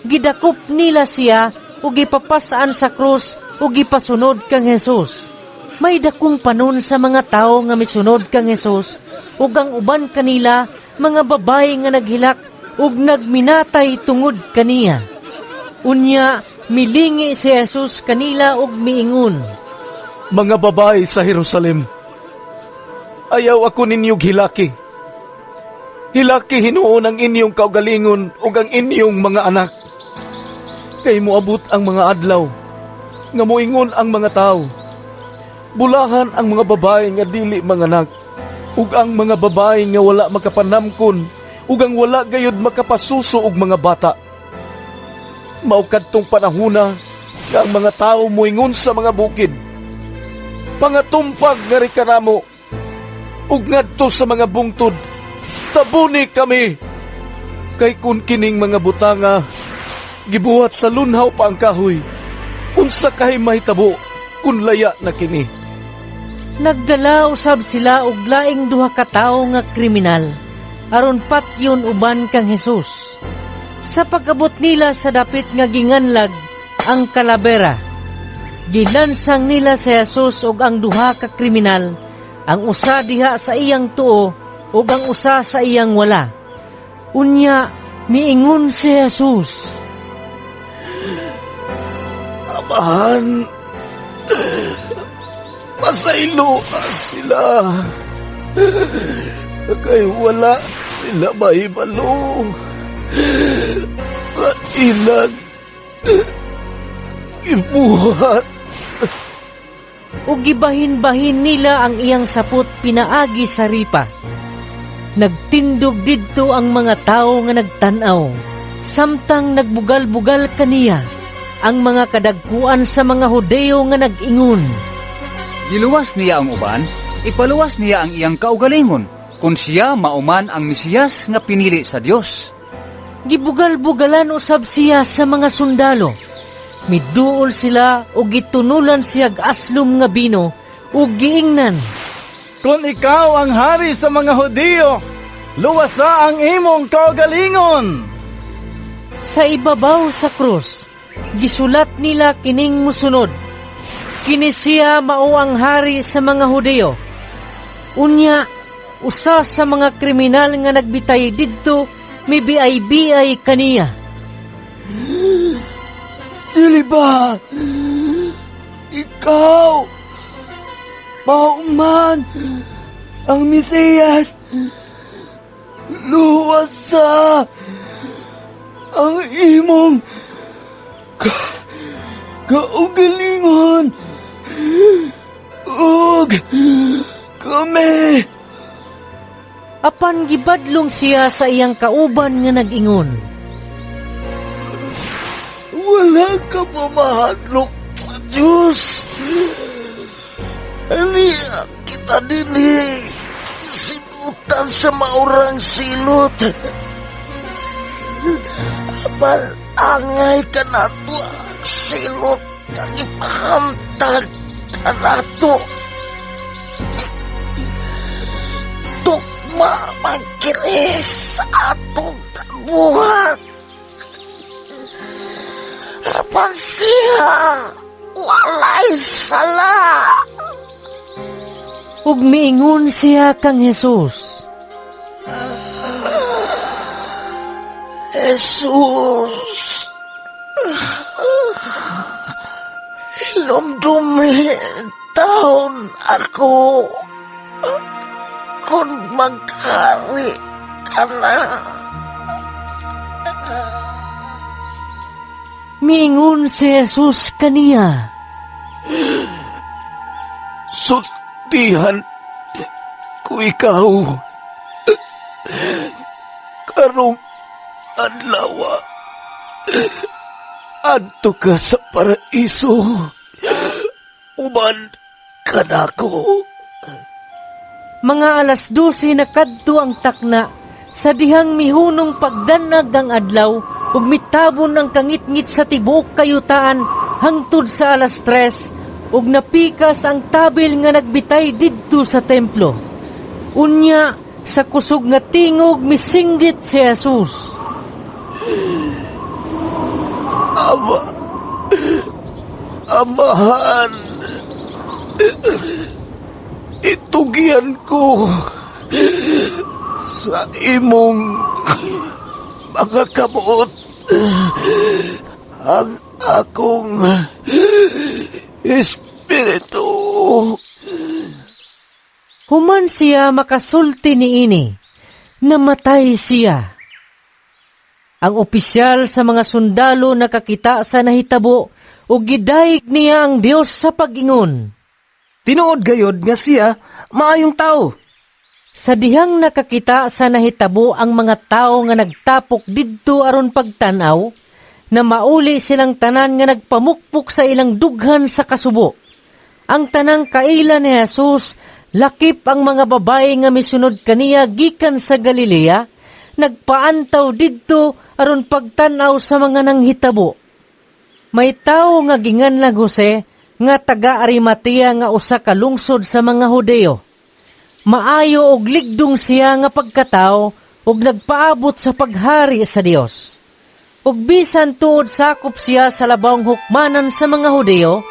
Gidakop nila siya ug gipapas-an sa krus ug gipasunod kang Jesus. May dakong panon sa mga tawo nga misunod kang Jesus ug ang uban kanila mga babayi nga naghilak ug nagminatay tungod kaniya. Unya milingi si Jesus kanila ug miingon, Mga babae sa Jerusalem, ayaw ako ninyog hilaki. Hilaki hinuon ang inyong kaugalingon ug ang inyong mga anak. Kay moabot ang mga adlaw nga moingon ang mga tawo. Bulahan ang mga babae nga dili manganak ug ang mga babae nga wala makapanamkon ug ang wala gayud makapasuso og mga bata. Mao kadtong panahona nga ang mga tawo moingon sa mga bukid, Pangatumpag ngari kanamo ug ngadto sa mga bungtod, tabuni kami. Kay kun kining mga butanga gibuhat sa lunhaw pa ang kahoy, unsa kay mahitabo Kun laya na kini. Nagdala usab sila og laing duha ka tawo nga kriminal aron patyon uban kang Hesus. Sa pag-abot nila sa dapit nga ginganlag ang Kalabera, gilansang nila si Jesus ug ang duha ka kriminal, ang usa diha sa iyang tuo ug ang usa sa iyang wala. Unya miingon si Jesus, Amahan, pasayloa sila. Kay wala sila mahibalo. Sa ilang gibuhat. Ug gibahin-bahin nila ang iyang sapot pinaagi sa ripa. Nagtindog didto ang mga tawo nga nagtan-aw, samtang nagbugal-bugal kaniya ang mga kadagkuan sa mga Hudeo nga nag-ingon, Giluwas niya ang uban, ipaluwas niya ang iyang kaugalingon, kung siya mauman ang Mesiyas nga pinili sa Dios. Gibugal-bugalan usab siya sa mga sundalo. Miduol sila ug gitunulan siyag aslom nga bino ug giingnan, Kung ikaw ang hari sa mga Hudiyo, luwasa ang imong kaugalingon. Sa ibabaw sa krus, gisulat nila kining musunod, Kini siya mao ang hari sa mga Hudyo. Unya, usa sa mga kriminal nga nagbitay didto mibiay-biay kaniya. Dili ba? Ikaw, mauman ang Mesiyas. Luwasa ang imong kaugalingon ug kami. Apan gibadlong siya sa iyang kauban nga nag-ingon, Wala ka ba mahadlok sa Diyos? Ani kita dinhi silutan sa maurang silot. Apan angay kanato ang silot nga gipahamtag kanato. Tukma man kini sa atong buhat. Apan siya walay sala. Ug miingon siya kang Jesus, Jesus, hilumdumi taon ako kung maghari ka na. Miingon si Jesus kaniya, Sultihan ko ikaw karong adlaw, adto ka sa paraiso uban kanako. Mga 12:00 na kadto ang takna sa dihang mihunong pagdanag ang adlaw ug mitabon ang kangitngit sa tibuok kayutaan hangtod sa 3:00 ug napikas ang tabil nga nagbitay didto sa templo. Unya sa kusog nga tingog misinggit si Jesus, Ama, Amahan, itugyan ko sa imong mga kamot ang akong espiritu. Human siya makasulti niini, namatay siya. Ang opisyal sa mga sundalo nakakita sa nahitabo ug gidayeg niya ang Dios sa pag-ingon, Tinuod gayod nga siya maayong tao. Sa dihang nakakita sa nahitabo ang mga tawo nga nagtapok didto aron pagtan-aw, na mauli silang tanan nga nagpamukpok sa ilang dughan sa kasubo. Ang tanang kaila ni Jesus, lakip ang mga babae nga misunod kaniya gikan sa Galilea, nagpaantaw didto aron pagtan-aw sa mga nanghitabo. May tawo nga ginganlag Jose nga taga Arimatea nga usa ka lungsod sa mga Hudeo. Maayo og ligdong siya nga pagkatao ug nagpaabot sa paghari sa Dios. Ug bisan tuod sakop siya sa labawng hukmanan sa mga Hudeo,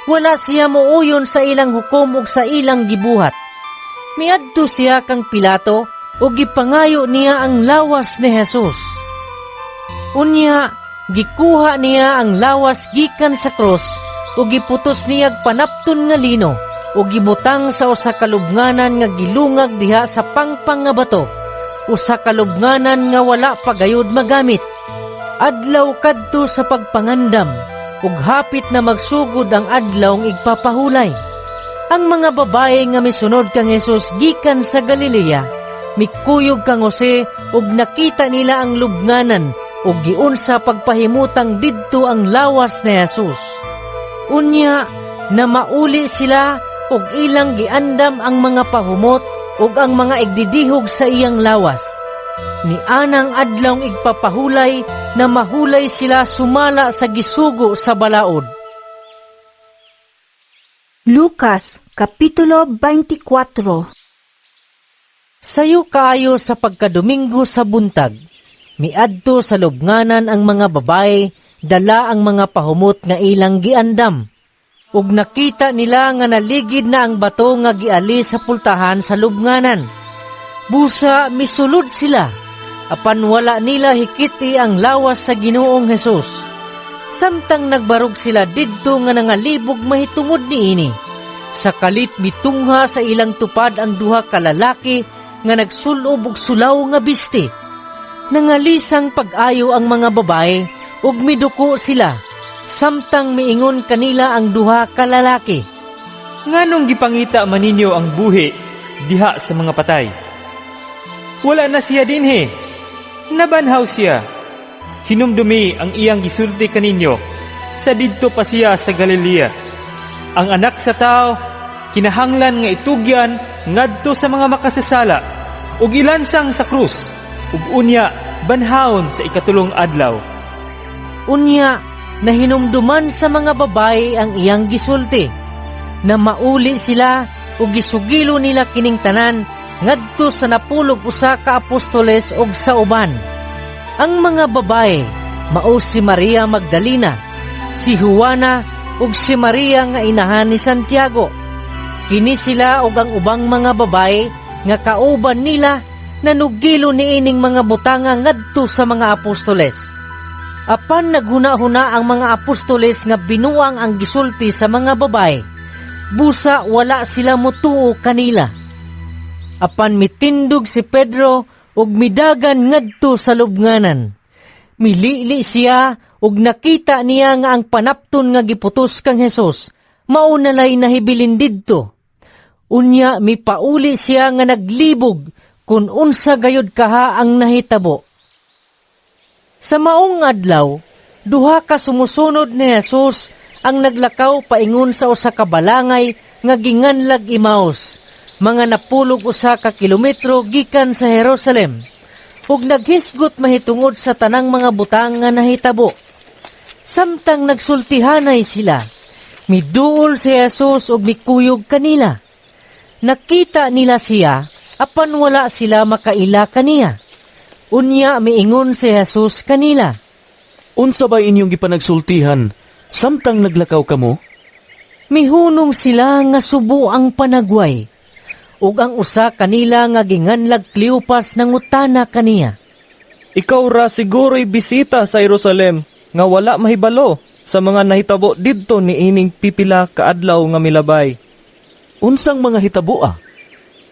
wala siya muuyon sa ilang hukom ug sa ilang gibuhat. Miadto siya kang Pilato ug gipangayo niya ang lawas ni Jesus. Unya, gikuha niya ang lawas gikan sa krus ug giputos niyag panapton nga lino ug gibutang sa usa ka lubnganan nga gilungag diha sa pangpang nga bato, usa ka lubnganan nga wala pa gayud magamit. Adlaw kadto sa pagpangandam ug hapit na magsugod ang adlawng igpapahulay. Ang mga babae nga misunod kang Hesus gikan sa Galilea, mikuyog kang Jose ug nakita nila ang lubnganan ug giunsa pagpahimutang didto ang lawas ni Jesus. Unya, na mauli sila ug ilang giandam ang mga pahumot ug ang mga igdidihog sa iyang lawas. Ni anang adlawng igpapahulay na mahulay sila sumala sa gisugo sa balaod. Lucas Kapitulo 24. Sayo kaayo sa pagkadomingo sa buntag, miadto sa lubnganan ang mga babae, dala ang mga pahumot nga ilang giandam. Ug nakita nila nga naligid na ang bato nga giali sa pultahan sa lubnganan. Busa misulod sila, apan wala nila hikiti ang lawas sa Ginoong Hesus. Samtang nagbarog sila didto nga nangalibog mahitungod niini, sa kalit mitungha sa ilang tupad ang duha ka lalaki nga nagsulob og sulaw nga bisti. Nangalisang pag-ayo ang mga babae ug miduko sila, samtang miingon kanila ang duha ka lalaki. Nganong gipangita man ninyo ang buhi diha sa mga patay? Wala na siya dinhi. Nabanhaw siya. Hinumdumi ang iyang gisulti kaninyo sa didto pa siya sa Galilea. Ang anak sa tao kinahanglan nga itugyan ngadto sa mga makasasala ug ilansang sa krus ug unya banhawon sa ikatulong adlaw. Unya, nahinumduman sa mga babae ang iyang gisulti, na mauli sila ug gisugilo nila kining tanan ngadto sa napulog usa ka apostoles ug sa uban. Ang mga babae mao si Maria Magdalena, si Juana ug si Maria nga inahan ni Santiago. Kini sila ug ang ubang mga babae nga kauban nila nanugilo niining mga butanga ngadto sa mga apostoles. Apan naghuna-huna ang mga apostoles nga binuang ang gisulti sa mga babae. Busa wala sila motuo kanila. Apan mitindog si Pedro ug midagan ngadto sa lubnganan. Milili siya ug nakita niya nga ang panapton nga giputos kang Hesus mao nalay nahibilin didto. Unya mipauli siya nga naglibog kung unsa gayud kaha ang nahitabo. Sa maong adlaw, duha ka sumusunod ni Jesus ang naglakaw paingon sa usa ka balangay nga ginganlag Emmaus, mga napulog usa ka kilometro gikan sa Jerusalem, ug naghisgot mahitungod sa tanang mga butang nga nahitabo. Samtang nagsultihanay sila, miduol si Jesus ug mikuyog kanila. Nakita nila siya, apan wala sila makaila kaniya. Unya miingon si Jesus kanila. Unsa ba inyong gipanagsultihan samtang naglakaw kamo? Mihunong sila nga subo ang panagway. Ug ang usa kanila nga ginganlag Cleopas nangutana kaniya. Ikaw ra siguro'y bisita sa Jerusalem nga wala mahibalo sa mga nahitabo didto niining pipila ka adlaw nga milabay. Unsang mga hitabo ah?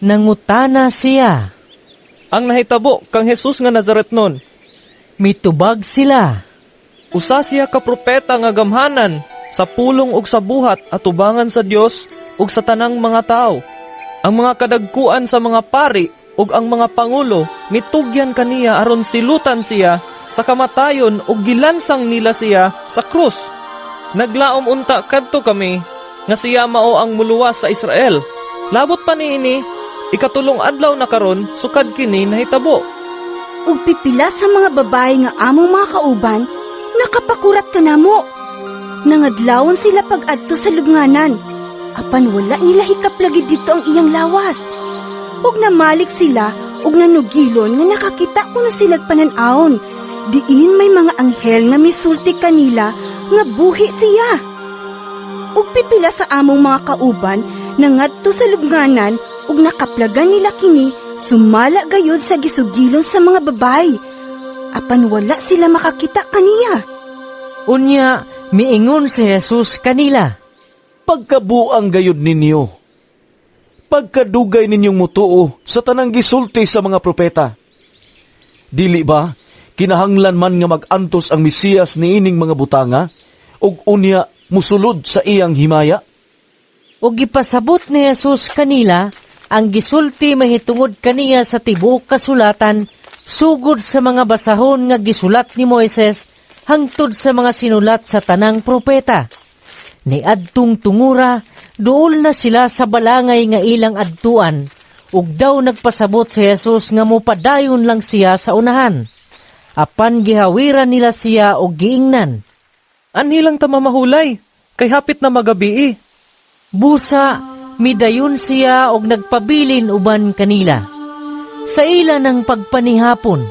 Nangutana siya. Ang nahitabo kang Jesus nga Nazaretnon. Mitubag sila. Usa siya ka propeta nga gamhanan sa pulong ug sa buhat atubangan sa Dios ug sa tanang mga tawo. Ang mga kadagkuan sa mga pari ug ang mga pangulo mitugyan kaniya aron silutan siya sa kamatayon ug gilansang nila siya sa krus. Naglaom unta kadto kami nga siya mao ang muluwas sa Israel. Labot pa niini, ikatulong adlaw na karon sukad kini nahitabo. Ug pipila sa mga babae nga among mga kauban, nakapakurat kanamo. Nangadlawon sila pag-adto sa lubnganan. Apan wala nila hikaplagi didto ang iyang lawas. Ug namalik sila ug nanugilon nga nakakita kuno silag panan-awon. Diin may mga anghel nga misulti kanila nga buhi siya. Ug pipila sa among mga kauban nangadto sa lubnganan ug nakaplagan nila kini sumala gayud sa gisugilon sa mga babay. Apan wala sila makakita kaniya. Unya, miingon si Jesus kanila. Pagkabuang gayud ninyo. Pagkadugay ninyong mutuo sa tanang gisulti sa mga propeta. Dili ba kinahanglan man nga mag-antos ang Mesiyas niining mga butanga ug unya musulod sa iyang himaya? Ug gipasabot ni Jesus kanila ang gisulti mahitungod kaniya sa tibuok kasulatan sugod sa mga basahon nga gisulat ni Moises hangtod sa mga sinulat sa tanang propeta. Niadtong tungura, duol na sila sa balangay nga ilang adtuan, ug daw nagpasabot si Jesus nga mopadayon lang siya sa unahan. Apan gihawiran nila siya og giingnan. Anhi lang ta mamahulay, kay hapit na magabii. Busa, midayon siya og nagpabilin uban kanila. Sa ila ng pagpanihapon,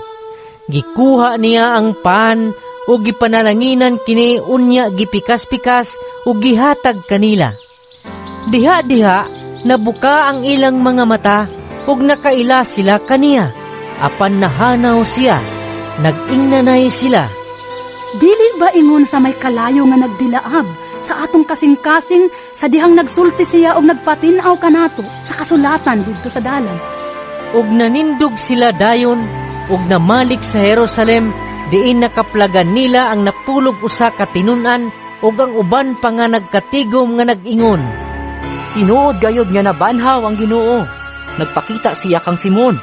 gikuha niya ang pan ug gipanalanginan kini unya gipikas-pikas ug gihatag kanila. Diha-diha nabuka ang ilang mga mata ug nakaila sila kaniya. Apan nahanaw siya, nag-ingnanay sila. Dili ba ingon sa may kalayo nga nagdilaab sa atong kasing-kasing sa dihang nagsulti siya og nagpatin-aw kanato sa kasulatan didto sa dalan? Ug nanindog sila dayon ug namalik sa Jerusalem, diin nakaplagan nila ang napulog usa ka tinun-an ug ang uban pa nga nagkatigom nga nag-ingon. Tinuod gayod nga nabanhaw ang Ginoo. Nagpakita siya kang Simon.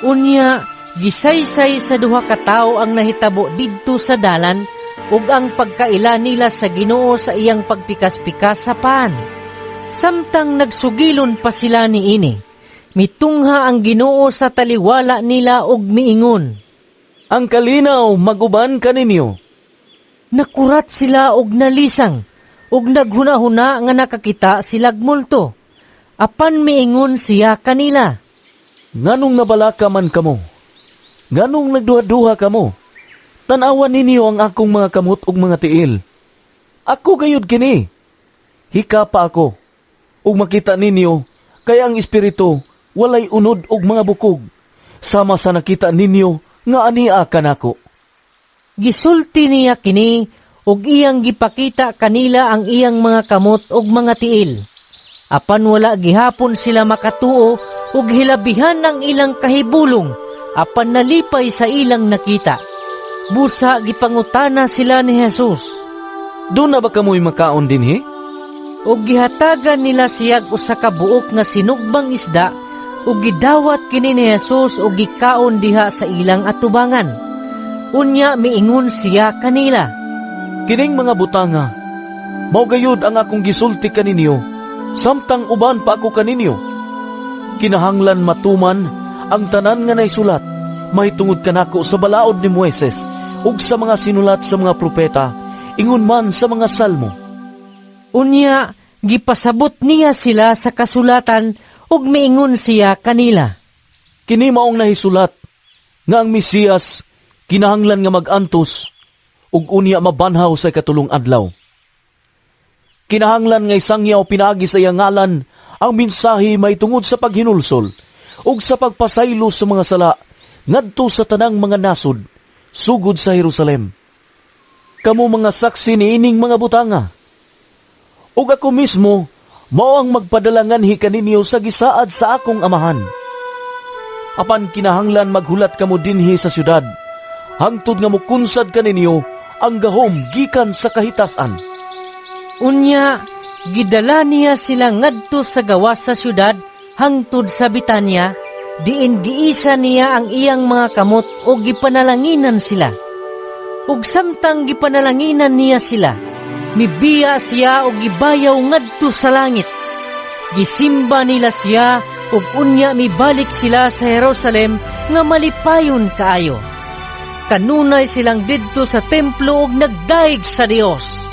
Unya, gisaysay sa duha ka tawo ang nahitabo didto sa dalan ug ang pagkaila nila sa Ginoo sa iyang pagpikas-pikas sa pan. Samtang nagsugilon pa sila niini, mitungha ang Ginoo sa taliwala nila ug miingon. Ang kalinaw maguban kaninyo. Nakurat sila og nalisang, ug naghuna-huna nga nakakita silag multo. Apan miingon siya kanila. Nganong nabalaka man kamo? Nganong nagduha-duha kamo? Tan-awan ninyo ang akong mga kamot ug mga tiil. Ako gayud kini. Hika pa ako. Ug makita ninyo kay ang espiritu walay unod og mga bukog. Sama sa nakita ninyo nga ania kanako. Gisulti niya kini ug iyang gipakita kanila ang iyang mga kamot ug mga tiil. Apan wala gihapon sila makatuo ug hilabihan ang ilang kahibulong, apan nalipay sa ilang nakita. Busa gipangutana sila ni Jesus. Doon na ba kamoy makaon dinhi? Ug gihatagan nila siyag usa ka buok nga sinugbang isda ug gidawat kini ni Jesus ug gikaon diha sa ilang atubangan. Unya miingon siya kanila. Kining mga butanga, mao gayud ang akong gisulti kaninyo, samtang uban pa ako kaninyo. Kinahanglan matuman ang tanan nga naisulat mahitungod kanako sa balaod ni Moises ug sa mga sinulat sa mga propeta, ingon man sa mga salmo. Unya gipasabot niya sila sa kasulatan ug miingon siya kanila. Kini maong nahisulat nga ang Mesiyas kinahanglan nga mag-antos ug unya mabanhaw sa ikatulong adlaw. Kinahanglan nga isangyaw pinaagi sa iyang ngalan ang mensahe mahitungod sa paghinulsol ug sa pagpasaylo sa mga sala ngadto sa tanang mga nasod sugod sa Jerusalem. Kamo mga saksi niining mga butanga. Ug ako mismo mao ang magpadala nganhi kaninyo sa gisaad sa akong amahan. Apan kinahanglan maghulat kamo dinhi sa syudad, hangtod nga mukunsad kaninyo ang gahom gikan sa kahitasan. Unya, gidala niya sila ngadto sa gawas sa syudad hangtod sa Bitanya, diin giisa niya ang iyang mga kamot ug gipanalanginan sila. Ug samtang gipanalanginan niya sila, mibiya siya og gibayaw ngadto sa langit. Gisimba nila siya ug unya mibalik sila sa Jerusalem nga malipayon kaayo. Kanunay silang didto sa templo ug nagdaig sa Dios.